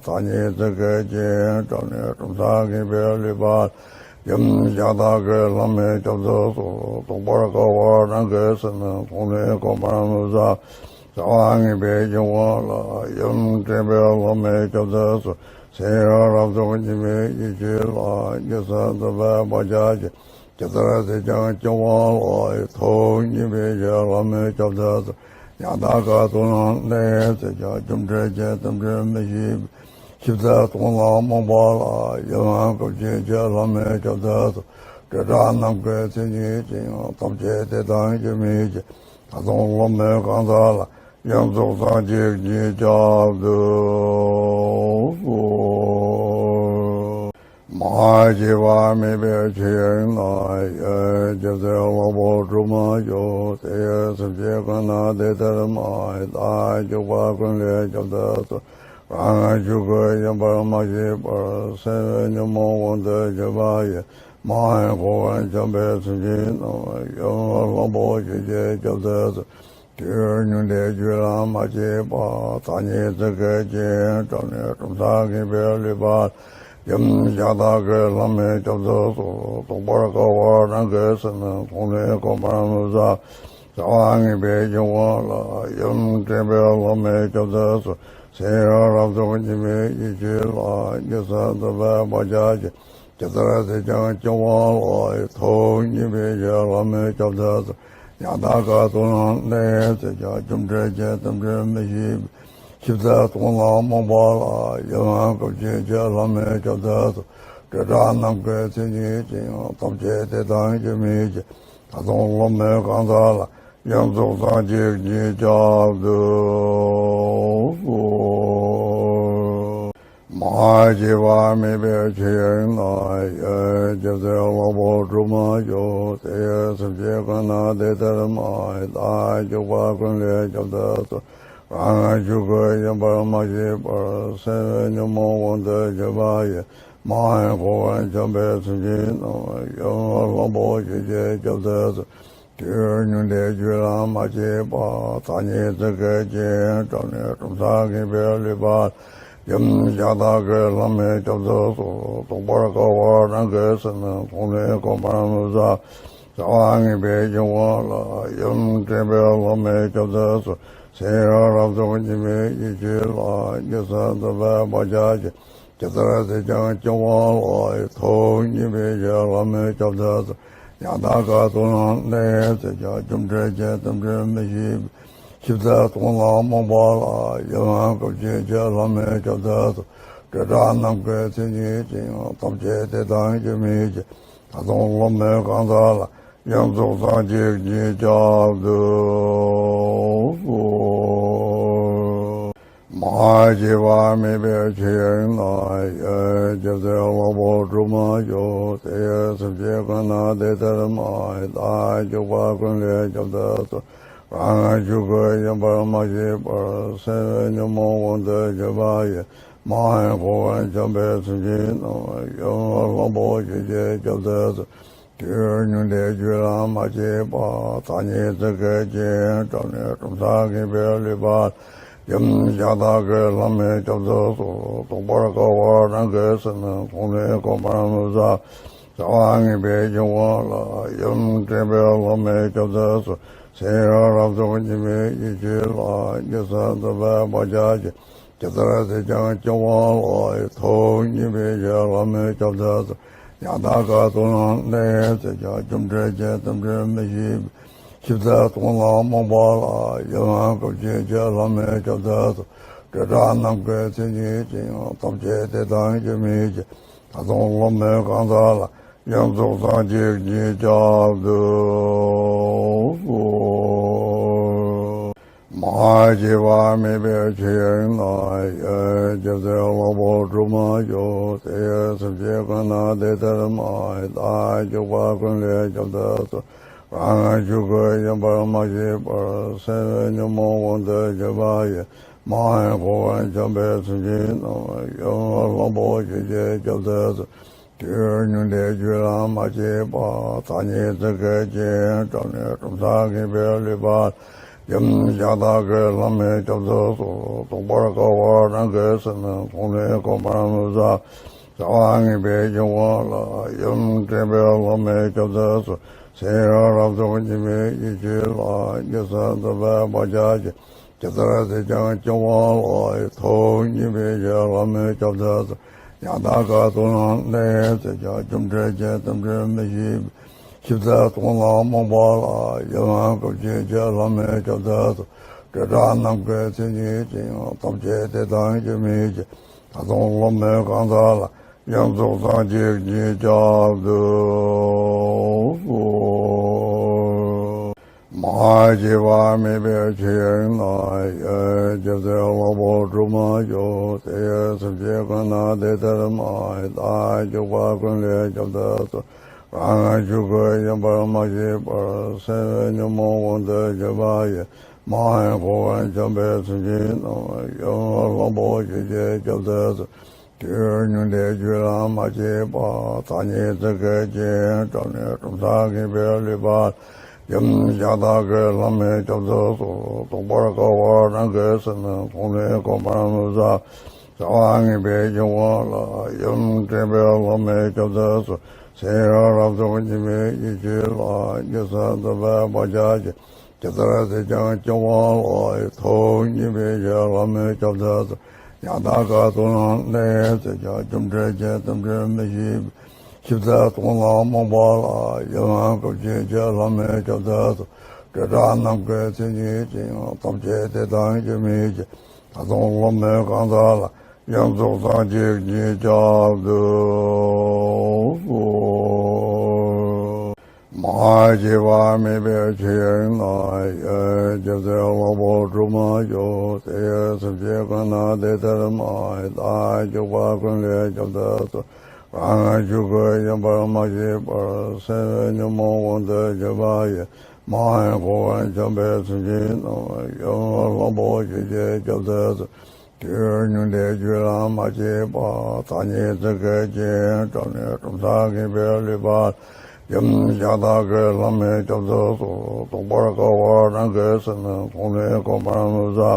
ཐ་སྙད་ཚིག་གི་རྐྱེན་བྲལ་ནས་གྲུབ་མཐའ་ངེས་པའི་ལུས་པ། ཡུམ་ཞྭ་སྟག་གི་ལྷ་མོའི་སྐྱབས་སུ་སོང་། བཟློག་པར་དཀའ་བ་རང་གི་སེམས། མཐོང་ནས་གོམས་པར་ནུས་ས། བྱ་བ་ངེས་པའི་སྐྱེ་བོ་ལ། ཡུམ་འདྲེན་པའི་ལྷ་མོའི་སྐྱབས་སུ་སོང་། སེམས་ཡུལ་རབ་རྫོགས་ཉི་མའི་ཡེ་ཤེས་ལ། རྒྱུ་གསུམ་འཛིན་པའི་བག་ཆགས་ཀྱིས། ཇི་ལྟར་བསད་ཀྱང་སྐྱེ་བོ་ལ། ཐུགས་མཉེས་པའི་ཕྱིར་ལྷ་མོའི་སྐྱབས་སུ་སོང་། ཉག་ག་ཏུ་ན་ལས་བསད་ཀྱང་། རྒྱུ་འབྲས་ཀྱི་རྟེན་འབྲེལ་མི་ཤེས་པའི། ཞིབ་རྩལ་སྟོང་ལ་རྨོངས་པ་ལ། ཡུམ་སྐུ་བཞིན་གྱི་ལྷ་མོའི་སྐྱབས་སུ་སོང་། དྲི་བྲལ་ནམ་མཁའི་མཚན་ཉིད་ཅན། ཐམས་ཅད་དེ་དང་གཅིག་མིན་ཕྱིར། ད་དུང་ལྷ་མོའི་གང་ཟག་ལ། ཡུམ་སོགས་སངས་རྒྱས་ཀྱི་སྐྱབས་སུ་སོང་། མ་སྐྱེས་པ་མེད་པའི་ཆོས་དབྱིངས་ན། ཡུམ་རྒྱལ་སྲས་ལྷ་མོ་སྒྲོལ་མ་མཆོག། དེ་ཡི་སེམས་ཅན་ཀུན་ན་བདེ་ལྡན་མ། བདག་སྐྱོབ་པ་ཀུན་ལས་སྐྱབས་སུ་སོང་། རང་ཆོས་སྐུ་ཡིན་པར་མ་ཤེས་པར། སེམས་ཉོན་མོངས་དབང་དུ་གྱུར་པ་ཡི། མ་ཧེ་འཁོར་བར་འཁྱམས་པའི་སེམས་ཅན་རྣམས། ཡུམ་ལྷ་མོ་ཆོས་ཀྱི་སྐྱབས་སུ་སོང་། དུས་ཉུང་འདས་རྒྱུད་ལ་མ་སྐྱེས་པ། ཐ་སྙད་ཚིག་གི་རྐྱེན་བྲལ་ནས་གྲུབ་མཐའ་ངེས་པའི་ལུས་པ། ཡུམ་ཞྭ་སྟག་གི་ལྷ་མོའི་སྐྱབས་སུ་སོང་། བཟློག་པར་དཀའ་བ་རང་གི་སེམས། མཐོང་ནས་གོམས་པར་ནུས་ས། བྱ་བ་ངེས་པའི་སྐྱེ་བོ་ལ། ཡུམ་འདྲེན་པའི་ལྷ་མོའི་སྐྱབས་སུ་སོང་། སེམས་ཡུལ་རབ་རྫོགས་ཉི་མའི་ཡེ་ཤེས་ལ། རྒྱུ་གསུམ་འཛིན་པའི་བག་ཆགས་ཀྱིས། ཇི་ལྟར་བསད་ཀྱང་སྐྱེ་བོ་ལ། ཐུགས་མཉེས་པའི་ཕྱིར་ལྷ་མོའི་སྐྱབས་སུ་སོང་། ཉག་ག་ཏུ་ན་ལས་བསད་ཀྱང་། རྒྱུ་འབྲས་ཀྱི་རྟེན་འབྲེལ་མི་ཤེས་པའི། ཞིབ་རྩལ་སྟོང་ལ་རྨོངས་པ་ལ། ཡུམ་སྐུ་བཞིན་གྱི་ལྷ་མོའི་སྐྱབས་སུ་སོང་། དྲི་བྲལ་ནམ་མཁའི་མཚན་ཉིད་ཅན། ཐམས་ཅད་དེ་དང་གཅིག་མིན་ཕྱིར། ད་དུང་ལྷ་མོའི་གང་ཟག་ལ། ཡུམ་སོགས་སངས་རྒྱས་ཀྱི་སྐྱབས་སུ་སོང་། མ་སྐྱེས་པ་མེད་པའི་ཆོས་དབྱིངས་ན། ཡུམ་རྒྱལ་སྲས་ལྷ་མོ་སྒྲོལ་མ་མཆོག། དེ་ཡི་སེམས་ཅན་ཀུན་ན་བདེ་ལྡན་མ། བདག་སྐྱོབ་པ་ཀུན་ལས་སྐྱབས་སུ་སོང་། རང་ཆོས་སྐུ་ཡིན་པར་མ་ཤེས་པར། སེམས་ཉོན་མོངས་དབང་དུ་གྱུར་པ་ཡི། མ་ཧེ་འཁོར་བར་འཁྱམས་པའི་སེམས་ཅན་རྣམས། ཡུམ་ལྷ་མོ་ཆོས་ཀྱི་སྐྱབས་སུ་སོང་། དུས་ཉུང་འདས་རྒྱུད་ལ་མ་སྐྱེས་པ། ཐ་སྙད་ཚིག་གི་རྐྱེན་བྲལ་ནས་གྲུབ་མཐའ་ངེས་པའི་ལུས་པ། ཡུམ་ཞྭ་སྟག་གི་ལྷ་མོའི་སྐྱབས་སུ་སོང་། བཟློག་པར་དཀའ་བ་རང་གི་སེམས། མཐོང་ནས་གོམས་པར་ནུས་ས། བྱ་བ་ངེས་པའི་སྐྱེ་བོ་ལ། ཡུམ་འདྲེན་པའི་ལྷ་མོའི་སྐྱབས་སུ་སོང་། སེམས་ཡུལ་རབ་རྫོགས་ཉི་མའི་ཡེ་ཤེས་ལ། རྒྱུ་གསུམ་འཛིན་པའི་བག་ཆགས་ཀྱིས། ཇི་ལྟར་བསད་ཀྱང་སྐྱེ་བོ་ལ། ཐུགས་མཉེས་པའི་ཕྱིར་ལྷ་མོའི་སྐྱབས་སུ་སོང་། ཉག་ག་ཏུ་ན་ལས་བསད་ཀྱང་། རྒྱུ་འབྲས་ཀྱི་རྟེན་འབྲེལ་མི་ཤེས་པའི། ཞིབ་རྩལ་སྟོང་ལ་རྨོངས་པ་ལ། ཡུམ་སྐུ་བཞིན་གྱི་ལྷ་མོའི་སྐྱབས་སུ་སོང་། དྲི་བྲལ་ནམ་མཁའི་མཚན་ཉིད་ཅན། ཐམས་ཅད་དེ་དང་གཅིག་མིན་ཕྱིར། ད་དུང་ལྷ་མོའི་གང་ཟག་ལ། ཡུམ་སོགས་སངས་རྒྱས་ཀྱི་སྐྱབས་སུ་སོང་། མ་སྐྱེས་པ་མེད་པའི་ཆོས་དབྱིངས་ན། ཡུམ་རྒྱལ་སྲས་ལྷ་མོ་སྒྲོལ་མ་མཆོག། དེ་ཡི་སེམས་ཅན་ཀུན་ན་བདེ་ལྡན་མ། བདག་སྐྱོབ་པ་ཀུན་ལས་སྐྱབས་སུ་སོང་། རང་ཆོས་སྐུ་ཡིན་པར་མ་ཤེས་པར། སེམས་ཉོན་མོངས་དབང་དུ་གྱུར་པ་ཡི། མ་ཧེ་འཁོར་བར་འཁྱམས་པའི་སེམས་ཅན་རྣམས། ཡུམ་ལྷ་མོ་ཆོས་ཀྱི་སྐྱབས་སུ་སོང་། དུས་ཉུང་འདས་རྒྱུད་ལ་མ་སྐྱེས་པ། ཐ་སྙད་ཚིག་གི་རྐྱེན་བྲལ་ནས་གྲུབ་མཐའ་ངེས་པའི་ལུས་པ། ཡུམ་ཞྭ་སྟག་གི་ལྷ་མོའི་སྐྱབས་སུ་སོང་། བཟློག་པར་དཀའ་བ་རང་གི་སེམས། མཐོང་ནས་གོམས་པར་ནུས་ས། བྱ་བ་ངེས་པའི་སྐྱེ་བོ་ལ། ཡུམ་འདྲེན་པའི་ལྷ་མོའི་སྐྱབས་སུ་སོང་། སེམས་ཡུལ་རབ་རྫོགས་ཉི་མའི་ཡེ་ཤེས་ལ། རྒྱུ་གསུམ་འཛིན་པའི་བག་ཆགས་ཀྱིས། ཇི་ལྟར་བསད་ཀྱང་སྐྱེ་བོ་ལ། ཐུགས་མཉེས་པའི་ཕྱིར་ལྷ་མོའི་སྐྱབས་སུ་སོང་། ཉག་ག་ཏུ་ན་ལས་བསད་ཀྱང་། རྒྱུ་འབྲས་ཀྱི་རྟེན་འབྲེལ་མི་ཤེས་པའི། ཞིབ་རྩལ་སྟོང་ལ་རྨོངས་པ་ལ། ཡུམ་སྐུ་བཞིན་གྱི་ལྷ་མོའི་སྐྱབས་སུ་སོང་། དྲི་བྲལ་ནམ་མཁའི་མཚན་ཉིད་ཅན། ཐམས་ཅད་དེ་དང་གཅིག་མིན་ཕྱིར། ད་དུང་ལྷ་མོའི་གང་ཟག་ལ། ཡུམ་སོགས་སངས་རྒྱས་ཀྱི་སྐྱབས་སུ་སོང་། མ་སྐྱེས་པ་མེད་པའི་ཆོས་དབྱིངས་ན། ཡུམ་རྒྱལ་སྲས་ལྷ་མོ་སྒྲོལ་མ་མཆོག། དེ་ཡི་སེམས་ཅན་ཀུན་ན་བདེ་ལྡན་མ། བདག་སྐྱོབ་པ་ཀུན་ལས་སྐྱབས་སུ་སོང་། རང་ཆོས་སྐུ་ཡིན་པར་མ་ཤེས་པར། སེམས་ཉོན་མོངས་དབང་དུ་གྱུར་པ་ཡི། མ་ཧེ་འཁོར་བར་འཁྱམས་པའི་སེམས་ཅན་རྣམས། ཡུམ་ལྷ་མོ་ཆོས་ཀྱི་སྐྱབས་སུ་སོང་། དུས་ཉུང་འདས་རྒྱུད་ལ་མ་སྐྱེས་པ། ཐ་སྙད་ཚིག་གི་རྐྱེན་བྲལ་ནས་གྲུབ་མཐའ་ངེས་པའི་ལུས་པ། ཡུམ་གཞན་དག་གི་ལྷ་མིའི་སྐྱབས་སུ་སོང་། རྫོགས་པར་དཀའ་བ་རང་གི་སེམས་ནི། ཚོགས་ནི་གོ་འཕང་མི་བཟད་བྱ་བ་ངན་པའི་སྐྱེ་བོ་ལ། ཡུམ་འདྲེན་པའི་ལྷ་མིའི་སྐྱབས་སུ་སོང་། ཚེ་ཡི་རབ་ཏུ་སྙིགས་མའི་ཡིད་ཀྱིས་ལ། རྒྱུ་གསུམ་འཛིན་པའི་བག་ཆགས་ཀྱིས། ཇི་ལྟར་བསད་ཀྱང་སྐྱེ་བ་ལ། ཐུགས་མཉེས་པའི་ཕྱིར་ལྷ་མིའི་སྐྱབས་སུ་སོང་། ཡང་དག་གི་དོན་རྣམས་ནི། ཚེ་ཆགས་རྒྱུ་འབྲས་ཀྱི་རྟེན་འབྲེལ་མི་ཤེས་པའི། ཞིབ་ཚད་སྟོང་ལ་རྨོངས་པ་ལ། ཡུམ་སྐུ་མཁྱེན་གྱི་ལྷ་མོའི་སྐྱབས་སུ་སོང་། དྲི་བྲལ་ནམ་མཁའི་མཚན་ཉིད་ཅན། ཐམས་ཅད་དེ་དང་གཞན་མེད་ཅིང་། ད་དུང་ལྷ་མོའི་གང་ཟག་ལ། ཡང་རྫོགས་སངས་རྒྱས་ཀྱི་སྐྱབས་སུ་གསོལ། མ་སྐྱེས་པ་མེད་པའི་ཆོས་དབྱིངས་ན། ཡེ་ཇི་སྲིད་ལྷག་པའི་སྒྲོན་མ་བཞུགས། དེ་ཡི་སེམས་ཅན་ཀུན་ནི་བདེ་ལྡན་མ། ཡི་དྭགས་སྤྱོད་པ་ཀུན་ལས་སྐྱབས་སུ་སོང་། རང་རང་ཆོས་སྐུ་ཡིན་པར་མ་ཤེས་པར། སེམས་ཉོན་མོངས་དབང་དུ་གྱུར་པ་ཡི། མ་ཡེངས་ཁོ་བོས་འཁྱམས་པའི་སེམས་ཅན་རྣམས། ཡུམ་ལྷ་མོ་ཆོས་ཀྱི་སྐྱབས་སུ་སོང་། དུས་མྱོང་འདས་རྒྱུད་ལ་མ་སྐྱེས་པ། ཐ་སྙད་ཚིག་གི་རྐྱེན་བྲལ་ནས། གྲུབ་མཐས་ངེས་པའི་ལུས་པ། ཡུམ་གཞན་དག་གི་ལྷ་མིའི་སྐྱབས་སུ་སོང་། རྫོགས་པར་དཀའ་བ་རང་གི་སེམས་ནི། ཚོགས་ནི་གོ་འཕང་མི་བཟད་བྱ་བ་ངན་པའི་སྐྱེ་བོ་ལ། ཡུམ་འདྲེན་པའི་ལྷ་མིའི་སྐྱབས་སུ་སོང་། ཚེ་ཡི་རབ་ཏུ་སྙིགས་མའི་ཡིད་ཀྱིས་ལ། རྒྱུ་གསུམ་འཛིན་པའི་བག་ཆགས་ཀྱིས། ཇི་ལྟར་བསད་ཀྱང་སྐྱེ་བ་ལ། ཐུགས་མཉེས་པའི་ཕྱིར་ལྷ་མིའི་སྐྱབས་སུ་སོང་། ཡང་དག་གི་དོན་རྣམས་ནི། ཚེ་ཆགས་རྒྱུ་འབྲས་ཀྱི་རྟེན་འབྲེལ་མི་ཤེས་པའི། ཞིབ་ཚད་སྟོང་ལ་རྨོངས་པ་ལ། ཡུམ་སྐུ་མཁྱེན་གྱི་ལྷ་མིའི་སྐྱབས་སུ་སོང་། དྲི་བྲལ་ནམ་མཁའི་མཚན་ཉིད་ཅན། ཐམས་ཅད་དེ་དང་གཞན་མེད་ཅིང་། ད་དུང་ལྷ་མོའི་གང་ཟག་ལ། ཡང་རྫོགས་སངས་རྒྱས་ཀྱི་སྐྱབས་སུ་གསོལ། མ་སྐྱེས་པ་མེད་པའི་ཆོས་དབྱིངས་ན། ཡེ་ཇི་སྲིད་ལྷག་པའི་སྒྲོན་མ་བཞུགས། དེ་ཡི་སེམས་ཅན་ཀུན་ནི་བདེ་ལྡན་མ། ཡི་དྭགས་སྤྱོད་པ་ཀུན་ལས་སྐྱབས་སུ་སོང་། རང་རང་ཆོས་སྐུ་ཡིན་པར་མ་ཤེས་པར། སེམས་ཉོན་མོངས་དབང་དུ་གྱུར་པ་ཡི། མ་ཡེངས་ཁོ་བོས་འཁྱམས་པའི་སེམས་ཅན་རྣམས། ཡུམ་ལྷ་མོ་ཆོས་ཀྱི་སྐྱབས་སུ་སོང་། དུས་མྱོང་འདས་རྒྱུད་ལ་མ་སྐྱེས་པ། ཐ་སྙད་ཚིག་གི་རྐྱེན་བྲལ་ནས། གྲུབ་མཐས་ངེས་པའི་ལུས་པ། ཡུམ་གཞན་དག་གི་ལྷ་མིའི་སྐྱབས་སུ་སོང་། རྫོགས་པར་དཀའ་བ་རང་གི་སེམས་ནི། ཚོགས་ནི་གོ་འཕང་མི་བཟད་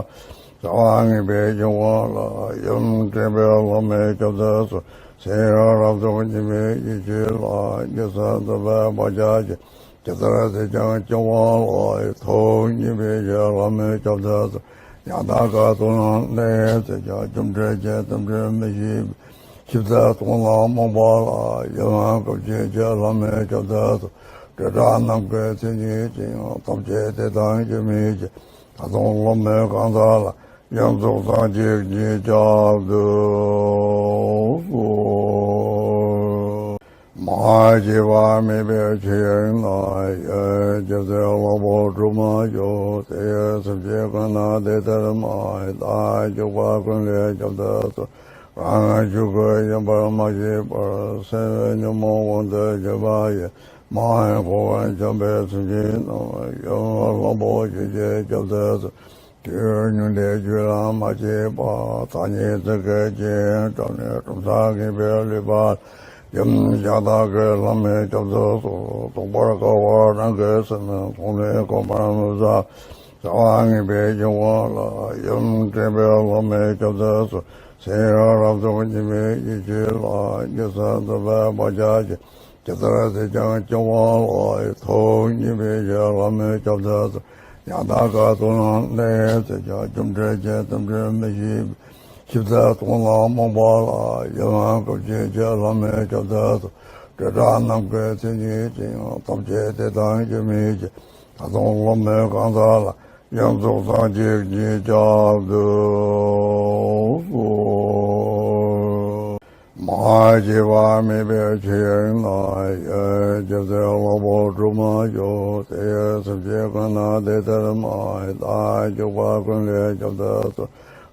བྱ་བ་ངན་པའི་སྐྱེ་བོ་ལ། ཡུམ་འདྲེན་པའི་ལྷ་མིའི་སྐྱབས་སུ་སོང་། ཚེ་ཡི་རབ་ཏུ་སྙིགས་མའི་ཡིད་ཀྱིས་ལ། རྒྱུ་གསུམ་འཛིན་པའི་བག་ཆགས་ཀྱིས། ཇི་ལྟར་བསད་ཀྱང་སྐྱེ་བ་ལ། ཐུགས་མཉེས་པའི་ཕྱིར་ལྷ་མིའི་སྐྱབས་སུ་སོང་། ཡང་དག་གི་དོན་རྣམས་ནི། ཚེ་ཆགས་རྒྱུ་འབྲས་ཀྱི་རྟེན་འབྲེལ་མི་ཤེས་པའི། ཞིབ་ཚད་སྟོང་ལ་རྨོངས་པ་ལ། ཡུམ་སྐུ་མཁྱེན་གྱི་ལྷ་མིའི་སྐྱབས་སུ་སོང་། དྲི་བྲལ་ནམ་མཁའི་མཚན་ཉིད་ཅན། ཐམས་ཅད་དེ་དང་གཞན་མེད་ཅིང་། ད་དུང་ལྷ་མོའི་གང་ཟག་ལ། ཡང་རྫོགས་སངས་རྒྱས་ཀྱི་སྐྱབས་སུ་གསོལ། མ་སྐྱེས་པ་མེད་པའི་ཆོས་དབྱིངས་ན། ཡེ་ཇི་སྲིད་ལྷག་པའི་སྒྲོན་མ་བཞུགས། དེ་ཡི་སེམས་ཅན་ཀུན་ནི་བདེ་ལྡན་མ། ཡི་དྭགས་སྤྱོད་པ་ཀུན་ལས་སྐྱབས་སུ་སོང་། རང་རང་ཆོས་སྐུ་ཡིན་པར་མ་ཤེས་པར། སེམས་ཉོན་མོངས་དབང་དུ་གྱུར་པ་ཡི། མ་ཡེངས་ཁོ་བོས་འཁྱམས་པའི་སེམས་ཅན་རྣམས། ཡུམ་ལྷ་མོ་ཆོས་ཀྱི་སྐྱབས་སུ་སོང་། དུས་མྱོང་འདས་རྒྱུད་ལ་མ་སྐྱེས་པ། ཐ་སྙད་ཚིག་གི་རྐྱེན་བྲལ་ནས། གྲུབ་མཐས་ངེས་པའི་ལུས་པ། ཡུམ་གཞན་དག་གི་ལྷ་མིའི་སྐྱབས་སུ་སོང་། རྫོགས་པར་དཀའ་བ་རང་གི་སེམས་ནི། ཚོགས་ནི་གོ་འཕང་མི་བཟད་བྱ་བ་ངན་པའི་སྐྱེ་བོ་ལ། ཡུམ་འདྲེན་པའི་ལྷ་མིའི་སྐྱབས་སུ་སོང་། ཚེ་ཡི་རབ་ཏུ་སྙིགས་མའི་ཡིད་ཀྱིས་ལ། རྒྱུ་གསུམ་འཛིན་པའི་བག་ཆགས་ཀྱིས། ཇི་ལྟར་བསད་ཀྱང་སྐྱེ་བ་ལ། ཐུགས་མཉེས་པའི་ཕྱིར་ལྷ་མིའི་སྐྱབས་སུ་སོང་། ཡང་དག་གི་དོན་རྣམས་ནི། ཚེ་ཆགས་རྒྱུ་འབྲས་ཀྱི་རྟེན་འབྲེལ་མི་ཤེས་པའི། ཞིབ་ཚད་སྟོང་ལ་རྨོངས་པ་ལ། ཡུམ་སྐུ་མཁྱེན་གྱི་ལྷ་མིའི་སྐྱབས་སུ་སོང་། དྲི་བྲལ་ནམ་མཁའི་མཚན་ཉིད་ཅན། ཐམས་ཅད་དེ་དང་གཞན་མེད་ཅིང་། ད་དུང་ལྷ་མོའི་གང་ཟག་ལ། ཡང་རྫོགས་སངས་རྒྱས་ཀྱི་སྐྱབས་སུ་གསོལ། མ་སྐྱེས་པ་མེད་པའི་ཆོས་དབྱིངས་ན། ཡེ་ཇི་སྲིད་ལྷག་པའི་སྒྲོན་མ་བཞུགས། དེ་ཡི་སེམས་ཅན་ཀུན་ནི་བདེ་ལྡན་མ། ཡི་དྭགས་སྤྱོད་པ་ཀུན་ལས་སྐྱབས་སུ་སོང་།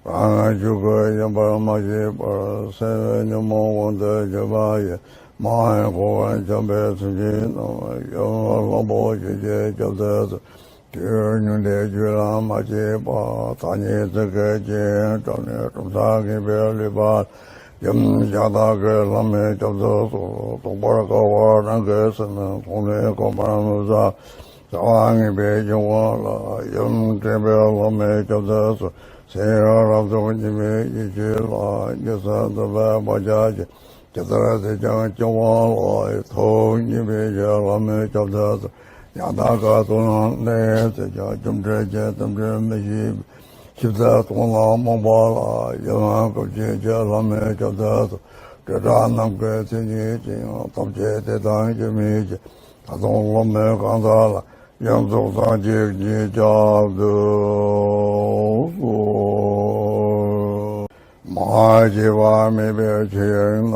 རང་རང་ཆོས་སྐུ་ཡིན་པར་མ་ཤེས་པར། སེམས་ཉོན་མོངས་དབང་དུ་གྱུར་པ་ཡི། མ་ཡེངས་ཁོ་བོས་འཁྱམས་པའི་སེམས་ཅན་རྣམས། ཡུམ་ལྷ་མོ་ཆོས་ཀྱི་སྐྱབས་སུ་སོང་། དུས་མྱོང་འདས་རྒྱུད་ལ་མ་སྐྱེས་པ། ཐ་སྙད་ཚིག་གི་རྐྱེན་བྲལ་ནས། གྲུབ་མཐས་ངེས་པའི་ལུས་པ། ཡུམ་གཞན་དག་གི་ལྷ་མིའི་སྐྱབས་སུ་སོང་། རྫོགས་པར་དཀའ་བ་རང་གི་སེམས་ནི། ཚོགས་ནི་གོ་འཕང་མི་བཟད་ བྱ་བ་ངན་པའི་སྐྱོ་བ་ལ། ཡུམ་དྲན་པའི་བླ་མའི་སྐྱབས་ཐེབས་སུ། ཚེ་རབས་རབ་ཏུ་ཉེས་པའི་ཡིད་བྱེད་ལ། རྒྱལ་སྲས་འདོད་པའི་བག་ཆགས་ཀྱིས། ཇི་ལྟར་བསད་ཀྱང་སྐྱོ་བ་ལ། ཐུགས་མཉེས་པའི་བླ་མའི་སྐྱབས་ཐེབས་སུ། ཡང་དག་ག་ཏུ་ན་གནས་ཚེ་ཀྱང་། རྒྱུ་འབྲས་ཀྱི་རྟེན་འབྲེལ་མི་ཤེས་པའི། ཞིབ་རྩལ་སྟོང་ལ་རྨོངས་པ་ལ། ཡབ་ཡུམ་སྐུ་མཆེད་ཀྱི་བླ་མའི་སྐྱབས་ཐེབས་སུ། དྲིལ་བསྒྲགས་ནམ་མཁའི་མཚན་ཉིད་ཅན། ཐམས་ཅད་དེ་དང་སྐྱེ་མེད་ཅིང་། ད་དུང་བླ་མའི་གང་ཟག་ལ། ཡོངས་རྫོགས་སངས་རྒྱས་ཀྱི་སྐྱབས་ཐེབས་སུ། མ་སྐྱེས་པ་མེད་པའི་ཆོས་དབྱིངས་ན།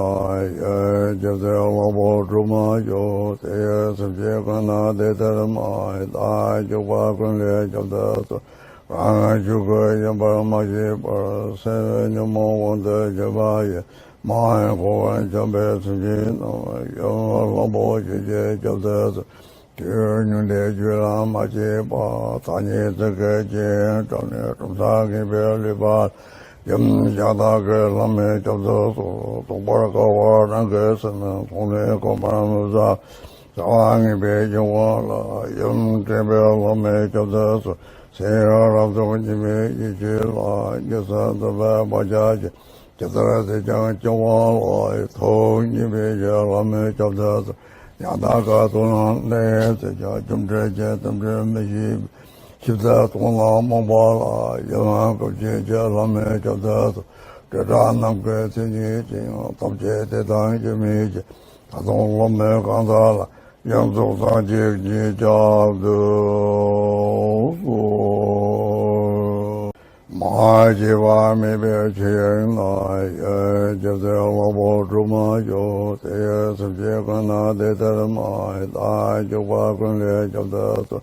ཡེ་སྒྱུ་རྩལ་ལ་བོ་གྲུབ་མ་བྱུང་། དེ་ཡི་སེམས་ཅན་ཀུན་ན་བདེ་ལྡན་མ། ཡི་དྭགས་སྤྱུགས་པ་ཀུན་ལས་སྐྱབས་ཐེབས་སུ། རང་རྒྱུད་ཀྱི་ཡིན་པར་མ་ཤེས་པར། སེམས་ཉོན་མོངས་དབང་དུ་གྱུར་པ་ཡི། མ་ཡེངས་ཁོ་བོས་འཁྱམས་པའི་སེམས་ཅན་རྣམས། ཡབ་ཡུམ་བློན་པོ་ཆོས་ཀྱི་སྐྱབས་ཐེབས་སུ། དུས་ཉུང་འདས་རྒྱུད་ལ་མ་སྐྱེས་པ། ཐ་སྙད་ཚིག་གི་སྐྱེ་བྲམ་ནས་གྲུབ་མཐའ་ངེས་པའི་ལུས་པ། ཡུམ་ཤ་སྟག་གི་བླ་མའི་སྐྱབས་ཐེབས་སུ། རྟོགས་པར་དཀའ་བ་རང་གི་སེམས། མཐོང་ནས་ཁོམ་པར་མི་བཟའ། བྱ་བ་ངན་པའི་སྐྱོ་བ་ལ། ཡུམ་དྲན་པའི་བླ་མའི་སྐྱབས་ཐེབས་སུ། ཚེ་རབས་རབ་ཏུ་ཉེས་པའི་ཡིད་བྱེད་ལ། རྒྱལ་སྲས་འདོད་པའི་བག་ཆགས་ཀྱིས། ཇི་ལྟར་བསད་ཀྱང་སྐྱོ་བ་ལ། ཐུགས་མཉེས་པའི་བླ་མའི་སྐྱབས་ཐེབས་སུ། ཡང་དག་ག་ཏུ་ན་གནས་ཚེ་ཀྱང་། རྒྱུ་འབྲས་ཀྱི་རྟེན་འབྲེལ་མི་ཤེས་པའི། ཞིབ་རྩལ་སྟོང་ལ་རྨོངས་པ་ལ། ཡབ་ཡུམ་སྐུ་མཆེད་ཀྱི་བླ་མའི་སྐྱབས་ཐེབས་སུ། དྲིལ་བསྒྲགས་ནམ་མཁའི་མཚན་ཉིད་ཅན། ཐམས་ཅད་དེ་དང་སྐྱེ་མེད་ཅིང་། ད་དུང་བླ་མའི་གང་ཟག་ལ། ཡོངས་རྫོགས་སངས་རྒྱས་ཀྱི་སྐྱབས་ཐེབས་སུ། མ་སྐྱེས་པ་མེད་པའི་ཆོས་དབྱིངས་ན། ཡེ་སྒྱུ་རྩལ་ལ་བོ་གྲུབ་མ་བྱུང་། དེ་ཡི་སེམས་ཅན་ཀུན་ན་བདེ་ལྡན་མ། ཡི་དྭགས་སྤྱུགས་པ་ཀུན་ལས་སྐྱབས་ཐེབས་སུ།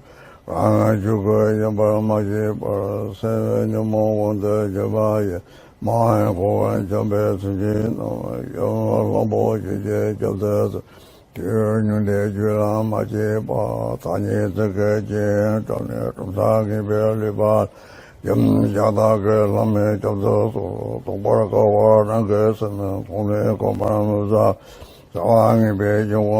རང་རྒྱུད་ཀྱི་ཡིན་པར་མ་ཤེས་པར། སེམས་ཉོན་མོངས་དབང་དུ་གྱུར་པ་ཡི། མ་ཡེངས་ཁོ་བོས་འཁྱམས་པའི་སེམས་ཅན་རྣམས། ཡབ་ཡུམ་བློན་པོ་ཆོས་ཀྱི་སྐྱབས་ཐེབས་སུ། དུས་ཉུང་འདས་རྒྱུད་ལ་མ་སྐྱེས་པ། ཐ་སྙད་ཚིག་གི་སྐྱེ་བྲམ་ནས་གྲུབ་མཐའ་ངེས་པའི་ལུས་པ། ཡུམ་ཤ་སྟག་གི་བླ་མའི་སྐྱབས་ཐེབས་སུ། རྟོགས་པར་དཀའ་བ་རང་གི་སེམས། མཐོང་ནས་ཁོམ་པར་མི་བཟའ། བྱ་བ་ངན་པའི་སྐྱོ་བ་ལ།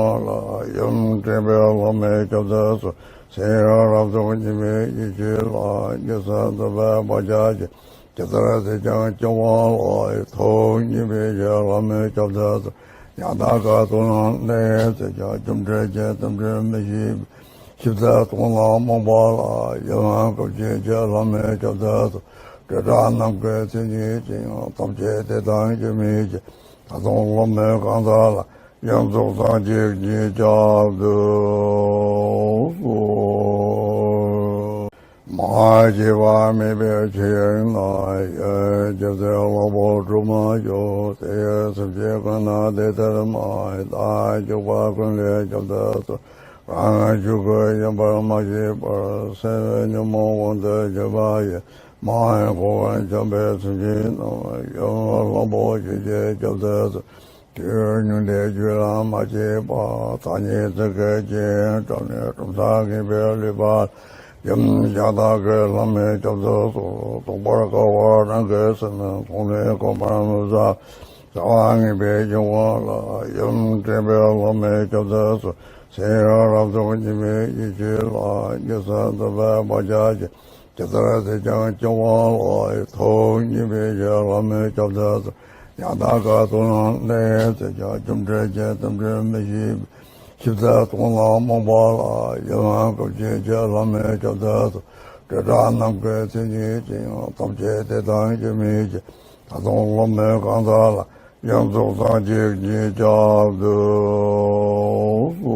ཡུམ་དྲན་པའི་བླ་མའི་སྐྱབས་ཐེབས་སུ། ཚེ་རབས་རབ་ཏུ་ཉེས་པའི་ཡིད་བྱེད་ལ། རྒྱལ་སྲས་འདོད་པའི་བག་ཆགས་ཀྱིས། ཇི་ལྟར་བསད་ཀྱང་སྐྱོ་བ་ལ། ཐུགས་མཉེས་པའི་བླ་མའི་སྐྱབས་ཐེབས་སུ། ཡང་དག་ག་ཏུ་ན་གནས་ཚེ་ཀྱང་། རྒྱུ་འབྲས་ཀྱི་རྟེན་འབྲེལ་མི་ཤེས་པའི། ཞིབ་རྩལ་སྟོང་ལ་རྨོངས་པ་ལ། ཡབ་ཡུམ་སྐུ་མཆེད་ཀྱི་བླ་མའི་སྐྱབས་ཐེབས་སུ། དྲིལ་བསྒྲགས་ནམ་མཁའི་མཚན་ཉིད་ཅན། ཐམས་ཅད་དེ་དང་སྐྱེ་མེད་ཅིང་། ད་དུང་བླ་མའི་གང་ཟག་ལ། ཡོངས་རྫོགས་སངས་རྒྱས་ཀྱི་སྐྱབས་ཐེབས་སུ། མ་སྐྱེས་པ་མེད་པའི་ཆོས་དབྱིངས་ན། ཡེ་སྒྱུ་རྩལ་ལ་བོ་གྲུབ་མ་བྱུང་། དེ་ཡི་སེམས་ཅན་ཀུན་ན་བདེ་ལྡན་མ། ཡི་དྭགས་སྤྱུགས་པ་ཀུན་ལས་སྐྱབས་ཐེབས་སུ། རང་རྒྱུད་ཀྱི་ཡིན་པར་མ་ཤེས་པར། སེམས་ཉོན་མོངས་དབང་དུ་གྱུར་པ་ཡི། མ་ཡེངས་ཁོ་བོས་འཁྱམས་པའི་སེམས་ཅན་རྣམས། ཡབ་ཡུམ་བློན་པོ་ཆོས་ཀྱི་སྐྱབས་ཐེབས་སུ། དུས་ཉུང་འདས་རྒྱུད་ལ་མ་སྐྱེས་པ། ཐ་སྙད་ཚིག་གི་སྐྱེ་བྲམ་ནས། གྲུབ་མཐའ་ངེས་པའི་ལུས་པ། ཡུམ་ཤ་སྟག་གི་བླ་མའི་སྐྱབས་ཐེབས་སུ། རྟོགས་པར་དཀའ་བ་རང་གི་སེམས། མཐོང་ནས་ཁོམ་པར་མི་བཟའ། བྱ་བ་ངན་པའི་སྐྱོ་བ་ལ། ཡུམ་དྲན་པའི་བླ་མའི་སྐྱབས་ཐེབས་སུ། ཚེ་རབས་རབ་ཏུ་ཉེས་པའི་ཡིད་བྱེད་ལ། རྒྱལ་སྲས་འདོད་པའི་བག་ཆགས་ཀྱིས། ཇི་ལྟར་བསད་ཀྱང་སྐྱོ་བ་ལ། ཐུགས་མཉེས་པའི་བླ་མའི་སྐྱབས་ཐེབས་སུ། ཡང་དག་ག་ཏུ་ན་གནས་ཚེ་ཀྱང་། རྒྱུ་འབྲས་ཀྱི་རྟེན་འབྲེལ་མི་ཤེས་པའི། ཞིབ་རྩལ་སྟོང་ལ་རྨོངས་པ་ལ། ཡབ་ཡུམ་སྐུ་མཆེད་ཀྱི་བླ་མའི་སྐྱབས་ཐེབས་སུ། དྲིལ་བསྒྲགས་ནམ་མཁའི་མཚན་ཉིད་ཅན། ཐམས་ཅད་དེ་དང་སྐྱེ་མེད་ཅིང་། ད་དུང་བླ་མའི་གང་ཟག་ལ། ཡོངས་རྫོགས་སངས་རྒྱས་ཀྱི་སྐྱབས་ཐེབས་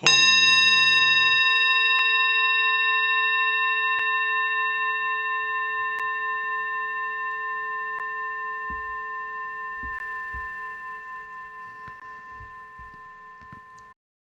སུ།